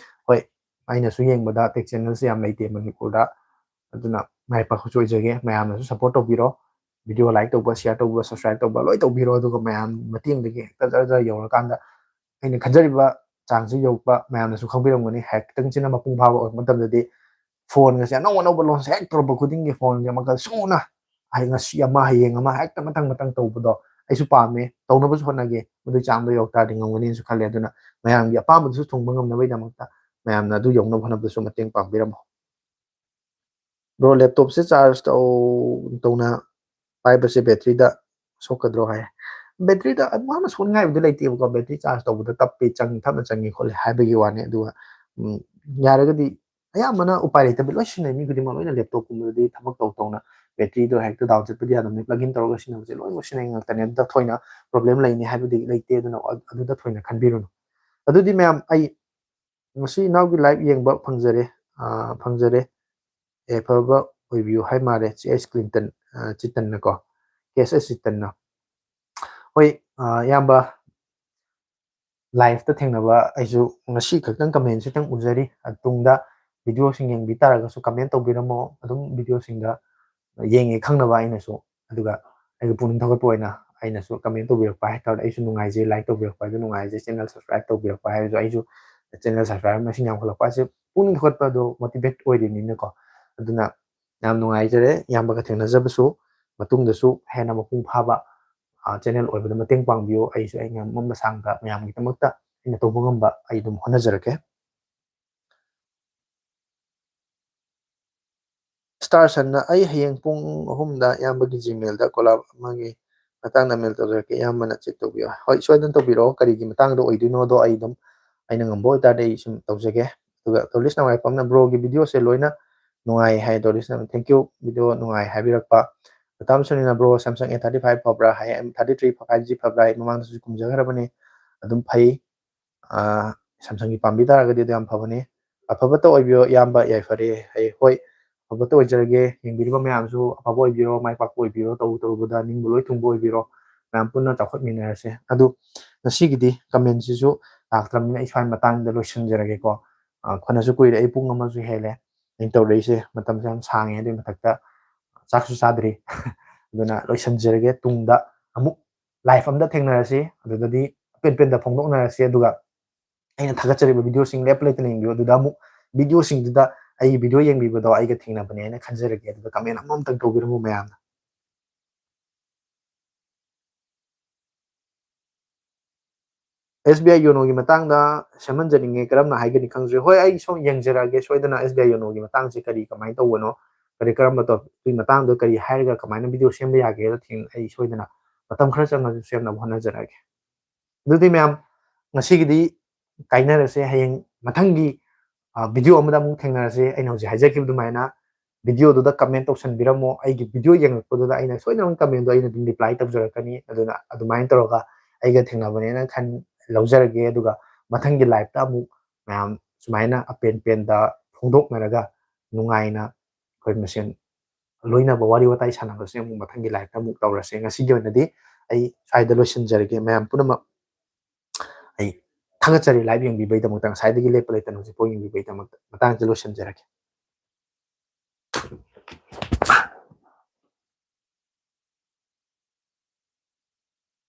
ꯍꯣꯏ, ꯑꯩꯅꯁꯨ ꯌꯦꯡꯕꯗ ꯇꯦꯛ ꯆꯦꯅꯦꯜꯁꯦ ꯌꯥꯝ ꯂꯩꯇꯦ ꯃꯅꯤꯄꯨꯔꯗ꯫ ꯑꯗꯨꯅ ꯃꯥꯏ ꯄꯥꯛꯄꯁꯨ ꯑꯣꯏꯖꯒꯦ꯫ ꯃꯌꯥꯝꯅꯁꯨ ꯁꯞꯄꯣꯔꯠ ꯇꯧꯕꯤꯔꯣ, ꯚꯤꯗꯤꯑꯣ ꯂꯥꯏꯛ ꯇꯧꯕ, ꯁꯤꯌꯥꯔ ꯇꯧꯕ, ꯁꯕꯁꯀ꯭ꯔꯥꯏꯕ ꯇꯧꯕ ꯂꯣꯏ ꯇꯧꯕꯤꯔꯣ꯫ ꯑꯗꯨꯒ ꯃꯌꯥꯝ ꯃꯇꯦꯡꯗꯒꯤ ꯍꯦꯛꯇ ꯖꯔ ꯖꯔ ꯌꯧꯔꯀꯥꯟꯗ ꯑꯩꯅ ꯈꯟꯖꯔꯤꯕ ꯆꯥꯡꯁꯤ ꯌꯧꯔꯛꯄ ꯃꯌꯥꯝꯅꯁꯨ ꯈꯪꯕꯤꯔꯝꯒꯅꯤ꯫ ꯍꯦꯛꯇꯪꯁꯤꯅ ꯃꯄꯨꯡ ꯐꯥꯕ ꯑꯣꯏꯔꯛꯄ ꯃꯇꯝꯗꯗꯤ ꯐꯣꯟꯒꯁꯦ ꯑꯅꯧ ꯑꯅꯧꯕ ꯂꯣꯟꯁꯦ ꯍꯦꯛ ꯇꯧꯔꯛꯄ ꯈꯨꯗꯤꯡꯒꯤ ꯐꯣꯟꯁꯦ ꯃꯈꯜ ꯁꯨꯅ ꯍꯌꯦꯡ ꯉꯁꯤ ꯑꯃ, ꯍꯌꯦꯡ ꯑꯃ ꯍꯦꯛꯇ ꯃꯊꯪ ꯃꯊꯪ ꯇꯧꯕꯗꯣ ꯑꯩꯁꯨ ꯄꯥꯝꯃꯦ, ꯇꯧꯅꯕꯁꯨ ꯍꯣꯠꯅꯒꯦ꯫ ꯃꯗꯨꯒꯤ ꯆꯥꯡꯗꯣ ꯌꯧꯔꯛ ꯇꯥꯔꯗꯤ ꯉꯝꯒꯅꯤꯅꯁꯨ ꯈꯜꯂꯦ꯫ ꯑꯗꯨꯅ ꯃꯌꯥꯝꯒꯤ ꯑꯄꯥꯝꯕꯗꯨꯁꯨ ꯊꯨꯡꯕ ꯉꯝꯅꯕꯒꯤꯗꯃꯛꯇ ꯃꯌꯥꯝꯅ ꯑꯗꯨ ꯌꯧꯅꯕ ꯍꯣꯠꯅꯕꯗꯁꯨ ꯃꯇꯦꯡ ꯄꯥꯡꯕꯤꯔꯝꯃꯣ꯫ ꯕ꯭ꯔꯣ, ꯂꯦꯞꯇꯣꯞꯁꯦ ꯆꯥꯔꯖ ꯇꯧ ꯇꯧꯅ ꯄꯥꯏꯕꯁꯦ ꯕꯦꯇ꯭ꯔꯤꯗ ꯁꯣꯛꯀꯗ꯭ꯔꯣ ꯍꯥꯏ꯫ ꯕꯦꯇ꯭ꯔꯤꯗ ꯌꯥꯝꯅ ꯁꯣꯛꯅꯤꯡꯉꯥꯏꯕꯨꯗꯤ ꯂꯩꯇꯦꯕꯀꯣ꯫ ꯕꯦꯇ꯭ꯔꯤ ꯆꯥꯔꯖ ꯇꯧꯕꯗ ꯇꯞꯄꯤ, ꯆꯪ ꯊꯞꯅ ꯆꯪꯉꯤ ꯈꯣꯠꯂꯤ ꯍꯥꯏꯕꯒꯤ ꯋꯥꯅꯤ꯫ ꯑꯗꯨꯒ ꯎꯝ, ꯌꯥꯔꯒꯗꯤ ꯑꯌꯥꯝꯕꯅ ꯎꯄꯥꯏ ꯂꯩꯇꯕ ꯂꯣꯏ ꯁꯤꯖꯤꯟꯅꯩ꯫ ꯃꯤ ꯈꯨꯗꯤꯡꯃꯛ ꯂꯣꯏꯅ ꯂꯦꯞꯇꯣꯞꯀꯨꯝꯕꯗꯗꯤ ꯊꯕꯛ ꯇꯧ ꯇꯧꯅ ꯕꯦꯇ꯭ꯔꯤꯗꯣ ꯍꯦꯛꯇ ꯗꯥꯎꯟ ꯆꯠꯄꯗꯤ ꯌꯥꯗꯕꯅꯤ꯫ ꯄ꯭ꯂꯒ ꯏꯟ ꯇꯧꯔꯒ ꯁꯤꯖꯤꯟꯅꯕꯁꯦ ꯂꯣꯏꯅꯃꯛ ꯁꯤꯖꯤꯟꯅꯩ ꯉꯥꯛꯇꯅꯤ꯫ ꯑꯗꯨꯗ ꯊꯣꯏꯅ ꯄ꯭ꯔꯣꯕ꯭ꯂꯦꯝ ꯂꯩꯅꯤ ꯍꯥꯏꯕꯗꯤ ꯂꯩꯇꯦ꯫ ꯑꯗꯨꯅ ꯑꯗꯨꯗ ꯊꯣꯏꯅ ꯈꯟꯕꯤꯔꯨꯅꯨ꯫ ꯑꯗꯨꯗꯤ ꯃꯌꯥꯝ, ꯑꯩ ꯉꯁꯤ ꯏꯅꯥꯎꯒꯤ ꯂꯥꯏꯚ ꯌꯦꯡꯕ ꯐꯪꯖꯔꯦ, ꯑꯥ, ꯐꯪꯖꯔꯦ꯫ ꯌꯥꯏꯐꯕ ꯑꯣꯏꯕꯤꯌꯨ ꯍꯥꯏ ꯃꯥꯜꯂꯦ, ꯁꯤ ꯑꯦꯁ ꯀ꯭ꯂꯤꯟꯇꯟ, ꯑꯥ, ꯆꯤꯇꯟꯅꯀꯣ, ꯀꯦ ꯑꯦꯁ ꯑꯦꯁ ꯆꯤꯇꯟꯅ꯫ ꯍꯣꯏ, ꯑꯥ, ꯏꯌꯥꯝꯕ, ꯂꯥꯏꯐꯇ ꯊꯦꯡꯅꯕ ꯑꯩꯁꯨ ꯉꯁꯤ ꯈꯛꯇꯪ ꯀꯃꯦꯟꯁꯤꯇꯪ ꯎꯖꯔꯤ꯫ ꯑ, ꯇꯨꯡꯗ ꯚꯤꯗꯤꯑꯣꯁꯤꯡ ꯌꯦꯡꯕꯤ ꯇꯥꯔꯒꯁꯨ ꯀꯃꯦꯟ ꯇꯧꯕꯤꯔꯝꯃꯣ꯫ ꯑꯗꯨꯝ ꯚꯤꯗꯤꯑꯣꯁꯤꯡꯗ ꯌꯦꯡꯉꯦ ꯈꯪꯅꯕ ꯑꯩꯅꯁꯨ꯫ ꯑꯗꯨꯒ ꯑꯩꯒꯤ ꯄꯨꯛꯅꯤꯡ ꯊꯧꯒꯠꯄ ꯑꯣꯏꯅ ꯑꯩꯅꯁꯨ ꯀꯃꯦꯟ ꯇꯧꯕꯤꯔꯛꯄ ꯍꯥꯏꯇꯥꯔꯦ꯫ ꯑꯩꯁꯨ ꯅꯨꯡꯉꯥꯏꯖꯩ, ꯂꯥꯏꯛ ꯇꯧꯕꯤꯔꯛꯄ ꯍꯥꯏꯗꯨ ꯅꯨꯡꯉꯥꯏꯖꯩ, ꯆꯦꯅꯦꯜ ꯁꯕꯁꯀ꯭ꯔꯥꯏꯕ ꯇꯧꯕꯤꯔꯛꯄ ꯍꯥꯏꯕꯗꯨ ꯑꯩꯁꯨ ꯆꯦꯅꯦꯜ ꯁꯕꯁꯀ꯭ꯔꯥꯏꯕꯔ ꯃꯁꯤꯡ ꯌꯥꯝꯈꯠꯂꯛꯄ ꯑꯁꯤ ꯄꯨꯛꯅꯤꯡ ꯊꯧꯒꯠꯄ ꯑꯗꯨ ꯃꯣꯇꯤꯚꯦꯠ ꯑꯣꯏꯔꯤꯕꯅꯤꯅꯀꯣ꯫ ꯑꯗꯨꯅ ꯌꯥꯝ ꯅꯨꯡꯉꯥꯏꯖꯔꯦ ꯏꯌꯥꯝꯕꯒ ꯊꯦꯡꯅꯖꯕꯁꯨ꯫ ꯃꯇꯨꯡꯗꯁꯨ ꯍꯦꯟꯅ ꯃꯄꯨꯡ ꯐꯥꯕ, ꯑ, ꯆꯦꯅꯦꯜ ꯑꯣꯏꯕꯗ ꯃꯇꯦꯡ ꯄꯥꯡꯕꯤꯌꯨ꯫ ꯑꯩꯁꯨ ꯑꯩ ꯉꯝꯕ ꯆꯥꯡꯗ ꯃꯌꯥꯝꯒꯤꯗꯃꯛꯇ ꯑꯩꯅ ꯇꯧꯕ ꯉꯝꯕ ꯑꯩ ꯑꯗꯨꯝ ꯍꯣꯠꯅꯖꯔꯛꯀꯦ꯫ ꯁ꯭ꯇꯥꯔ ꯁꯟꯅ, "ꯑꯩ ꯍꯌꯦꯡ ꯄꯨꯡ ꯑꯍꯨꯝꯗ ꯏꯌꯥꯝꯕꯒꯤ ꯖꯤꯃꯦꯜꯗ ꯀꯣꯂꯥꯕ ꯑꯃꯒꯤ ꯃꯇꯥꯡꯗ ꯃꯦꯜ ꯇꯧꯖꯔꯛꯀꯦ, ꯏꯌꯥꯝꯕꯅ ꯆꯦꯛ ꯇꯧꯕꯤꯌꯣ"꯫ ꯍꯣꯏ, ꯁꯣꯏꯗꯅ ꯇꯧꯕꯤꯔꯛꯑꯣ, ꯀꯔꯤꯒꯤ ꯃꯇꯥꯡꯗ ꯑꯣꯏꯗꯣꯏꯅꯣꯗꯣ ꯑꯩ ꯑꯗꯨꯝ, ꯑꯩꯅ ꯉꯝꯕ ꯑꯣꯏꯇꯥꯔꯗꯤ ꯑꯩ ꯁꯨꯝ ꯇꯧꯖꯒꯦ꯫ ꯑꯗꯨꯒ ꯇꯣꯂꯤꯁ ꯅꯋꯥꯏꯄꯝꯅ, "ꯕ꯭ꯔꯣꯒꯤ ꯚꯤꯗꯤꯑꯣꯁꯦ ꯂꯣꯏꯅ ꯅꯨꯡꯉꯥꯏ" ꯍꯥꯏ꯫ ꯇꯣꯂꯤꯁꯅ, "Thank you, ꯚꯤꯗꯤꯑꯣ ꯅꯨꯡꯉꯥꯏ" ꯍꯥꯏꯕꯤꯔꯛꯄ꯫ ꯃꯇꯥꯝ ꯁꯨꯅꯤꯅ, "bro, Samsung A thirty five ꯐꯕ꯭ꯔꯥ?" ꯍꯥꯏ꯫ "M thirty three five G ꯐꯕ꯭ꯔꯥ?" ꯑꯩ ꯃꯃꯥꯡꯗꯁꯨ ꯈꯨꯝꯖꯈ꯭ꯔꯕꯅꯤ, ꯑꯗꯨꯝ ꯐꯩ꯫ ꯑꯥ, ꯁꯦꯝꯁꯪꯒꯤ ꯄꯥꯝꯕꯤ ꯇꯥꯔꯒꯗꯤ ꯑꯗꯨ ꯌꯥꯝ ꯐꯕꯅꯤ꯫ "ꯑꯐꯕꯇ ꯑꯣꯏꯕꯤꯌꯣ ꯏꯌꯥꯝꯕ", ꯌꯥꯏꯐꯔꯦ꯫ ꯑꯩ, ꯍꯣꯏ, ꯑꯐꯕꯇ ꯑꯣꯏꯖꯔꯒꯦ꯫ ꯌꯦꯡꯕꯤꯔꯤꯕ ꯃꯌꯥꯝꯁꯨ ꯑꯐꯕ ꯑꯣꯏꯕꯤꯔꯣ, ꯃꯥꯏ ꯄꯥꯛꯄ ꯑꯣꯏꯕꯤꯔꯣ, ꯇꯧꯔꯨ ꯇꯧꯔꯨꯕꯗ ꯅꯤꯡꯕ ꯂꯣꯏ ꯊꯨꯡꯕ ꯑꯣꯏꯕꯤꯔꯣ꯫ ꯃꯌꯥꯝ ꯄꯨꯟꯅ ꯆꯥꯎꯈꯠꯃꯤꯟꯅꯔꯁꯦ꯫ ꯑꯗꯨ ꯉꯁꯤꯒꯤꯗꯤ ꯀꯃꯦꯟꯁꯤꯁꯨ ꯂꯥꯛꯇ꯭ꯔꯕꯅꯤꯅ ꯑꯩ ꯁ꯭ꯋꯥꯏ ꯃꯇꯥꯡꯗ ꯂꯣꯏꯁꯤꯟꯖꯔꯒꯦꯀꯣ꯫ ꯑꯥ, ꯐꯅꯁꯨ ꯀꯨꯏꯔꯦ, ꯑꯩ ꯄꯨꯡ ꯑꯃꯁꯨ ꯍꯦꯜꯂꯦ꯫ ꯑꯩꯅ ꯇꯧꯔꯛꯏꯁꯦ꯫ ꯃꯇꯝꯁꯦ ꯌꯥꯝ ꯁꯥꯡꯉꯦ, ꯑꯗꯨꯒꯤ ꯃꯊꯛꯇ ꯆꯥꯛꯁꯨ ꯆꯥꯗ꯭ꯔꯤ꯫ ꯑꯗꯨꯅ ꯂꯣꯏꯁꯤꯟꯖꯔꯒꯦ꯫ ꯇꯨꯡꯗ ꯑꯃꯨꯛ live ꯑꯝꯗ ꯊꯦꯡꯅꯔꯁꯤ, ꯑꯗꯨꯗꯗꯤ ꯑꯄꯦꯟ ꯄꯦꯟꯗ ꯐꯣꯡꯗꯣꯛꯅꯔꯁꯤ꯫ ꯑꯗꯨꯒ ꯑꯩꯅ ꯊꯥꯒꯠꯆꯔꯤꯕ videoꯁꯤꯡ ꯂꯦꯞꯄ ꯂꯩꯇꯅ ꯌꯦꯡꯕꯤꯌꯨ꯫ ꯑꯗꯨꯗ ꯑꯃꯨꯛ videoꯁꯤꯡꯗꯨꯗ ꯑꯩꯒꯤ video ꯌꯦꯡꯕꯤꯕꯗꯣ ꯑꯩꯒ ꯊꯦꯡꯅꯕꯅꯦ ꯍꯥꯏꯅ ꯈꯟꯖꯔꯒꯦ꯫ ꯑꯗꯨꯒ comment ꯑꯃꯃꯝꯇꯪ ꯇꯧꯕꯤꯔꯝꯃꯨ ꯃꯌꯥꯝꯅ꯫ SBI YONOꯒꯤ ꯃꯇꯥꯡꯗ ꯁꯦꯝꯍꯟꯖꯅꯤꯡꯉꯦ, ꯀꯔꯝꯅ ꯍꯥꯏꯒꯅꯤ ꯈꯪꯗ꯭ꯔꯦ꯫ ꯍꯣꯏ, ꯑꯩ ꯁꯣꯝ ꯌꯦꯡꯖꯔꯛꯑꯒꯦ, ꯁꯣꯏꯗꯅ SBI YONOꯒꯤ ꯃꯇꯥꯡꯁꯦ ꯀꯔꯤ ꯀꯃꯥꯏꯅ ꯇꯧꯕꯅꯣ, ꯀꯔꯤ ꯀꯔꯝꯕ ꯇꯣꯄꯤꯛꯀꯤ ꯃꯇꯥꯡꯗ ꯀꯔꯤ ꯍꯥꯏꯔꯒ ꯀꯃꯥꯏꯅ video ꯁꯦꯝꯕ ꯌꯥꯒꯦꯗꯣ ꯊꯦꯡ-, ꯑꯩ ꯁꯣꯏꯗꯅ ꯃꯇꯝ ꯈꯔ ꯆꯪꯉꯁꯨ ꯁꯦꯝꯅꯕ ꯍꯣꯠꯅꯖꯔꯛꯑꯒꯦ꯫ ꯑꯗꯨꯗꯤ ꯃꯌꯥꯝ, ꯉꯁꯤꯒꯤꯗꯤ ꯀꯥꯏꯅꯔꯁꯦ꯫ ꯍꯌꯦꯡ ꯃꯊꯪꯒꯤ, ꯑ, video ꯑꯃꯗ ꯑꯃꯨꯛ ꯊꯦꯡꯅꯔꯁꯦ꯫ ꯑꯩꯅ ꯍꯧꯖꯤꯛ ꯍꯥꯏꯖꯈꯤꯕ ꯑꯗꯨꯃꯥꯏꯅ videoꯗꯨꯗ comment ꯇꯧꯁꯟꯕꯤꯔꯝꯃꯣ꯫ ꯑꯩꯒꯤ video ꯌꯦꯡꯉꯛꯄꯗꯨꯗ ꯑꯩꯅ ꯁꯣꯏꯗꯅ commentꯗꯣ ꯑꯩꯅ ꯑꯗꯨꯝ reply ꯇꯧꯖꯔꯛꯀꯅꯤ꯫ ꯑꯗꯨꯅ ꯑꯗꯨꯃꯥꯏꯅ ꯇꯧꯔꯒ ꯑꯩꯒ ꯊꯦꯡꯅꯕꯅꯦꯅ ꯈꯟ-, ꯂꯧꯖꯔꯒꯦ꯫ ꯑꯗꯨꯒ ꯃꯊꯪꯒꯤ liveꯇ ꯑꯃꯨꯛ ꯃꯌꯥꯝ ꯁꯨꯃꯥꯏꯅ ꯑꯄꯦꯟ ꯄꯦꯟꯗ ꯐꯣꯡꯗꯣꯛꯅꯔꯒ ꯅꯨꯡꯉꯥꯏꯅ ꯑꯩꯈꯣꯏ ꯃꯁꯦꯟ ꯂꯣꯏꯅꯕ ꯋꯥꯔꯤ ꯋꯥꯇꯥꯏ ꯁꯥꯟꯅꯕꯁꯦ ꯑꯃꯨꯛ ꯃꯊꯪꯒꯤ liveꯇ ꯑꯃꯨꯛ ꯇꯧꯔꯁꯦ꯫ ꯉꯁꯤꯒꯤ ꯑꯣꯏꯅꯗꯤ ꯑꯩ ꯁ꯭ꯋꯥꯏꯗ ꯂꯣꯏꯁꯤꯟꯖꯔꯒꯦ꯫ ꯃꯌꯥꯝ ꯄꯨꯝꯅꯃꯛ ꯑꯩ ꯊꯥꯒꯠꯆꯔꯤ live ꯌꯦꯡꯕꯤꯕꯩꯗꯃꯛꯇ, ꯉꯁꯥꯏꯗꯒꯤ ꯂꯦꯞꯄ ꯂꯩꯇꯅ ꯍꯧꯖꯤꯛꯐꯥꯎ ꯌꯦꯡꯕꯤꯕꯩꯗꯃꯛꯇ꯫ ꯃꯇꯥꯡꯁꯤꯗ ꯂꯣꯏꯁꯤꯟꯖꯔꯒꯦ꯫